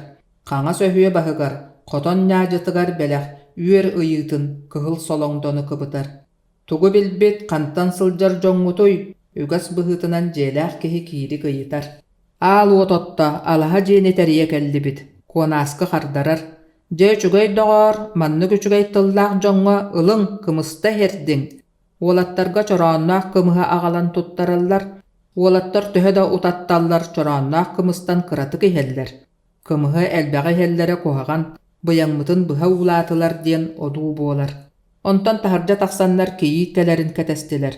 Хаҥас өһүө баһыгар хотон ньаадьытыгар бэлэх үөр ыйыытын кыһыл солоҥдону кыбытар. Тугу билбит, хантан сылдьар дьоҥҥутуй? Үгэс быһыытынан дьиэлээх киһи киирик ыйытар. Аал уот отто, алаһа дьиэни тэрийэ кэллибит, Куонааскы хардарар. Дьэ үчүгэй доҕоор, маннык үчүгэй тыллаах дьоҥҥо ылыҥ, кымыста иһэрдиҥ. Уолаттарга чороонноох кымыһы аҕалан туттараллар. Уолаттар төһө да утатталлар, чороонноох кымыстан кыратык иһэллэр. Кымыһы элбэҕи иһэллэрэ куһаҕан, быйаҥмытын быһа уулаатылар диэн одуу буолар. Онтон таһырдьа тахсаннар кийиит кэлэрин кэтэстилэр.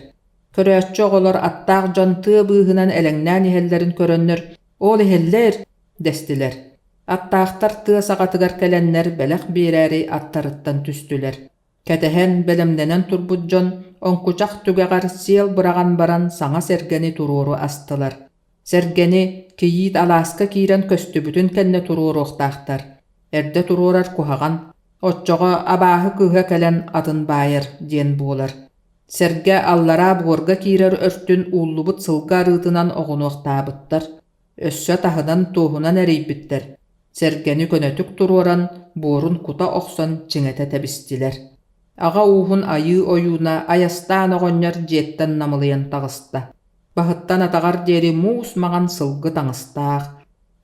Көрөөччү оҕолор аттаах дьон тыа быыһынан элэҥнээн иһэллэрин көрөннөр «Ол иһэллэр!» дэстилэр. Аттаахтар тыа саҕатыгар кэлэннэр бэлэх биэрээри аттарыттан түстүлэр. Кэтэһэн, бэлэмнэнэн турбут дьон оҥкучах түгэҕэр сиэл быраҕан баран саҥа сэргэни туруору астылар. Сэргэни кийиит алааска киирэн көстүбүтүн кэннэ туруоруохтаахтар. Эрдэ туруорар куһаҕан, оччоҕо абааһы кыыһа кэлэн атын баайар диэн буолар. Сэргэ аллараа буорга киирэр өртүн ууллубут сылгы арыытынан оҕунуохтаабыттар, өссө таһынан туоһунан эрийбиттэр, сэргэни көнөтүк туруоран, буорун кута охсон чиҥэтэ тэбистилэр. Аҕа ууһун айыы ойууна Айастаан оҕонньор дьиэттэн намылыйан таҕыста. Баһыттан атаҕар диэри муус маҥан сылгы таҥастаах,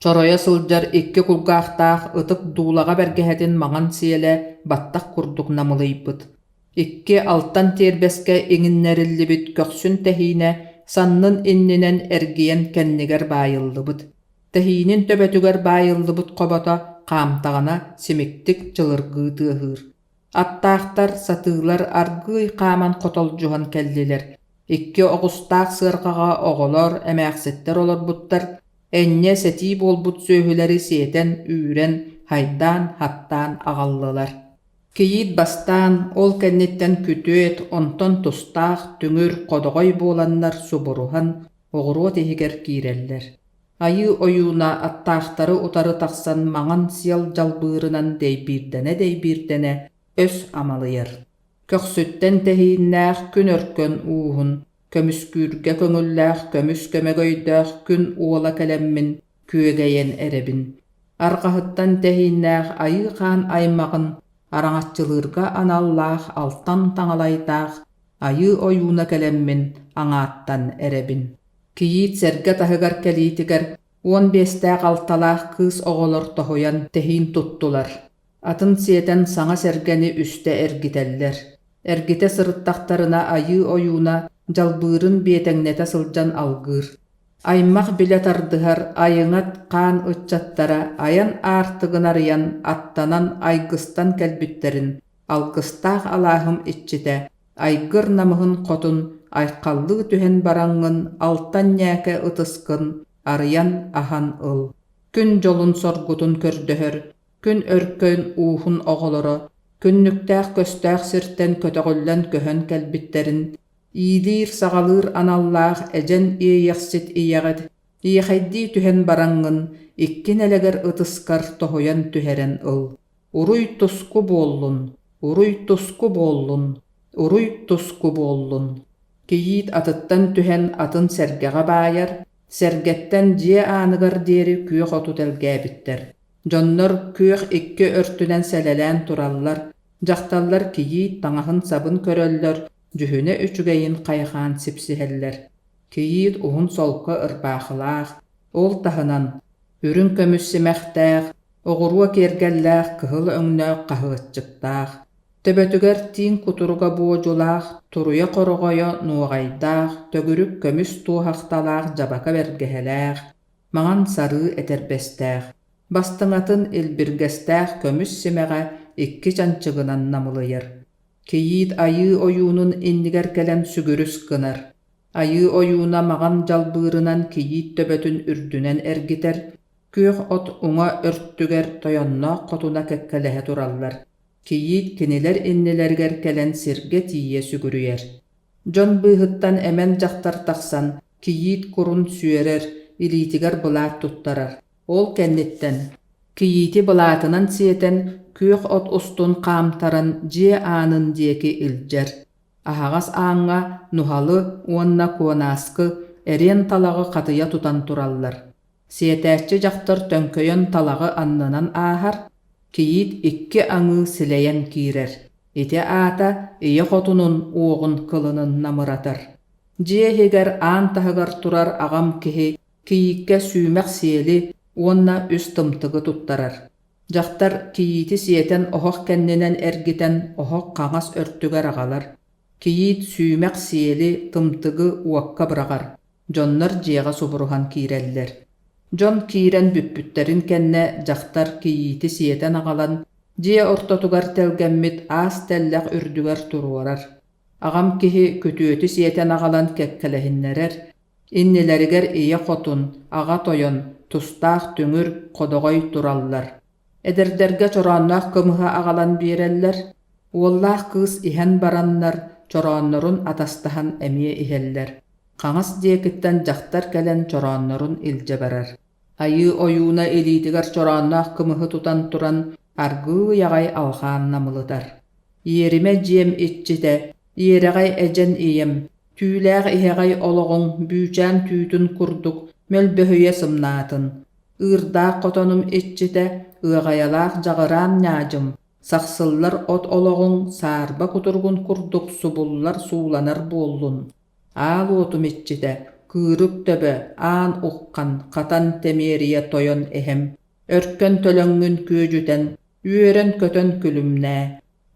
чоройо сылдьар икки кулгаахтаах ытык дуулаҕа бэргэһэтин маҥан сиэлэ баттах курдук намылыйбыт. Икки алтан тиэрбэскэ иҥиннэриллибит көхсүн тэһиинэ саннын иннинэн эргийэн кэннигэр баайыллыбыт. Тэһиинин төбөтүгэр баайыллыбыт хобото хаамтаҕына симиктик чылыргыы тыаһыыр. Аттаахтар, сатыылар аргыый хааман хотолдьуһан кэллилэр. Икки оҕустаах сыарҕаҕа оҕолор, эмээхситтэр олорбуттар, энньэ сэтии буолбут сүөһүлэри сиэтэн, үүрэн, хайдаан, хаттаан аҕаллылар. Кийиит бастаан, ол кэнниттэн күтүөт, онтон тустаах, түҥүр, ходоҕой буоланнар субуруһан, оҕуруот иһигэр киирэллэр. Айыы ойууна аттаахтары утары тахсан маҥан сиэл дьалбыырынан дэйбиирдэнэ-дэйбиирдэнэ өс амалыйар. Көхсүттэн тэһииннээх күн өркөн ууһун, көмүскүүргэ көҥүллээх көмүс көмөгөйдөөх күн уола кэлэммин күөгэйэн эрэбин. Арҕаһыттан тэһииннээх айыы хаан аймаҕын араҥаччылыырга аналлаах алтан таҥалайдаах айыы ойууна кэлэммин аҥааттан эрэбин. Кийиит сэргэ таһыгар кэлиитигэр 15-тээх 6-лаах кыыс оҕолор тоһуйан тэһиин туттулар. Атын сиэтэн саҥа сэргэни үстэ эргитэллэр. Эргитэ сырыттахтарына айыы ойууна дьалбыырын биэтэҥнэтэ сылдьан алгыыр. Аймах билэ тардыһар айыҥат хаан ыччаттара айан аартыгын арыйан аттанан айгыстан кэлбиттэрин алгыстаах алааһым иччитэ айгыр намыһын хотун айхаллыы түһэн бараҥҥын алтан ньээкэ ытыскын арыйан аһан ыл. Күн дьолун соргутун көрдөһөр, күн өркөн ууһун оҕолоро күннүктээх көстөөх сиртэн көтөҕүллэн көһөн кэлбиттэрин иилиир-саҕалыыр аналлаах эдьэн иэйэхсит ийэҕит иэхэйдии түһэн бараҥҥын икки нэлэгэр ытыскар тоһуйан түһэрэн ыл. Уруй-туску буоллун, уруй-туску буоллун, уруй-туску буоллун. Кийиит атыттан түһэн атын сэргэҕэ баайар, сэргэттэн дьиэ ааныгар диэри күөх оту тэлгээбиттэр. Дьоннор күөх икки өртүнэн сэлэлээн тураллар, дьахталлар кийиит таҥаһын-сабын көрөллөр, дьүһүнэ үчүгэйин хайҕаан сипсиһэллэр. Кийиит уһун солко ырбаахылаах, ол таһынан үрүҥ көмүс симэхтээх, оҕуруо киэргэллээх кыһыл өҥнөөх хаһыаччыктаах, төбөтүгэр тииҥ кутуруга буодьулаах, туруйа хороҕойо нуоҕайдаах, төгүрүк көмүс туоһахталаах дьабака бэргэһэлээх, маҥан сарыы этэрбэстээх, бастыҥатын илбиргэстээх көмүс симэҕэ икки чанчыгынан намылыйар. Кийиит айыы ойуунун иннигэр кэлэн сүгүрүс гынар. Айыы ойууна маҕан дьалбыырынан кийиит төбөтүн үрдүнэн эргитэр, күөх от уҥа өртүгэр тойонноох хотуна кэккэлэһэ тураллар. Кийиит кинилэр иннилэригэр кэлэн сиргэ тиийэ сүгүрүйэр. Дьон быыһыттан эмэн дьахтар тахсан, кийиит курун сүөрэр, илиитигэр былаат туттарар. Ол кэнниттэн кийиити былаатынан сиэтэн, күөх от устун хаамтаран дьиэ аанын диэки илдьэр. Аһаҕас ааҥҥа нуһалы уонна куонааскы эриэн талаҕы хатыйа тутан тураллар. Сиэтээччи дьахтар төҥкөйөн талаҕы аннынан ааһар, кийиит икки аҥыы силэйэн киирэр. Ити аата ийэ хотунун уоҕун кылынын намыратар. Дьиэ иһигэр аан таһыгар турар аҕам киһи кийииккэ сүүмэх сиэли уонна үс тымтыгы туттарар. Дьахтар кийиити сиэтэн оһох кэннинэн эргитэн оһох хаҥас өртүгэр аҕалар. Кийиит сүүмэх сиэли, тымтыгы уокка быраҕар. Дьоннор дьиэҕэ субуруһан киирэллэр. Дьон киирэн бүппүттэрин кэннэ дьахтар кийиити сиэтэн аҕалан, дьиэ ортотугар тэлгэммит аас тэллэх үрдүгэр туруорар. Аҕам киһи күтүөтү сиэтэн аҕалан кэккэлэһиннэрэр, иннилэригэр ийэ хотун, аҕа тойон, тустаах түҥүр, ходоҕой тураллар. Эдэрдэргэ чороонноох кымыһы аҕалан биэрэллэр, уоллаах кыыс иһэн бараннар чорооннорун атастаһан эмиэ иһэллэр. Хаҥас диэкиттэн дьахтар кэлэн чорооннорун илдьэ барар. Айыы ойууна илиитигэр чороонноох кымыһы тутан туран аргыый аҕай алҕаан намылытар. Иэримэ дьиэм иччитэ, иэрэҕэй эдьэн ийэм, түүлээх иһэҕэй олоҕуҥ бүүчээн түүтүн курдук мөлбөһүйэ сымнаатын. Ыырдаах хотонум иччитэ, ыаҕайалаах дьаҕыраан ньаадьым, сахсыллар от олоҕуҥ саарба кутуругун курдук субуллар-сууланар буоллун. Аал уотум иччитэ, кыырык төбө, аан уххан, хатан тэмиэрийэ тойон эһэм, өркөн төлөҥҥүн күөдьүтэн, үөрэн-көтөн күлүмнээ.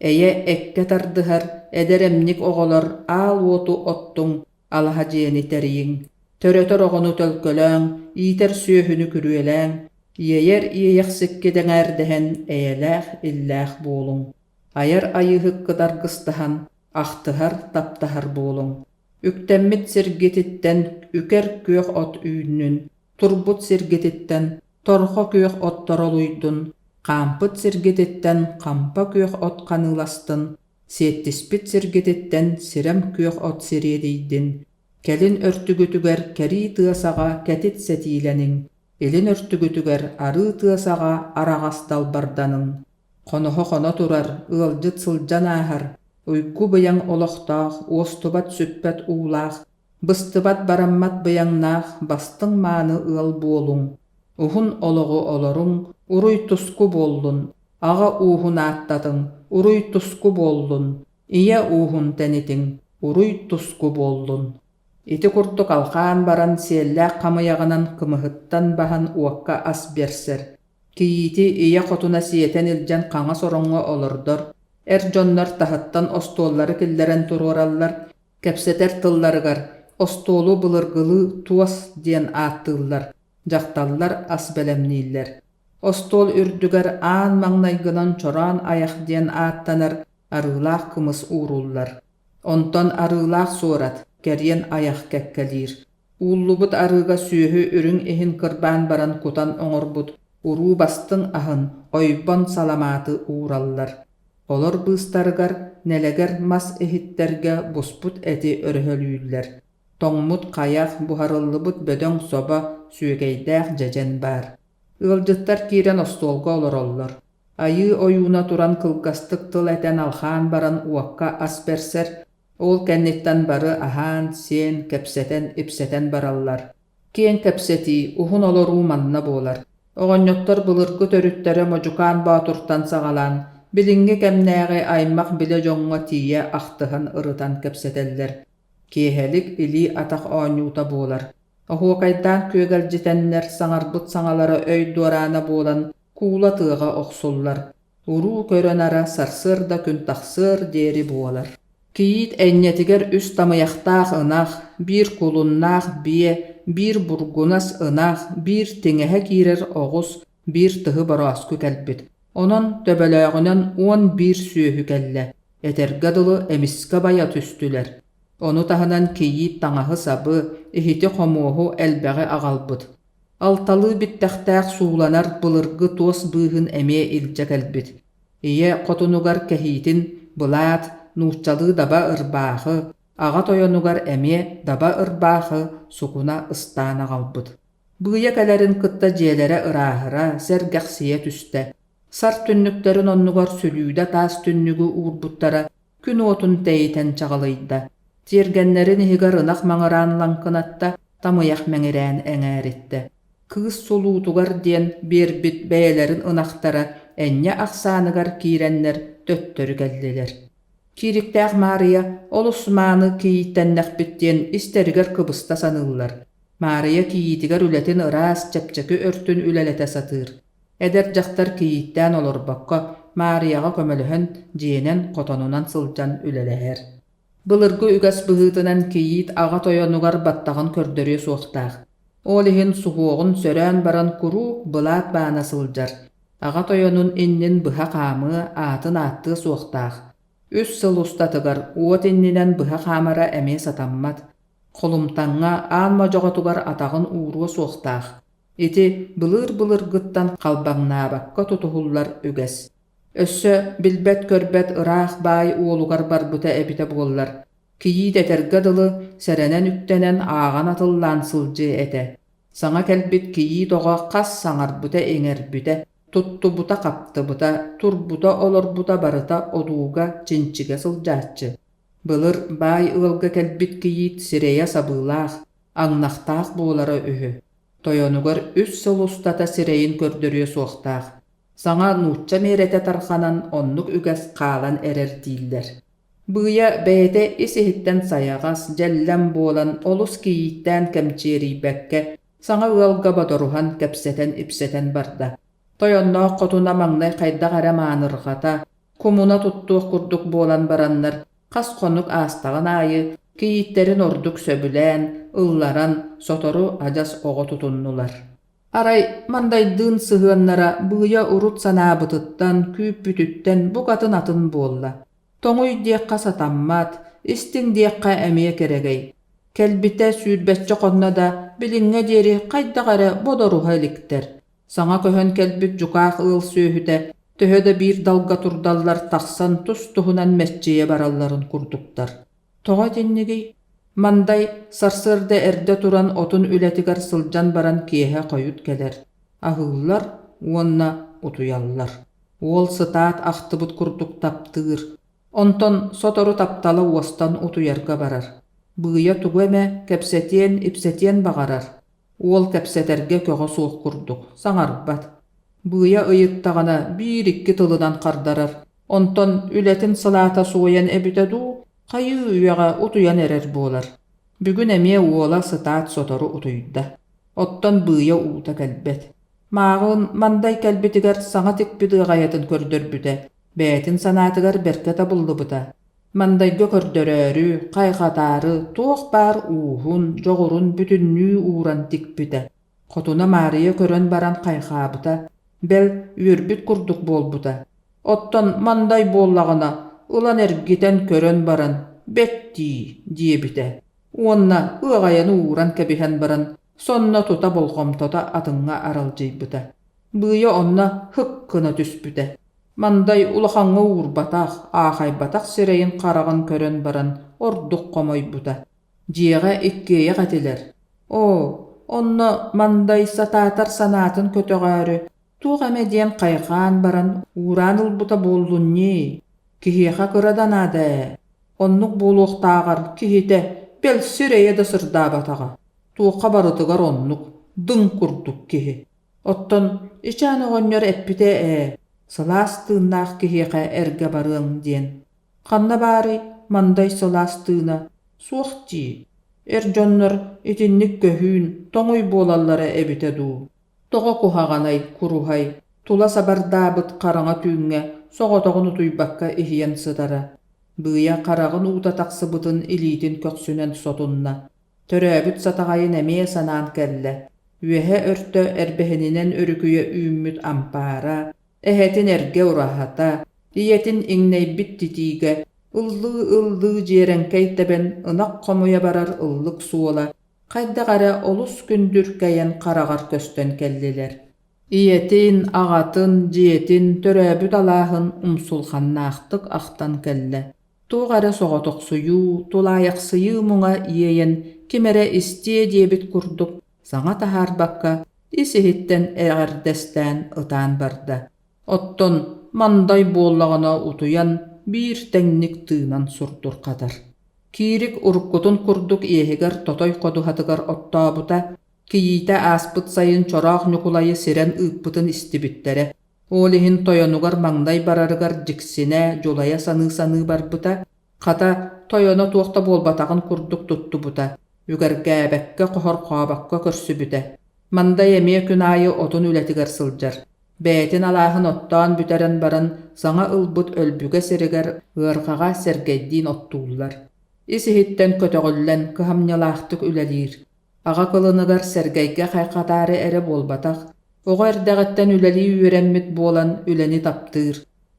Эйэ эккэ тардыһар эдэр эмньик оҕолор аал уоту оттуҥ, алаһа дьиэни тэрийиҥ. Төрөтөр оҕону төлкөлөөҥ, иитэр сүөһүнү күрүөлээҥ, иэйэр иэйэхсиккит эҥээрдэһэн эйэлээх, иллээх буолуҥ. Айар айыыһыккыт аргыстаһан, ахтыһар, таптаһар буолуҥ. Үктэммит сиргититтэн үкэр күөх от үүннүн, турбут сиргититтэн торҕо күөх от торолуйдун, хаампыт сиргититтэн хампа күөх от ханыыластын, сиэттиспит сиргититтэн сирэм күөх от сириэдийдин, кэлин өртүгүтүгэр кэрии тыа саҕа кэтит сэтиилэниҥ, илин өртүгүтүгэр арыы тыа саҕа араҕас далбарданыҥ. Хоноһо хоно турар, ыалдьыт сылдьан ааһар, уйгу-быйаҥ олохтоох, уостубат-сүппэт уулаах, быстыбат бараммат быйаҥнаах бастыҥ мааны ыал буолуҥ, уһун олоҕу олоруҥ, уруй-туску буоллун, аҕа ууһун ааттатыҥ, уруй-туску буоллун, ийэ ууһун тэнитиҥ, уруй-туску буоллун. Ити курдук алҕаан баран сиэллээх хамыйаҕынан кымыһыттан баһан уокка ас биэрсэр. Кийиити ийэ хотуна сиэтэн илдьэн хаҥас ороҥҥо олордор, эр дьоннор таһыттан остуоллары киллэрэн туруораллар, кэпсэтэр тылларыгар остуолу былыргылыы туос диэн ааттыыллар, дьахталлар ас бэлэмнииллэр. Остуол үрдүгэр аан маҥнайгынан чороон айах диэн ааттанар арыылаах кымыс ууруллар. Онтон арыылаах суорат, кэриэн айах кэккэлиир. Ууллубут арыыга сүөһү үрүҥ иһин кырбаан баран кутан оҥорбут уруу бастыҥ аһын, ойбон саламааты уураллар. Олор быыстарыгар нэлэгэр мас иһиттэргэ буспут эти өрөһөлүүллэр. Тоҥмут хайах, буһарыллыбыт бөдөҥ собо, сүөгэйдээх дьэдьэн баар. Ыалдьыттар киирэн остуолга олороллор. Айыы ойууна туран кылгастык тыл этэн алҕаан баран уокка ас бэрсэр, ол кэнниттэн бары аһаан-сиэн, кэпсэтэн-ипсэтэн бараллар. Киэҥ кэпсэтии, уһун олоруу манна буолар. Оҕонньоттор былыргы төрүттэрэ Модьукаан Боотуртан саҕалаан, билиҥҥи кэмнээҕи аймах-билэ дьоҥҥо тиийэ ахтыһан ырытан кэпсэтэллэр. Киэһэлик илии-атах оонньуута буолар. Оһуокайдаан күөгэлдьитэннэр саҥарбыт саҥалара өй дуораана буолан куула тыаҕа охсуллар. Уруу көрө-нара сарсыарда күн тахсыар диэри буолар. Кийиит энньэтигэр үс тамыйахтаах ынах, биир кулуннаах биэ, биир бургунас ынах, биир тиҥэһэ киирэр оҕус, биир тыһы борооску кэлбит. Онон төбөлөөҕүнэн 11 сүөһү кэллэ, этэргэ дылы эмискэ байа түстүлэр. Ону таһынан кийиит таҥаһы-сабы, иһити-хомуоһу элбэҕи аҕалбыт. Алталыы биттэхтээх сууланар былыргы туос быыһын эмиэ илдьэ кэлбит. Ийэ хотунугар кэһиитин былаат, нууччалыы даба ырбаахы, аҕа тойонугар эмиэ даба ырбаахы сукуна ыстаан аҕалбыт. Быыйа кэлэрин кытта дьиэлэрэ ырааһыра, сэргэхсийэ түстэ. Сар түннүктэрин оннугар сүлүүдэ таас түннүгү уурбуттара күн уотун тэйитэн чаҕылыйда. Тиэргэннэрин иһигэр ынах маҥыраан лаҥкынатта, тамыйах мэҥирээн эҥээриттэ. Кыыс сулуутугар диэн биэрбит бэйэлэрин ынахтара энньэ ахсааныгар киирэннэр төттөрү кэллилэр. Киириктээх Маарыйа олус мааны кийииттэннэхпит диэн истэригэр кыбыста саныыллар. Маарыйа кийиитигэр үлэтин ыраас, чэпчэки өртүн үлэлэтэ сатыыр. Эдэр дьахтар кийииттээн олорбокко, Маарыйаҕа көмөлөһөн, дьиэнэн, хотонунан сылдьан үлэлэһэр. Былыргы үгэс быһыытынан кийиит аҕа тойонугар баттаҕын көрдөрүө суохтаах. Ол иһин суһуоҕун сөрөөн баран куруук былаат баана сылдьар. Аҕа тойонун иннин быһа хаамыа, аатын ааттыа суохтаах. Үс сыл устатыгар уот иннинэн быһа хаамара эмиэ сатаммат. Холумтаҥҥа аан модьоҕотугар атаҕын ууруо суохтаах. Ити былыыр-былыргыттан халбаҥнаабакка тутуһуллар үгэс. Өссө билбэт-көрбөт ыраах баай уолугар барбыта эбитэ буоллар, кийиит этэргэ дылы сэрэнэн үктэнэн ааҕан атыллаан сылдьыа этэ. Саҥа кэлбит кийиит оҕо хас саҥарбыта-иҥэрбитэ, туттубута-хаптыбыта, турбута-олорбута барыта одууга, чинчигэ сылдьааччы. Былыр баай ыалга кэлбит кийиит сирэйэ сабыылаах, аҥнахтаах буолара үһү. Тойонугар үс сыл устата сирэйин көрдөрүө суохтаах. Саҥа нуучча миэрэтэ тарҕанан оннук үгэс хаалан эрэр дииллэр. Быыйа бэйэтэ ис-иһиттэн сайаҕас, дьэллэм буолан олус кийииттээн кэмчиэрийбэккэ, саҥа ыалга бодоруһан кэпсэтэн-ипсэтэн барда. Тойонноох хотуна маҥнай хайдах эрэ маанырҕата, кумуна туттуох курдук буолан бараннар, хас хонук аастаҕын аайы кийииттэрин ордук сөбүлээн, ылларан, сотору адьас оҕо тутуннулар. Арай Мандайдыын сыһыаннара быыйа урут санаабытыттан, күүппүтүттэн букатын атын буолла. Тоҥуй диэххэ сатаммат, истиҥ диэххэ эмиэ кэрэгэй. Кэлбитэ сүүрбэччэ хонно да, билиҥҥэ диэри хайдах эрэ бодоруһа иликтэр. Саҥа көһөн кэлбит дьукаах ыал сүөһүтэ төһө да биир далга турдаллар тахсан тус-туһунан мэччийэ баралларын курдуктар. Тоҕо итиннигий? Мандай сарсыарда эрдэ туран отун үлэтигэр сылдьан баран киэһэ хойут кэлэр, аһыыллар уонна утуйаллар. Уол сытаат ахтыбыт курдук таптыыр, онтон сотору таптала уостан утуйарга барар. Быыйа тугу эмэ кэпсэтиэн-ипсэтиэн баҕарар, Уол кэпсэтэргэ көҕө суох курдук, саҥарбат. Быыйа ыйыттаҕына биир-икки тылынан хардарар, онтон үлэтин сылаата суойан эбитэ дуу, хайыы үйэҕэ утуйан эрэр буолар. Бүгүн эмиэ уола сытаат сотору утуйда. Оттон Быыйа уута кэлбэт. Мааҕын Мандай кэлбитигэр саҥа тикпит ыаҕайатын көрдөрбүтэ, бэйэтин санаатыгар бэркэ табыллыбыта. Мандайга көрдөрөөрү, хайҕатаары туох баар ууһун, дьоҕурун бүтүннүү ууран тикпитэ. Хотуна Маарыйа көрөн баран хайҕаабыта, бэл, үөрбүт курдук буолбута. Оттон Мандай буоллаҕына, ылан эргитэн көрөн баран, «Бэт дии» диэбитэ уонна ыаҕайаны ууран кэбиһэн баран, сонно тута болҕомтото атыҥҥа аралдьыйбыта. Быыйа онно һык гына түспүтэ. Мандай улахаҥҥа уурбатах, аахайбатах сирэйин-хараҕын көрөн баран ордук хомойбута. Дьиэҕэ иккиэйэх этилэр. Оо, онно Мандай сатаатар санаатын көтөҕөөрү, туох эмэ диэн хайҕаан баран уураан ылбыта буоллун ньии, киһиэхэ кыра да наада ээ. Оннук буолуохтааҕар киһитэ, бэл сирэйэ да сырдаабатаҕа. Туохха барытыгар оннук, дыҥ курдук киһи. Оттон ичээн оҕонньор эппитэ ээ, сылаас тыыннаах киһиэхэ эргэ барыаҥ диэн. Ханна баарый Мандай сылаас тыына? Суох дии. Эр дьоннор итинник көһүүн, тоҥуй буолаллара эбитэ дуу? Тоҕо куһаҕанай, куруһай, тула сабардаабыт хараҥа түүҥҥэ соҕотоҕун утуйбакка иһийэн сытара. Быыйа хараҕын уута тахсыбытын илиитин көхсүнэн сотунна. Төрөөбүт сатаҕайын эмиэ санаан кэллэ. Үөһэ өртө эрбэһининэн өрүкүйэ үүммүт ампаара, Эһэтин эргэ ураһата, ийэтин иҥнэйбит титиигэ, ыллыы-ыллыы дьиэрэҥкэй тэбэн ынах хомуйа барар ыллык суола хайдах эрэ олус күндүркэйэн хараҕар көстөн кэллилэр. Ийэтин, аҕатын, дьиэтин, төрөөбүт алааһын умсулҕаннаахтык ахтан кэллэ. Туох эрэ соҕотохсуйуу, тулаайахсыйыы муҥа иэйэн ким эрэ истиэ диэбит курдук саҥа таһаарбакка ис-иһиттэн эҕэрдэстээн ытаан барда. Оттон Мандай буоллаҕына утуйан биир тэҥник тыынан сурдурҕатар. Киирик уруккутун курдук иэһигэр тотой ходуһатыгар оттообута, кийиитэ ааспыт сайын Чороох Ньукулайы сирэн ыыппытын истибиттэрэ. Ол иһин тойонугар маҥнай барарыгар дьиксинэ, дьулайа саныы-саныы барбыта, хата, тойоно туох да буолбатаҕын курдук туттубута, үгэргээбэккэ, хохорхообокко көрсүбүтэ. Мандай эмиэ күн аайы отун үлэтигэр сылдьар. Бэйэтин алааһын оттоон бүтэрэн баран, саҥа ылбыт өлбүгэ сиригэр ыарҕаҕа Сэргэйдиин оттууллар. Ис-иһиттэн көтөҕүллэн, кыһамньылаахтык үлэлиир. Аҕа кылыныгар Сэргэйгэ хайҕатаары эрэ буолбатах, оҕо эрдэҕиттэн үлэлии үөрэммит буолан үлэни таптыыр.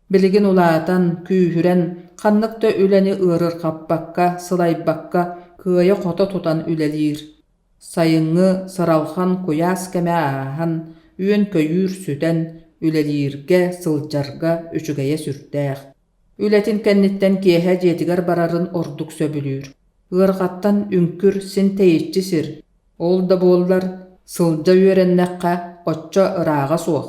Билигин улаатан, күүһүрэн, ханнык да үлэни ыарырҕаппакка, сылайбакка, кыайа-хото тутан үлэлиир. Сайыҥҥы сыралҕан куйаас кэмэ ааһан, үөн-көйүүр сүтэн, үлэлииргэ, сылдьарга үчүгэйэ сүрдээх. Үлэтин кэнниттэн киэһэ дьиэтигэр барарын ордук сөбүлүүр. Ыарҕаттан үҥкүр син тэйиччи сир, ол да буоллар, сылдьа үөрэннэххэ оччо ырааҕа суох.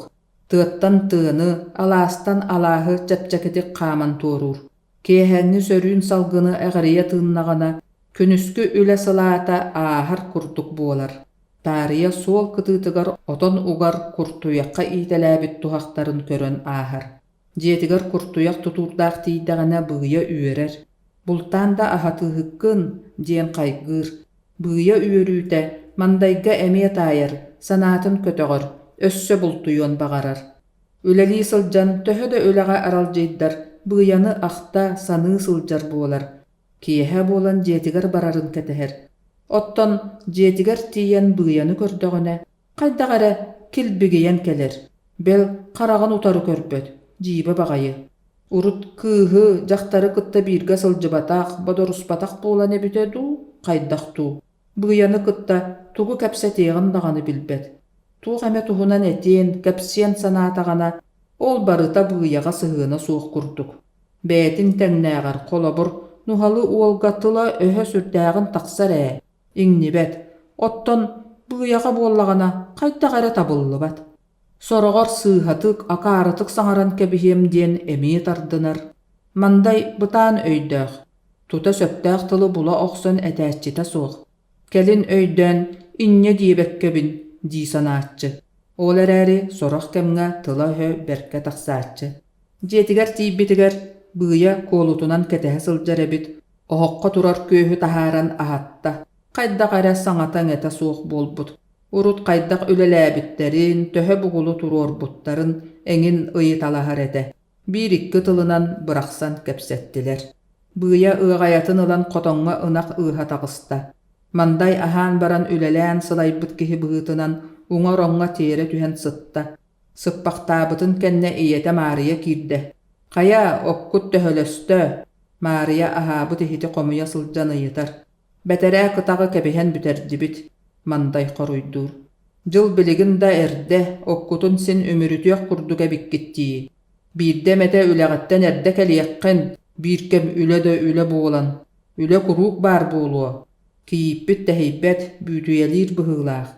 Тыаттан тыаны, алаастан алааһы чэпчэкитик хааман туоруур. Киэһээҥҥи сөрүүн салгыны эҕирийэ тыыннаҕына, күнүскү үлэ сылаата ааһар курдук буолар. Таарыйа суол кытыытыгар отон угар куртуйахха иитэлээбит туһахтарын көрөн ааһар. Дьиэтигэр куртуйах тутуурдаах тиийдэҕинэ быыйа үөрэр, «Бултаан да аһатыыһыккын» диэн хайгыыр. Быыйа үөрүүтэ Мандайга эмиэ таайар, санаатын көтөҕөр, өссө бултуйуон баҕарар. Үлэлии сылдьан төһө да үлэҕэ аралдьыйдар, Быыйаны ахта, саныы сылдьар буолар. Киэһэ буолан дьиэтигэр барарын кэтэһэр. Оттон дьиэтигэр тиийэн Быыйаны көрдөҕүнэ, хайдах эрэ килбигийэн кэлэр, бэл, хараҕын утары көрбөт, дьиибэ баҕайы. Урут кыыһы, дьахтары кытта бииргэ сылдьыбатах, бодоруспатах буолан эбитэ дуу, хайдах дуу, Быйаны кытта тугу кэпсэтиэҕин даҕаны билбэт. Туох эмэ туһунан этиэн, кэпсиэн санаатаҕына, ол барыта Быйаҕа сыһыана суох курдук. Бэйэтин тэҥнээҕэр, холобур, Нуһалы уолга тыла-өһө сүрдээҕин тахсар ээ, иҥнибэт, оттон Быйаҕа буоллаҕына хайдах эрэ табыллыбат. Сороҕор сыыһатык, акаарытык саҥаран кэбиһиэм диэн эмиэ тардынар. Мандай бытаан өйдөөх, тута сөптөөх тылы була охсон этээччитэ суох. Кэлин өйдөөн инньэ диэбэккэбин дии санааччы. Ол эрээри сорох кэмҥэ тыла-өһө бэркэ тахсааччы. Дьиэтигэр тиийбитигэр Быйа куолутунан кэтэһэ сылдьар эбит, оһоххо турар күөһү таһааран аһатта, хайдах эрэ саҥата-иҥэтэ суох буолбут. Урут хайдах үлэлээбиттэрин, төһө бугулу туруорбуттарын эҥин ыйыталаһар этэ. Биир-икки тылынан бырахсан кэпсэттилэр. Быйа ыаҕайатын ылан хотоҥҥо ынах ыыһа таҕыста. Мандай аһаан баран үлэлээн сылайбыт киһи быһыытынан уҥа ороҥҥо тиэрэ түһэн сытта. Сыппахтаабытын кэннэ ийэтэ Маарыйа киирдэ: «Хайа, оккут төһөлөстө?» Маарыйа аһаабыт иһити хомуйа сылдьан ыйытар. «Бэтэрээ кытаҕы кэбиһэн бүтэрдибит», Мандай хоруйдуур. «Дьыл билигин да эрдэ, оккутун син үмүрүтүөх курдук эбиккит дии. Биирдэ эмэтэ үлэҕиттэн эрдэ кэлиэххин, биир кэм үлэ да үлэ буолан, үлэ куруук баар буолуо. Кийииппит тэһийбэт, бүйтүйэлиир быһыылаах.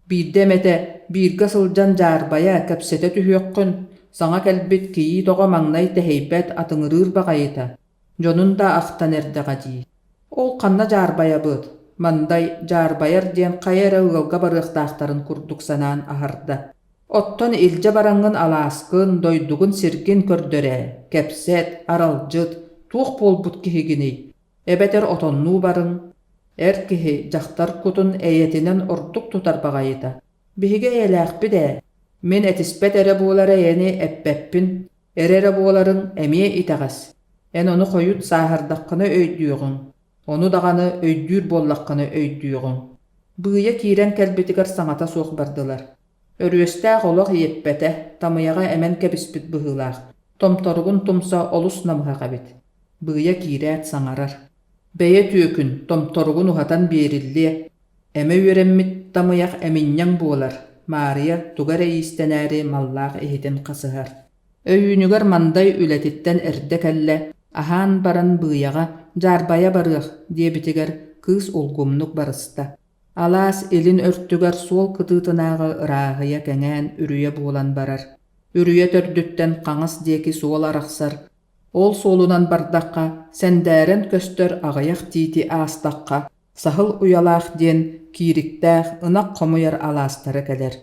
Биирдэ эмэтэ бииргэ сылдьан дьаарбайа, кэпсэтэ түһүөххүн, саҥа кэлбит кийиит оҕо маҥнай тэһийбэт, атыҥырыыр баҕайыта, дьонун да ахтан эрдэҕэ дии. Ол ханна дьаарбайабыт, Мандай дьаарбайар диэн хайа эрэ ыалга барыахтаахтарын курдук санаан аһарда. Оттон илдьэ бараҥҥын алааскын, дойдугун-сиргин көрдөр ээ, кэпсэт, аралдьыт, туох буолбут киһигиний, эбэтэр отоннуу барыҥ. Эр киһи дьахтар кутун эйэтинэн ордук тутар баҕайыта. Биһиги эйэлээхпит ээ. Мин этиспэт эрэ буолар эйэни эппэппин, эрэ эрэ буоларыҥ эмиэ итэҕэс. Эн ону хойут сааһырдаххына өйдүөҕүҥ, ону даҕаны өйдүүр буоллаххына өйдүөҕүҥ. Быыйа киирэн кэлбитигэр саҥата суох бардылар. Өрүөстээх олох иэппэтэ, тамыйаҕа эмэн кэбиспит быһыылаах, томторугун тумса олус намыһах эбит. Быыйа киирээт саҥарар: «Бэйэ түөкүн, томторугун уһатан биэриллиэ, эмэ үөрэммит тамыйах эминньэҥ буолар», Маарыйа тугу эрэ иистэнээри маллаах иһитин хасыһар. Өйүүнүгэр Мандай үлэтиттэн эрдэ кэллэ, аһаан баран Быыйаҕа «Дьаарбайа барыах» диэбитигэр кыыс улгумнук барыста. Алаас илин өртүгэр суол кытыытынааҕы ырааһыйа кэҥээн үрүйэ буолан барар. Үрүйэ төрдүттэн хаҥас диэки суол арахсар, ол суолунан бардахха, сэндээрэн көстөр аҕыйах тиити аастахха, Саһыл Уйалаах диэн киириктээх ынах хомуйар алаастара кэлэр.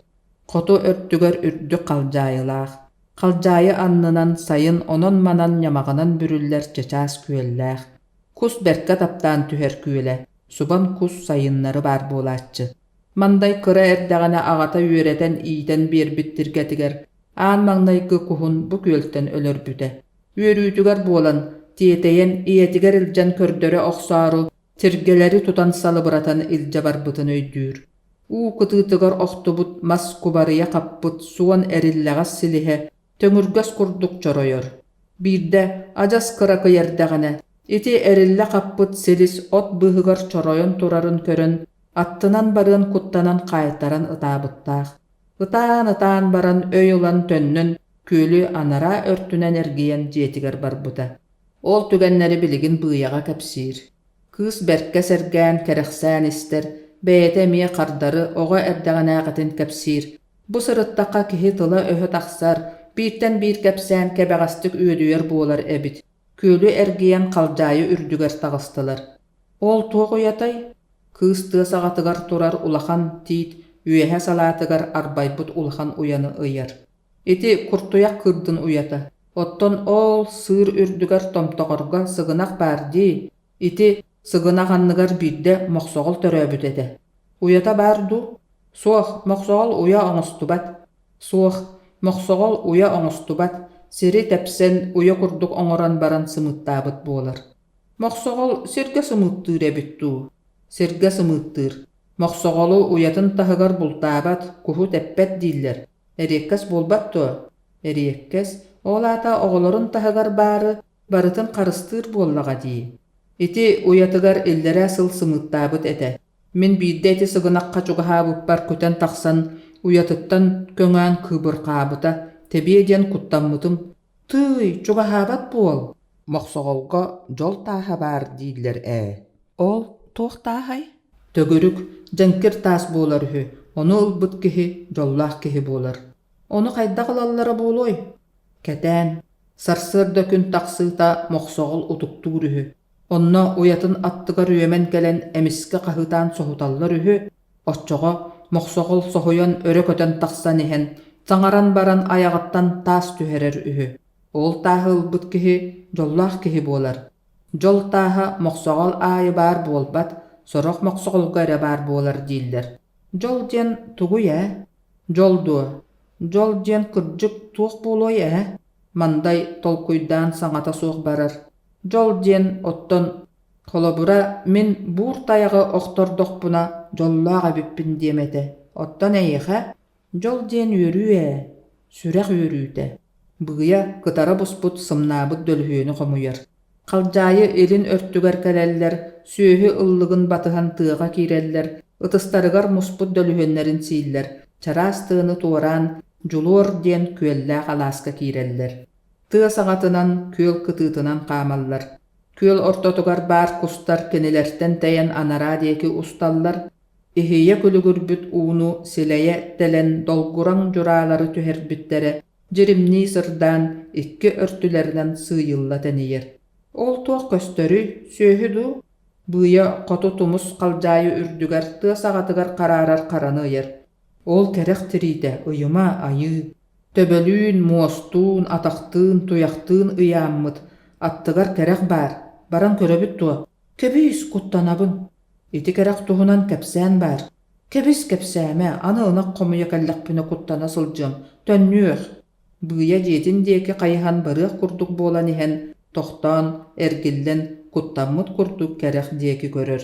Хоту өртүгэр үрдүк халдьаайылаах. Халдьаайы аннынан сайын онон-манан ньамаҕынан бүрүллэр чычаас күөллээх. Кус бэркэ таптаан түһэр күөлэ, субан кус сайыннары баар буолааччы. Мандай кыра эрдэҕинэ аҕата үөрэтэн-иитэн биэрбит тиргэтигэр аан маҥнайгы куһун бу күөлтэн өлөрбүтэ. Үөрүүтүгэр буолан, тиэтэйэн ийэтигэр илдьэн көрдөрө охсоору, тиргэлэри тутан салыбыратан илдьэ барбытын өйдүүр. Уу кытыытыгар охтубут мас кубарыйа хаппыт суон эриллэҕэс силиһэ төҥүргэс курдук чоройор. Биирдэ адьас кыракый эрдэҕинэ, ити эриллэ хаппыт силис от быыһыгар чоройон турарын көрөн, аттынан барыан куттанан хаайтаран ытаабыттаах. Ытаан-ытаан баран өй ылан төннөн, күөлү анараа өртүнэн эргийэн дьиэтигэр барбыта. Ол түгэннэри билигин Быйаҕа кэпсиир. Кыыс бэркэ сэргээн, кэрэхсээн истэр, бэйэтэ эмиэ хардары оҕо эрдэҕинээҕитин кэпсиир. Бу сырыттахха киһи тыла-өһө тахсар, бииртэн биир кэпсээн кэбэҕэстик үөдүйэр буолар эбит. Күөлү эргийэн халдьаайы үрдүгэр таҕыстылар. Ол туох уйатай? Кыыс тыа саҕатыгар турар улахан тиит үөһэ салаатыгар арбайбыт улахан уйаны ыйар. Ити куртуйах кыырдын уйата. Оттон ол сыыр үрдүгэр томтоҕорго сыгынах баар дии. Ити сыгынах анныгар биирдэ мохсоҕол төрөөбүт этэ. Уйата баар дуу? Суох, мохсоҕол уйа оҥостубат. Суох, мохсоҕол уйа оҥостубат, сири тэпсэн уйа курдук оҥорон баран сымыыттаабыт буолар. Мохсоҕол сиргэ сымыыттыыр эбит дуу? Сиргэ сымыыттыыр. Мохсоҕолу уйатын таһыгар бултаабат, куһу тэппэт дииллэр. Эриэккэс буолбат дуо? Эриэккэс, ол аата оҕолорун таһыгар баары барытын харыстыыр буоллаҕа дии. Ити уйатыгар иллэрээ сыл сымыыттаабыт этэ. Мин биирдэ ити сыгынахха чугаһаабыппар көтөн тахсан, уйатыттан көҥөөн кыыбырҕаабыта, тэбиэ диэн куттаммытым. Тыый, чугаһаабат буол! Мохсоҕолго дьол тааһа баар дииллэр ээ. Ол туох тааһай? Төгүрүк, дьэҥкир таас буолар үһү, ону ылбыт киһи дьоллоох киһи буолар. Ону хайдах ылаллара буолуой? Кэтээн, сарсыарда күн тахсыыта мохсоҕол утуктуур үһү. Онно уйатын аттыгар үөмэн кэлэн эмискэ хаһыытаан соһуталлар үһү, оччоҕо мохсоҕол соһуйан өрө көтөн тахсан иһэн, саҥаран баран айаҕыттан таас түһэрэр үһү. Ол тааһы ылбыт киһи дьоллоох киһи буолар. Дьол тааһа мохсоҕол аайы баар буолбат, сорох мохсоҕолго эрэ баар буолар дииллэр. Дьол диэн тугуй ээ? Дьол дуо? Дьол диэн кырдьык туох буолуой ээ? Мандай толкуйдаан саҥата суох барар. Дьол диэн оттон, холобура, мин буур тайаҕы охтордохпуна дьоллоох эбиппин диэм этэ. Оттон эйиэхэ дьол диэн үөрүү ээ, сүрэх үөрүүтэ. Быйа кытара буспут сымнаабыт дөлүһүөнү хомуйар. Халдьаайы илин өртүгэр кэлэллэр, сүөһү ыллыгын батыһан тыаҕа киирэллэр, ытыстарыгар муспут дөлүһүөннэрин сииллэр, чараас тыаны туораан Дьулуор диэн күөллээх алааска киирэллэр. Тыа саҕатынан, күөл кытыытынан хаамаллар. Күөл ортотугар баар кустар кинилэртэн тэйэн анараа диэки усталлар, иһийэ күлүгүрбүт ууну силэйэ тэлэн долгураҥ дьураалары түһэрбиттэрэ дьиримнии сырдаан икки өртүлэринэн сыыйылла тэнийэр. Ол туох көстөрүй, сүөһү дуу? Быйа хоту тумус халдьаайы үрдүгэр тыа саҕатыгар хараарар хараны ыйар. Ол кэрэх тириитэ ыйыма айыы. Төбөлүүн, муостуун, атахтыын, туйахтыын ыйааммыт, аттыгар кэрэх баар, баран көрөбүт дуо? Кэбиис, куттанабын. Ити кэрэх туһунан кэпсээн баар. Кэбис, кэпсээмэ, аны ынах хомуйа кэллэхпинэ куттана сылдьыам, төннүөх. Быйа дьиэтин диэки хайыһан барыах курдук буолан иһэн, тохтоон, эргиллэн, куттаммыт курдук кэрэх диэки көрөр.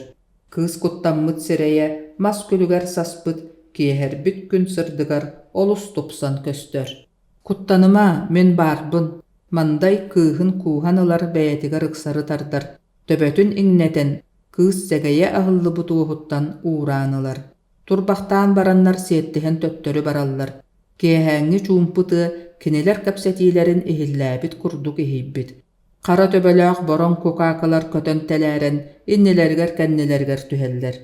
Кыыс куттаммыт сирэйэ мас күлүгэр саспыт, киэһэрбит күн сырдыгар олус тупсан көстөр. Куттаныма, мин баарбын, Мандай кыыһын кууһан ылар бэйэтигэр ыксары тардар, төбөтүн иҥнэтэн, кыыс сэгэйэ аһыллыбыт уоһуттан уураан ылар. Турбахтаан бараннар сиэттиһэн төттөрү бараллар. Киэһээҥҥи чуумпу тыа кинилэр кэпсэтиилэрин иһиллээбит курдук иһийбит. Хара төбөлөөх бороҥ кукаакылар көтөн тэлээрэн иннилэригэр-кэннилэригэр түһэллэр.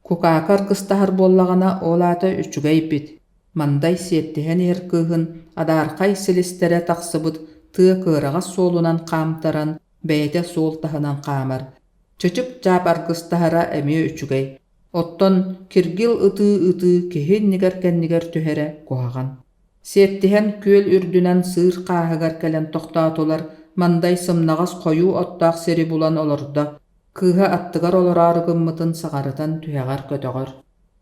Кукаака аргыстаһар буоллаҕына, ол аата үчүгэй эбит. Мандай сиэттиһэн иһэр кыыһын адаархай силистэрэ тахсыбыт тыа кыараҕас суолунан хаамтаран, бэйэтэ суол таһынан хаамар. Чычып-чаап аргыстаһара эмиэ үчүгэй. Оттон киргил ытыы-ытыы киһи иннигэр-кэннигэр түһэрэ куһаҕан. Сиэттиһэн күөл үрдүнэн сыыр хааһыгар кэлэн тохтоотулар, Мандай сымнаҕас хойуу оттоох сири булан олордо, кыыһа аттыгар олороору гыммытын саҕарытан түһэҕэр көтөҕөр.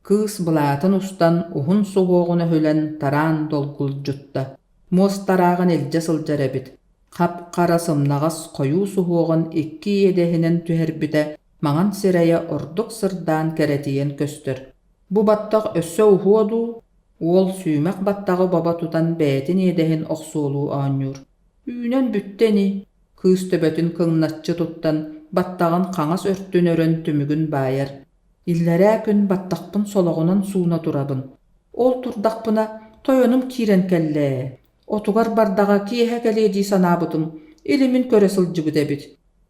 Кыыс былаатын устан, уһун суһуоҕун өһүлэн тараан долгулдьутта. Муос тарааҕын илдьэ сылдьар эбит. Хап-хара сымнаҕас хойуу суһуоҕун икки иэдэһинэн түһэрбитэ маҥан сирэйэ ордук сырдаан кэрэтийэн көстөр. Бу баттах өссө уһуо дуу? Уол сүүмэх баттаҕы бобо тутан бэйэтин иэдэһин охсуолуу оонньуур. Үүнэн бүттэ ини, кыыс төбөтүн кыҥначчы туттан, баттаҕын хаҥас өртүн өрөн түмүгүн баайар. Иллэрээ күн баттахпын солоҕунан сууна турабын. Ол турдахпына тойонум киирэн кэллэ ээ. Отугар бардаҕа киэһэ кэлиэ дии санаабытым, илимин көрө сылдьыбыт эбит.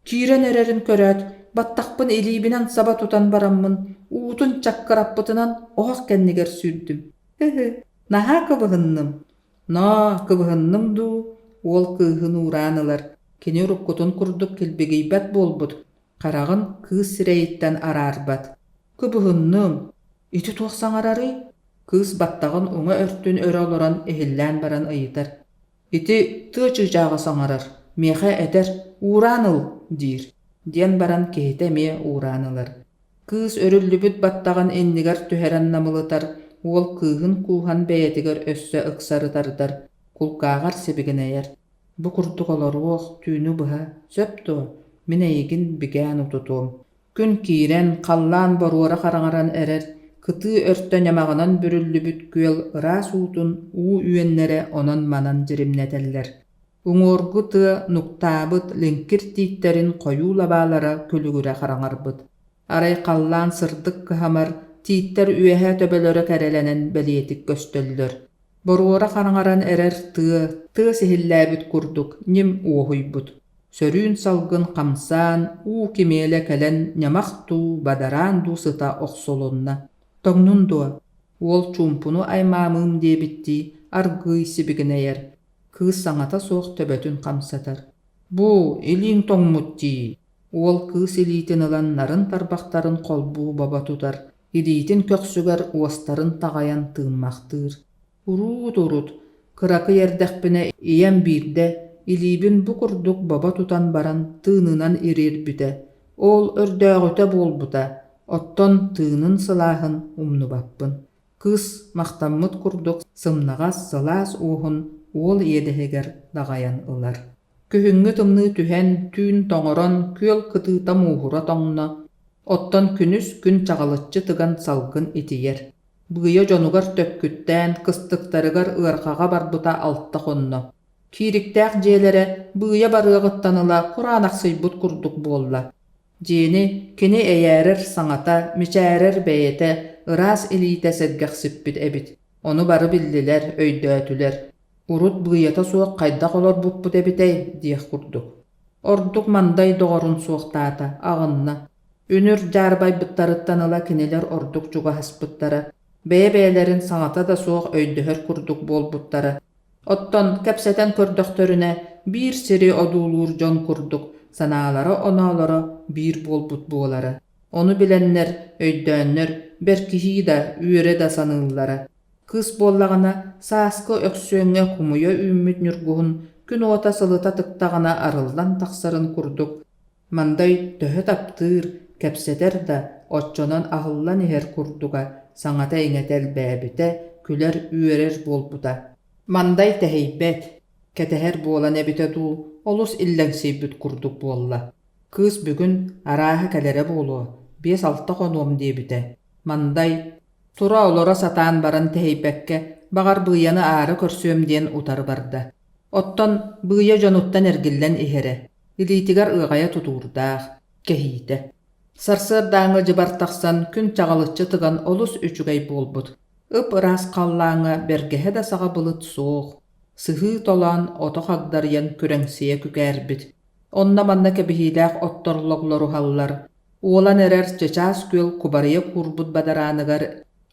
Киирэн эрэрин көрөөт, баттахпын илиибинэн саба тутан бараммын, уутун чаккыраппытынан оһох кэннигэр сүүрдүм. Һы-һы, наһаа кыбыһынным. Ноо, кыбыһынным дуу, уол кыыһын уураан ылар. Кини уруккутун курдук килбигийбэт буолбут, хараҕын кыыс сирэйиттэн араарбат. Кыбыһынным. Ити туох саҥарарый? Кыыс баттаҕын уҥа өртүн өрө олорон иһиллээн баран ыйытар. Ити тыа чыычааҕа саҥарар, миэхэ этэр «уураан ыл» диир, диэн баран киһитэ эмиэ уураан ылар. Кыыс өрүллүбүт баттаҕын иннигэр түһэрэн намылытар, уол кыыһын кууһан бэйэтигэр өссө ыксары тардар, кулгааҕар сибигинэйэр: «Бу курдук олоруох, түүнү быһа, сөп дуо? Мин эйигин бигээн утутуом». Күн киирэн, халлаан боруора хараҥаран эрэр, кытыы өртө ньамаҕынан бүрүллүбүт күөл ыраас уутун уу үөннэрэ онон-манан дьиримнэтэллэр. Уҥуоргу тыа нуктаабыт лиҥкир тииттэрин хойуу лабаалара күлүгүрэ хараҥарбыт. Арай халлаан сырдык кыһамар, тииттэр үөһээ төбөлөрө кэрэлэнэн бэлиэтик көстөллөр. Боруора хараҥаран эрэр тыа, тыас иһиллээбит курдук ньим уоһуйбут. Сөрүүн салгын хамсаан, уу кимиэлэ кэлэн ньамах дуу, бадараан дуу сыта охсулунна. Тоҥнун дуо? Уол чуумпуну аймаамыым диэбиттии аргыый сибигинэйэр. Кыыс саҥата суох төбөтүн хамсатар. Бу, илииҥ тоҥмут дии. Уол кыыс илиитин ылан нарын тарбахтарын холбуу бобо тутар, илиитин көхсүгэр уостарын таҕайан тыыммахтыыр. Уруут-урут, кыракый эрдэхпинэ ийэм биирдэ илиибин бу курдук бобо тутан баран тыынынан ириэрбитэ, ол өрдөөҕүтэ буолбута, оттон тыынын сылааһын умнубаппын. Кыыс махтаммыт курдук сымнаҕас сылаас уоһун уол иэдэһигэр даҕайан ылар. Күһүҥҥү тымныы түһэн, түүн тоҥорон, күөл кытыыта мууһура тоҥно, оттон күнүс күн чаҕылыччы тыган салгын итийэр. Быйа дьонугар төккүттээн, кыстыктарыгар ыарҕаҕа барбыта алта хонно. Киириктээх дьиэлэрэ быыйа барыаҕыттан ыла кураанахсыйбыт курдук буолла. Дьиэни кини эйээрэр саҥата, мичээрэр бэйэтэ, ыраас илиитэ сэргэхсиппит эбит. Ону бары биллилэр, өйдөөтүлэр. Урут быыйата суох хайдах олорбуппут эбитэй диэх курдук. Ордук Мандай доҕорун суохтаата, аҕынна. Үнүр дьаарбайбыттарыттан ыла кинилэр ордук чугаһаспыттара, бэйэ-бэйэлэрин саҥата да суох өйдөһөр курдук буолбуттара. Оттон кэпсэтэн көрдөхтөрүнэ, биир сири одуулуур дьон курдук санаалара-оноолоро биир буолбут буолара. Ону билэннэр, өйдөөннөр, бэркиһии да, үөрэ да саныыллара. Кыыс буоллаҕына, сааскы өксүөҥҥэ кумуйа үүммүт ньургуһун күн уота сылыта тыктаҕына арыллан тахсарын курдук, Мандай төһө таптыыр, кэпсэтэр да, оччонон аһыллан иһэр курдуга, саҥата-иҥэтэ элбээбитэ, күлэр-үөрэр буолбута. Мандай тэһийбэт, кэтэһэр буолан эбитэ дуу, олус иллэҥсийбит курдук буолла. Кыыс бүгүн арааһа кэлэрэ буолуо, биэс-алта хонуом диэбитэ. Мандай. Тура-олоро сатаан баран тэһийбэккэ, баҕар Быйаны аара көрсүөм диэн утары барда. Оттон Быйа дьонуттан эргиллэн иһэрэ, илиитигэр ыаҕайа тутуурдаах, кэһиитэ. Сарсыардааҥҥы дьыбар тахсан күн чаҕылыччы тыган олус үчүгэй буолбут. Ып-ыраас халлааҥҥа бэргэһэ да саҕа былыт суох, сыһыы толоон ото хагдарыйан күрэҥсийэ күкээрбит. Онно-манна кэбиһиилээх оттор логлоруһаллар, уолан эрэр чычаас күөл кубарыйа куурбут бадарааныгар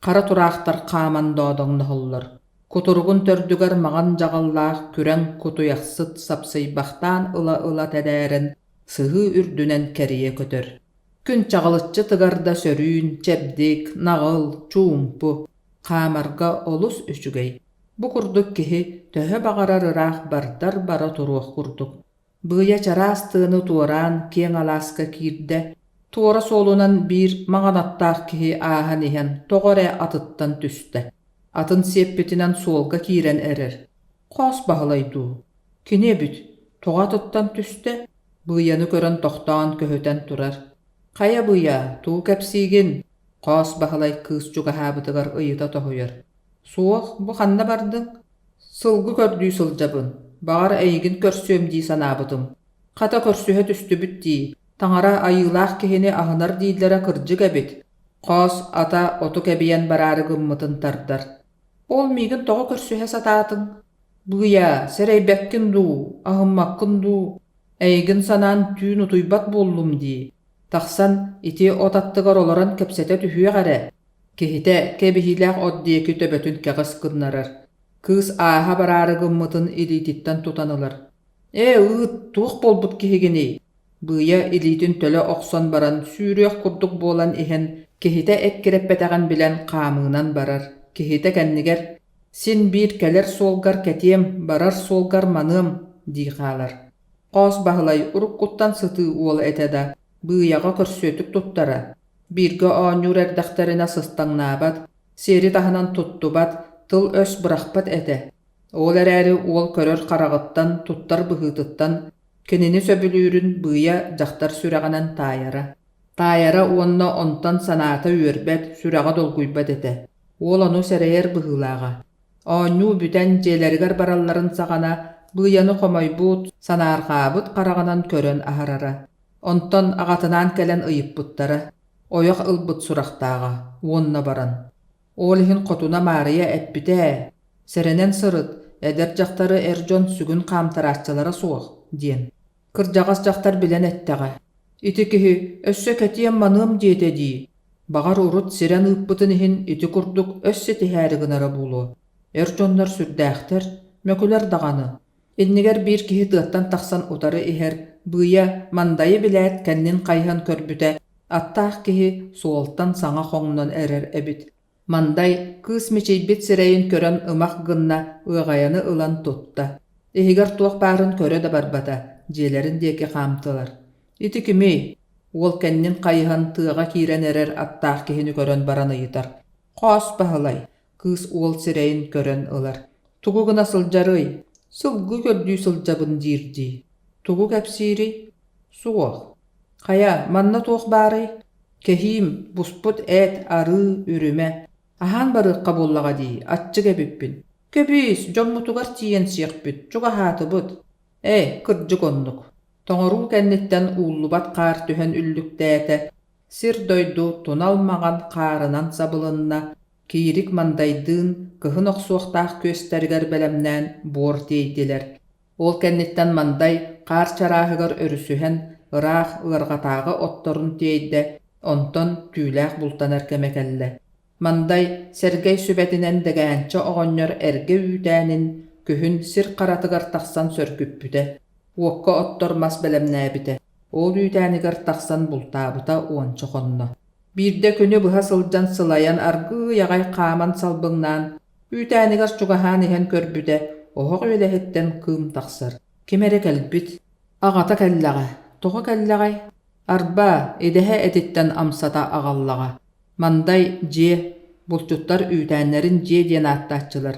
хара тураахтар хааман доодоҥноһоллор. Кутуругун төрдүгэр маҥан дьаҕыллаах күрэҥ кутуйахсыт сапсыйбахтаан ыла-ыла тэлээрэн сыһыы үрдүнэн кэрийэ көтөр. Күн чаҕылыччы тыгар да сөрүүн, чэбдик, наҕыл, чуумпу, хаамарга олус үчүгэй. Бу курдук киһи төһө баҕарар ыраах бардар бара туруох курдук. Быйа чараас тыаны туораан киэҥ алааска киирдэ, туора суолунан биир маҥан аттаах киһи ааһан иһэн тоҕо эрэ атыттан түстэ. Атын сиэппитинэн суолга киирэн эрэр. Хос Баһылай дуу? Кини эбит, тоҕо атыттан түстэ? Быйаны көрөн тохтоон көһүтэн турар. Хайа Быйа, тугу кэпсиигин? Хос Баһылай кыыс чугаһаабытыгар ыйыта тоһуйар. Суох, бу ханна бардыҥ? Сылгы көрдүү сылдьабын, баҕар эйигин көрсүөм дии санаабытым. Хата көрсүһэ түстүбүт дии, таҥара айыылаах киһини аһынар дииллэрэ кырдьык эбит. Хоос ата оту кэбийэн бараары гыммытын тардар. Ол миигин тоҕо көрсүһэ сатаатыҥ? Быйаа, сэрэйбэккин дуу, аһыммаккын дуу? Эйигин санаан түүн утуйбат буоллум дии. Тахсан ити от аттыгар олорон кэпсэтэ түһүөх эрэ. Киһитэ кэбиһиилээх от диэки төбөтүн кэҕис гыннарар. Кыыс ааһа бараары гыммытын илиититтэн тутан ылар. «Ээ, ыыт, туох буолбут киһигиний?» Быйа илиитин төлө охсон баран сүүрүөх курдук буолан иһэн, киһитэ эккирэппэтэҕин билэн хаамыынан барар. Киһитэ кэннигэр «Син биир кэлэр суолгар кэтиэм, барар суолгар маныам» дии хаалар. Хоос Баһылай уруккуттан сытыы уол этэ да, Быйаҕа көрсүөтүк туттара. Бииргэ оонньуур эрдэхтэринэ сыстаҥнаабат, сиэри таһынан туттубат, тыл-өс бырахпат этэ. Ол эрээри уол көрөр хараҕыттан, туттар быһыытыттан кинини сөбүлүүрүн Быйа дьахтар сүрэҕинэн таайара. Таайара уонна онтон санаата үөрбэт, сүрэҕэ долгуйбат этэ. Уол ону сэрэйэр быһыылааҕа. Оонньуу бүтэн дьиэлэригэр баралларын саҕана Быйаны хомойбут, санаарҕаабыт хараҕынан көрөн аһарара. Онтон аҕатынаан кэлэн ыйыппыттара, ойох ылбыт сурахтааҕа уонна баран: «Ол иһин хотуна Маарыйа эппитэ ээ, сэрэнэн сырыт, эдэр дьахтары эр дьон сүгүн хаамтарааччылара суох» диэн. Кырдьаҕас дьахтар билэн эттэҕэ: «Ити киһи өссө кэтиэм-маныам диэтэ дии, баҕар урут сирэн ыыппытын иһин ити курдук өссө тиһээри гынара буолуо, эр дьоннор сүрдээхтэр, мөкүлэр даҕаны» Иннигэр биир киһи тыаттан тахсан утары иһэр, Быйа, Мандайы билээт кэннин хайыһан көрбүтэ, аттаах киһи суолтан саҥа хоҥнон эрэр эбит. Мандай кыыс мичийбит сирэйин көрөн ымах гынна, ыаҕайаны ылан тутта. Иһигэр туох баарын көрө да барбата, дьиэлэрин диэки хаамтылар. «Ити кимий?» Уол кэннин хайыһан тыаҕа киирэн эрэр аттаах киһини көрөн баран ыйытар. «Хоос Баһылай, Кыыс уол сирэйин көрөн ылар: «Тугу гына сылдьарый? Сылгы көрдүү сылдьабын диир дии. Тугу кэпсиирий? Суох. Хайа, манна туох баарый? Кэһиим, буспут эт, арыы, үрүмэ. Аһаан барыахха буоллаҕа дии, аччык эбиппин. Кэбиис, дьоммутугар тиийэн сиэхпит, чугаһаатыбыт. Ээ, кырдьык оннук. Тоҥоруу кэнниттэн ууллубат хаар түһэн үллүктээтэ, сир-дойду тунал маҥан хаарынан сабылынна, Киирик Мандайдыын кыһын охсуохтаах күөстэригэр бэлэмнээн буор тиэйдилэр. Ол кэнниттэн Мандай хаар чарааһыгар өрүсүһэн ыраах ыарҕатааҕы отторун тиэйдэ, онтон түүлээх бултанар кэмэ кэллэ. Мандай Сэргэй сүбэтинэн Дэгээнчэ оҕонньор эргэ үүтээнин күһүн сир харатыгар тахсан сөргүппүтэ, уокка оттор мас бэлэмнээбитэ. Ол үүтээнигэр тахсан бултаабыта уонча хонно. Биирдэ күнү быһа сылдьан сылайан аргыый аҕай хааман салбыҥнаан, үүтээнигэр чугаһаан иһэн көрбүтэ, оһох үөлэһиттэн кыым тахсар. Ким эрэ кэлбит. Аҕата кэллэҕэ. Тоҕо кэллэҕэй? Арба, идэһэ этиттэн амсата аҕаллаҕа. Мандай дьиэ, булчуттар үүтээннэрин дьиэ диэн ааттааччылар.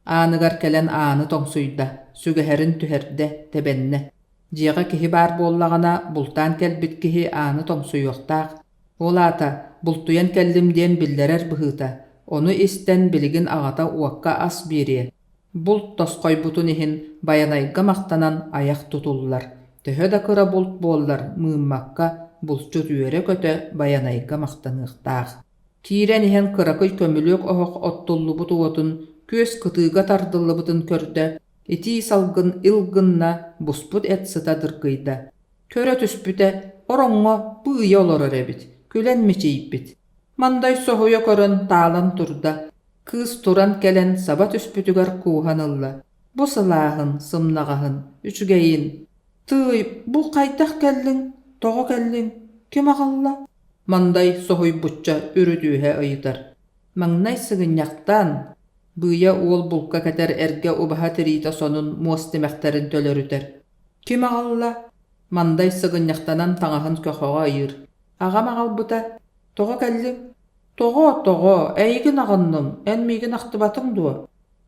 Ааныгар кэлэн ааны тоҥсуйда, сүгэһэрин түһэрдэ, тэбэннэ. Дьиэҕэ киһи баар буоллаҕына, бултаан кэлбит киһи ааны тоҥсуйуохтаах. Ол аата, бултуйан кэллим диэн биллэрэр быһыыта. Ону истэн билигин аҕата уокка ас биэриэ, булт тосхойбутун иһин Байанайга махтанан айах тутуллар, төһө да кыра булт буоллар мыыммакка булчут үөрэ-көтө Байанайга махтаныахтаах. Киирэн иһэн кыракый көмүлүөк оһох оттуллубут уотун күөс кытыыга тардыллыбытын көрдө, итии салгын ил гынна, буспут эт сыта дыргыйда. Көрө түспүтэ, ороҥҥо быыйа олорор эбит, күлэн мичийбит. Мандай соһуйа көрөн таалан турда, кыыс туран кэлэн саба түспүтүгэр кууһан ылла: «Бу сылааһын, сымнаҕаһын, үчүгэйин! Тыый, бу хайдах кэллиҥ, тоҕо кэллиҥ, ким аҕалла?» Мандай соһуйбучча үрүт-үөһэ ыйытар. Маҥнай сыгынньахтаан, Быыйа уол булка кэтэр эргэ убаһа тириитэ сонун муос тимэхтэрин төлөрүтэр. «Ким аҕалла?» Мандай сыгынньахтанан таҥаһын көхөҕө ыйыыр. «Аҕам аҕалбыта. Тоҕо кэллиҥ?» «Тоҕо, тоҕо? Эйигин аҕынным. Эн миигин ахтыбатыҥ дуо?»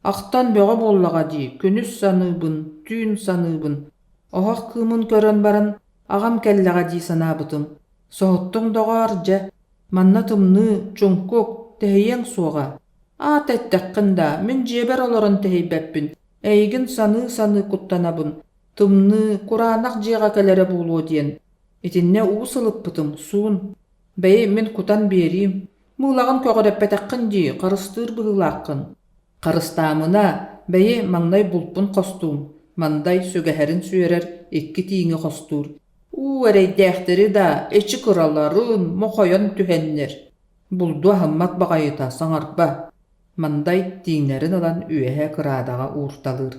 «Ахтан бөҕө буоллаҕа дии, күнүс саныыбын, түүн саныыбын. Оһох кыымын көрөн баран, аҕам кэллэҕэ дии санаабытым. Соһуттуҥ доҕоор, дьэ, манна тымныы, чуҥкук, тэһийиэҥ суоҕа. Аата эттэххин даа, мин дьиэбэр олорон тэһийбэппин, эйигин саныы-саныы куттанабын, тымныы, кураанах дьиэҕэ кэлэрэ буолуо диэн. Итиннэ уу сылыппытым, суун. Бэйи, мин кутан биэриим. Мыылаҕын көҕүрэппэтэххин дии, харыстыыр быһыылааххын. Харыстаамына, бэйи, маҥнай булпун хостуум, Мандай сүгэһэрин сүөрэр, икки тииҥи хостуур. Уу, эрэйдээхтэри да, эчи кыраларын, мохойон түһэннэр. Булду аһыммат баҕайыта, саҥарба. Мандай тииҥнэрин ылан үөһэ кыраадаҕа уурталыыр.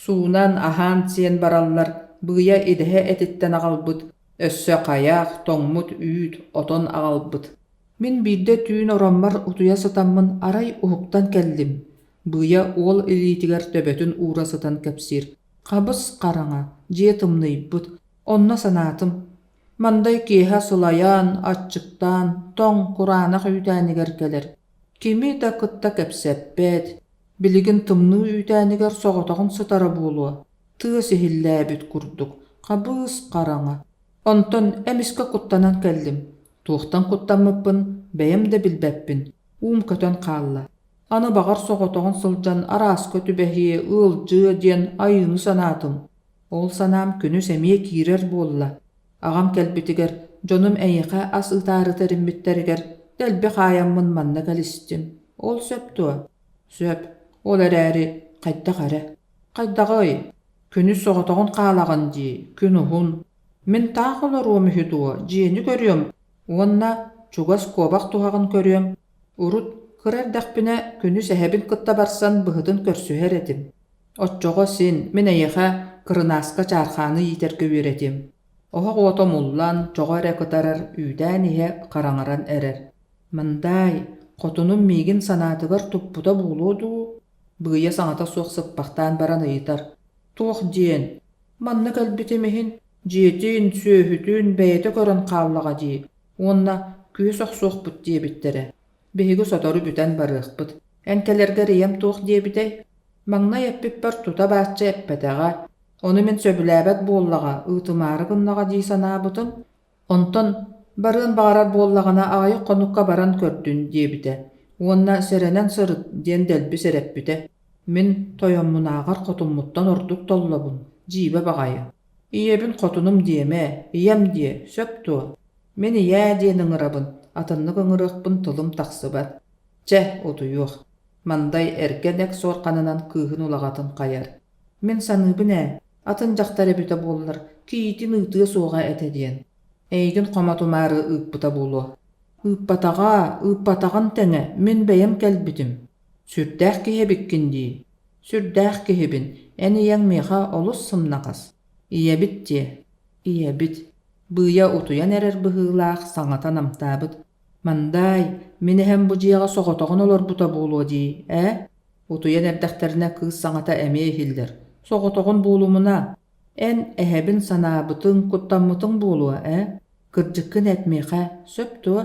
Суунан, аһаан-сиэн бараллар, быыйа идэһэ этиттэн аҕалбыт, өссө хайах, тоҥмут үүт, отон аҕалбыт. Мин биирдэ түүн ороммор утуйа сытаммын арай уһуктан кэллим. Быыйа уол илиитигэр төбөтүн уура сытан кэпсиир: «Хабыс-хараҥа, дьиэ тымныйбыт, онно санаатым. Мандай киэһэ сылайан, аччыктаан, тоҥ, кураанах үүтээнигэр кэлэр. Кими да кытта кэпсэппэт, билигин тымныы үүтээнигэр соҕотоҕун сытара буолуо, тыас иһиллээбит курдук, хабыс-хараҥа. Онтон эмискэ куттанан кэллим. Туохтан куттаммыппын бэйэм да билбэппин, уум көтөн хаалла. Аны баҕар соҕотоҕун сылдьан арааска түбэһиэ, ыалдьыа диэн айыыны санаатым. Ол санаам күнүс эмиэ киирэр буолла. Аҕам кэлбитигэр дьонум эйиэхэ ас ыытаары тэриммиттэригэр дэлби хаайаммын манна кэлистим. Ол сөп дуо? Сөп. Ол эрээри хайдах эрэ. Хайдаҕый? Күнүс соҕотоҕун хаалаҕын дии, күн уһун. Мин таах олоруом үһү дуо, дьиэни көрүөм уонна чугас куобах туһаҕын көрүөм. Урут, кыра эрдэхпинэ, күнүс эһэбин кытта барсан быһытын көрсүһэр этим. Оччоҕо син, мин эйиэхэ кырынааска чаархааны иитэргэ үөрэтиэм. Оһох уота умуллан, чоҕо эрэ кытарар, үүтээн иһэ хараҥаран эрэр. Мындаай, хотунум миигин санаатыгар туппута буолуо дуу? Быыйа саҥата суох сыппахтаан баран ыйытар: «Туох диэн? Манна кэлбитим иһин, дьиэтин, сүөһүтүн бэйэтэ көрөн хааллаҕа дии уонна күөс охсуохпут диэбиттэрэ. Биһиги сотору бүтэн барыахпыт. Эн кэлэргэр ийэм туох диэбитэй? Маҥнай эппиппэр тута бааччы эппэтэҕэ, ону мин сөбүлээбэт буоллаҕа, ыытымаары гыннаҕа дии санаабытым. Онтон барыан баҕарар буоллаҕына аҕыйах хонукка баран көрдүн диэбитэ уонна сэрэнэн сырыт диэн дэлби сэрэппитэ. Мин тойоммунааҕар хотуммуттан ордук толлобун, дьиибэ баҕайы. Ийэбин хотунум диэмэ, ийэм диэ, сөп дуо? Мин ийээ диэн ыҥырабын, атыннык ыҥырыахпын тылым тахсыбат. Чэ, утуйуох. Мандай эргэ нэк суорҕанынан кыыһын улаҕатын хайар. Мин саныыбын ээ, атын дьахтар эбитэ буоллар, кийиитин ыытыа суоҕа этэ диэн. Эйигин хомотумаары ыыппыта буолуо. Ыыппатаҕа, ыыппатаҕын тэҥэ, мин бэйэм кэлбитим. Сүрдээх киһи эбиккин дии. Сүрдээх киһибин, эн ийэҥ миэхэ олус сымнаҕас. Ийэбит диэ, ийэбит. Быыйа утуйан эрэр быһыылаах саҥата намтаабыт. Мандаай, мин эһэм бу дьиэҕэ соҕотоҕун олорбута буолуо дии, ээ? Утуйан эрдэхтэринэ кыыс саҥата эмиэ иһиллэр: «Соҕотоҕун буолумуна, эн эһэбин санаабытыҥ, куттаммытыҥ буолуо, ээ? Кырдьыккын эт миэхэ, сөп дуо?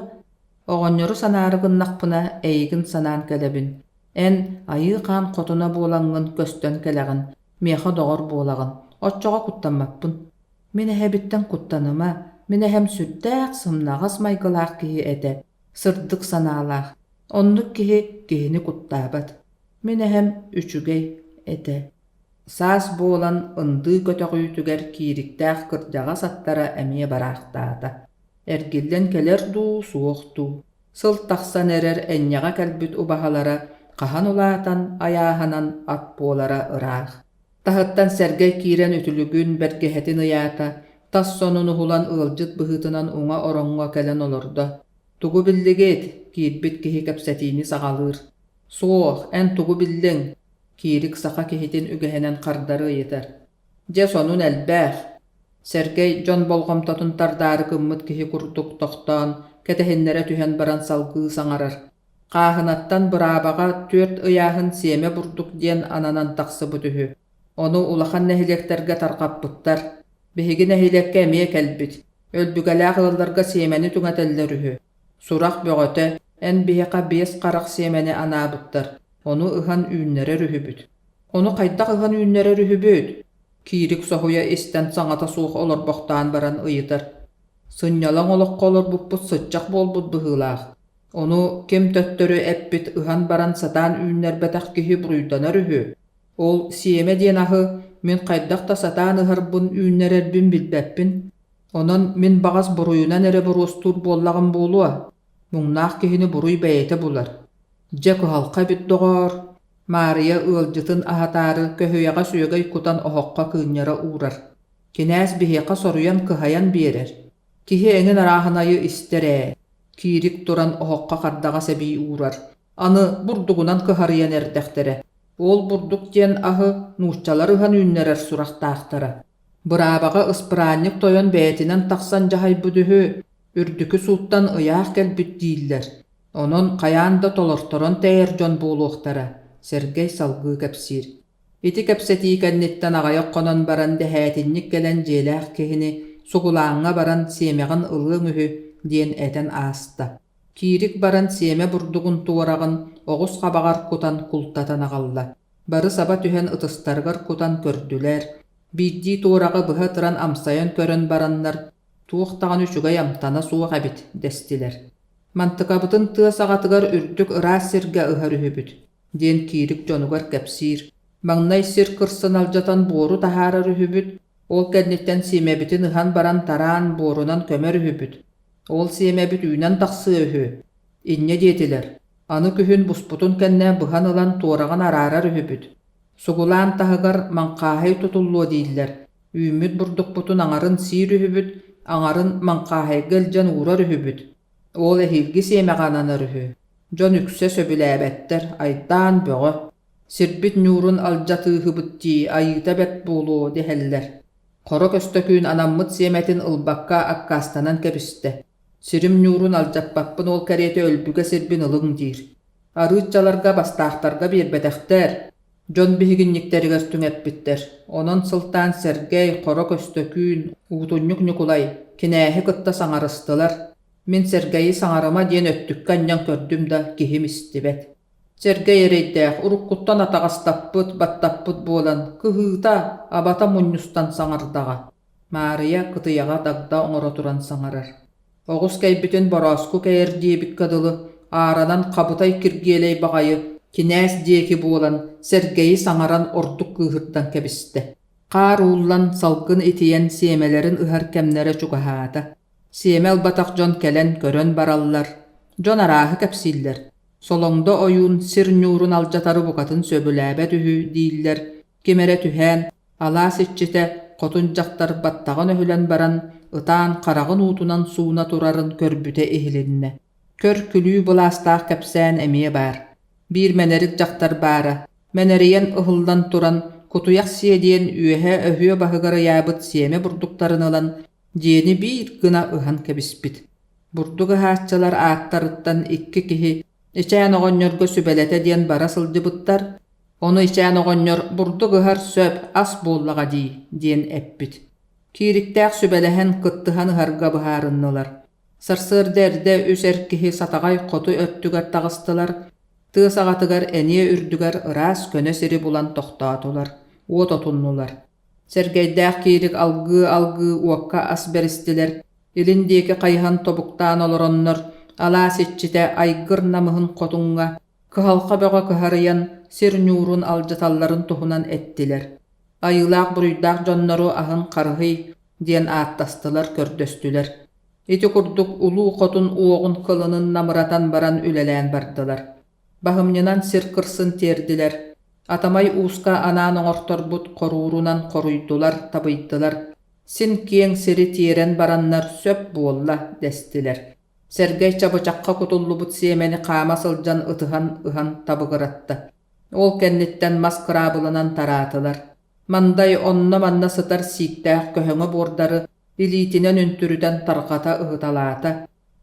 Оҕонньору санаары гыннахпына, эйигин санаан кэлэбин. Эн айыы хаан хотуна буолаҥҥын көстөн кэлэҕин, миэхэ доҕор буолаҕын, оччоҕо куттаммаппын. Мин эһэбиттэн куттаныма, мин эһэм сүрдээх сымнаҕас майгылаах киһи этэ, сырдык санаалаах. Оннук киһи киһини куттаабат. Мин эһэм үчүгэй этэ. Саас буолан ындыы көтөҕүүтүгэр киириктээх кырдьаҕас аттара эмиэ бараахтаата. Эргиллэн кэлэр дуу, суох дуу. Сыл тахсан эрэр энньэҕэ кэлбит убаһалара хаһан улаатан, айааһанан ат буолара ыраах. Таһыттан Сэргэй киирэн үтүлүгүн, бэргэһэтин ыйаата, тас сонун уһулан ыалдьыт быһыытынан уҥа ороҥҥо кэлэн олордо. «Тугу биллигит?» киирбит киһи кэпсэтиини саҕалыыр. «Суох, эн тугу биллиҥ?» Киирик саха киһитин үгэһинэн хардары ыйытар. «Дьэ, сонун элбэх». Сэргэй дьон болҕомтотун тардаары гыммыт киһи курдук тохтоон, кэтэһиннэрэ түһэн баран салгыы саҥарар. Хааһынаттан быраабаҕа 4 ыйааһын сиэмэ бурдук диэн ананан тахсыбыт үһү. Ону улахан нэһилиэктэргэ тарҕаппыттар. Биһиги нэһилиэккэ эмиэ кэлбит. Өлбүгэлээх ыалларга сиэмэни түҥэтэллэр үһү. Сурах бөҕөтө, эн биһиэхэ 5 харах сиэмэни анаабыттар, ону ыһан үүннэрэр үһүбүт. Ону хайдах ыһан үүннэрэр үһүбүт? Киирик соһуйа истэн саҥата суох олорбохтоон баран ыйытар. Сынньалаҥ олоххо олорбуппут сыччах буолбут быһыылаах. Ону ким төттөрү эппит ыһан баран сатаан үүннэрбэтэх киһи буруйданар үһү. Ол сиэмэ диэн аһы мин хайдах да сатаан ыһарбын үүннэрэрбин билбэппин. Онон мин баҕас буруйунан эрэ боруостуур буоллаҕым буолуо. Муҥнаах киһини буруй бэйэтэ булар. Дьэ кыһалҕа эбит доҕоор, Маарыйа ыалдьытын аһатаары көһүйэҕэ сүөгэй кутан оһоххо кыынньара уурар. Кинээс биһиэхэ соруйан кыһайан биэрэр. Киһи эҥин арааһынайы истэр ээ. Киирик туран оһоххо хардаҕас эбии уурар. Аны бурдугунан кыһарыйан эрдэхтэрэ. Ол бурдук диэн аһы нууччалар ыһан үүннэрэр сурахтаахтара. Быраабаҕа ыспыраанньык тойон бэйэтинэн тахсан дьаһайбыт үһү, үрдүкү сууттан ыйаах кэлбит дииллэр. Онон хайаан да толорторон тэйэр дьон буолуохтара, Сэргэй салгыы кэпсиир. Ити кэпсэтии кэнниттэн аҕыйах хонон баран дэһээтинньик кэлэн дьиэлээх киһини сугулааҥҥа баран сиэмэҕин ылыаҥ үһү диэн этэн ааста. Киирик баран сиэмэ бурдугун туораҕын оҕус хабаҕар кутан култатан аҕалла. Бары саба түһэн ытыстарыгар кутан көрдүлэр, биирдии туораҕы быһа ытыран амсайан көрөн бараннар туох даҕаны үчүгэй амтана суох эбит дэстилэр. Мантыкабытын тыа саҕатыгар үрдүк ыраас сиргэ ыһар үһүбүт диэн Киирик дьонугар кэпсиир. Маҥнай сир кырсын алдьатан буору таһаарар үһүбүт, ол кэнниттэн сиэмэбитин ыһан баран тараан буорунан көмөр үһүбүт. Ол сиэмэбит үүнэн тахсыа үһү. Инньэ диэтилэр. Аны күһүн буспутун кэннэ быһан ылан туораҕын араарар үһүбүт. Сугулаан таһыгар маҥхааһай тутуллуо дииллэр. Үүммүт бурдукпутун аҥарын сиир үһүбүт, аҥарын маҥхааһайга илдьэн уурар үһүбүт. Ол эһиилги сиэмэҕэ ананар үһү. Дьон үксэ сөбүлээбэттэр, айдаан бөҕө. Сирбит ньуурун алдьатыыһыбыт дии, айыыта бэрт буолуо дэһэллэр. Хоро Көстөкүүн анаммыт сиэмэтин ылбакка аккаастанан кэбистэ. Сирим ньуурун алдьаппаппын ол кэриэтэ өлбүгэ сирбин ылыҥ диир. Арыыччаларга бастаахтарга биэрбэтэхтэр, дьон биһигинньиктэригэр түҥэппиттэр. Онон сылтаан Сэргэй, Хоро Көстөкүүн, Уутунньук Ньукулай кинээһи кытта саҥарыстылар. Мин Сэргэйи саҥарыма диэн өттүккэ анньан көрдүм да, киһим истибэт. Сэргэй эрэйдээх уруккуттан атаҕастаппыт, баттаппыт буолан, кыһыыта, абата мунньустан саҥардаҕа. Маарыйа кытыйаҕа дагда оҥоро туран саҥарар. Оҕус кэйбитин борооску кэйэр диэбиккэ дылы, ааранан Хабытай Киргиэлэй баҕайы кинээс диэки буолан, Сэргэйи саҥаран ордук кыыһырдан кэбистэ. Хаар ууллан, салгын итийэн сиэмэлэрин ыһар кэмнэрэ чугаһаата. Сиэмэ ылбатах дьон кэлэн көрөн бараллар, дьон арааһы кэпсииллэр. Солоҥдо ойуун сир ньуурун алдьатары букатын сөбүлээбэт үһү дииллэр, ким эрэ түһээн, алаас иччитэ хотун дьахтар баттаҕын өһүлэн баран, ытаан хараҕын уутунан сууна турарын көрбүтэ иһилиннэ. Көр-күлүү былаастаах кэпсээн эмиэ баар. Биир мэнэрик дьахтар баара, мэнэрийэн ыһыллан туран, кутуйах сиэ диэн үөһэ өһүө баһыгар ыйаабыт сиэмэ бурдуктарын ылан, дьиэни биир гына ыһан кэбиспит. Бурдук ыһааччылар ааттарыттан икки киһи Ичээн оҕонньорго сүбэлэтэ диэн бара сылдьыбыттар, ону Ичээн оҕонньор бурдук ыһар сөп, ас буоллаҕа дии диэн эппит. Киириктээх сүбэлэһэн, кыттыһан ыһарга быһаарыннылар. Сарсыарда эрдэ үс эр киһи Сатаҕай хоту өттүгэр таҕыстылар, тыа саҕатыгар эниэ үрдүгэр ыраас көнө сири булан тохтоотулар, уот отуннулар. Сэргэйдээх Киирик алгыы-алгыы уокка ас бэристилэр, илин диэки хайыһан тобуктаан олороннор, Алаас иччитэ айгыр намыһын хотуҥҥа кыһалҕа бөҕө кыһарыйан сир ньуурун алдьаталларын туһунан эттилэр. Айыылаах буруйдаах дьоннору аһын харыһый диэн ааттастылар, көрдөстүлэр. Ити курдук улуу хотун уоҕун кылынын намыратан баран үлэлээн бардылар. Баһымньынан сир кырсын тиэрдилэр, Атамай ууска анаан оҥорторбут хоруурунан хоруйдулар, табыйдылар, син киэҥ сири тиэрэн бараннар сөп буолла дэстилэр. Сэргэй чабычахха кутуллубут сиэмэни хаама сылдьан ытыһан ыһан табыгыратта. Ол кэнниттэн мас кыраабылынан тараатылар. Мандай онно-манна сытар сииктээх көһөҥө буордары илиитинэн үнтүрүтэн тарҕата ыһыталаата.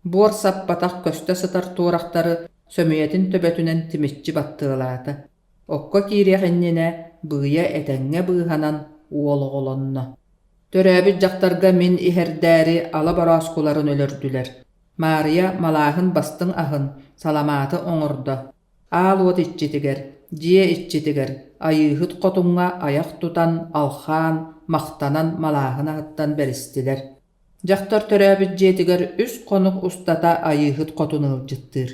Буор саппатах көстө сытар туорахтары сөмүйэтин төбөтүнэн тимиччи баттыалаата. Окко киириэх иннинэ быыйа этэҥҥэ быыһанан уол оҕолонно. Төрөөбүт дьахтарга мин иһэрдээри ала борооскуларын өлөрдүлэр. Маарыйа малааһын бастыҥ аһын, саламааты оҥордо. Аал уот иччитигэр, дьиэ иччитигэр, Айыыһыт хотуҥҥа айах тутан, алхаан, махтанан малааһын аһыттан бэристилэр. Дьахтар төрөөбүт дьиэтигэр үс хонук устата Айыыһыт хотун ыалдьыттыыр.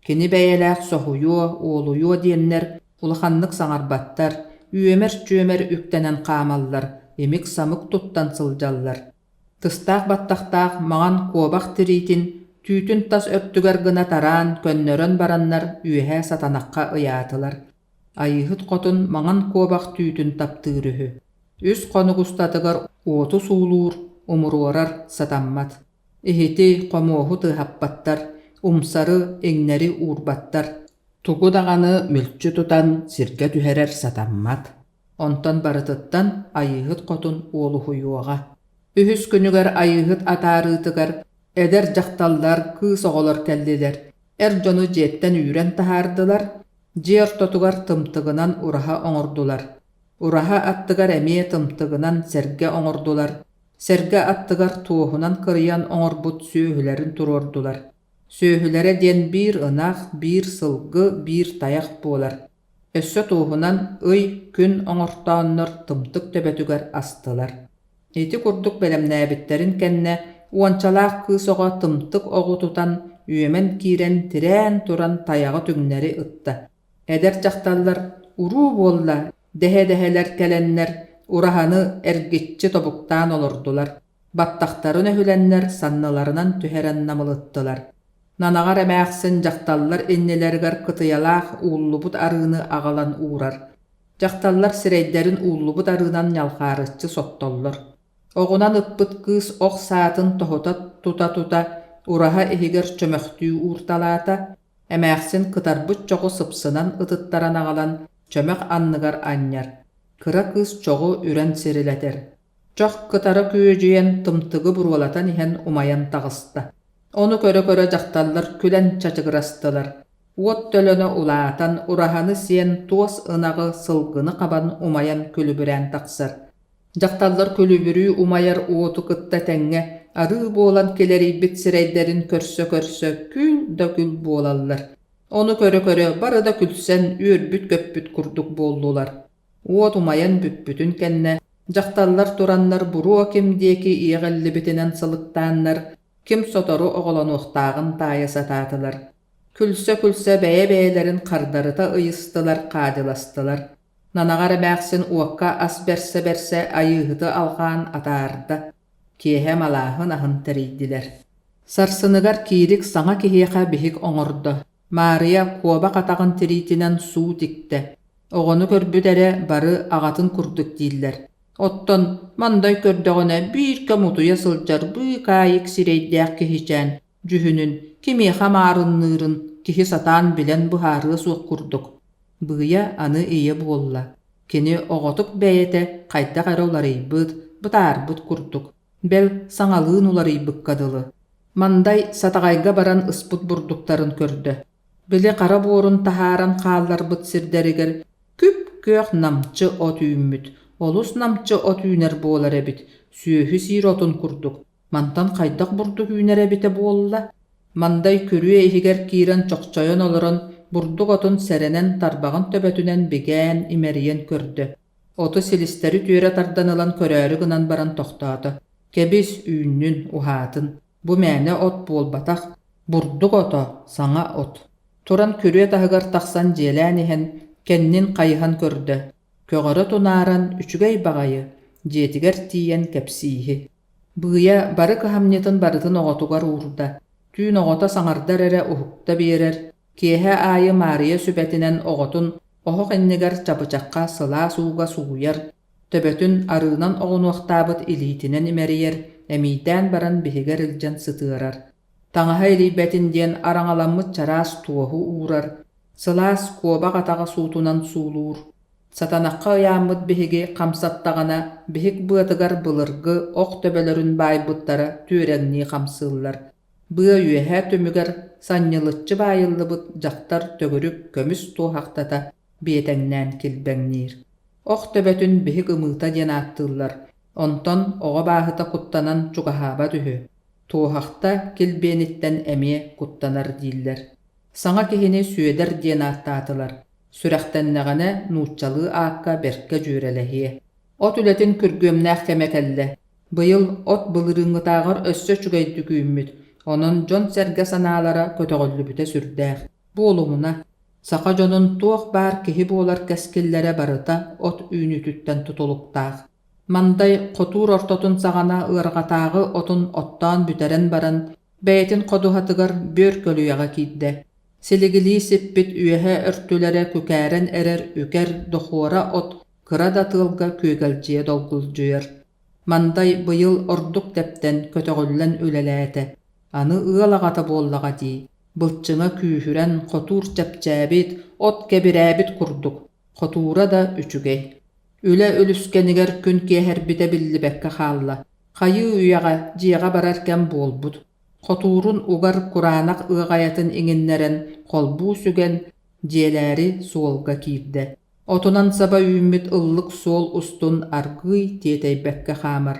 Кини бэйэлээх соһуйуо, уолуйуо диэннэр улаханнык саҥарбаттар, үөмэр-чүөмэр үктэнэн хаамаллар, имик-самык туттан сылдьаллар. Тыстаах баттахтаах маҥан куобах тириитин түүтүн тас өттүгэр гына тараан көннөрөн бараннар үөһэ сатанахха ыйаатылар. Айыыһыт хотун маҥан куобах түүтүн таптыыр үһү. Үс хонук устатыгар уоту суулуур, умуруорар сатаммат. Иһити, хомуоһу тыаһаппаттар, умсары, иҥнэри уурбаттар. Тугу даҕаны мүлчү тутан сиргэ түһэрэр сатаммат. Онтон барытыттан Айыыһыт хотун уолуһуйуоҕа. Үһүс күнүгэр Айыыһыт атаарыытыгар эдэр дьахталлар, кыыс оҕолор кэллилэр. Эр дьону дьиэттэн үүрэн таһаардылар, дьиэ ортотугар тымтыгынан ураһа оҥордулар. Ураһа аттыгар эмиэ тымтыгынан сэргэ оҥордулар. Сэргэ аттыгар туоһунан кырыйан оҥорбут сүөһүлэрин туруордулар. Сүөһүлэрэ диэн биир ынах, биир сылгы, биир тайах буолар. Өссө туоһунан ый, күн оҥортооннор тымтык төбөтүгэр астылар. Ити курдук бэлэмнээбиттэрин кэннэ уончалаах кыыс оҕо тымтык оҕу тутан, үөмэн киирэн тирээн туран тайаҕы түҥнэри ытта. Эдэр дьахталлар «Уруу буолла» дэһэ-дэһэлэр кэлэннэр ураһаны эргиччи тобуктаан олордулар, баттахтарын өһүлэннэр санныларынан түһэрэн намылыттылар. Нанаҕар эмээхсин дьахталлар иннилэригэр кытыйалаах ууллубут арыыны аҕалан уурар. Дьахталлар сирэйдэрин ууллубут арыынан ньалҕаарыччы соттоллор. Оҕунан ыппыт кыыс ох саатын тоһута тута-тута ураһа иһигэр чөмөхтүү уурталаата, Эмээхсин кытарбыт чоҕу сыпсынан ытыттаран аҕалан чөмөх анныгар анньар, кыра кыыс чоҕу үрэн сирилэтэр. Чох кытара күөдьүйэн тымтыгы буруолатан иһэн умайан таҕыста. Ону көрө-көрө дьахталлар күлэн чачыгырастылар. Уот төлөнө улаатан, ураһаны сиэн туос ынаҕы, сылгыны хабан умайан күлүбүрээн тахсар. Дьахталлар күлүбүрүү умайар уоту кытта тэҥҥэ арыы буолан килэрийбит сирэйдэрин көрсө-көрсө күн да күл буолаллар. Ону көрө-көрө бары да күлсэн үөрбүт-көппүт курдук буоллулар. Уот умайан бүппүтүн кэннэ дьахталлар тураннар буруо ким диэки иэҕиллибитинэн сылыктааннар, ким сотору оҕолонуохтааҕын таайа сатаатылар. Күлсэ-күлсэ бэйэ-бэйэлэрин хардарыта ыйыстылар, хаадьыластылар. Нанаҕар эмээхсин уокка ас бэрсэ-бэрсэ Айыыһыты алҕаан атаарда, киэһэ малааһын аһын тэрийдилэр. Сарсыныгар Киирик саҥа киһиэхэ биһик оҥордо. Маарыйа куобах атаҕын тириитинэн суу тиктэ. Оҕону көрбүт эрэ бары аҕатын курдук дииллэр. Оттон Мандай көрдөҕүнэ биир кэм утуйа сылдьар быыкаайык сирэйдээх киһичээн дьүһүнүн, кимиэхэ маарынныырын киһи сатаан билэн быһаарыа суох курдук. Быыйа аны ийэ буолла. Кини оҕотук бэйэтэ хайдах эрэ уларыйбыт, бытаарбыт курдук, бэл, саҥалыын уларыйбыкка дылы. Мандай сатаҕайга баран ыспыт бурдуктарын көрдө. Били хара буорун таһааран хаалларбыт сирдэригэр күп-күөх намчы от үүммүт. Олус намчы от үүнэр буолар эбит, сүөһү сиир отун курдук. Мантан хайдах бурдук үүнэр эбитэ буолла? Мандай күрүө иһигэр киирэн чохчойон олорон, бурдук отун сэрэнэн тарбаҕын төбөтүнэн бигээн, имэрийэн көрдө. Оту силистэри түөрэ тардан ылан көрөөрү гынан баран тохтоото. Кэбис, үүннүн, уһаатын. Бу мээнэ от буолбатах. Бурдук ото, саҥа от. Туран күрүө таһыгар тахсан дьиэлээн иһэн, кэннин хайыһан көрдө, көҕөрө тунааран үчүгэй баҕайы, дьиэтигэр тиийэн кэпсииһи. Быыйа бары кыһамньытын барытын оҕотугар уурда, түүн оҕото саҥардар эрэ уһукта биэрэр, киэһэ аайы Маарыйа сүбэтинэн оҕотун оһох иннигэр чабычахха сылаас ууга сууйар, төбөтүн арыынан оҕунуохтаабыт илиитинэн имэрийэр, эмиийдээн баран биһигэр илдьэн сытыарар. Таҥаһа илийбэтин диэн араҥаламмыт чараас туоһу уурар, сылаас куобах атаҕа суутунан суулуур. Сатанахха ыйааммыт биһиги хамсаттаҕына биһик быатыгар былыргы ох төбөлөрүн баайбыттара түөрэҥнии хамсыыллар. Быа үөһээ түмүгэр санньылыччы баайыллыбыт дьахтар төгүрүк көмүс туоһахтата биэтэҥнээн килбэҥниир. Ох төбөтүн биһик ымыыта диэн ааттыыллар, онтон оҕо бааһыта куттанан чугаһаабат үһү. Туоһахта килбиэниттэн эмиэ куттанар дииллэр. Саҥа киһини Сүөдэр диэн ааттаатылар, сүрэхтэннэҕинэ нууччалыы аакка бэркэ дьүөрэлэһиэ. От үлэтин күргүөмнээх кэмэ кэллэ. Быйыл от былырыыҥҥытааҕар өссө үчүгэйдик үүммүт, онон дьон-сэргэ санаалара көтөҕүллүбүтэ сүрдээх. Буолумуна, саха дьонун туох баар киһи буолар кэскиллэрэ барыта от үүнүүтүттэн тутулуктаах. Мандай хотуур ортотун саҕана ыарҕатааҕы отун оттоон бүтэрэн баран, бэйэтин ходуһатыгар бүөр көлүйэҕэ киирдэ. Силигилии сиппит үөһэ өртүлэрэ күкээрэн эрэр үкэр дохуора от кыра да тыалга күөгэлдьийэ долгулдьуйар. Мандай быйыл ордук тэптэн, көтөҕүллэн үлэлээтэ. Аны ыал аҕата буоллаҕа дии, былчыҥа күүһүрэн, хотуур чэпчээбит, от кэбирээбит курдук, хотуура да үчүгэй. Үлэ үлүскэнигэр күн киэһэрбитэ биллибэккэ хаалла. Хайыы үйэҕэ дьиэҕэ барар кэм буолбут. Хотуурун угар кураанах ыаҕайатын иҥиннэрэн холбуу сүгэн, дьиэлээри суолга киирдэ. Отунан саба үүммүт ыллык суол устун аргыый тиэтэйбэккэ хаамар.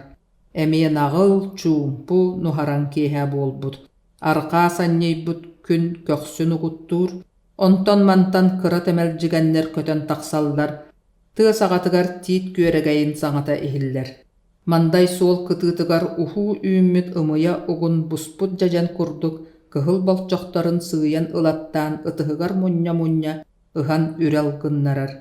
Эмиэ наҕыл, чуумпу, нуһараҥ киэһэ буолбут. Арҕаа санньыйбыт күн көхсүн угуттуур, онтон-мантан кыра тэмэлдьигэннэр көтөн тахсаллар, тыа саҕатыгар тиит күөрэгэйин саҥата иһиллэр. Мандай суол кытыытыгар уһуу үүммүт ымыйа угун буспут дьэдьэн курдук кыһыл болчохторун сыыйан ылаттаан ытыһыгар мунньа-мунньа ыһан үрэл гыннарар.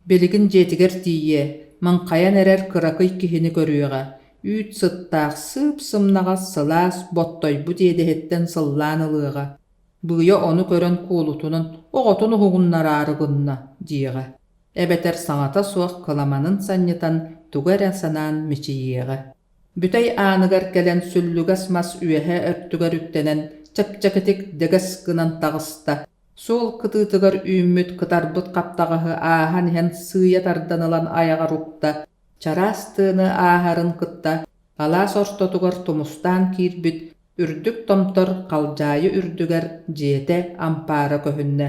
Билигин дьиэтигэр тиийиэ, маҥхайан эрэр кыракый киһини көрүөҕэ, үүт сыттаах сыып-сымнаҕас сылаас боттойбут иэдэһиттэн сыллаан ылыаҕа, Быйа ону көрөн куолутунан оҕотун уһугуннараары гынна диэҕэ, эбэтэр саҥата суох кыламанын санньытан тугу эрэ санаан мичийиэҕэ. Бүтэй ааныгар кэлэн сүллүгэс мас үөһэ өртүгэр үктэнэн чэпчэкитик дэгэс гынан таҕыста. Суол кытыытыгар үүммүт кытарбыт хаптаҕаһы ааһан иһэн сыыйа тардан ылан айаҕар укта, чараас тыаны ааһарын кытта алаас ортотугар тумустаан киирбит үрдүк томтор халдьаайы үрдүгэр дьиэтэ ампаара көһүннэ,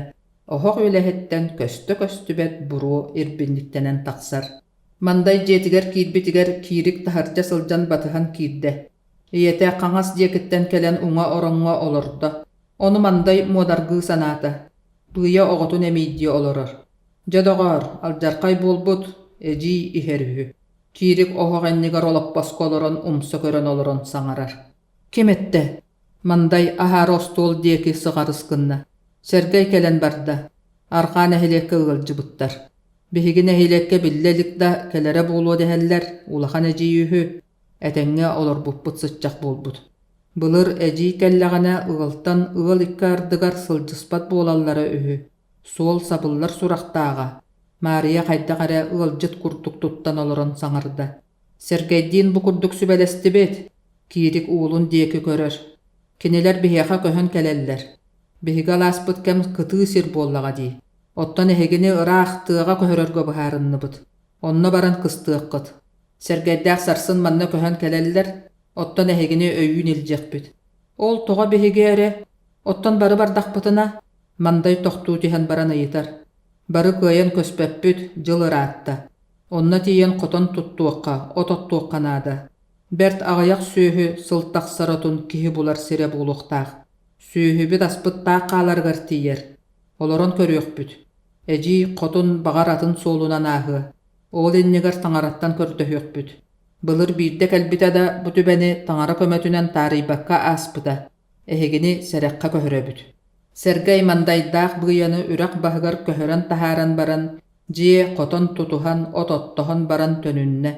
оһох үлэһиттэн көстө-көстүбэт буруо ирбинньиктэнэн тахсар. Мандай дьиэтигэр киирбитигэр Киирик таһырдьа сылдьан батыһан киирдэ. Ийэтэ хаҥас диэкиттэн кэлэн уҥа ороҥҥо олордо. Ону Мандай муодаргыы санаата. Быйа оҕотун эмиийдии олорор. Дьэ доҕоор, алдьархай буолбут, эдьиий иһэр үһү. Киирик оһох иннигэр олоппоско олорон умса көрөн олорон саҥарар. Ким эттэ? Мандай аһаары остуол диэки сыҕарыс гынна. Сэргэй кэлэн барда. Арҕаа нэһилиэккэ ыалдьыбыттар. Биһиги нэһилиэккэ биллэ илик да кэлэрэ буолуо дэһэллэр, улахан эдьиий үһү. Этэҥҥэ олорбуппут сыччах буолбут. Былыр эдьиий кэллэҕинэ ыалтан ыал икки ардыгар сылдьыспат буолаллара үһү. Суол сабыллар сурахтааҕа. Маарыйа хайдах эрэ ыалдьыт курдук туттан олорон саҥарда. Сэргэйдиин бу курдук сүбэлэстибит. Киирик уолун диэки көрөр. Кинилэр биһиэхэ көһөн кэлэллэр. Биһиги алааспыт кэм кытыы сир буоллаҕа дии. Оттон эһигини ыраах тыаҕа көһөрөргө быһаарынныбыт. Онно баран кыстыаххыт. Сэргэйдээх сарсын манна көһөн кэлэллэр, оттон эһигини өйүүн илдьиэхпит. Ол тоҕо биһиги эрэ, оттон бары бардахпытына, Мандай тохтуу түһэн баран ыйытар. Бары кыайан көспөппүт, дьыл ыраатта. Онно тиийэн хотон туттуохха, от оттуохха наада. Бэрт аҕыйах сүөһү сыл тахсар отун киһи булар сирэ буолуохтаах. Сүөһүбүт аспыттаах хааларыгар тиийэр. Олорон көрүөхпүт. Эдьиий хотун баҕар атын суолунан ааһыа. Ол иннигэр таҥараттан көрдөһүөхпүт. Былыр биирдэ кэлбитэ да бу түбэни таҥара көмөтүнэн таарыйбакка ааспыта. Эһигини сэрэххэ көһөрөбүт. Сэргэй Мандайдаах Быйаны үрэх баһыгар көһөрөн таһааран баран, дьиэ, хотон тутуһан, от оттоһон баран төнүннэ.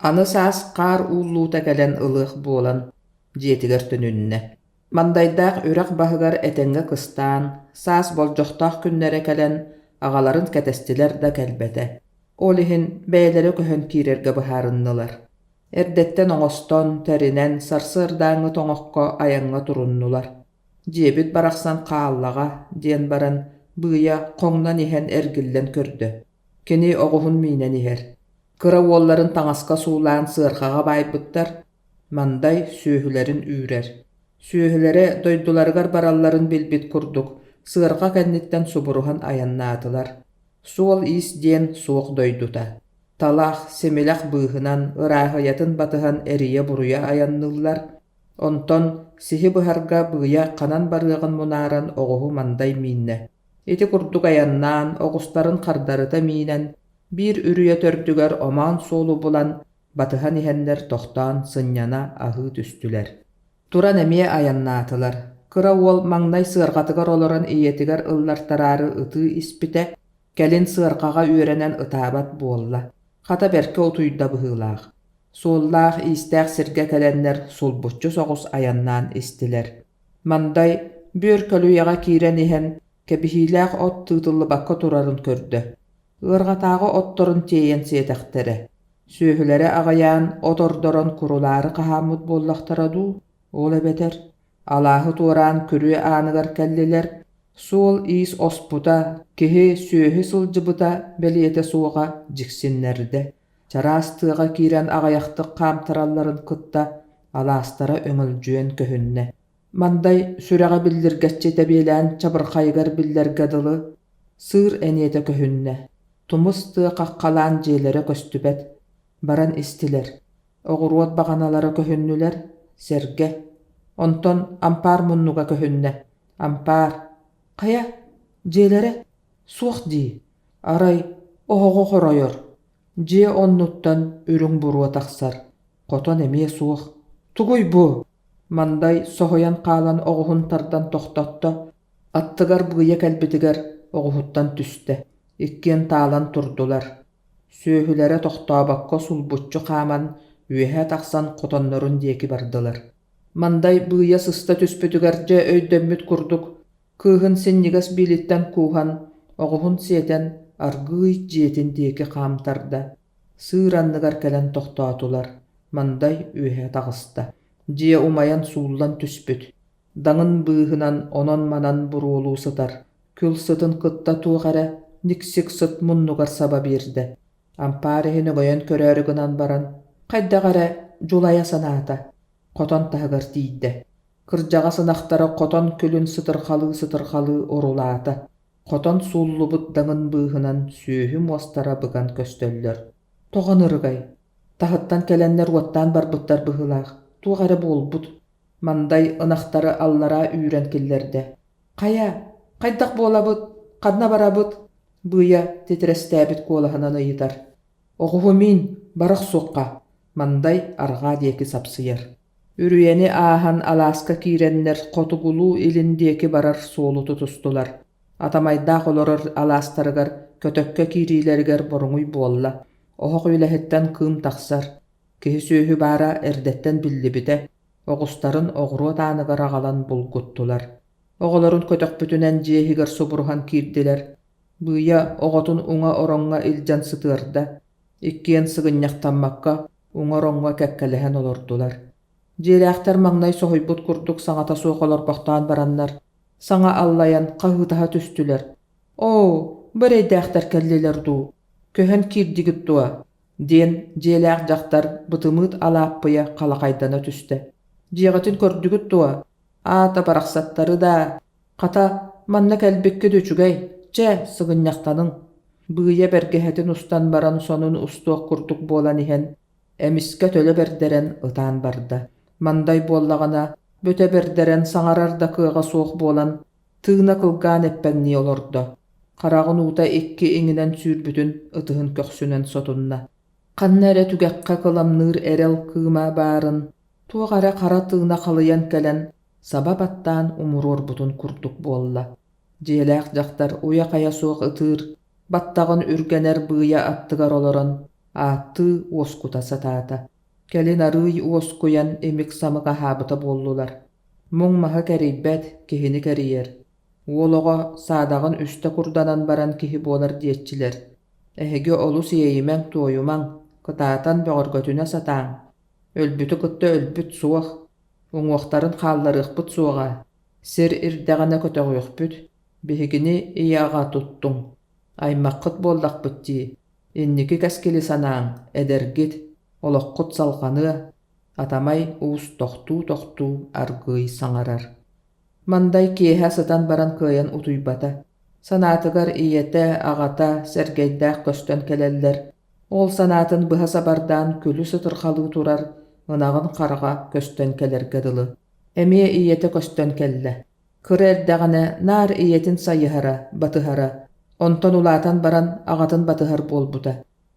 Аны саас хаар ууллуута кэлэн ылыах буолан, дьиэтигэр төнүннэ. Мандайдаах үрэх баһыгар этэҥҥэ кыстаан, саас болдьохтоох күннэрэ кэлэн, аҕаларын кэтэстилэр да кэлбэтэ. Ол иһин бэйэлэрэ көһөн киирэргэ быһаарыннылар. Эрдэттэн оҥостон, тэринэн, сарсыардааҥҥы тоҥокко айаҥҥа туруннулар. «Дьиэбит барахсан хааллаҕа» диэн баран, Быйа хоҥнон иһэн эргиллэн көрдө. Кини оҕуһун миинэн иһэр. Кыра уолларын таҥаска суулаан сыарҕаҕа баайбыттар, Мандай сүөһүлэрин үүрэр. Сүөһүлэрэ дойдуларыгар баралларын билбит курдук, сыарҕа кэнниттэн субуруһан айаннаатылар. Суол-иис диэн суох дойдута. Талах, симилэх быыһынан, ырааһыйатын батыһан эрийэ-буруйа айанныыллар. Онтон сиһи быһарга быйа ханан барыаҕын мунааран оҕуһу Мандай мииннэ. Ити курдук айаннаан, оҕустарын хардарыта миинэн, биир үрүйэ төрдүгэр омоон суолу булан, батыһан иһэннэр тохтоон сынньана аһыы түстүлэр. Туран эмиэ айаннаатылар. Кыра уол маҥнай сыарҕатыгар олорон ийэтигэр ыллартараары ытыы испитэ, кэлин сыарҕаҕа үөрэнэн ытаабат буолла. Хата бэркэ утуйда быһыылаах. Суоллаах-иистээх сиргэ кэлэннэр сулбуччу соҕус айаннаан истилэр. Мандай бүөр көлүйэҕэ киирэн иһэн, кэбиһиилээх от тыытыллыбакка турарын көрдө. Ыарҕатааҕы отторун тиэйэн сиэтэхтэрэ. Сүөһүлэрэ аҕыйаан, от ордорон курулаары хаһааммыт буоллахтара дуу, ол эбэтэр алааһы туораан күрүө ааныгар кэллилэр, суол-иис оспута, киһи, сүөһү сылдьыбыта бэлиэтэ суоҕа дьиксиннэрдэ. Чараас тыаҕа киирэн аҕыйахтык хаамтаралларын кытта алаастара өҥөлдьүйэн көһүннэ. Мандай сүрэҕэ биллиргэччи тэбиэлээн чабырхайыгар биллэргэ дылы, сыыр эниэтэ көһүннэ. Тумус тыа хаххалаан дьиэлэрэ көстүбэт, баран истилэр. Оҕуруот баҕаналара көһүннүлэр, сэргэ. Онтон ампаар муннуга көһүннэ. Ампаар. Хайа, дьиэлэрэ? Суох дии. Арай, оһоҕо хоройор. Дьиэ оннуттан үрүҥ буруо тахсар. Хотон эмиэ суох. Тугуй бу? Мандай соһуйан хаалан оҕуһун тардан тохтотто. Аттыгар быйа кэлбитигэр оҕуһуттан түстэ. Иккиэн таалан турдулар. Сүөһүлэрэ тохтообокко сулбуччу хааман, үөһэ тахсан хотоннорун диэки бардылар. Мандай быыйа сыста түспүтүгэр дьэ өйдөммүт курдук, кыыһын синньигэс биилиттэн кууһан, оҕуһун сиэтэн, аргыый дьиэтин диэки хаамтарда. Сыыр анныгар кэлэн тохтоотулар. Мандай үөһэ таҕыста. Дьиэ умайан сууллан түспүт. Даҥын быыһынан онон-манан буруолуу сытар. Күл сытын кытта туох эрэ никсик сыт муннугар саба биэрдэ. Ампаар иһин өҥөйөн көрөөрү гынан баран, хайдах эрэ дьулайа санаата. Хотон таһыгар тиийдэ. Кырдьаҕас ынахтара хотон күлүн сытырҕалыы-сытырҕалыы орулаата. Хотон сууллубут даҥын быыһынан сүөһү муостара быган көстөллөр. Тоҕо ынырыгай? Таһыттан кэлэннэр уоттаан барбыттар быһыылаах, туох эрэ буолбут. Мандай ынахтары аллараа үүрэн киллэрдэ. «Хайа, хайдах буолабыт? Ханна барабыт?» Быйа титирэстээбит куолаһынан ыйытар. «Оҕуһу миин, бара охсуохха!» Мандай арҕаа диэки сапсыйар. Үрүйэни ааһан алааска киирэннэр хотугулуу-илин диэки барар суолу тутустулар. Атамайдаах олорор алаастарыгар көтөккө киириилэригэр боруҥуй буолла. Оһох үлэһиттэн кыым тахсар. Киһи-сүөһү баара эрдэттэн биллибитэ, оҕустарын оҕуруот ааныгар аҕалан булгуттулар. Оҕолорун көтөхпүтүнэн дьиэ иһигэр субуруһан киирдилэр. Быйа оҕотун уҥа ороҥҥо илдьэн сытыарда. Иккиэн сыгынньахтаммакка уҥа ороҥҥо кэккэлэһэн олордулар. Дьиэлээхтэр маҥнай соһуйбут курдук саҥата суох олорбохтоон бараннар, саҥа аллайан хаһыытаһа түстүлэр: «Оо, бу эрэйдээхтэр кэллилэр дуу? Көһөн киирдигит дуо?» диэн дьиэлээх дьахтар бытымыыт Алааппыйа халахайдана түстэ. «Дьиэҕитин көрдүгүт дуо? Аата барахсаттары даа! Хата, манна кэлбиккит үчүгэй, чэ, сыгынньахтаныҥ!» Быыйа бэргэһэтин устан баран сонун устуох курдук буолан иһэн, эмискэ төлө бэрдэрэн ытаан барда. Мандай буоллаҕына, бөтө бэрдэрэн саҥарар да кыаҕа суох буолан, тыына кылгаан эппэҥнии олордо. Хараҕын уута икки иҥинэн сүүрбүтүн ытыһын көхсүнэн сотунна. Ханна эрэ түгэххэ кыламныыр эрэл кыыма баарын, туох эрэ хара тыына халыйан кэлэн, саба баттаан умуруорбутун курдук буолла. Дьиэлээх дьахтар уйа-хайа суох ытыыр, баттаҕын үргэнэр быыйа аттыгар олорон, ааттыы уоскута сатаата. Кэлин арыый уоскуйан имик-самык аһаабыта буоллулар. Муҥ маһы кэрийбэт, киһини кэрийэр. Уол оҕо саадаҕын үстэ курданан баран киһи буолар диэччилэр. Эһиги олус иэйимэҥ-туойумаҥ, кытаатан бөҕөргөтүнэ сатааҥ. Өлбүтү кытта өлбүт суох, уҥуохтарын хаалларыахпыт суоҕа, сир ирдэҕинэ көтөҕүөхпүт, биһигини ийэ-аҕа туттуҥ, аймаххыт буоллахпыт дии, инники кэскили санааҥ, эдэргит, олоххут салҕаныа, Атамай уус тохтуу-тохтуу аргыый саҥарар. Мандай киэһэ сытан баран кыайан утуйбата. Санаатыгар ийэтэ, аҕата Сэргэйдээх көстөн кэлэллэр. Ол санаатын быһа сабардаан күлү сытырхалыы турар ынаҕын хараҕа көстөн кэлэргэ дылы. Эмиэ ийэтэ көстөн кэллэ. Кыра эрдэҕинэ наар ийэтин сайыһара, батыһара. Онтон улаатан баран аҕатын батыһар буолбута.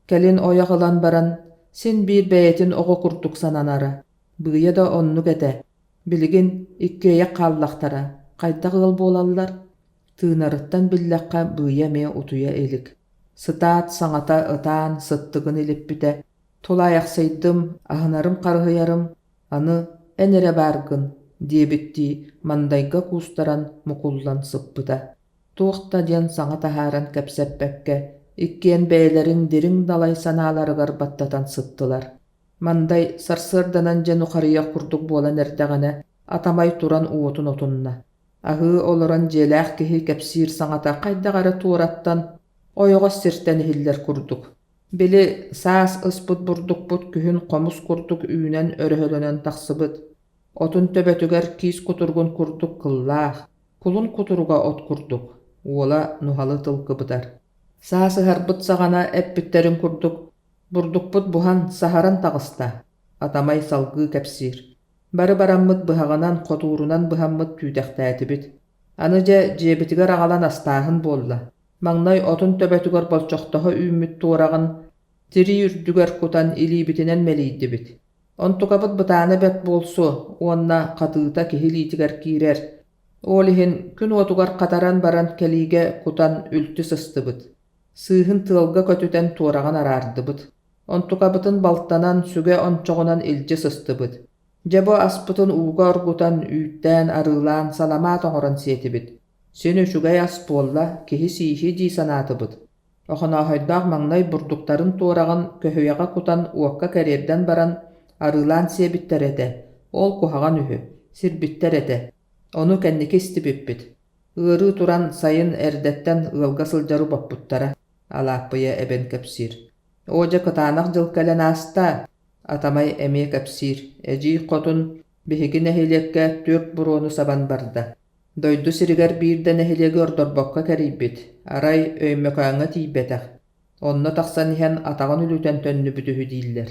Кэлин ойох ылан баран, син биир бэйэтин оҕо курдук сананара. Быыйа да оннук этэ. Билигин иккиэйэх хааллахтара, хайдах ыал буолаллар? Тыынарыттан биллэххэ, Быыйа эмиэ утуйа илик. Сытаат, саҥата ытаан, сыттыгын илиппитэ. Тулаайахсыйдым, аһынарым-харыһыйарым, аны эн эрэ бааргын, диэбиттии мандайга куустаран мукуллан сыппыта. Туох да диэн саҥа таһааран кэпсэппэккэ, иккиэн бэйэлэрин дириҥ далай санааларыгар баттатан сыттылар. Мандай сарсыарданан дьэ нухарыйах курдук буолан эрдэҕинэ, Атамай туран уотун отунна. Аһыы олорон дьиэлээх киһи кэпсиир саҥата хайдах эрэ туораттан, ойоҕос сиртэн иһиллэр курдук. Били саас ыспыт бурдукпут күһүн хомус курдук үүнэн өрөһөлөнөн тахсыбыт. Отун төбөтүгэр киис кутуругун курдук кыллаах, кулун кутуруга от курдук, уола нуһалы тыл кыбытар. Саас ыһарбыт саҕана эппиттэрин курдук, бурдукпут буһан, саһаран таҕыста, Атамай салгыы кэпсиир. Бары бараммыт быһаҕынан, хотуурунан быһаммыт түүтэхтээтибит. Аны дьэ дьиэбитигэр аҕалан астааһын буолла. Маҥнай отун төбөтүгэр болчохтоһо үүммүт туораҕын тирии үрдүгэр кутан илиибитинэн мэлийдибит. Онтукабыт бытаана бэрт буолсу уонна хатыыта киһи илиитигэр киирэр. Ол иһин күн уотугар хатаран баран кэлиигэ кутан үлтү сыстыбыт. Сыыһын тыалга көтүтэн туораҕын араардыбыт. Онтукабытын балтанан, сүгэ ончоҕунан илдьи сыстыбыт. Дьэ бу аспытын ууга оргутан, үүттээн, арыылаан, саламаат оҥорон сиэтибит. Син үчүгэй ас буолла, киһи сииһи дии санаатыбыт. Охонооһойдоох маҥнай бурдуктарын туораҕын көһүйэҕэ кутан уокка кэриэрдэн баран арыылаан сиэбиттэр этэ, ол куһаҕан үһү, сирбиттэр этэ. Ону кэнники истибиппит. Ыарыы туран сайын эрдэттэн ыалга сылдьары боппуттара, Алааппыйа эбэн кэпсиир. Оо дьэ кытаанах дьыл кэлэн ааста, Атамай эмиэ кэпсиир. Эдьиий хотун биһиги нэһилиэккэ түөрт буруону сабан барда. Дойду сиригэр биир да нэһилиэги ордорбокко кэрийбит, арай Өймөкөөҥҥө тиийбэтэх, онно тахсан иһэн атаҕын үлүтэн төннүбүт үһү дииллэр.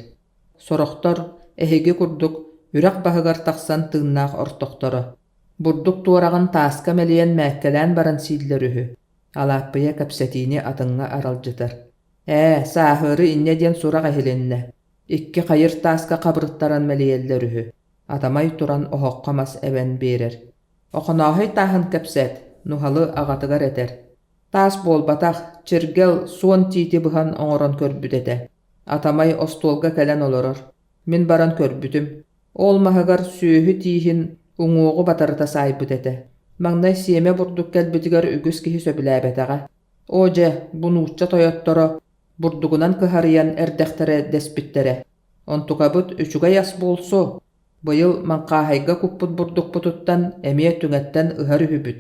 Сорохтор, эһиги курдук, үрэх баһыгар тахсан тыыннаах ортохторо. Бурдук туораҕын тааска мэлийэн мээккэлээн баран сииллэр үһү. Алааппыйа кэпсэтиини атыҥҥа аралдьытар. Ээ, сааһыары инньэ диэн сурах иһилиннэ. Икки хайыр тааска хабырыттаран мэлийэллэр үһү. Атамай туран оһоххо мас эбэн биэрэр. Охонооһой тааһын кэпсэт, Нуһалы аҕатыгар этэр. Таас буолбатах, чиргэл суон тиити быһан оҥорон көрбүт этэ. Атамай остуолга кэлэн олорор. Мин баран көрбүтүм. Ол маһыгар сүөһү тииһин уҥуоҕу батарыта саайбыт этэ. Маҥнай сиэмэ бурдук кэлбитигэр үгүс киһи сөбүлээбэтэҕэ. Оо дьэ, бу нуучча тойотторо бурдугунан кыһарыйан эрдэхтэрэ дэспиттэрэ. Онтукабыт үчүгэй ас буолсу, быйыл маҥхааһайга куппут бурдукпутуттан эмиэ түҥэттэн ыһар үһүбүт.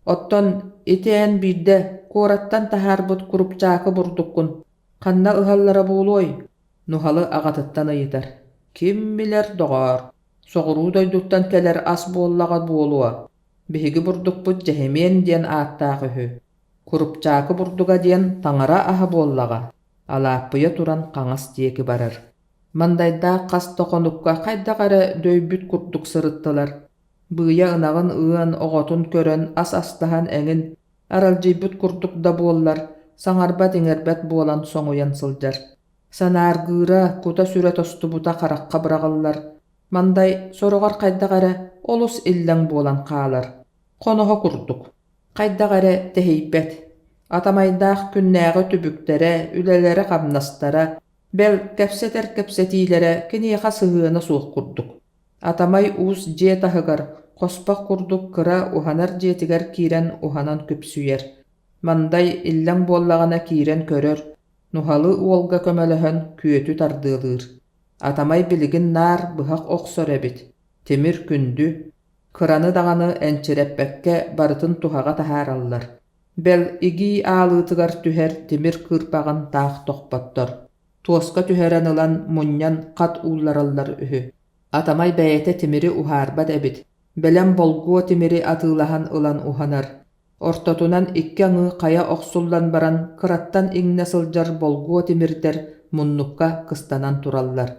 Оттон ити эн биирдэ куораттан таһаарбыт курупчаакы бурдуккун ханна ыһаллара буолуой? Нуһалы аҕатыттан ыйытар. Ким билэр, доҕоор, соҕуруу дойдуттан кэлэр ас буоллаҕа буолуо. Биһиги бурдукпут дьэһимиэн диэн ааттаах үһү. Курупчаакы бурдуга диэн таҥара аһа буоллаҕа. Алааппыйа туран хаҥас диэки барар. Мандайдаах хас да хонукка хайдах эрэ дөйбүт курдук сырыттылар. Быыйа ынаҕын ыан, оҕотун көрөн, ас астаһан эҥин, аралдьыйбыт курдук да буоллар, саҥарбат-иҥэрбэт буолан соҥуйан сылдьар. Санааргыыра, кута-сүрэ тостубута харахха быраҕыллар. Мандай сороҕор хайдах эрэ олус иллэҥ буолан хаалар, хоноһо курдук, хайдах эрэ тэһийбэт. Атамайдаах күннээҕи түбүктэрэ, үлэлэрэ-хамнастара, бэл, кэпсэтэр кэпсэтиилэрэ киниэхэ сыһыана суох курдук. Атамай уус дьиэ таһыгар, хоспох курдук кыра уһанар дьиэтигэр киирэн уһанан күпсүйэр. Мандай иллэҥ буоллаҕына киирэн көрөр, Нуһалы уолга көмөлөһөн күөтү тардыалыыр. Атамай билигин наар быһах охсор эбит, тимир күндү, кыраны даҕаны энчирэппэккэ барытын туһаҕа таһаараллар. Бэл, игии аалыытыгар түһэр тимир кыырпаҕын таах тохпоттор, туоска түһэрэн ылан мунньан хат ууллараллар үһү. Атамай бэйэтэ тимири уһаарбат эбит, бэлэм болгуо тимири атыылаһан ылан уһанар. Ортотунан икки аҥыы хайа охсуллан баран кыраттан иҥнэ сылдьар болгуо тимирдэр муннукка кыстанан тураллар.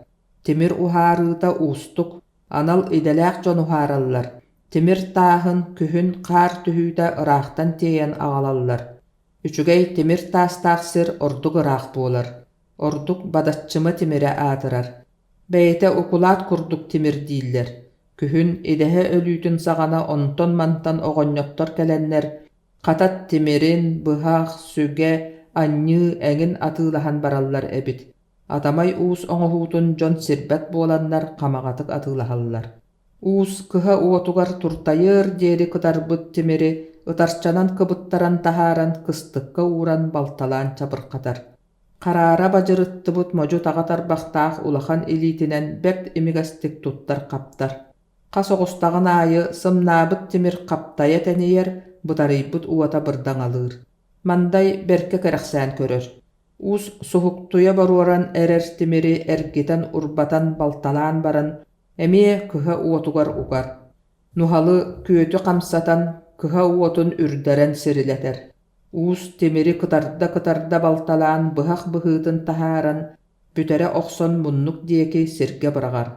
Тимир уһаарыыта уустук, анал идэлээх дьон уһаараллар. Тимир тааһын күһүн хаар түһүүтэ ыраахтан тиэйэн аҕалаллар. Үчүгэй тимир таастаах сир ордук ыраах буолар. Ордук бадаччыма тимирэ аатырар. Бэйэтэ укулаат курдук тимир дииллэр. Күһүн идэһэ өлүүтүн саҕана онтон-мантан оҕонньоттор кэлэннэр хатат тимирин, быһах, сүгэ, анньыы эҥин атыылаһан бараллар эбит. Атамай уус оҥоһуутун дьон сирбэт буоланнар хамаҕатык атыылаһаллар. Уус кыһа уотугар туртайыар диэри кытарбыт тимири ытарчанан кыбыттаран таһааран кыстыкка ууран балталаан чабырҕатар. Хараара бадьырыттыбыт модьу-таҕа тарбахтаах улахан илиитинэн бэрт имигэстик туттар-хаптар. Хас оҕустаҕын аайы сымнаабыт тимир хаптайа тэнийэр, бытарыйбыт уота бырдаҥалыыр. Мандай бэркэ кэрэхсээн көрөр. Уус суһуктуйа боруоран эрэр тимири эргитэн-урбатан балталаан баран, эмиэ кыһа уотугар угар. Нуһалы күөтү хамсатан, кыһа уотун үрдэрэн сирилэтэр. Уус тимири кытарда-кытарда балталаан быһах быһыытын таһааран, бүтэрэ охсон муннук диэки сиргэ быраҕар.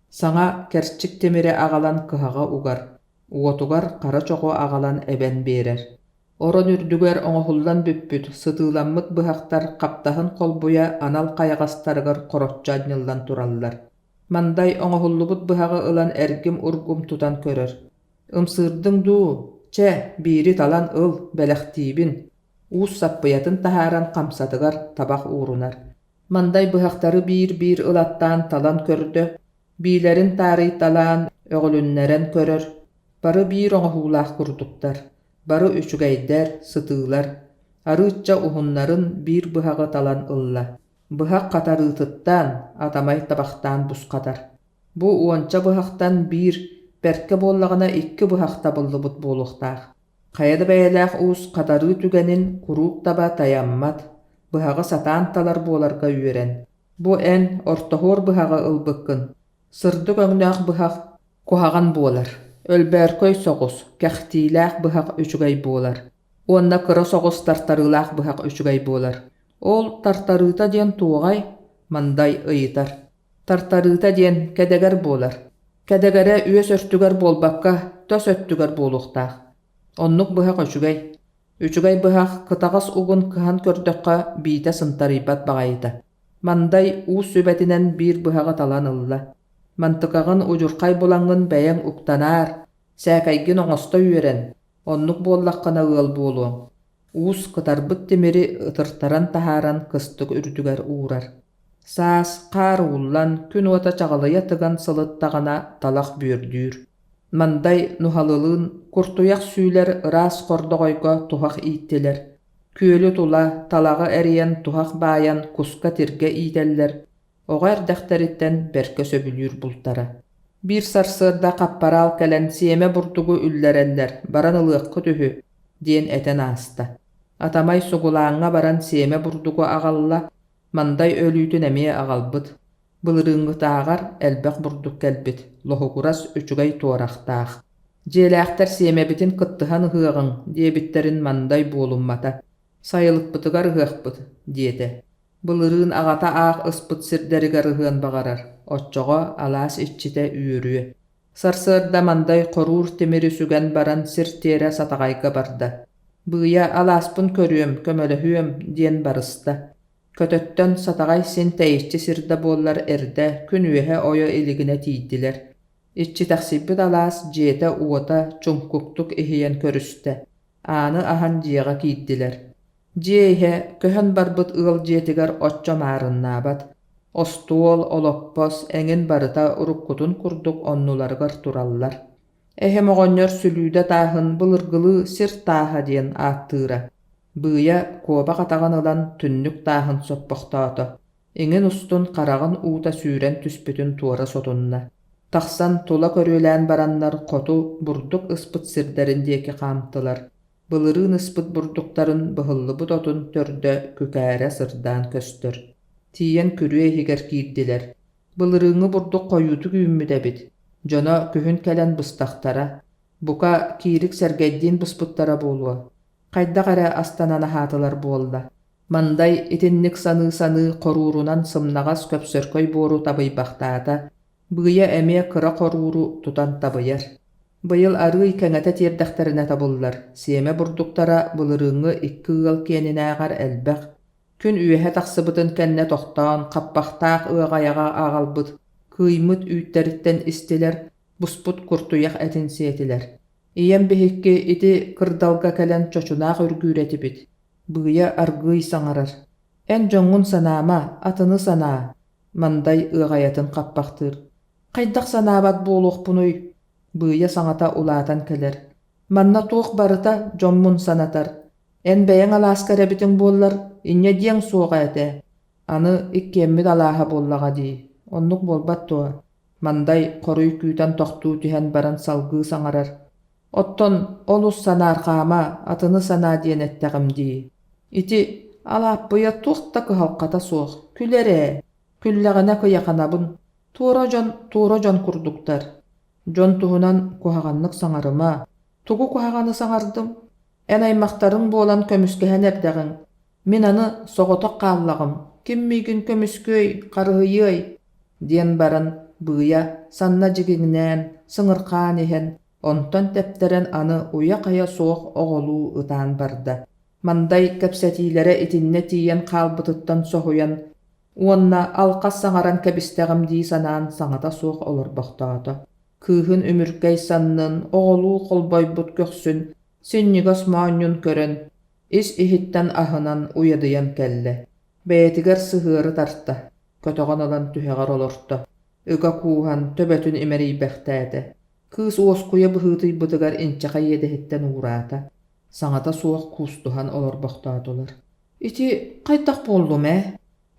Саҥа кэрчик тимири аҕалан кыһаҕа угар, уотугар хара чоҕу аҕалан эбэн биэрэр. Орон үрдүгэр оҥоһуллан бүппүт, сытыыламмыт быһахтар хаптаһын холбуйа анал хайаҕастарыгар хороччу анньыллан тураллар. Мандай оҥоһуллубут быһаҕы ылан эргим-ургум тутан көрөр. «Ымсыырдыҥ дуу? Чэ, биири талан ыл, бэлэхтиибин» уус саппыйатын таһааран хамсатыгар табах уурунар. Мандай быһахтары биир-биир ылаттаан талан көрдө, биилэрин таарыйталаан, өҕүлүннэрэн көрөр. Бары биир оҥоһуулаах курдуктар, бары үчүгэйдэр, сытыылар. Арыычча уһуннарын биир быһаҕы талан ылла. Быһах хатарыытыттан атамай табахтаан бусхатар. Бу уонча быһахтан биир, бэркэ буоллаҕына икки быһах табыллыбыт буолуохтаах. Хайа да бэйэлээх уус хатарыы түгэнин куруук таба тайаммат, быһаҕы сатаан талар буоларга үөрэн. Бу эн ортоһуор быһаҕы ылбыккын. Сырдык өҥнөөх быһах куһаҕан буолар. Өлбөөркөй соҕус, кэхтиилээх быһах үчүгэй буолар. Уонна кыра соҕус тартарыылаах быһах үчүгэй буолар. Ол тартарыыта диэн туоҕай? Мандай ыйытар. Тартарыыта диэн кэдэгэр буолар. Кэдэгэрэ үөс өртүгэр буолбакка, тос өттүгэр буолуохтаах. Оннук быһах үчүгэй. Үчүгэй быһах кытаҕас угун кыһан көрдөххө биитэ сынтарыйбат баҕайыта. Мандай уус сүбэтинэн биир быһаҕы талан ылла. Мантыкаҕын удьурхай булаҥҥын бэйэҥ уктанаар, сээкэйгин оҥосто үөрэн, оннук буоллаххына ыал буолуоҥ. Уус кытарбыт тимири ытыртаран таһааран кыстык үрдүгэр уурар. Саас хаар ууллан, күн уота чаҕылыйа тыган сылыттаҕына талах бүөрдүүр. Мандай нуһалылыын куртуйах сүүлэр ыраас хордоҕойго туһах ииттилэр. Күөлү тула, талаҕы эрийэн туһах баайан куска тиргэ иитэллэр, оҕо эрдэхтэриттэн бэркэ сөбүлүүр бултара. Биир сарсыарда хаппараал кэлэн сиэмэ бурдугу үллэрэллэр, баран ылыаххыт үһү диэн этэн ааста. Атамай сугулааҥҥа баран сиэмэ бурдугу аҕалла, Мандай өлүүтүн эмиэ аҕалбыт. Былырыыҥҥытааҕар элбэх бурдук кэлбит, лоһугурас үчүгэй туорахтаах. Дьиэлээхтэр сиэмэбитин кыттыһан ыһыаҕыҥ диэбиттэрин Мандай буолуммата. Сайылыкпытыгар ыһыахпыт, диэтэ. Былырыын аҕата аах ыспыт сирдэригэр ыһыан баҕарар, оччоҕо алаас иччитэ үөрүө. Сарсыарда Мандай хоруур тимири сүгэн баран сир тиэрэ Сатаҕайга барда. Быыйа алааспын көрүөм, көмөлөһүөм диэн барыста. Көтөттөн Сатаҕай син тэйиччи сир да буоллар эрдэ, күн үөһэ ойо илигинэ тиийдилэр. Иччитэхсийбит алаас дьиэтэ-уота чуҥкуктук иһийэн көрүстэ, ааны аһан дьиэҕэ киирдилэр. Дьиэ иһэ көһөн барбыт ыал дьиэтигэр оччо маарыннаабат, остуол, олоппос эҥин барыта уруккутун курдук оннуларыгар тураллар. Эһэм оҕонньор сүлүүдэ тааһын былыргылыы сир тааһа диэн ааттыыра. Быыйа куобах атаҕын ылан түннүк тааһын соппохтоото, иҥин устун хараҕын уута сүүрэн түспүтүн туора сотунна. Тахсан тула көрүөлээн бараннар хоту бурдук ыспыт сирдэрин диэки хаамтылар. Былырыын ыспыт бурдуктарын быһыллыбыт отун төрдө күкээрэ сырдаан көстөр. Тиийэн күрүө иһигэр киирдилэр. Былырыыҥҥы бурдук хойуутук үүммүт эбит. Дьоно күһүн кэлэн быстахтара. Бука, Киирик Сэргэйдиин быспыттара буолуо. Хайдах эрэ астанан аһаатылар буолла. Мандай итинник саныы-саныы хоруурунан сымнаҕас көпсөркөй буору табыйбахтаата. Быыйа эмиэ кыра хорууру тутан табыйар. Быйыл арыый кэҥэтэ тиэрдэхтэринэ табыллар, сиэмэ бурдуктара былырыыҥҥы икки ыал киэнинээҕэр элбэх. Күн үөһэ тахсыбытын кэннэ тохтоон, хаппахтаах ыаҕайаҕа аҕалбыт, кыыймыт үүттэриттэн истилэр, буспут куртуйах этин сиэтилэр. Ийэм биһикки ити кырдалга кэлэн чочунаах үргүүр этибит. Быыйа аргыый саҥарар: «Эн дьоҥҥун санаама, атыны санаа», Мандай ыаҕайатын хаппахтыыр. «Хайдах санаабат буолуохпунуй?» Быыйа саҥата улаатан кэлэр. «Манна туох барыта дьоммун санатар. Эн бэйэҥ алааска эрэбитиҥ буоллар, инньэ диэҥ суоҕа этэ. Аны иккиэммит алааһа буоллаҕа дии, оннук буолбат дуо?» Мандай хоруй күүтэн тохтуу түһэн баран салгыы саҥарар: «Оттон олус санаарҕаама, атыны санаа диэн эттэҕим дии. Ити Алааппыйа туох да кыһалҕата суох, күлэр ээ, күллэҕинэ кыйаханабын. Туора дьон туора дьон курдуктар. Дьон туһунан куһаҕаннык саҥарыма. Тугу куһаҕаны саҥардым? Эн аймахтарыҥ буолан көмүскэһэн эрдэҕиҥ. Мин аны соҕотох хааллаҕым, ким миигин көмүскүөй, харыһыйыай?» диэн баран Быыйа санна дьигиҥнээн, сыҥырхаан иһэн, онтон тэптэрэн аны уйа-хайа суох оҕолуу ытаан барда. Мандай кэпсэтиилэрэ итиннэ тиийэн хаалбытыттан соһуйан уонна алҕас саҥаран кэбистэҕим дии санаан саҥата суох олорбохтоото. Кыыһын үмүркэй саннын, оҕолуу холбойбут көхсүн, синньигэс моонньун көрөн, ис-иһиттэн аһынан уйадыйан кэллэ. Бэйэтигэр сыһыары тарта, көтөҕөн ылан түһэҕэр олорто, ыга кууһан, төбөтүн имэрийбэхтээтэ. Кыыс уоскуйа быһыытыйбытыгар инчэҕэй иэдэһиттэн уураата, саҥата суох куустуһан олорбохтоотулар. «Ити хайдах буоллум ээ?»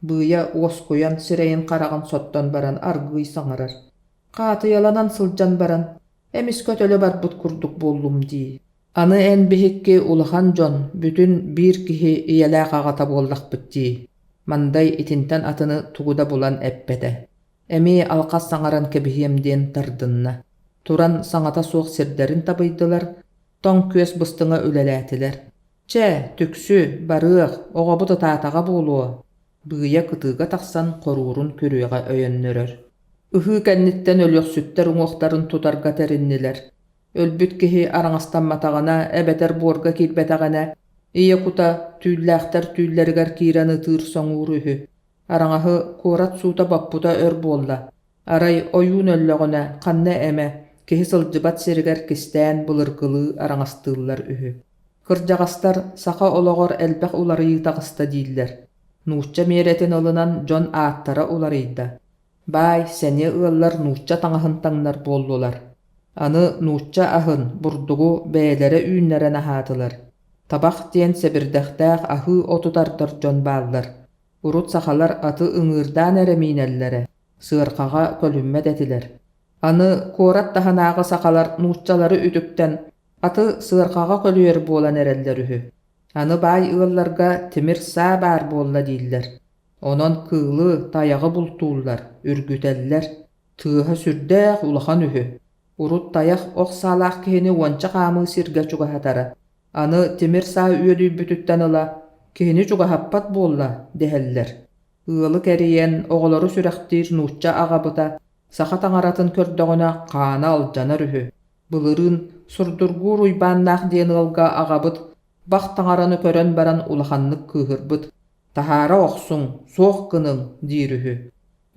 Быыйа уоскуйан сирэйин-хараҕын соттон баран аргыый саҥарар. «Хаатыйаланан сылдьан баран, эмискэ төлө барбыт курдук буоллум дии. Аны эн биһикки улахан дьон, бүтүн биир киһи ийэлээх аҕата буоллахпыт дии». Мандай итинтэн атыны тугу да булан эппэтэ. Эмиэ алҕас саҥаран кэбиһиэм диэн тардынна. Туран саҥата суох сирдэрин табыйдылар, тоҥ күөс быстыҥа үлэлээтилэр. Чэ, түксү, барыах, оҕобут ытаатаҕа буолуо, Быыйа кытыыга тахсан хоруурун күрүөҕэ өйөннөрөр. Ыһыы кэнниттэн өлүөхсүттэр уҥуохтарын тутарга тэриннилэр. Өлбүт киһи араҥастамматаҕына эбэтэр буорга киирбэтэҕинэ, ийэ кута түүллээхтэр түүллэригэр киирэн ытыыр-соҥуур үһү. Араҥаһы куорат суута боппута өр буолла. Арай ойуун өллөҕүнэ ханна эмэ, киһи сылдьыбат сиригэр кистээн былыргылыы араҥастыыллар үһү. Кырдьаҕастар саха олоҕор элбэх уларыйыы таҕыста дииллэр. Нуучча миэрэтин ылынан дьон ааттара уларыйда. Баай, сэниэ ыаллар нуучча таҥаһын таҥнар буоллулар. Аны нуучча аһын, бурдугу бэйэлэрэ үүннэрэн аһаатылар. Табах диэн сэбирдэхтээх аһыы оту тардар дьон бааллар. Урут сахалар аты ыҥыырдаан эрэ миинэллэрэ, сыарҕаҕа көлүммэт этилэр. Аны куорат таһынааҕы сахалар нууччалары үтүктэн аты сыарҕаҕа көлүйэр буолан эрэллэр үһү. Аны баай ыалларга тимир саа баар буолла дииллэр. Онон кыылы, тайаҕы бултууллар, үргүтэллэр. Тыаһа сүрдээх улахан үһү. Урут тайах ох саалаах киһини уонча хаамыы сиргэ чугаһатара. Аны тимир саа үөдүйбүтүттэн ыла «Киһини чугаһаппат буолла» дэһэллэр. Ыалы кэрийэн, оҕолору сүрэхтиир нуучча аҕабыта саха таҥаратын көрдөҕүнэ хаана алдьанар үһү. Былырыын Сурдургуур Уйбааннаах диэн ыалга аҕабыт бах таҥараны көрөн баран улаханнык кыыһырбыт. Таһаара охсуҥ, суох гыныҥ диир үһү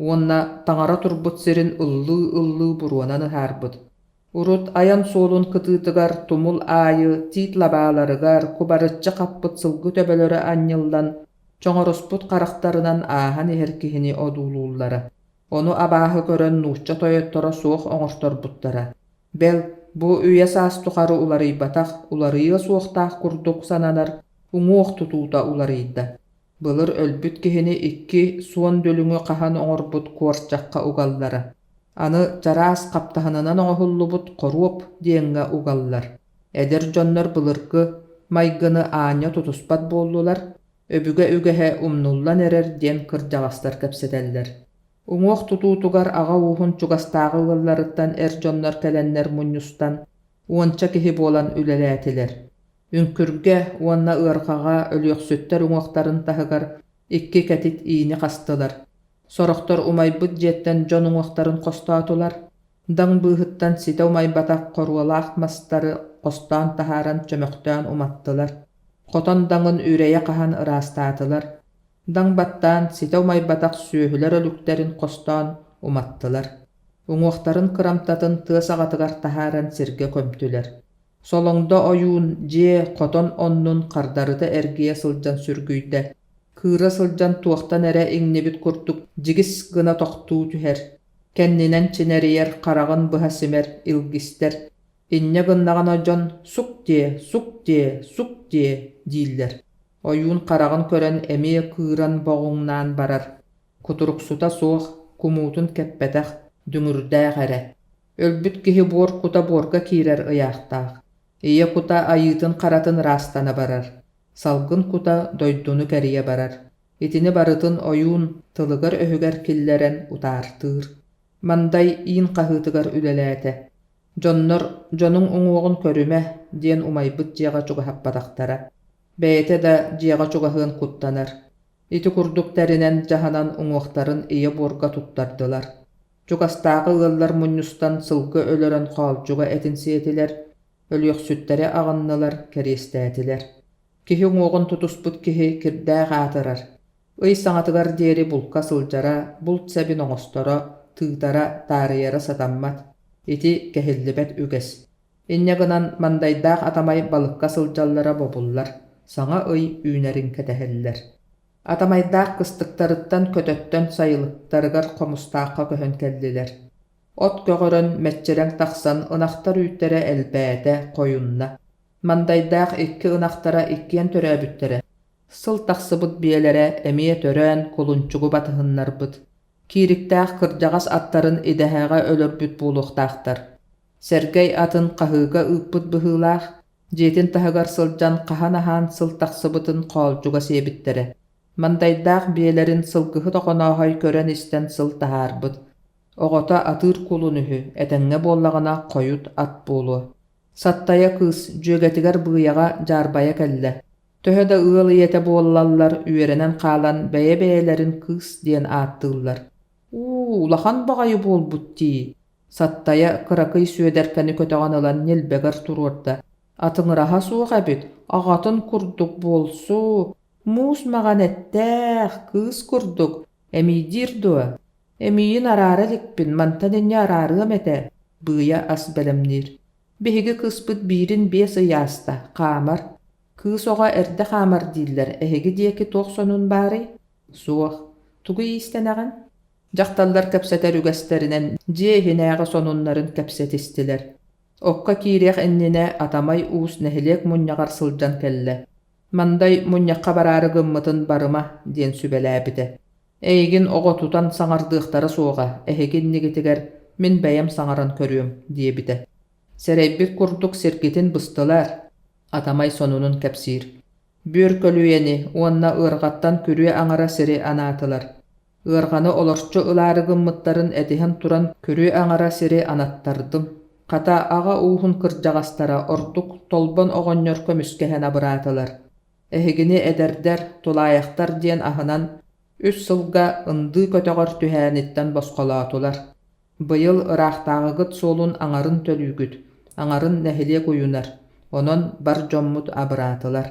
уонна таҥара турбут сирин ыллыы-ыллыы буруонан ыһаарбыт. Урут айан суолун кытыытыгар тумул аайы тиит лабааларыгар кубарыччы хаппыт сылгы төбөлөрө анньыллан, чоҥоруспут харахтарынан ааһан иһэр киһини одуулууллара. Ону абааһы көрөн нуучча тойотторо суох оҥорторбуттара. Бэл, бу үйэ-саас тухары уларыйбатах, уларыйыа суохтаах курдук сананар уҥуох тутуута уларыйда. Былыр өлбүт киһини икки суон дүлүҥү хаһан оҥорбут куорчахха угаллара. Аны чараас хаптаһынынан оҥоһуллубут хоруоп диэҥҥэ угаллар. Эдэр дьоннор былыргы майгыны аанньа тутуспат буоллулар, өбүгэ үгэһэ умнуллан эрэр диэн кырдьаҕастар кэпсэтэллэр. Уҥуох тутуутугар аҕа ууһун чугастааҕы ыалларыттан эр дьоннор кэлэннэр мунньустан, уонча киһи буолан үлэлээтилэр. Үҥкүргэ уонна ыарҕаҕа өлүөхсүттэр уҥуохтарын таһыгар икки кэтит иини хастылар. Сорохтор умайбыт дьиэттэн дьон уҥуохтарын хостоотулар, даҥ быыһыттан ситэ умайбатах хоруолаах мастары хостоон таһааран чөмөхтөөн уматтылар, хотон даҥын үрэйэ хаһан ыраастаатылар, даҥ баттаан ситэ умайбатах сүөһүлэр өлүктэрин хостоон уматтылар, уҥуохтарын кырамтатын тыа саҕатыгар таһааран сиргэ көмтүлэр. Солоҥдо ойуун дьиэ, хотон оннун хардарыта эргийэ сылдьан сүргүйдэ, кыыра сылдьан туохтан эрэ иҥнибит курдук дьигис гына тохтуу түһэр, кэннинэн чинэрийэр, хараҕын быһа симэр, илгистэр, инньэ гыннаҕына дьон «сук диэ, сук диэ, сук диэ» дииллэр. Ойуун хараҕын көрөн эмиэ кыыран боҕуҥнаан барар, кутуруксута суох, кумуутун кэппэтэх, дүҥүрдээх эрэ. Өлбүт киһи буор кута буорга киирэр ыйаахтаах, ийэ кута айыытын-харатын ыраастана барар, салгын кута дойдуну кэрийэ барар. Итини барытын ойуун тылыгар-өһүгэр киллэрэн утаартыыр. Мандай иин хаһыытыгар үлэлээтэ. Дьоннор «Дьонуҥ уҥуоҕун көрүмэ» диэн умайбыт дьиэҕэ чугаһаппатахтара. Бэйэтэ да дьиэҕэ чугаһыан куттанар. Ити курдук тэринэн дьаһанан уҥуохтарын ийэ буорга туттардылар. Чугастааҕы ыаллар мунньустан сылгы өлөрөн хоолдьуга этин сиэтилэр, өлүөхсүттэри аҕыннылар, кэриэстээтилэр. Киһи уҥуоҕун тутуспут киһи кирдээх аатырар. Ый саҥатыгар диэри булка сылдьара, булт сэбин оҥосторо, тыытара, таарыйара сатаммат. Ити кэһиллибэт үгэс. Инньэ гынан Мандайдаах Атамай балыкка сылдьаллара бобуллар, саҥа ый үүнэрин кэтэһэллэр. Атамайдаах кыстыктарыттан көтөттөн сайылыктарыгар Хомустаахха көһөн кэллилэр. От көҕөрөн, мэччирэҥ тахсан, ынахтар үүттэрэ элбээтэ, хойунна. Мандайдаах икки ынахтара иккиэн төрөөбүттэрэ. Сыл тахсыбыт биэлэрэ эмиэ төрөөн кулунчугу батыһыннарбыт. Киириктээх кырдьаҕас аттарын идэһэҕэ өлөрбүт буолуохтаахтар. Сэргэй атын хаһыыга ыыппыт быһыылаах, дьиэтин таһыгар сылдьан хаһан аһаан сыл тахсыбытын хоолдьуга сиэбиттэрэ. Мандайдаах биэлэрин сылгыһыт Охонооһой көрөн-истэн сыл таһаарбыт. Оҕото атыыр кулун үһү, этэҥҥэ буоллаҕына хойут ат буолуо. Саттайа кыыс дьүөгэтигэр Быйаҕа дьаарбайа кэллэ. Төһө да ыал ийэтэ буоллаллар үөрэнэн хаалан бэйэ-бэйэлэрин кыыс диэн ааттыыллар. Уу, улахан баҕайы буолбут дии, Саттайа кыракый Сүөдэркэни көтөҕөн ылан ньилбэгэр туруорда: «Атыҥыраһа суох эбит, аҕатын курдук буолсу, муус маҕан эттээх, кыыс курдук, эмиийдиир дуо? Эмиийин араара иликпин, мантан инньэ араарыам этэ», Быыйа ас бэлэмниир. «Биһиги кыыспыт биирин биэс ый ааста, хаамар. Кыыс оҕо эрдэ хаамар дииллэр, эһиги диэки туох сонун баарый?» «Суох. Тугу иистэнэҕин?» Дьахталлар кэпсэтэр үгэстэринэн дьиэ иһинээҕи сонуннарын кэпсэтистилэр. Окко киириэх иннинэ Атамай Уус нэһилиэк мунньаҕар сылдьан кэллэ. Мандай мунньахха бараары гыммытын барыма диэн сүбэлээбитэ. Эйигин оҕо тутан саҥардыахтара суоҕа, эһиги иннигитигэр мин бэйэм саҥаран көрүөм диэбитэ. Сэрэйбит курдук сиргитин быстылар, Атамай сонунун кэпсиир. Бүөр көлүйэни уонна ыарҕаттан күрүө аҥара сири анаатылар. Ыарҕаны олорчу ылаары гыммыттарын этиһэн туран күрүө аҥара сири анаттардым. Хата, аҕа ууһун кырдьаҕастара ордук Толбон оҕонньор көмүскэһэн абыраатылар. Эһигини эдэрдэр, тулаайахтар диэн аһынан үс сылга ындыы көтөҕөр түһээниттэн босхолоотулар. Быйыл ыраахтааҕыгыт суолун аҥарын төлүүгүт, аҥарын нэһилиэк уйунар, онон бар дьоммут абыраатылар.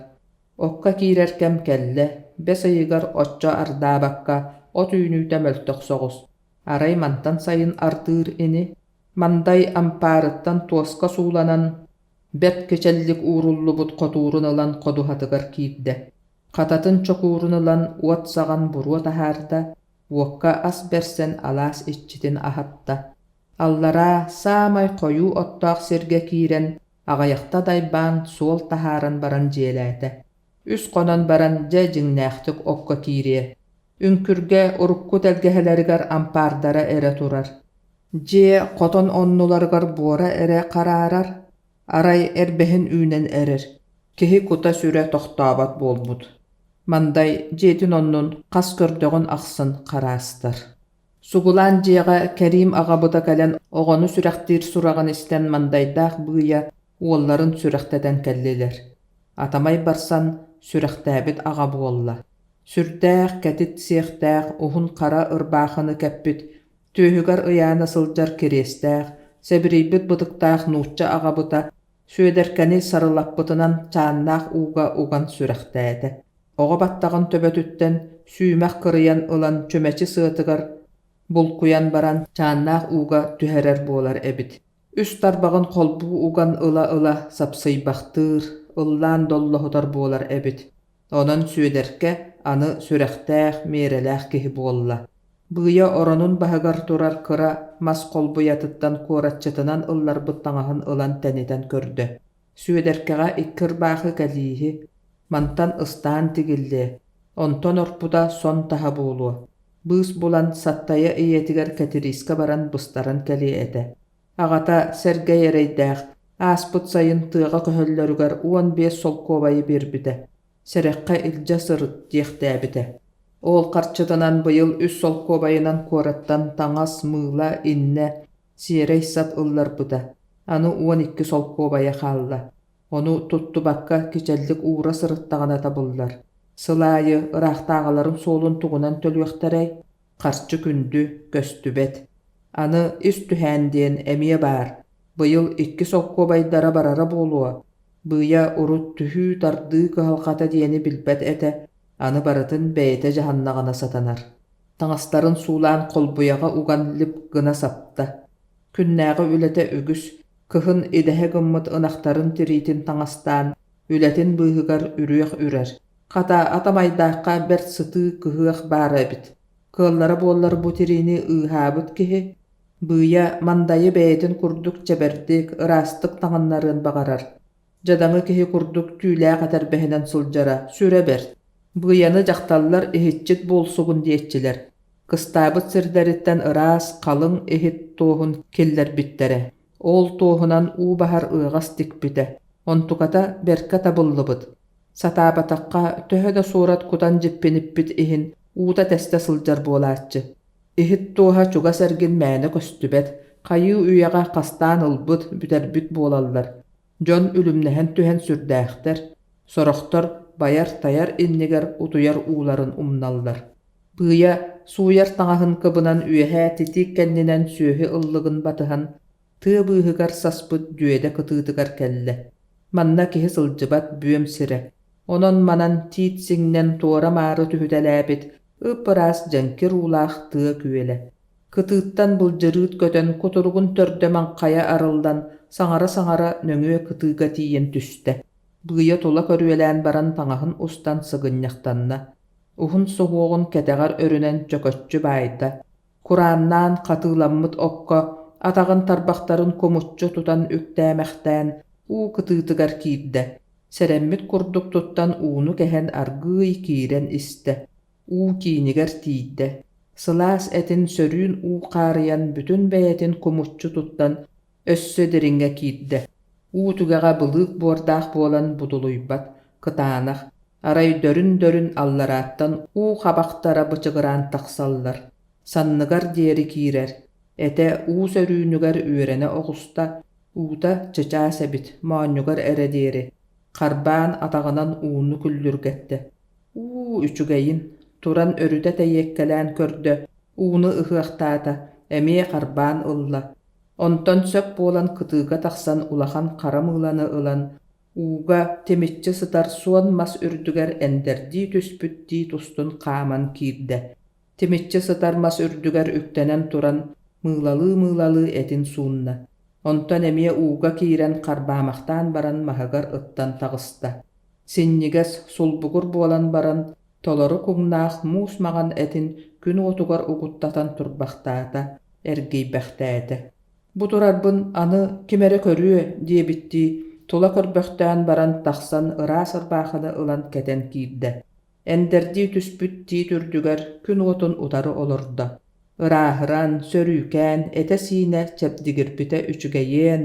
Окко киирэр кэм кэллэ. Бэс ыйыгар оччо ардаабакка от үүнүүтэ мөлтөх соҕус. Арай мантан сайын ардыыр ини. Мандай ампаарыттан туоска сууланан, бэрт кичэллик ууруллубут хотуурун ылан ходуһатыгар киирдэ. Хататын чокуурун ылан уот саҕан буруо таһаарда, уокка ас бэрсэн алаас иччитин аһатта. Аллараа саамай хойуу оттоох сиргэ киирэн, аҕыйахта дайбаан суол таһааран баран дьиэлээтэ. Үс хонон баран дьэ дьиҥнээхтик окко киириэ. Үҥкүргэ урукку тэлгэһэлэригэр ампаардара эрэ турар. Дьиэ хотон оннуларыгар буора эрэ хараарар, арай эрбэһин үүнэн эрэр. Киһи кута-сүрэ тохтообот буолбут. Мандай дьиэтин оннун хас көрдөҕүн ахсын хараастар. Сугулаан дьиэҕэ Кэриим аҕабыта кэлэн оҕону сүрэхтиир сураҕын истэн Мандайдаах Быыйа уолларын сүрэхтэтэн кэллилэр. Атамай барсан сүрэхтээбит аҕа буолла. Сүрдээх кэтит сиэхтээх уһун хара ырбаахыны кэппит, түөһүгэр ыйаана сылдьар кириэстээх, сэбирийбит бытыктаах нуучча аҕабыта Сүөдэркэни сарылаппытынан чааннаах ууга уган сүрэхтээтэ. Оҕо баттаҕын төбөтүттэн сүүмэх кырыйан ылан чүмэчи сыатыгар булкуйан баран чааннаах ууга түһэрэр буолар эбит. Үс тарбаҕын холбуу уган ыла-ыла сапсыйбахтыыр, ыллаан доллоһутар буолар эбит. Онон Сүөдэркэ аны сүрэхтээх, миэрэлээх киһи буолла. Быыйа оронун баһыгар турар кыра мас холбуйатыттан куораччытынан ылларбыт таҥаһын ылан тэнитэн көрдө. Сүөдэркэҕэ икки ырбаахы кэлииһи, мантан ыстаан тигиллиэ, онтон орпута сон таһа буолуо. Быыс булан Саттайа ийэтигэр Кэтириискэ баран быстаран кэлиэ этэ. Аҕата Сэргэй эрэйдээх, ааспыт сайын тыаҕа көһөллөрүгэр 15 солкуобайы биэрбитэ, сэрэххэ илдьэ сырыт диэхтээбитэ. Ол харчытынан быйыл үс солкуобайынан куораттан таҥас, мыыла, иннэ, сиэрэй сап ылларбыта. Аны 12 солкуобайа хаалла. Ону туттубакка кичэллик уура сырыттаҕына табыллар. Сыл аайы ыраахтааҕыларын суолун тугунан төлүөхтэрэй? Харчы күндү, көстүбэт. Аны ис түһээн диэн эмиэ баар. Быйыл икки солкуобайдара барара буолуо. Быыйа урут түһүү-тардыы кыһалҕата диэни билбэт этэ, аны барытын бэйэтэ дьаһаннаҕына сатанар. Таҥастарын суулаан холбуйаҕа уган лип гына сапта. Күннээҕи үлэтэ үгүс, кыһын идэһэ гыммыт ынахтарын тириитин таҥастаан, үлэтин быыһыгар үрүөх үрэр. Хата, Атамайдаахха бэрт сытыы кыһыах баара эбит. Кыаллара буоллар бу тириини ыыһаабыт киһи, Быыйа Мандайы бэйэтин курдук чэбэрдик, ыраастык таҥыннарыан баҕарар. Дьадаҥы киһи курдук түүлээх этэрбэһинэн сылдьара сүрэ бэрт. Быйаны дьахталлар иһиччит буолсугун диэччилэр. Кыстаабыт сирдэриттэн ыраас, халыҥ иһит туоһун киллэрбиттэрэ. Ол туоһунан уу баһар ыаҕас тикпитэ. Онтуката бэркэ табыллыбыт. Сатаабатахха, төһө да суорат кутан дьиппиниппит иһин, уута тэстэ сылдьар буолааччы. Иһит туоһа чугас эргин мээнэ көстүбэт, хайыы үйэҕэ хастаан ылбыт, бүтэрбит буолаллар. Дьон үлүмнэһэн түһэн сүрдээхтэр, сорохтор байар-тайар иннигэр утуйар ууларын умналлар. Быыйа сууйар таҥаһын кыбынан үөһээ титиик кэннинэн сүөһү ыллыгын батыһан тыа быыһыгар саспыт дүөдэ кытыытыгар кэллэ. Манна киһи сылдьыбат бүөм сирэ. Онон-манан тиит сиҥнэн туора-маары түһүтэлээбит ып-ыраас дьэҥкир уулаах тыа күөлэ. Кытыыттан былдьырыыт көтөн кутуругун төрдө маҥхайа арыллан, саҥара-саҥара нөҥүө кытыыга тиийэн түстэ. Быыйа тула көрүөлээн баран таҥаһын устан сыгынньахтанна. Уһун суһуоҕун кэтэҕэр өрүнэн чөкөччү баайда. Курааннаан хатыыламмыт окко атаҕын тарбахтарын кумуччу тутан үктээмэхтээн уу кытыытыгар киирдэ. Сэрэммит курдук туттан ууну кэһэн аргыый киирэн истэ. Уу киинигэр тиийдэ. Сылаас этин сөрүүн уу хаарыйан бүтүн бэйэтин кумуччу туттан өссө дириҥҥэ киирдэ. Уу түгэҕэ былыык буордаах буолан будулуйбат, кытаанах, арай дөрүн-дөрүн алларааттан уу хабахтара бычыгыраан тахсаллар. Санныгар диэри киирэр, этэ уу сөрүүнүгэр үөрэнэ оҕуста, уута чычаас эбит, моонньугар эрэ диэри. Харбаан атаҕынан ууну күллүргэттэ. Уу, үчүгэйин, туран өрүтэ тэйиэккэлээн көрдө, ууну ыһыахтаата, эмиэ харбаан ылла. Онтон сөп буолан кытыыга тахсан улахан хара мыыланы ылан, Ууга тимиччи сытар суон мас үрдүгэр эндэрдии түспүт тиит устун хааман киирдэ. Тимиччи сытар мас үрдүгэр үктэнэн туран, мыылалыы-мыылалыы этин суунна. Онтон эмиэ ууга киирэн харбаамахтаан баран маһыгар ыттан таҕыста. Синньигэс, сулбугур буолан баран, толору куҥнаах муус маҥан этин күн уотугар угуттатан турбахтаата, эргийбэхтээтэ. Бу турарбын аны ким эрэ көрүө диэбиттии, тула көрбөхтөөн баран тахсан ыраас ырбаахыны ылан кэтэн киирдэ. Эндэрдии түспүт тиит үрдүгэр күн уотун утары олордо. Ырааһыран, сөрүүкээн, этэ-сиинэ чэбдигирбитэ үчүгэйиэн,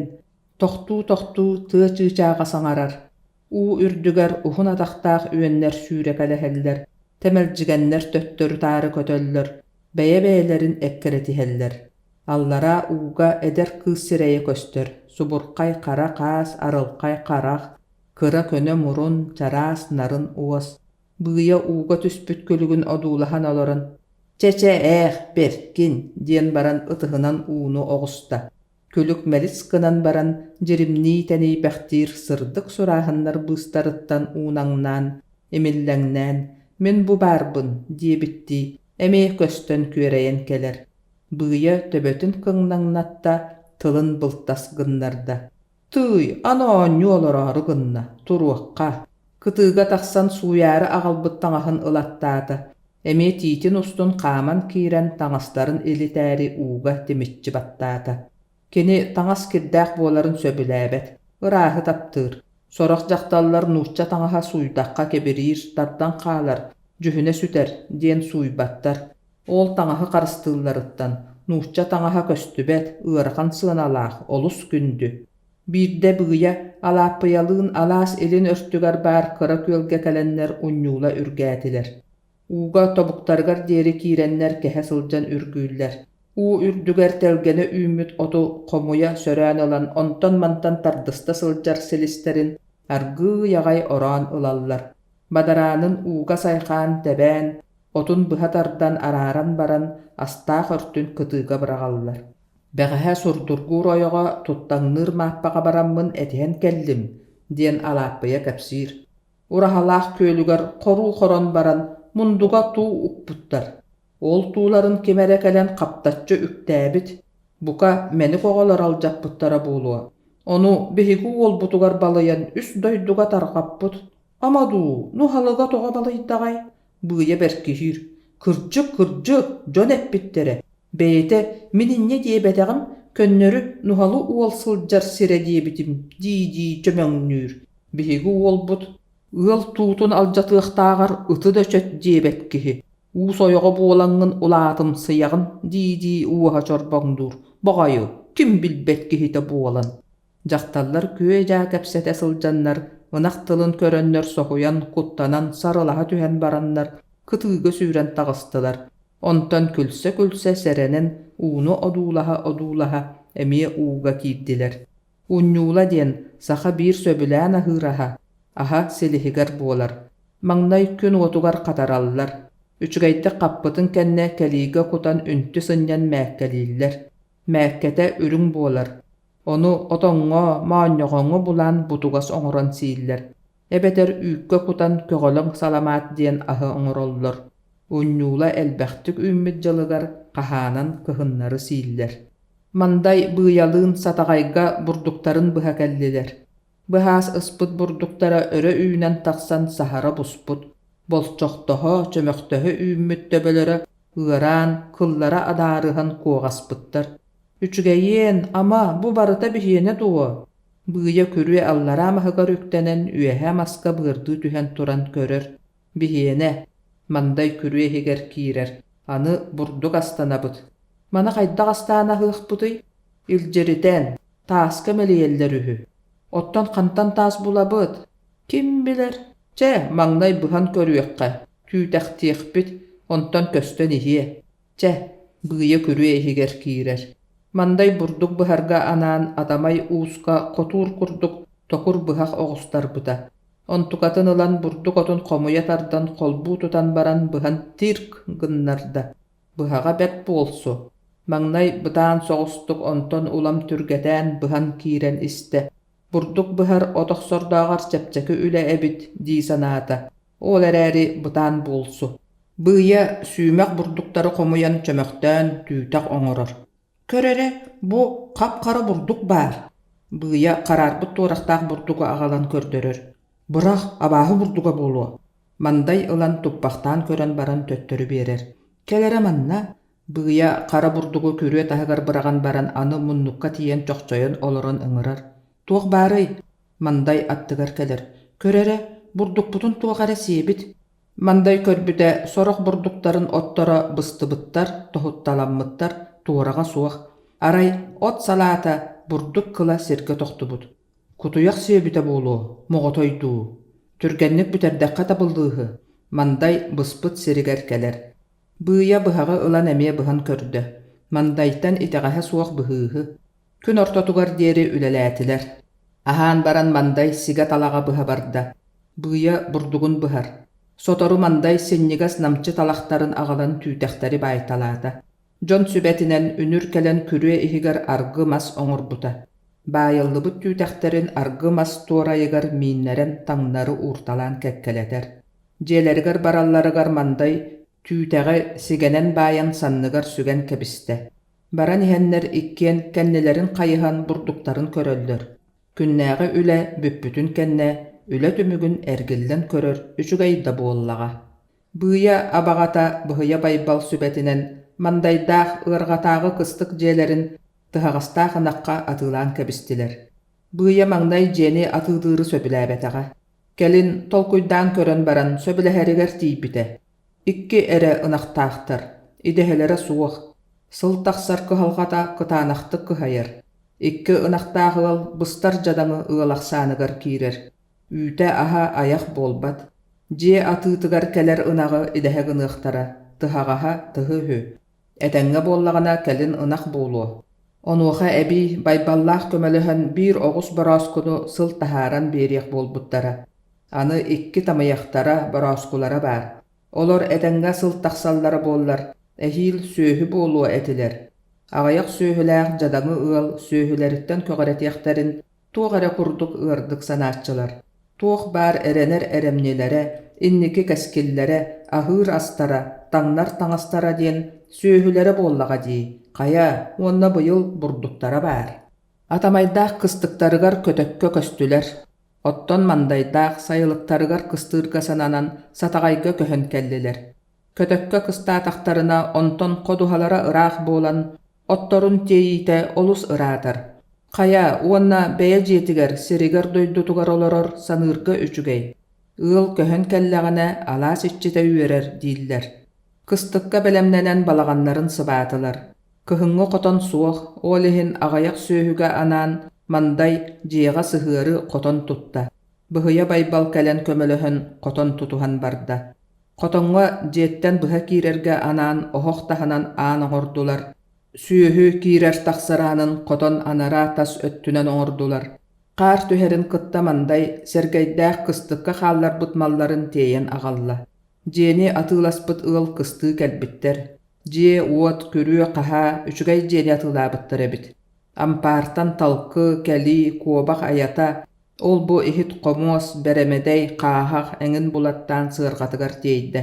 тохтуу-тохтуу тыа чыычааҕа саҥарар. Уу үрдүгэр уһун атахтаах үөннэр сүүрэкэлэһэллэр, тэмэлдьигэннэр төттөрү-таары көтөллөр, бэйэ-бэйэлэрин эккирэтиһэллэр. Аллараа ууга эдэр кыыс сирэйэ көстөр, субурхай хара хаас, арылхай харах, кыра көнө мурун, чараас нарын уос. Быыйа ууга түспүт күлүгүн одуулаһан олорон: «Чэ-чэ ээх, бэркин!» диэн баран ытыһынан ууну оҕуста. Күлүк мэлис гынан баран, дьиримнии тэнийбэхтиир сырдык сурааһыннар быыстарыттан уунаҥнаан, имиллэҥнээн, «Мин бу баарбын» диэбиттии, эмиэ көстөн күөрэйэн кэлэр. Быыйа төбөтүн кыҥнаҥнатта, тылын былтас гыннарда. «Тыый, аны оонньуу олороору гынна, туруохха» Кытыыга тахсан сууйаары аҕалбыт таҥаһын ылаттаата, эмиэ тиитин устун хааман киирэн таҥастарын илитээри ууга тимиччи баттаата. Кини таҥас кирдээх буоларын сөбүлээбэт, ырааһы таптыыр. Сорох дьахталлар нуучча таҥаһа сууйдахха кэбириир, тардан хаалар, дьүһүнэ сүтэр диэн сууйбаттар. Ол таҥаһы харыстыылларыттан нуучча таҥаһа көстүбэт, ыарахан сыаналаах, олус күндү. Биирдэ Быыйа Алааппыйалыын алаас илин өртүгэр баар кыра күөлгэ кэлэннэр унньуула үргээтилэр. Ууга тобуктарыгар диэри киирэннэр кэһэ сылдьан үргүүллэр. Уу үрдүгэр тэлгэнэ үүммүт оту хомуйа сөрөөн ылан онтон-мантан тардыста сылдьар силистэрин аргыый аҕай ороон ылаллар. Бадараанын ууга сайхаан тэбээн, отун быһа тардан арааран баран астаах өртүн кытыыга быраҕаллар. Бэҕэһээ сурдургуур ойоҕо туттаҥныыр Мааппаҕа бараммын этиһэн кэллим, диэн Алааппыйа кэпсиир. Ураһалаах күөлүгэр хоруу хорон баран мундуга туу укпуттар. Ол тууларын ким эрэ кэлэн хаптаччы үктээбит, бука, мэник оҕолор алдьаппыттара буолуо. Ону биһиги уолбутугар балыйан үс дойдуга тарҕаппыт. Ама дуу, нуһалыга тоҕо балыйдаҕай? Быыйа бэркиһиир: «Кырдьык, кырдьык, дьон эппиттэрэ, бэйэтэ мин инньэ диэбэтэҕим, көннөрү нуһалы уол сылдьар сирэ диэбитим» дии-дии чөмөҥнүүр. Биһиги уолбут ыал туутун алдьатыахтааҕар ыты да чөт диэбэт киһи, уус ойоҕо буолаҥҥын улаатымсыйаҕын дии-дии уоһа чорбоҥнуур, баҕайы, ким билбэт киһитэ буолан. Дьахталлар күө-дьаа кэпсэтэ сылдьаннар, ынах тылын көрөннөр соһуйан, куттанан сарылаһа түһэн бараннар, кытыыга сүүрэн таҕыстылар. Онтон күлсэ-күлсэ сэрэнэн ууну одуулаһа-одуулаһа эмиэ ууга киирдилэр. Унньуула диэн саха биир сөбүлээн аһыыр аһа, аһа силиһигэр буолар. Маҥнай күн уотугар хатараллар. Үчүгэйдик хаппытын кэннэ кэлиигэ кутан үнтү сынньан мээккэлииллэр. Мээккэтэ үрүҥ буолар. Ону отоҥҥо, моонньоҕоҥҥо булан бутугас оҥорон сииллэр, эбэтэр үүккэ кутан көҕөлөҥ саламаат диэн аһы оҥороллор. Унньуула элбэхтик үүммүт дьылыгар хаһаанан кыһыннары сииллэр. Мандай быыйалыын Сатаҕайга бурдуктарын быһа кэллилэр. Быһаас ыспыт бурдуктара өрө үүнэн тахсан саһара буспут, болчохтоһо, чөмөхтөһө үүммүт төбөлөрө ыараан, кыллара адаарыһан куоҕаспыттар. Үчүгэйиэн, ама, бу барыта биһиэнэ дуо? Быыйа күрүө аллараа маһыгар үктэнэн үөһээ маска быардыы түһэн туран көрөр. Биһиэнэ, Мандай күрүө иһигэр киирэр, аны бурдук астанабыт. Маны хайдах астаан аһыахпытый? Илдьиритэн, тааска мэлийэллэр үһү. Оттон хантан таас булабыт? Ким билэр? Чэ, маҥнай быһан көрүөххэ, түүтэхтиэхпит, онтон көстөн иһиэ. Чэ, быыйа күрүө иһигэр киирэр. Мандай бурдук быһарга анаан Атамай ууска хотуур курдук токур быһах оҕустарбыта. Онтукатын ылан бурдук отун хомуйа тардан холбуу тутан баран быһан тирк гыннарда. Быһаҕа бэрт буолсу. Маҥнай бытаан соҕустук онтон улам түргэтээн быһан киирэн истэ. Бурдук быһар от охсордооҕор чэпчэки үлэ эбит дии санаата, ол эрээри бытаан буолсу. Быыйа сүүмэх бурдуктары хомуйан чөмөхтөөн түүтэх оҥорор. Көр эрэ, бу хап-хара бурдук баар. Быыйа хараарбыт туорахтаах бурдугу аҕалан көрдөрөр. Бырах, абааһы бурдуга буолуо. Мандай ылан туппахтаан көрөн баран төттөрү биэрэр. Кэл эрэ манна, Быыйа хара бурдугу күрүө таһыгар быраҕан баран аны муннукка тиийэн чохчойон олорон ыҥырар: «Туох баарый?» Мандай аттыгар кэлэр: «Көр эрэ, бурдукпутун туох эрэ сиэбит». Мандай көрбүтэ сорох бурдуктарын отторо быстыбыттар, тоһутталаммыттар, туораҕа суох. Арай от салаата бурдук кыла сиргэ тохтубут. Кутуйах сиэбитэ буолуо, моҕотой дуу. Түргэнник бүтэрдэххэ табыллыыһы. Мандай быспыт сиригэр кэлэр. Быыйа быһаҕы ылан эмиэ быһан көрдө, Мандайтан итэҕэһэ суох быһыыһы. Күн ортотугар диэри үлэлээтилэр. Аһаан баран Мандай сигэ талаҕа быһа барда. Быыйа бурдугун быһар. Сотору Мандай синньигэс намчы талахтарын аҕалан түүтэхтэри баайталаата. Дьон сүбэтинэн үнүр кэлэн күрүө иһигэр аргы мас оҥорбута. Баайыллыбыт түүтэхтэрин аргы мас туорайыгар мииннэрэн таҥнары уурталаан кэккэлэтэр. Дьиэлэригэр баралларыгар Мандай түүтэҕи сигэнэн баайан санныгар сүгэн кэбистэ. Баран иһэннэр иккиэн кэннилэрин хайыһан бурдуктарын көрөллөр. Күннээҕи үлэ бүппүтүн кэннэ үлэ түмүгүн эргиллэн көрөр үчүгэй да буоллаҕа. Быыйа абаҕата Быһыйа Байбал сүбэтинэн Мандайдаах ыарҕатааҕы кыстык дьиэлэрин тыһаҕастаах ынахха атыылаан кэбистилэр. Быыйа маҥнай дьиэни атыылыыры сөбүлээбэтэҕэ. Кэлин толкуйдаан көрөн баран сөбүлэһэригэр тиийбитэ. Икки эрэ ынахтаахтар, идэһэлэрэ суох. Сыл тахсар кыһалҕата кытаанахтык кыһайар. Икки ынахтаах ыал быстар дьадаҥы ыал ахсааныгар киирэр. Үүтэ-аһа айах буолбат. Дьиэ атыытыгар кэлэр ынаҕы идэһэ гыныахтара, тыһаҕаһа тыһы үһү. Этэҥҥэ буоллаҕына кэлин ынах буолуо. Онуоха эбии Байбаллаах көмөлөһөн биир оҕус борооскуну сыл таһааран биэриэх буолбуттара. Аны икки тамыйахтара, борооскулара баар. Олор этэҥҥэ сыл тахсаллара буоллар, эһиил сүөһү буолуо этилэр. Аҕыйах сүөһүлээх дьадаҥы ыал сүөһүлэриттэн көҕүрэтиэхтэрин туох эрэ курдук ыардык санааччылар. Туох баар эрэнэр эрэмньилэрэ, инники кэскиллэрэ, аһыыр астара, таҥнар таҥастара диэн сүөһүлэрэ буоллаҕа дии, хайа, уонна быйыл бурдуктара баар. Атамайдаах кыстыктарыгар көтөккө көстүлэр. Оттон Мандайдаах сайылыктарыгар кыстыырга сананан Сатаҕайга көһөн кэллилэр. Көтөккө кыстаатахтарына онтон ходуһалара ыраах буолан, отторун тиэйиитэ олус ыраатар. Хайа уонна бэйэ дьиэтигэр, сиригэр-дойдутугар олорор саныырга үчүгэй. Ыал көһөн кэллэҕинэ алаас иччитэ үөрэр дииллэр. Кыстыкка бэлэмнэнэн балаҕаннарын сыбаатылар. Кыһыҥҥы хотон суох, ол иһин аҕыйах сүөһүгэ анаан Мандай дьиэҕэ сыһыары хотон тутта. Быһыйа Байбал кэлэн көмөлөһөн хотон тутуһан барда. Хотоҥҥо дьиэттэн быһа киирэргэ анаан оһох таһынан аан оҥордулар, сүөһү киирэр-тахсар аанын хотон анараа тас өттүнэн оҥордулар. Хаар түһэрин кытта Мандай Сэргэйдээх кыстыкка хаалларбыт малларын тиэйэн аҕалла. Дьиэни атыыласпыт ыал кыстыы кэлбиттэр. Дьиэ-уот, күрүө-хаһаа үчүгэй дьиэни атыылаабыттар эбит. Ампаартан талкы, кэлии, куобах айата, ол-бу иһит-хомуос, бэрэмэдэй, хааһах эҥин булаттаан сыарҕатыгар тиэйдэ.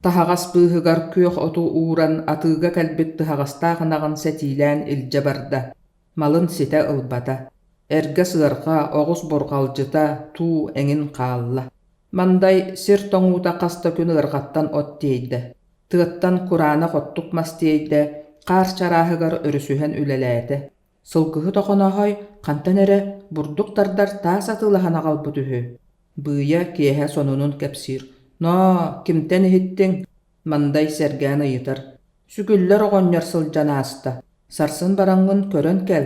Таһаҕас быыһыгар күөх оту ууран атыыга кэлбит тыһаҕастаах ынаҕын сэтиилээн илдьэ барда, малын ситэ ылбата. Эргэ сыарҕа, оҕус бурҕалдьыта, туу эҥин хаалла. Мандай сир тоҥуута хас да күн ыарҕаттан от тиэйдэ. Тыаттан кураанах оттук мас тиэйдэ, хаар чарааһыгар өрүсүһэн үлэлээтэ. Сылгыһыт Охонооһой хантан эрэ бурдук тардар таас атыылаһан аҕалбыт үһү. Быыйа киэһэ сонунун кэпсиир: «Ноо, кимтэн иһиттиҥ?» Мандай сэргээн ыйытар. «Сүгүллэр оҕонньор сылдьан ааста. Сарсын бараҥҥын көрөн кэл.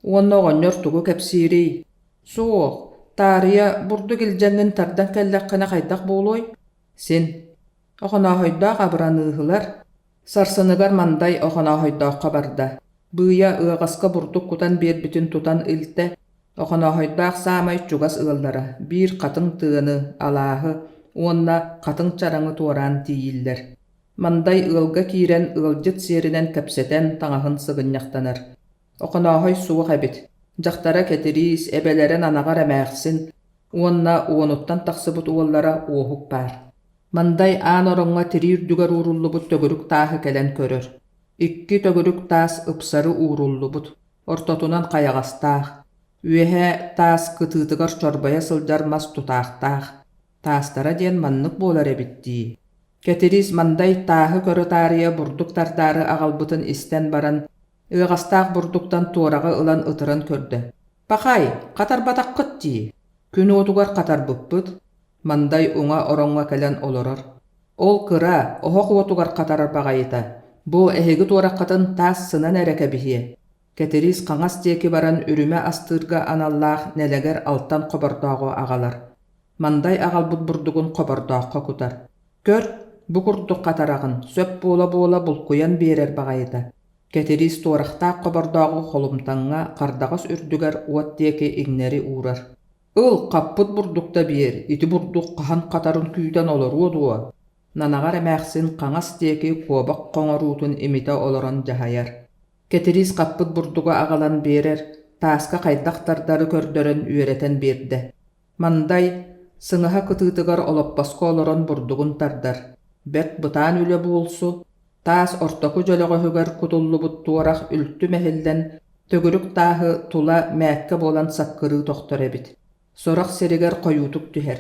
Уонна оҕонньор тугу кэпсиирий?» «Суох, таарыйа бурдук илдьэҥҥин тардан кэллэххинэ хайдах буолуой?» «Син. Охонооһойдоох абыраныыһылар Сарсыныгар Мандай Охонооһойдооххо барда. Быыйа ыаҕаска бурдук кутан биэрбитин тутан илтэ. Охонооһойдоох саамай чугас ыаллара биир хатыҥ тыаны, алааһы уонна хатыҥ чараҥы туораан тиийиллэр. Мандай ыалга киирэн ыалдьыт сиэринэн кэпсэтэн таҥаһын сыгынньахтанар. Охонооһой суох эбит. Дьахтара Кэтириис, эбэлэрин анаҕар эмээхсин уонна уонуттан тахсыбыт уоллара Уоһук баар. Мандай аан ороҥҥо тирии үрдүгэр ууруллубут төгүрүк тааһы кэлэн көрөр. Икки төгүрүк таас ыпсары ууруллубут, ортотунан хайаҕастаах, үөһэ таас кытыытыгар чорбойо сылдьар мас тутаахтаах. Таастара диэн маннык буолар эбит дии. Кэтириис Мандай тааһы көрө таарыйа бурдук тардаары аҕалбытын истэн баран, ыаҕастаах бурдуктан туораҕы ылан ытыран көрдө: «Пахай, хатарбатаххыт дии, күн уотугар хатарбыппыт» Мандай уҥа ороҥҥо кэлэн олорор. «Ол кыра, оһох уотугар хатарар баҕайыта, бу эһиги туораххытын таас сынан эрэ кэбиһиэ» Кэтириис хаҥас диэки баран үрүмэ астыырга аналлаах нэлэгэр алтан хобордооҕу аҕалар. Мандай аҕалбыт бурдугун хобордооххо кутар. Көр, бу курдук хатараҕын, сөп буола-буола булкуйан биэрэр баҕайыта. Кэтириис туорахтаах хобордооҕу холумтаҥҥа хардаҕас үрдүгэр уот диэки иҥнэри уурар. Ыл, хаппыт бурдукта биэр, ити бурдук хаһан хатарын күүтэн олоруо дуо? Нанаҕар эмээхсин хаҥас диэки куобах хоҥоруутун имитэ олорон дьаһайар. Кэтириис хаппыт бурдугу аҕалан биэрэр, тааска хайдах тардары көрдөрөн үөрэтэн биэрдэ. Мандай, сыҥаһа кытыытыгар олоппоско олорон бурдугун тардар, бэрт бытаан үлэ буолсу, таас ортоку дьөлөҕөһүгэр кутуллубут туорах үлтү мэһиллэн, төгүрүк тааһы тула мээккэ буолан саккырыы тохтор эбит. Сорох сиригэр хойуутук түһэр.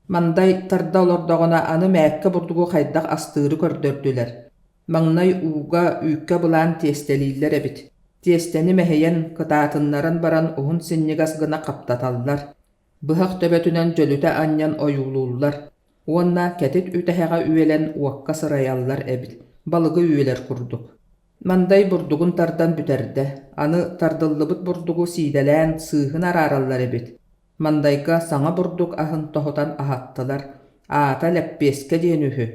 Мандай тарда олордоҕуна аны мээккэ бурдугу хайдах астыыры көрдөрдүлэр. Маҥнай ууга, үүккэ былаан тиэстэлииллэр эбит. Тиэстэни мэһийэн, кытаатыннаран баран уһун синньигэс гына хаптаталлар. Быһах төбөтүнэн дьөлүтэ анньан ойуулууллар уонна кэтит үтэһэҕэ үөлэн уокка сырайаллар эбит, балыгы үөлэр курдук. Мандай бурдугун тардан бүтэрдэ, аны тардыллыбыт бурдугу сиидэлээн сыыһын араараллар эбит. Мандайга саҥа бурдук аһын тоһутан аһаттылар, аата лэппиэскэ диэн үһү.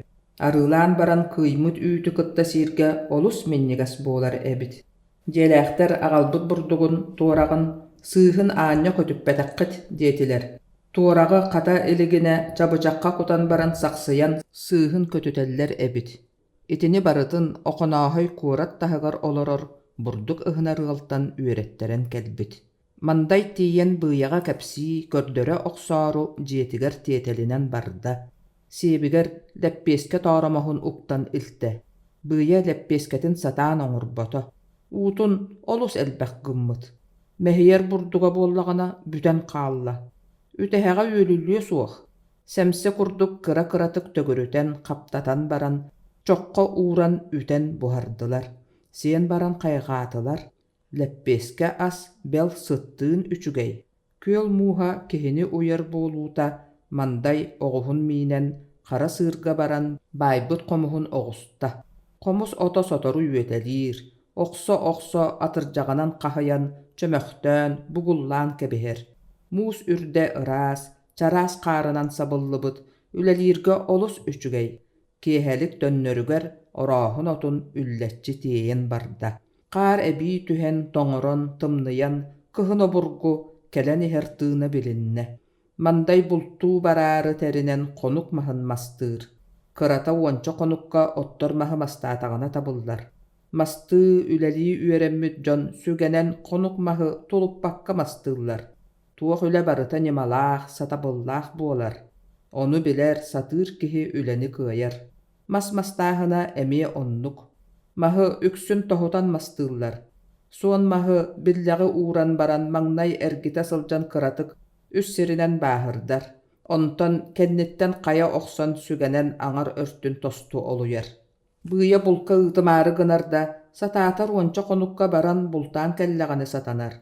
Арыылаан баран кыыймыт үүтү кытта сииргэ олус минньигэс буолар эбит. Дьиэлээхтэр аҕалбыт бурдугун туораҕын сыыһын аанньа көтүппэтэххит диэтилэр. Туораҕы хата илигинэ чабычахха кутан баран сахсыйан сыыһын көтүтэллэр эбит. Итини барытын Охонооһой куорат таһыгар олорор бурдук ыһынар ыалтан үөрэттэрэн кэлбит. Мандай тиийэн Быйаҕа кэпсии, көрдөрө охсоору дьиэтигэр тиэтэлинэн барда, сиэбигэр лэппиэскэ тооромоһун уктан илтэ. Быйа лэппиэскэтин сатаан оҥорбото, уутун олус элбэх гыммыт. Мэһийэр бурдуга буоллаҕына бүтэн хаалла. Үтэһэҕэ үөлүллүө суох, сэмсэ курдук кыра-кыратык төгүрүтэн, хаптатан баран, чоххо ууран үтэн буһардылар, сиэн баран хайҕаатылар, Лэппиэскэ ас бэл сыттыын үчүгэй, күөл мууһа киһини уйар буолуута Мандай оҕуһун миинэн хара сыырга баран баайбыт хомуһун оҕуста. Хомус ото сотору үөтэлиир, охсо-охсо атырдьаҕынан хаһыйан, чөмөхтөөн, бугуллаан кэбиһэр. Муус үрдэ ыраас, чараас хаарынан сабыллыбыт, үлэлииргэ олус үчүгэй. Киэһэлик төннөрүгэр орооһун отун үллэччи тиэйэн барда. Хаар эбии түһэн, тоҥорон, тымныйан, кыһын обургу, кэлэн иһэр тыына билиннэ. Мандай бултуу бараары тэринэн хонук маһын мастыыр. Кырата уонча хонукка оттор маһы мастаатаҕына табыллар. Мастыы, үлэлии үөрэммит дьон сүгэнэн хонук маһы тулуппакка мастыыллар. Туох үлэ барыта ньымалаах, сатабыллаах буолар. Ону билэр, сатыыр киһи үлэни кыайар. Мас мастааһына эмиэ оннук. Маһы үксүн тоһутан мастыыллар. Суон маһы биллэҕи ууран баран маҥнай эргитэ сылдьан кыратык үс сиринэн бааһырдар, онтон кэнниттэн хайа охсон сүгэнэн аҥар өртүн тосту олуйар. Быыйа булка ыытымаары гынар да, сатаатар уонча хонукка баран бултаан кэллэҕинэ сатанар.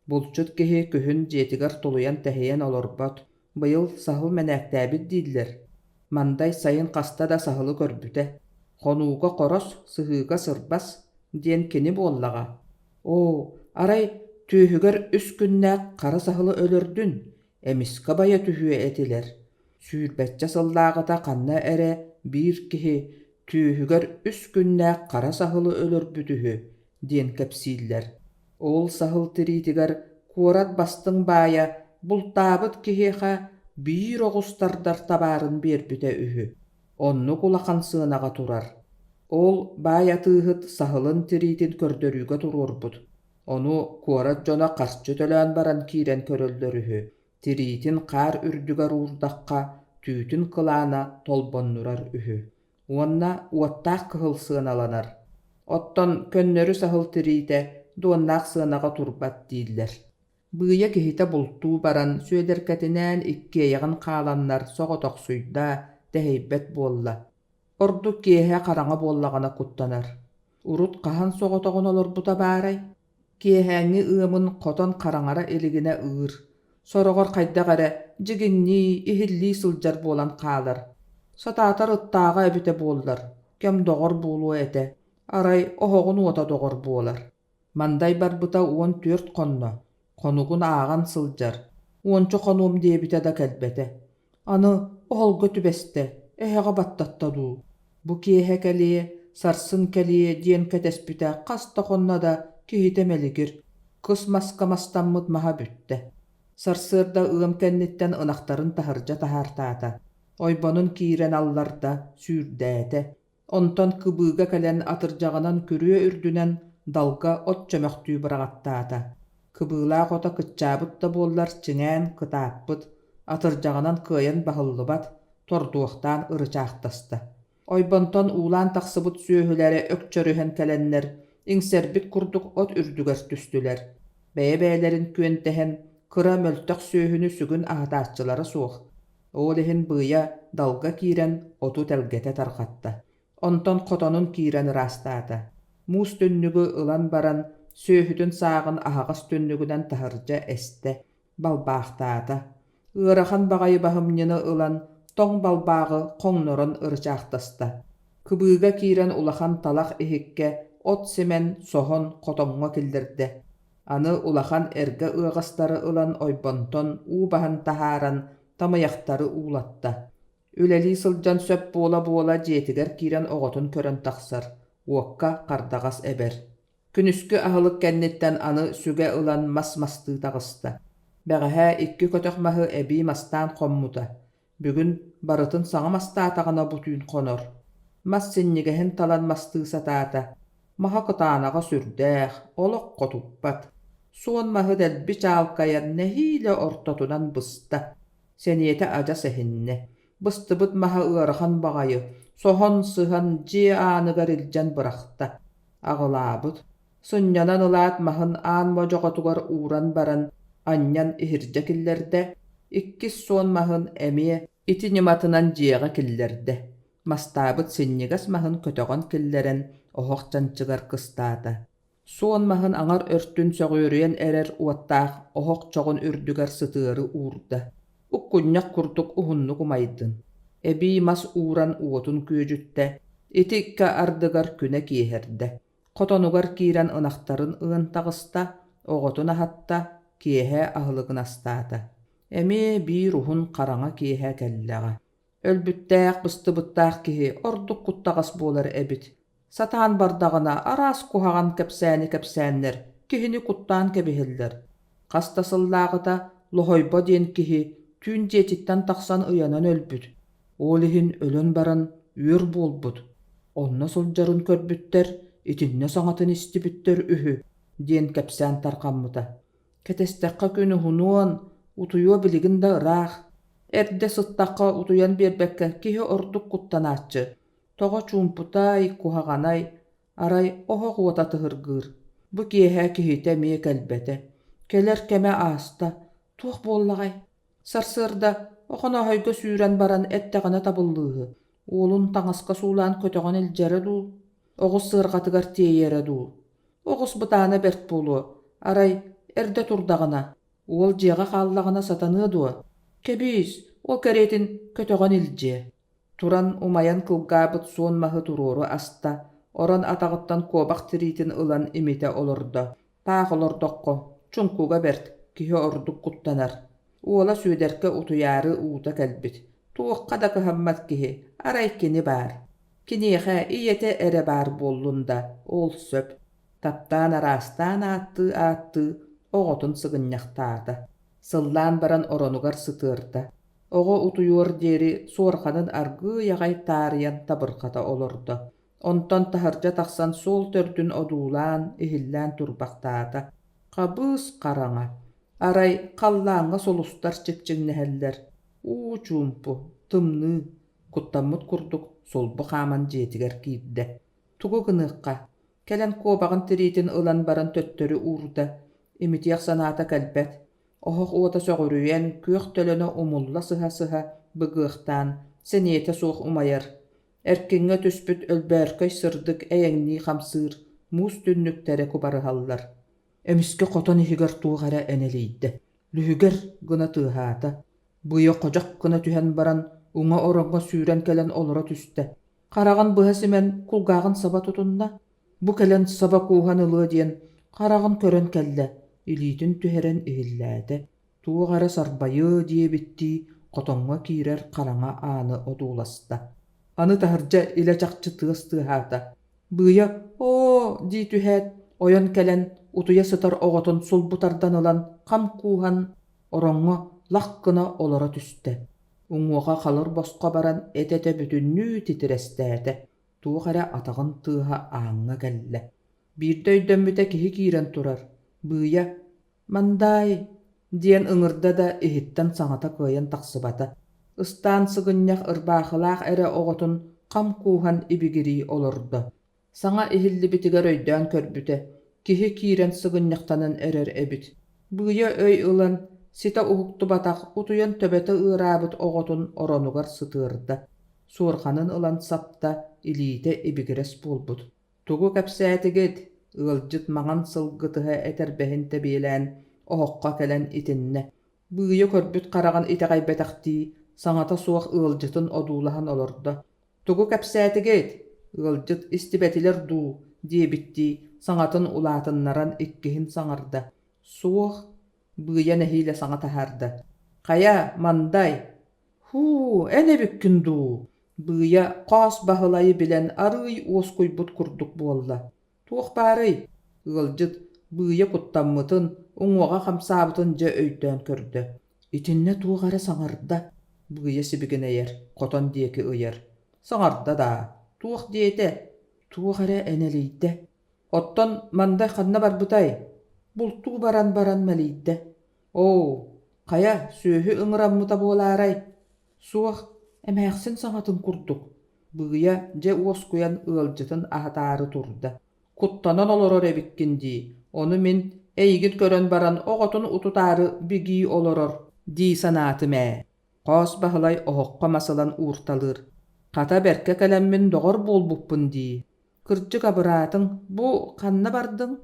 Булчут киһи күһүн дьиэтигэр тулуйан-тэһийэн олорбот, быйыл саһыл мэнээктээбит дииллэр. Мандай сайын хаста да саһылы көрбүтэ. Хонууга хорос, сыһыыга сырбас диэн кини буоллаҕа. Оо, арай түөһүгэр үс күннээх хара саһылы өлөрдүн, эмискэ байа түһүө этилэр. Сүүрбэччэ сыллааҕыта ханна эрэ биир киһи түөһүгэр үс күннээх хара саһылы өлөрбүт үһү диэн кэпсииллэр. Ол саһыл тириитигэр куорат бастыҥ баайа бултаабыт киһиэхэ биир оҕус тардар табаарын биэрбитэ үһү. Оннук улахан сыанаҕа турар. Ол баай атыыһыт саһылын тириитин көрдөрүүгэ туруорбут. Ону куорат дьоно харчы төлөөн баран киирэн көрөллөр үһү, тириитин хаар үрдүгэр уурдахха түүтүн кылаана толбоннурар үһү уонна уоттаах кыһыл сыаналанар. Оттон көннөрү саһыл тириитэ дуоннаах сыанаҕа турбат дииллэр. Быыйа киһитэ бултуу баран Сүөдэркэтинээн иккиэйэҕин хааланнар соҕотохсуйда, тэһийбэт буолла. Ордук киэһэ хараҥа буоллаҕына куттанар. Урут хаһан соҕотоҕун олорбута баарай? Киэһээҥҥи ыамын хотон хараҥара илигинэ ыыр, сороҕор хайдах эрэ дьигиҥнии, иһиллии сылдьар буолан хаалар. Сатаатар ыттааҕа эбитэ буоллар, кэм доҕор буолуо этэ, арай оһоҕун уота доҕор буолар. Мандай барбыта 14 хонно, хонугун ааҕан сылдьар, уонча хонуом диэбитэ да кэлбэтэ. Аны оһолго түбэстэ, эһэҕэ баттатта дуу, бу киэһэ кэлиэ, сарсын кэлиэ диэн кэтэспитэ хас да хонно да киһитэ мэлигир, кыс маска мастаммыт маһа бүттэ. Сарсыарда ыам кэнниттэн ынахтарын таһырдьа таһаартаата, ойбонун киирэн алларда, сүүрдээтэ. Онтон кыбыыга кэлэн атырдьаҕынан күрүө үрдүнэн далга от чөмөхтүү быраҕаттаата. Кыбыылаах ото кыччаабыт да буоллар чиҥээн кытааппыт, атырдьаҕынан кыайан баһыллыбат, тордуохтаан ырычаахтаста. Ойбонтон уулаан тахсыбыт сүөһүлэрэ өкчөрүһэн кэлэннэр, иҥсэрбит курдук от үрдүгэр түстүлэр. Бэйэ-бэйэлэрин күөнтэһэн, кыра мөлтөх сүөһүнү сүгүн аһатааччылара суох, Ол иһин быыйа далга киирэн оту тэлгэтэ тарҕатта, онтон хотонун киирэн ыраастаата. Муус түннүгү ылан баран, сүөһүтүн сааҕын аһаҕас түннүгүнэн таһырдьа эстэ, балбаахтаата. Ыарахан баҕайы баһымньыны ылан, тоҥ балбааҕы хоҥнорон ырычаахтаста. Кыбыыга киирэн улахан талах иһиккэ от симэн, соһон хотоҥҥо киллэрдэ. Аны улахан эргэ ыаҕастары ылан ойбонтон уу баһан таһааран тамыйахтары уулатта. Үлэлии сылдьан сөп буола-буола дьиэтигэр киирэн оҕотун көрөн тахсар, уокка хардаҕас эбэр. Күнүскү аһылык кэнниттэн аны сүгэ ылан мас мастыы таҕыста. Бэҕэһээ икки көтөх маһы эбии мастаан хоммута. Бүгүн барытын саҥа мастаатаҕына бу түүн хонор. Мас синньигэһин талан мастыы сатаата. Маһа кытаанаҕа сүрдээх, олох хотуппат. Суон маһы дэлби чаалкайан нэһиилэ ортотунан быста. Сэниэтэ адьас эһиннэ. Быстыбыт маһа ыарахан баҕайы, соһон сыһан дьиэ ааныгар илдьэн бырахта. Аҕылаабыт. Сынньанан ылаат маһын аан модьоҕотугар ууран баран анньан иһирдьэ киллэрдэ, иккис суон маһын эмиэ ити ньыматынан дьиэҕэ киллэрдэ, мастаабыт синньигэс маһын көтөҕөн киллэрэн оһох чанчыгар кыстаата. Суон маһын аҥар өртүн сөҕүөрүйэн эрэр уоттаах оһох чоҕун үрдүгэр сытыары уурда, уккунньах курдук уһуннук умайдын. Эбии мас ууран уотун күөдьүттэ, ити икки ардыгар күнэ киэһэрдэ. Хотонугар киирэн ынахтарын ыан таҕыста, оҕотун аһатта, киэһэ аһылыгын астаата. Эмиэ биир уһун хараҥа киэһэ кэллэҕэ. Өлбүттээх, быстыбыттаах киһи ордук куттаҕас буолар эбит. Сатаан бардаҕына араас куһаҕан кэпсээни кэпсээннэр киһини куттаан кэбиһэллэр. Хас да сыллааҕыта Лоһойбо диэн киһи түүн дьиэтиттэн тахсан ыйанан өлбүт. Ол иһин өлөн баран үөр буолбут, онно сылдьарын көрбүттэр, итиннэ саҥатын истибиттэр үһү диэн кэпсээн тарҕаммыта. Кэтэстэххэ күн уһунуон, утуйуо билигин да ыраах. Эрдэ сыттахха утуйан биэрбэккэ киһи ордук куттанааччы. Тоҕо чуумпутай, куһаҕанай, арай оһох уота тыһыргыыр. Бу киэһэ киһитэ эмиэ кэлбэтэ. Кэлэр кэмэ ааста, туох буоллаҕай? Сарсыарда Охонооһойго сүүрэн баран эттэҕинэ табыллыыһы, уолун таҥаска суулаан көтөҕөн илдьэрэ дуу, оҕус сыарҕатыгар тиэйэрэ дуу. Оҕус бытаана бэрт буолуо, арай эрдэ турдаҕына, уол дьиэҕэ хааллаҕына сатаныа дуо? Кэбиис, ол кэриэтин көтөҕөн илдьиэ. Туран умайан кылгаабыт суон маһы туруору аста, орон атаҕыттан куобах тириитин ылан имитэ олордо. Таах олордоххо, чуҥкуга бэрт, киһи ордук куттанар. Уола Сүөдэркэ утуйаары уута кэлбит. Туохха да кыһаммат киһи, арай кини баар. Киниэхэ ийэтэ эрэ баар буоллун да, ол сөп. Таптаан араастаан ааттыы-ааттыы оҕотун сыгынньахтаата. Сыллаан баран оронугар сытыарда. Оҕо утуйуор диэри суорҕанын аргыый аҕай таарыйан табырҕата олордо. Онтон таһырдьа тахсан суол төрдүн одуулаан, иһиллээн турбахтаата. Хабыс хараҥа, арай халлааҥҥа сулустар чипчиҥнэһэллэр, уу чуумпу, тымныы, куттаммыт курдук сулбу хааман дьиэтигэр киирдэ. Тугу гыныахха, кэлэн куобаҕын тириитин ылан баран төттөрү уурда, имитиэх санаата кэлбэт. Оһох уота сөҕүрүйэн, күөх төлөнө умулла сыһа-сыһа быгыахтаан, сэниэтэ суох умайар. Эркиҥҥэ түспүт өлбөөркөй сырдык эйэҥнии хамсыыр, муус түннүктэрэ кубарыһаллар. Эмискэ хотон иһигэр туох эрэ энэлийдэ, лүһүгэр гына тыаһаата. Быйа ходьох гына түһэн баран, уҥа ороҥҥо сүүрэн кэлэн олоро түстэ. Хараҕын быһа симэн, кулгааҕын саба тутунна. Бу кэлэн саба кууһан ылыа диэн, хараҕын көрөн кэллэ, илиитин түһэрэн иһиллээтэ. Туох эрэ сарбайыа диэбиттии хотоҥҥо киирэр хараҥа ааны одууласта. Аны таһырдьа илэ-чахчы тыас тыаһаата. Быйа «Оо!» дии түһээт, ойон кэлэн, утуйа сытар оҕотун сулбу тардан ылан хам кууһан, ороҥҥо лах гына олоро түстэ. Уҥуоҕа халыр босхо баран эт-этэ бүтүннүү титирэстээтэ, туох эрэ атаҕын тыаһа ааҥҥа кэллэ. Биирдэ өйдөммүтэ киһи киирэн турар, Быйа «Мандаай!» диэн ыҥырда да иһиттэн саҥата кыайан тахсыбата. Ыстаан сыгынньах ырбаахылаах эрэ оҕотун хам кууһан ибигирии олордо. Саҥа иһиллибитигэр өйдөөн көрбүтэ, киһи киирэн сыгынньахтанан эрэр эбит. Быйа өй ылан, ситэ уһуктубатах, утуйан төбөтө ыараабыт оҕотун оронугар сытыарда. Суорҕанын ылан сапта, илиитэ ибигирэс буолбут. Тугу кэпсээтигит? Ыалдьыт маҥан сылгытыһа этэрбэһин тэбиэлээн, оһоххо кэлэн итиннэ. Быыйа көрбүт хараҕын итэҕэйбэтэхтии, саҥата суох ыалдьытын одуулаһан олордо. Тугу кэпсээтигит? Ыалдьыт истибэтилэр дуу диэбиттии, саҥатын улаатыннаран иккиһин саҥарда. Суох, Быыйа нэһиилэ саҥа таһаарда. Хайа, Мандай, Һуу, эн эбиккин дуу? Быыйа Хоос Баһылайы билэн арыый уоскуйбут курдук буолла. Туох баарый? Ыалдьыт Быыйа куттаммытын, уҥуоҕа хамсаабытын дьэ өйдөөн көрдө. Итиннэ туох эрэ саҥарда. Быыйа сибигинэйэр, хотон диэки ыйар. Саҥарда даа, туох диэтэ? Туох эрэ энэлийдэ. Оттон Мандай ханна барбытай? Бултуу баран баран мэлийдэ. Оо, хайа, сүөһү ыҥыраммыта буолаарай? Суох, эмээхсин саҥатын курдук. Быыйа дьэ уоскуйан ыалдьытын аһатаары турда. Куттанан олорор эбиккин дии, ону мин эйигин көрөн баран оҕотун утутаары бигии олорор дии санаатым ээ. Хоос Баһылай оһоххо мас ылан уурталыыр. Хата бэркэ кэлэммин доҕор буолбуппун дии. Кырдьык абыраатыҥ, бу ханна бардыҥ?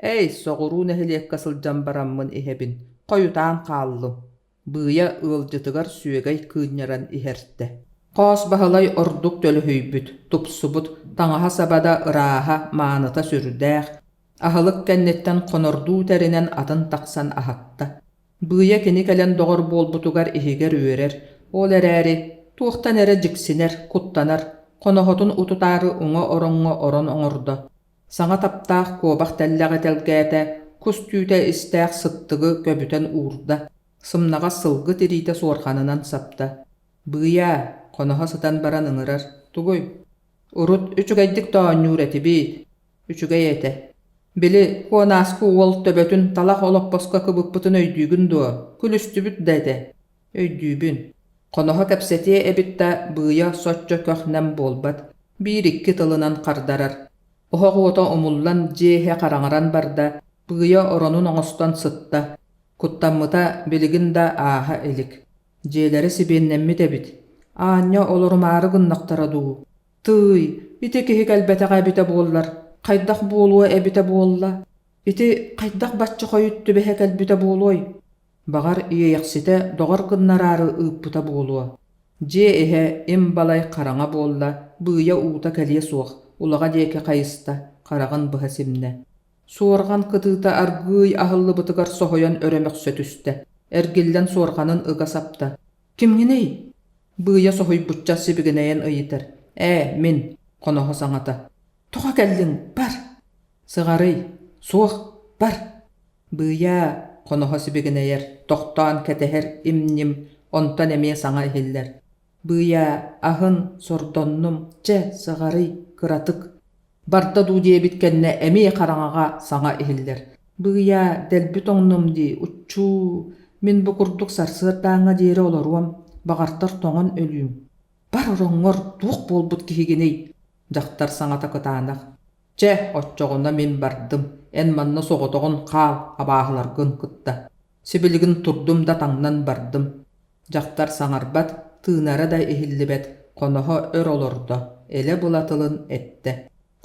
Эй, соҕуруу нэһилиэккэ сылдьан бараммын иһэбин, хойутаан хааллым. Быыйа ыалдьытыгар сүөгэй кыынньаран иһэртэ. Хоос Баһылай ордук төлөһүйбүт, тупсубут, таҥаһа-саба да ырааһа, мааныта сүрдээх, аһылык кэнниттэн хонордуу тэринэн атын тахсан аһатта. Быыйа кини кэлэн доҕор буолбутугар иһигэр үөрэр, ол эрээри туохтан эрэ дьиксинэр, куттанар, хоноһотун утутаары уҥа ороҥҥо орон оҥордо. Саҥа таптаах куобах тэллэҕи тэлгээтэ, кус түүтэ истээх сыттыгы көбүтэн уурда, сымнаҕас сылгы тириитэ суорҕанынан сапта. «Быыйаа, хоноһо сытан баран ыҥырар, тугуй? Урут үчүгэйдик да оонньуур этибит, үчүгэй этэ. Били, Куонааскы уол төбөтүн талах олоппоско кыбыппытын өйдүүгүн дуо? Күлүстүбүт да этэ. Өйдүүбүн. Хоноһо кэпсэтиэ эбит да, быыйа соччо көх-нэм буолбат. Биир-икки тылынан хардарар. Оһох уота умуллан, дьиэ иһэ хараҥаран барда, быыйа оронун оҥостон сытта. Куттаммыта билигин да ааһа илик. Дьиэлэрэ сибиэннэммит эбит. Аанньа олорумаары гыннахтара дуу? Тыый, ити киһи кэлбэтэҕэ эбитэ буоллар, хайдах буолуо эбитэ буолла? Ити хайдах бачча хойут түбэһэ кэлбитэ буолуой? Баҕар, иэйэхситэ доҕор гыннараары ыыппыта буолуо. Дьиэ иһэ им балай хараҥа буолла, быыйа уута кэлиэ суох, улаҕа диэки хайыста, хараҕын быһа симнэ. Суорҕан кытыыта аргыый аһыллыбытыгар соһуйан өрө мөхсө түстэ, эргиллэн суорҕанын ыга сапта. «Кимҥиний?» Быыйа соһуйбучча сибигинэйэн ыйытар: «Ээ, мин», хоноһо саҥата. «Тоҕо кэллиҥ? Бар!» «Сыҕарый, суох, бар!» Быыйаа, хоноһо сибигинэйэр, тохтоон кэтэһэр им-ньим, онтон эмиэ саҥа иһиллэр: «Быыйаа, аһын, сордоннум, чэ, сыҕарый, кыратык». Барда дуу диэбит кэннэ эмиэ хараҥаҕа саҥа иһиллэр. Быыйаа, дэлби тоҥнум дии, уччуу, мин бу курдук сарсыардааҥҥа диэри олоруом, баҕардар тоҥон өлүүм. Бар ороҥҥор туох буолбут киһигиний? Дьахтар саҥата кытаанах. Чэ, оччоҕуна мин бардым, эн манна соҕотоҕун хаал, абааһыларгын кытта. Сибилигин турдум да таҥнан бардым. Дьахтар саҥарбат, тыынара да иһиллибэт, хоноһо өр олордо, элэ-была тылын эттэ.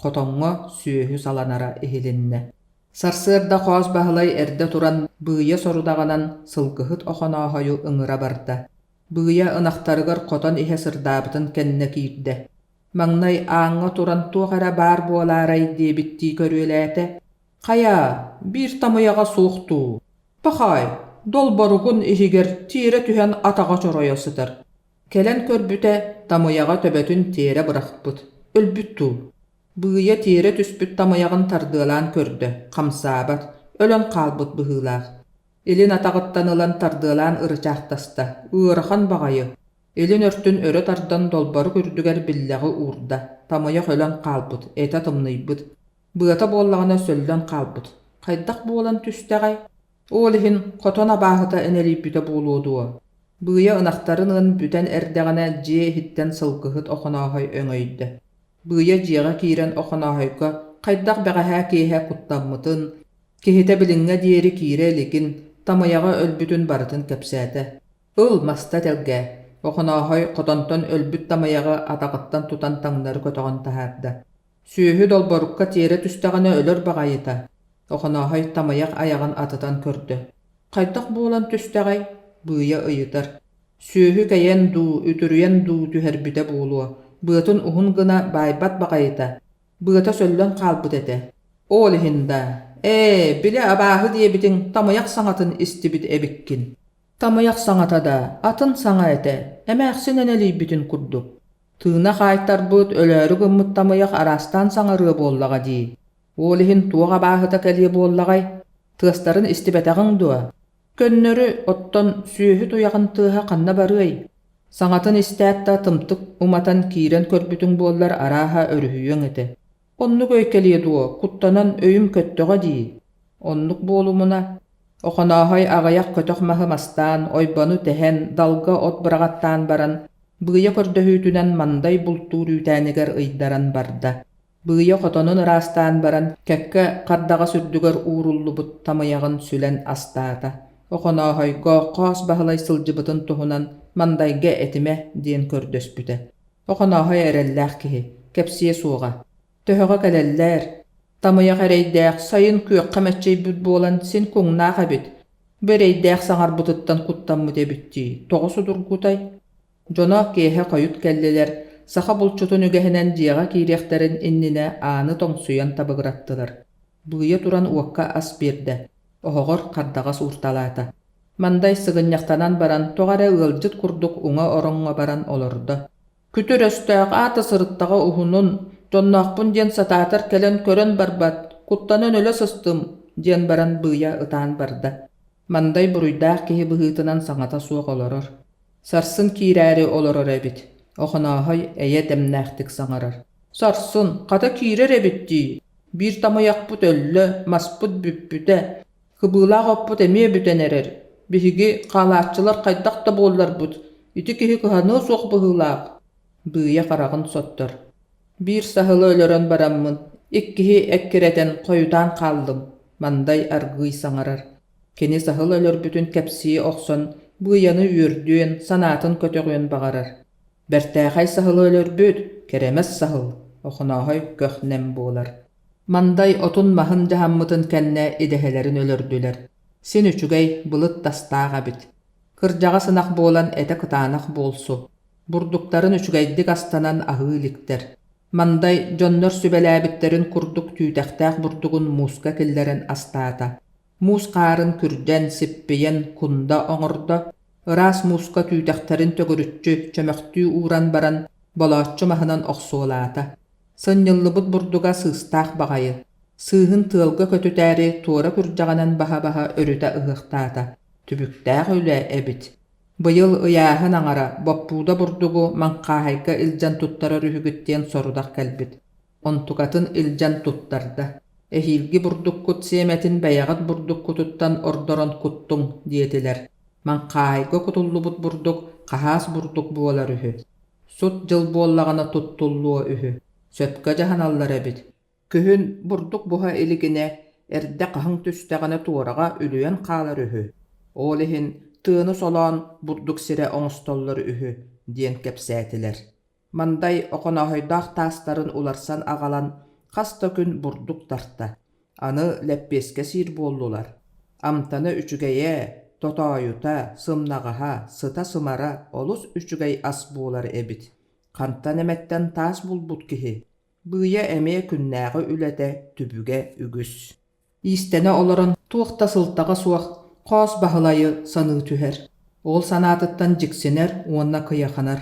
Хотоҥҥо сүөһү саланара иһилиннэ. Сарсыарда Хоос Баһылай эрдэ туран Быыйа сорудаҕынан сылгыһыт Охонооһойу ыҥыра барда. Быыйа ынахтарыгар хотон иһэ сырдаабытын кэннэ киирдэ. Маҥнай ааҥҥа туран туох эрэ баар буолаарай диэбиттии көрүөлээтэ. Хайа, биир тамыйаҕа суох дуу? Пахай, долборугун иһигэр тиэрэ түһэн атаҕа чоройо сытар. Кэлэн көрбүтэ, тамыйаҕа төбөтүн тиэрэ бырахпыт, өлбүт дуу? Быыйа тиэрэ түспүт тамыйаҕын тардыалаан көрдө, хамсаабат, өлөн хаалбыт быһыылаах. Илин атаҕыттан ылан тардыалаан ырычаахтаста, ыарахан баҕайы. Илин өртүн өрө тардан долборук үрдүгэр биллэҕи уурда, тамыйах өлөн хаалбыт, этэ тымныйбыт. Быата буоллаҕына сөллөн хаалбыт. Хайдах буолан түстэҕэй? Ол иһин хотон абааһыта энэлийбитэ буолуо дуо? Быыйа ынахтарын ыан бүтэн эрдэҕинэ дьиэ иһиттэн сылгыһыт Охонооһой өҥөйдө. Быыйа дьиэҕэ киирэн Охонооһойго хайдах бэҕэһээ киэһэ куттаммытын, киһитэ билиҥҥэ диэри киирэ илигин, тамыйаҕа өлбүтүн барытын кэпсээтэ. Ыл, маста тэлгээ, Охонооһой хотонтон өлбүт тамыйаҕы атаҕыттан тутан таҥнары көтөҕөн таһаарда. Сүөһү долборукка тиэрэ түстэҕинэ өлөр баҕайыта, Охонооһой тамыйах айаҕын атытан көрдө. Хайдах буолан түстэҕэй? Быыйа ыйытар. Сүөһү кэйэн дуу, үтүрүйэн дуу түһэрбитэ буолуо, быатын уһун гына баайбат баҕайыта, быата сөллөн хаалбыт этэ. Ол иһин даа, ээ, били абааһы диэбитиҥ тамыйах саҥатын истибит эбиккин. Тамыйах саҥата да, атын саҥа этэ, эмээхсин энэлийбитин курдук. Тыына хаайтарбыт, өлөөрү гыммыт тамыйах араастаан саҥарыа буоллаҕа дии. Ол иһин туох абааһыта кэлиэ буоллаҕай? Тыастарын истибэтэҕиҥ дуо? Көннөрү, оттон сүөһү туйаҕын тыаһа ханна барыай? Саҥатын истээт да тымтык уматан киирэн көрбүтүҥ буоллар арааһа өрүһүйүөҥ этэ. Оннук өй кэлиэ дуо, куттанан өйүм көттөҕө дии. Оннук буолумуна, Охонооһой аҕыйах көтөх маһы мастаан, ойбону тэһэн, далга от быраҕаттаан баран, быыйа көрдөһүүтүнэн Мандай бултуур үүтээнигэр ыйдаран барда. Быыйа хотонун ыраастаан баран, кэккэ хардаҕас үрдүгэр ууруллубут тамыйаҕын сүлэн астаата. Охонооһойго Хоос Баһылай сылдьыбытын туһунан Мандайга этимэ диэн көрдөспүтэ. Охонооһой эрэллээх киһи, кэпсиэ суоҕа. Төһөҕө кэлэллэр? Тамыйах эрэйдээх сайын күөххэ мэччийбит буолан син куҥнаах эбит. Бу эрэйдээх саҥарбытыттан куттаммыт эбит дии, тоҕо судургутай? Дьоно киэһэ хойут кэллилэр, саха булчутун үгэһинэн дьиэҕэ киириэхтэрин иннинэ ааны тоҥсуйан табыгыраттылар. Быыйа туран уокка ас биэрдэ, оһоҕор хардаҕас уурталаата. Мандай сыгынньахтанан баран тоҕо эрэ ыалдьыт курдук уҥа ороҥҥо баран олордо. Күтүр өстөөх аата сырыттаҕа уһунун, дьонноохпун диэн сатаатар кэлэн көрөн барбат, куттанан өлө сыстым, диэн баран быыйа ытаан барда. Мандай буруйдаах киһи быһыытынан саҥата суох олорор. Сарсын киирээри олорор эбит, Охонооһой эйэ дэмнээхтик саҥарар. Сарсын, хата киирэр эбит дии, биир тамыйахпыт өллө, маспыт бүппүтэ, Кыбыылаах оппут эмиэ бүтэн эрэр, биһиги, хаалааччылар хайдах да буолларбыт, ити киһи кыһаныа суох быһыылаах, Быыйа хараҕын соттор. Биир саһылы өлөрөн бараммын, иккиһи эккирэтэн хойутаан хааллым, Мандай аргыый саҥарар. Кини саһыл өлөрбүтүн кэпсии охсон, Быыйаны үөрдүөн, санаатын көтөҕүөн баҕарар. Бэртээхэй саһылы өлөрбүт, кэрэмэс саһыл, Охонооһой көх-нэм буолар. Мандай отун-маһын дьаһаммытын кэннэ идэһэлэрин өлөрдүлэр. Син үчүгэй, былыт тастаах эбит. Кырдьаҕас ынах буолан этэ кытаанах буолсу. Бурдуктарын үчүгэйдик астанан аһыы иликтэр. Мандай дьоннор сүбэлээбиттэрин курдук түүтэхтээх бурдугун мууска киллэрэн астаата. Муус хаарын күрдьэн, сиппийэн, кунда оҥордо, ыраас мууска түүтэхтэрин төгүрүччү, чөмөхтүү ууран баран, болооччу маһынан охсуолаата. Сынньыллыбыт бурдуга сыыстаах баҕайы, сыыһын тыалга көтүтээри туора күрдьэҕинэн баһа-баһа өрүтэ ыһыахтаата, түбүктээх үлэ эбит. Быйыл ыйааһын аҥара боппууда бурдугу Маҥхааһайга илдьэн туттарар үһүгүт диэн сорудах кэлбит. Онтукатын илдьэн туттарда. Эһиилги бурдуккут сиэмэтин бэйэҕит бурдуккутуттан ордорон куттуҥ диэтилэр. Маҥхаайга кутуллубут бурдук хаһаас бурдук буолар үһү. Сут дьыл буоллаҕына туттуллуо үһү. Сөпкө дьаһаналлар эбит. Күһүн бурдук буһа илигинэ, эрдэ хаһыҥ түстэҕинэ туораҕа үлүйэн хаалар үһү. Ол иһин тыаны солоон бурдук сирэ оҥостоллор үһү диэн кэпсээтилэр. Мандай Охонооһойдоох таастарын уларсан аҕалан хас да күн бурдук тарта, аны лэппиэскэ сиир буоллулар. Амтана үчүгэйэ, тотоойута, сымнаҕаһа, сыта-сымара олус үчүгэй ас буолар эбит. Хантан эмэттэн таас булбут киһи Быыйа эмиэ күннээҕи үлэтэ, түбүгэ үгүс. Иистэнэ олорон туох да сылтаҕа суох Хоос Баһылайы саныы түһэр. Ол санаатыттан дьиксинэр уонна кыйаханар.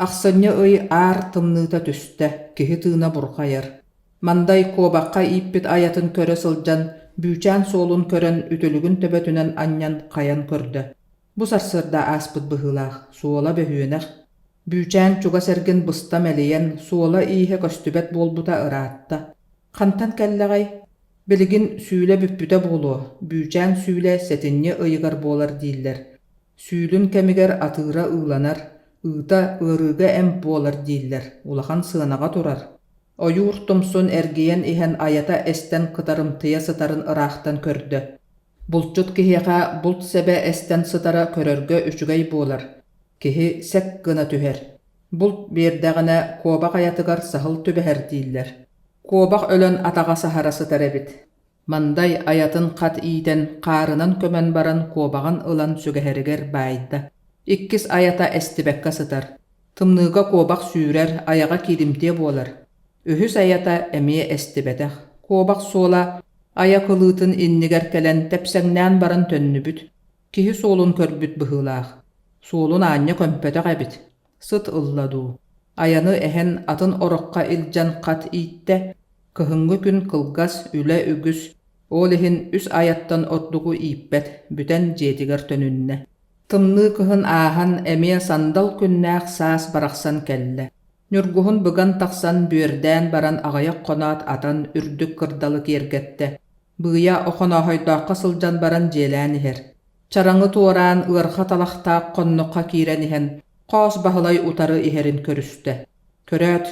Ахсынньы ый аар тымныыта түстэ, киһи тыына бурҕайар. Мандай куобахха ииппит айатын көрө сылдьан, бүүчээн суолун көрөн үтүлүгүн төбөтүнэн анньан хайан көрдө. Бу сарсыарда ааспыт быһыылаах, суола бөһүөнэх, Бүүчээн чугас эргин быста мэлийэн, суола-ииһэ көстүбэт буолбута ыраатта. Хантан кэллэҕэй? Билигин сүүлэ бүппүтэ буолуо, бүүчээн сүүлэ сэтинньи ыйыгар буолар дииллэр. Сүүлүн кэмигэр атыыра ыыланар, ыыта ыарыыга эмп буолар дииллэр, улахан сыанаҕа турар. Ойуур тумсун эргийэн иһэн айата эстэн кытарымтыйа сытарын ыраахтан көрдө. Булчут киһиэхэ булт сэбэ эстэн сытара көрөргө үчүгэй буолар, киһи сэк гына түһэр. Булт биэрдэҕинэ куобах айатыгар саһыл түбэһэр дииллэр. Куобах өлөн атаҕа саһара сытар эбит. Мандай айатын хат иитэн, хаарынан көмөн баран куобаҕын ылан сүгэһэригэр баайда. Иккис айата эстибэккэ сытар. Тымныыга куобах сүүрэр, айаҕа кииримтиэ буолар. Үһүс айата эмиэ эстибэтэх. Куобах суола айа кылыытын иннигэр кэлэн тэпсэҥнээн баран төннүбүт. Киһи суолун көрбүт быһыылаах. Суолун аанньа көмпөтөх эбит. Сыт ылла дуу. Айаны эһэн атын ороххо илдьэн хат ииттэ. Кыһыҥҥы күн кылгас, үлэ үгүс. Ол иһин үс айаттан ордугу ииппэт, бүтэн дьиэтигэр төнүннэ. Тымныы кыһын ааһан эмиэ сандал күннээх саас барахсан кэллэ. Ньургуһун быган тахсан бүөрдээн баран аҕыйах хоноот атан үрдүк кырдалы киэргэттэ. Быыйа Охонооһойдооххо сылдьан баран дьиэлээн иһэр. Чараҥы туораан ыарха талахтаах хонноххо киирэн иһэн Хоос Баһылай утары иһэрин көрүстэ. Көрөөт,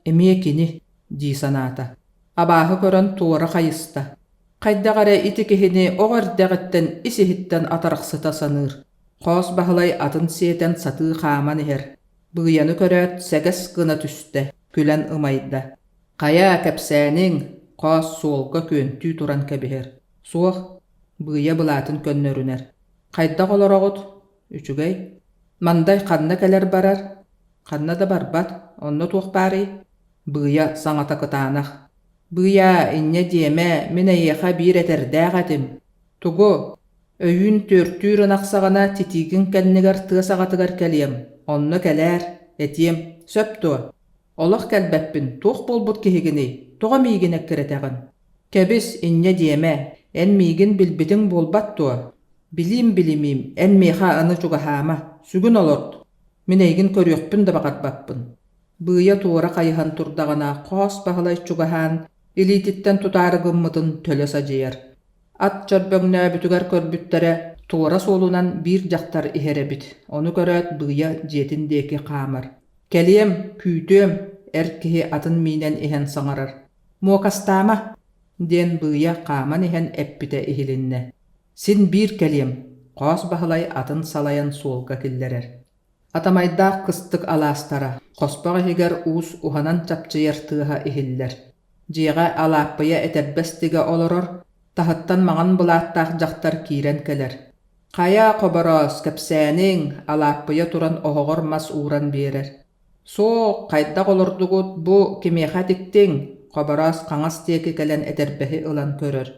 эмиэ кини дии санаата. Абааһы көрөн туора хайыста. Хайдах эрэ ити киһини оҕо эрдэҕиттэн ис-иһиттэн атарахсыта саныыр. Хоос Баһылай атын сиэтэн сатыы хааман иһэр. Быыйаны көрөөт, сэгэс гына түстэ, күлэн ымайда. «Хайа, кэпсээниҥ?» Хоос суолга күөнтүү туран кэбиһэр. «Суох», Быыйа былаатын көннөрүнэр. «Хайдах олороҕут?» «Үчүгэй». «Мандай ханна кэлэр-барар?» «Ханна да барбат, онно туох баарый?» Быыйа саҥата кытаанах. «Быыйаа, инньэ диэмэ, мин эйиэхэ биир этэрдээх этим». «Тугу?» Өйүүн түөртүүр ынах саҕана титиигин кэннигэр тыа саҕатыгар кэлиэм, онно кэлээр, этиэм, сөп дуо? Олох кэлбэппин, туох буолбут киһигиний, тоҕо миигин эккирэтэҕин? Кэбис, инньэ диэмэ, эн миигин билбитиҥ буолбат дуо? Билиим билимиим, эн миэхэ аны чугаһаама, сүгүн олорт, мин эйигин көрүөхпүн да баҕарбаппын. Быыйа туора хайыһан турдаҕына Хоос Баһылай чугаһаан, илиититтэн тутаары гыммытын төлө садьыйар. Ат чөрбөҥнөөбүтүгэр көрбүттэрэ, туора суолунан биир дьахтар иһэр эбит, ону көрөөт Быыйа дьиэтин диэки хаамар. «Кэлиэм, күүтүөм», эр киһи атын миинэн иһэн саҥарар. «Муокастаама», диэн Быыйа хааман иһэн эппитэ иһилиннэ. «Син биир кэлиэм», Хоос Баһылай атын салайан суолга киллэрэр. Атамайдаах кыстык алаастара, хоспох иһигэр уус уһанан чапчыйар тыаһа иһиллэр. Дьиэҕэ Алааппыйа этэрбэс тигэ олорор, таһыттан маҥан былааттаах дьахтар киирэн кэлэр. «Хайа, Хобороос, кэпсээниҥ?» Алааппыйа туран оһоҕор мас ууран биэрэр. «Суох, хайдах олордугут, бу кимиэхэ тиктиҥ?» Хобороос хаҥас диэки кэлэн этэрбэһи ылан көрөр.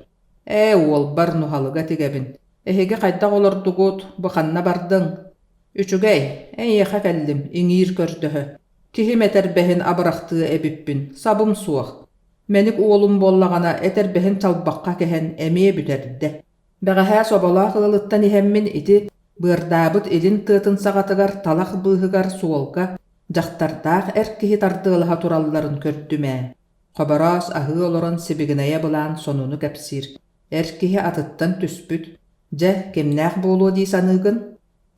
«Ээ, уолбар нуһалыга тигэбин. Эһиги хайдах олордугут, бу ханна бардыҥ?» «Үчүгэй, эйиэхэ кэллим, иҥиир көрдөһө. Киһим этэрбэһин абырахтыа эбиппин, сабым суох. Мэник уолум буоллаҕына этэрбэһин чалбахха кэһэн эмиэ бүтэрдэ. Бэҕэһээ соболоох ыалыттан иһэммин ити быардаабыт илин тыатын саҕатыгар талах быыһыгар суолга дьахтардаах эр киһи тардыалаһа туралларын көрдүм ээ. Хобороос аһыы олорон сибигинэйэ былаан сонуну кэпсиир. Эр киһи атыттан түспүт. Дьэ, кимнээх буолуо дии саныыгын?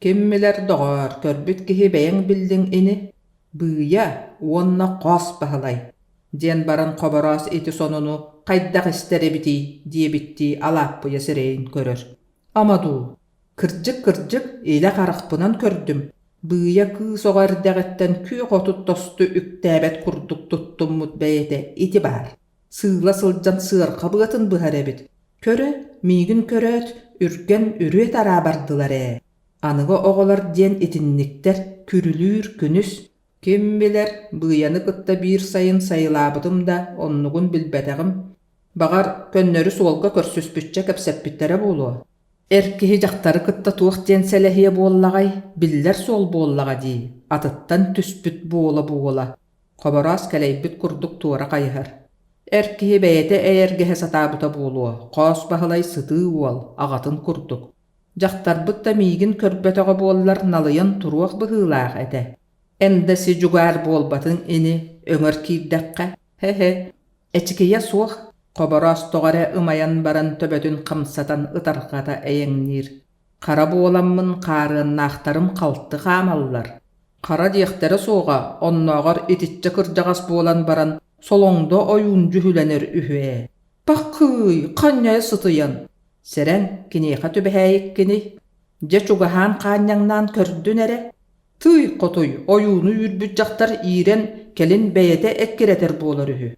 Ким билэр, доҕоор, көрбүт киһи бэйэҥ биллиҥ ини? Быыйа уонна Хоос Баһылай, диэн баран Хобороос ити сонуну хайдах истэр эбитий диэбиттии Алааппыйа сирэйин көрөр. Ама дуу, кырдьык-кырдьык, илэ харахпынан көрдүм, Быыйа кыыс оҕо эрдэҕиттэн күөх оту тосту үктээбэт курдук туттуммут бэйэтэ ити баар. Сыыла сылдьан сыарҕа быатын быһар эбит. Көрө, миигин көрөөт, үргэн үрүө-тараа бардылар ээ. Аныгы оҕолор диэн итинниктэр, күрүлүүр күнүс. Ким билэр, Быйаны кытта биир сайын сайылаабытым да, оннугун билбэтэҕим. Баҕар, көннөрү суолга көрсүспүччэ кэпсэппиттэрэ буолуо. Эр киһи дьахтары кытта туох диэн сэлэһиэ буоллаҕай, биллэр суол буоллаҕа дии, атыттан түспүт буола-буола. Хобороос кэлэйбит курдук туора хайыһар. Эр киһи бэйэтэ эйэргэһэ сатаабыта буолуо, Хоос Баһылай сытыы уол, аҕатын курдук. Дьахтарбыт да миигин көрбөтөҕө буоллар налыйан туруох быһыылаах этэ. Эн да си дьугаар буолбатыҥ ини, өҥөр киирдэххэ, һэ-һэ. Эчикийэ суох, Хобороос тоҕо эрэ ымайан баран төбөтүн хамсатан ытарҕата эйэҥниир. Хара буоламмын хаарыаннаахтарым халты хаамаллар. Хара диэхтэрэ суоҕа, оннооҕор итиччэ кырдьаҕас буолан баран солоҥдо ойуун дьүһүлэнэр үһү ээ. Паххыый, ханньайа сытыйан! Сэрэн, киниэхэ түбэһээйиккиний? Дьэ чугаһаан хаанньаҥнаан көрдүн эрэ. Тыый, хотуй, ойууну үүрбүт дьахтар иирэн, кэлин бэйэтэ эккирэтэр буолар үһү.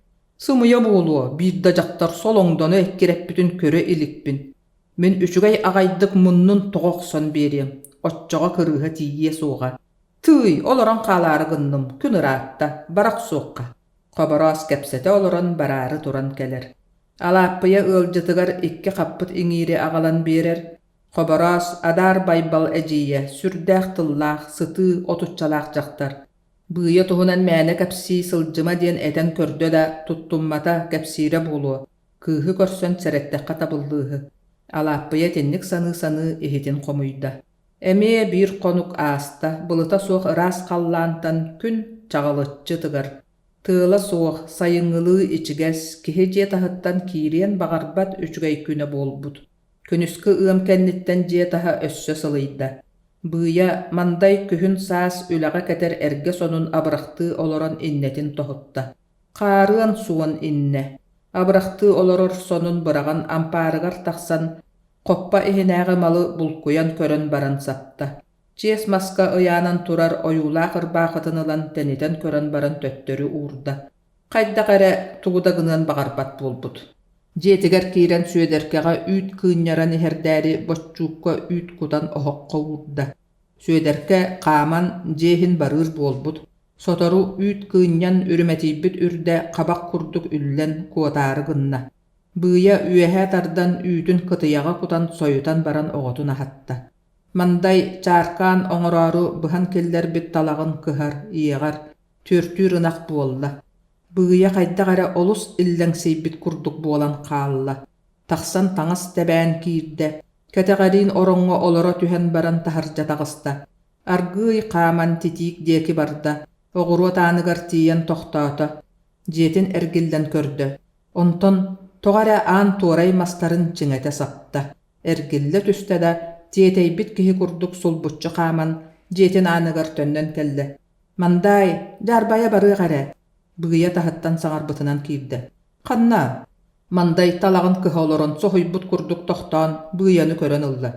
Сымыйа буолуо, биир да дьахтар солоҥдону эккирэппитин көрө иликпин. Мин үчүгэй аҕайдык муннун тоҕо охсон биэриэм, оччоҕо кырыыһа тиийиэ суоҕа. Тыый, олорон хаалаары гынным, күн ыраатта, бара охсуохха. Хобороос кэпсэтэ олорон бараары туран кэлэр. Алааппыйа ыалдьытыгар икки хаппыт иҥиири аҕалан биэрэр. Хобороос, Адаар Байбал эдьиийэ, сүрдээх тыллаах, сытыы, отуччалаах дьахтар. Быыйа туһунан мээнэ кэпсии сылдьыма диэн этэн көрдө да, туттуммата, кэпсиирэ буолуо. Кыыһы көрсөн сэрэттэххэ табыллыыһы. Алааппыйа итинник саныы-саныы иһитин хомуйда. Эмиэ биир хонук ааста, былыта суох ыраас халлаантан күн чаҕылыччы тыгар. Тыала суох, сайыҥҥылыы ичигэс, киһи дьиэ таһыттан киириэн баҕарбат үчүгэй күнэ буолбут. Күнүскү ыам кэнниттэн дьиэ таһа өссө сылыйда. Быыйа, Мандай күһүн-саас үлэҕэ кэтэр эргэ сонун абырахтыы олорон иннэтин тоһутта. Хаарыан суон иннэ, абырахтыы олорор сонун быраҕан ампаарыгар тахсан, хоппо иһинээҕи малы булкуйан көрөн баран сапта. Чиэс маска ыйаанан турар ойуулаах ырбаахытын ылан тэнитэн көрөн баран төттөрү уурда. Хайдах эрэ тугу да гыныан баҕарбат буолбут. Дьиэтигэр киирэн Сүөдэркэҕэ үүт кыынньаран иһэрдээри боччуукка үүт кутан оһоххо уурда. Сүөдэркэ хааман дьиэ иһин барыыр буолбут, сотору үүт кыынньан үрүмэтийбит үрдэ хабах курдук үллэн куотаары гынна. Быыйа үөһэ тардан үүтүн кытыйаҕа кутан сойутан баран оҕотун аһатта. Мандай чааркаан оҥороору быһан киллэрбит талаҕын кыһар, иэҕэр, түөртүүр ынах буолла. Быыйа хайдах эрэ олус иллэҥсийбит курдук буолан хаалла. Тахсан таҥас тэбээн киирдэ, кэтэҕэриин ороҥҥо олоро түһэн баран таһырдьа таҕыста. Аргыый хааман титиик диэки барда, оҕуруот ааныгар тиийэн тохтоото, дьиэтин эргиллэн көрдө. Онтон тоҕо эрэ аан туорай мастарын чиҥэтэ сапта. Эргиллэ түстэ да, тиэтэйбит киһи курдук сулбуччу хааман, дьиэтин ааныгар төннөн кэллэ. «Мандаай, дьаарбайа барыах эрэ!» Быыйа таһыттан саҥарбытынан киирдэ. «Ханна?» Мандай талаҕын кыһа олорон соһуйбут курдук тохтоон Быыйаны көрөн ылла.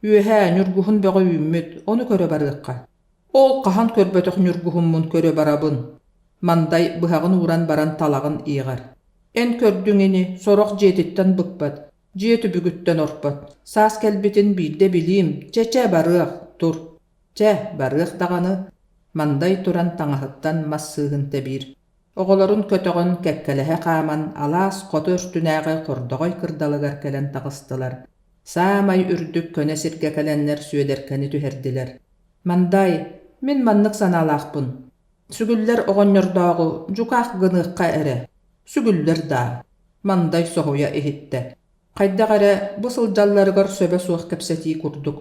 «Үөһээ ньургуһун бөҕө үүммүт, ону көрө барыахха». «Ол хаһан көрбөтөх ньургуһуммун көрө барабын?» Мандай быһаҕын ууран баран талаҕын иэҕэр. «Эн көрдүҥ ини, сорох дьиэтиттэн быкпат, дьиэ түбүгүттэн орпот. Саас кэлбитин биирдэ билиим, чэ-чэ барыах, тур». «Чэ, барыах даҕаны» Мандай туран таҥаһыттан мас сыыһын тэбиир. Оҕолорун көтөҕөн кэккэлэһэ хааман алаас хоту өртүнээҕи хордоҕой кырдалыгар кэлэн таҕыстылар. Саамай үрдүк көнө сиргэ кэлэннэр Сүөдэркэни түһэрдилэр. «Мандай, мин маннык санаалаахпын. Сүгүллэр оҕонньордооҕу дьукаах гыныахха эрэ. Сүгүллэр даа?» Мандай соһуйа иһиттэ. Хайдах эрэ бу сылдьалларыгар сөбө суох кэпсэтии курдук.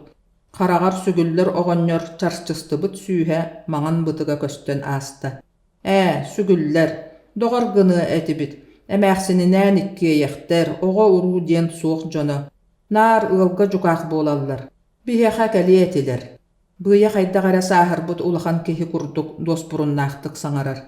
Хараҕар сүгүллэр оҕонньор чарчыстыбыт сүүһэ маҥан бытыга көстөн ааста. Ээ, сүгүллэр, доҕор гыныа этибит. Эмээхсининээн иккиэйэхтэр, оҕо-уруу диэн суох дьоно. Наар ыалга дьукаах буолаллар. Биһиэхэ кэлиэ этилэр. Быйа хайдах эрэ сааһырбыт улахан киһи курдук дуоспуруннаахтык саҥарар.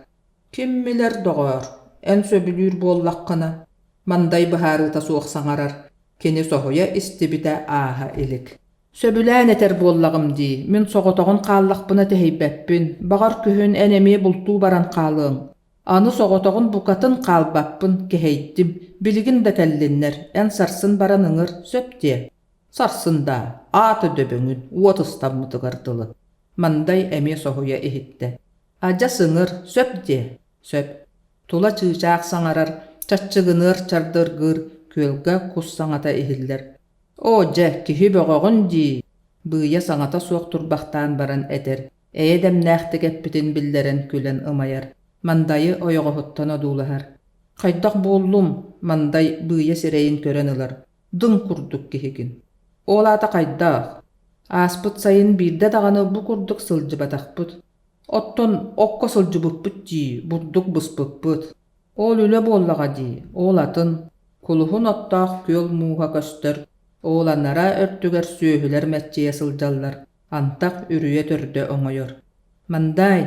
Ким билэр, доҕоор, эн сөбүлүүр буоллаххына, Мандай быһаарыыта суох саҥарар, кини соһуйа истибитэ ааһа илик. Сөбүлээн этэр буоллаҕым дии, мин соҕотоҕун хааллахпына тэһийбэппин, баҕар күһүн эн эмиэ бултуу баран хаалыаҥ. Аны соҕотоҕун букатын хаалбаппын, кэһэйдим, билигин да кэллиннэр, эн сарсын баран ыҥыр, сөп диэ. Сарсын даа, аата дөбөҥүн, уот ыстаммытыгар дылы. Мандай эмиэ соһуйа иһиттэ. Адьас ыҥыр, сөп диэ, сөп. Тула чыычаах саҥарар, чаччыгыныар чардыргыыр, күөлгэ кус саҥата иһиллэр. Оо дьэ, киһи бөҕөҕүн дии, Быыйа саҥата суох турбахтаан баран этэр, эйэ дэмнээхтик эппитин биллэрэн күлэн ымайар, Мандайы ойоҕоһуттан одуулаһар. Хайдах буоллум, Мандай Быыйа сирэйин көрөн ылар, дыҥ курдук киһигин. Ол аата хайдах? Ааспыт сайын биирдэ даҕаны бу курдук сылдьыбатахпыт. Оттон окко сылдьыбыппыт дии, бурдук быспыппыт. Ол үлэ буоллаҕа дии, ол атын. Кулуһун оттоох күөл мууһа көстөр, ол анараа өртүгэр сүөһүлэр мэччийэ сылдьаллар, антах үрүйэ төрдө оҥойор. Мандаай,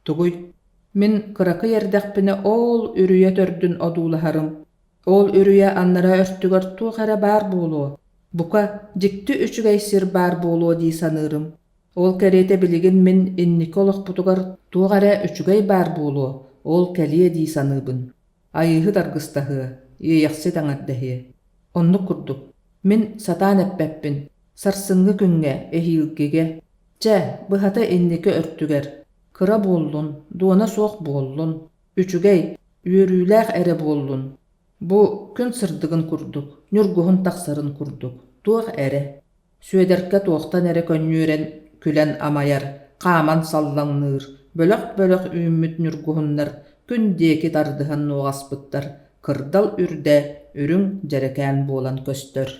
тугуй? Мин кыракый эрдэхпинэ ол үрүйэ төрдүн одуулаһарым. Ол үрүйэ анараа өртүгэр туох эрэ баар буолуо, бука, дьикти үчүгэй сир баар буолуо дии саныырым. Ол кэриэтэ билигин мин инники олохпутугар туох эрэ үчүгэй баар буолуо, ол кэлиэ дии саныыбын. Айыыһыт аргыстаһыа, иэйэхсит эҥэрдэһиэ. Оннук курдук, мин сатаан эппэппин, сарсыҥҥы күҥҥэ, эһиилгигэ, чэ, быһата инники өртүгэр, кыра буоллун, дуона суох буоллун, үчүгэй, үөрүүлээх эрэ буоллун. Бу күн сырдыгын курдук, ньургуһун тахсарын курдук, туох эрэ. Сүөдэркэ туохтан эрэ көнньүөрэн күлэн амайар, хааман саллаҥныыр, бөлөх-бөлөх үүммүт ньургуһуннар күн диэки тардыһан нуоҕаспыттар, кырдал үрдэ үрүҥ дьэрэкээн буолан көстөр.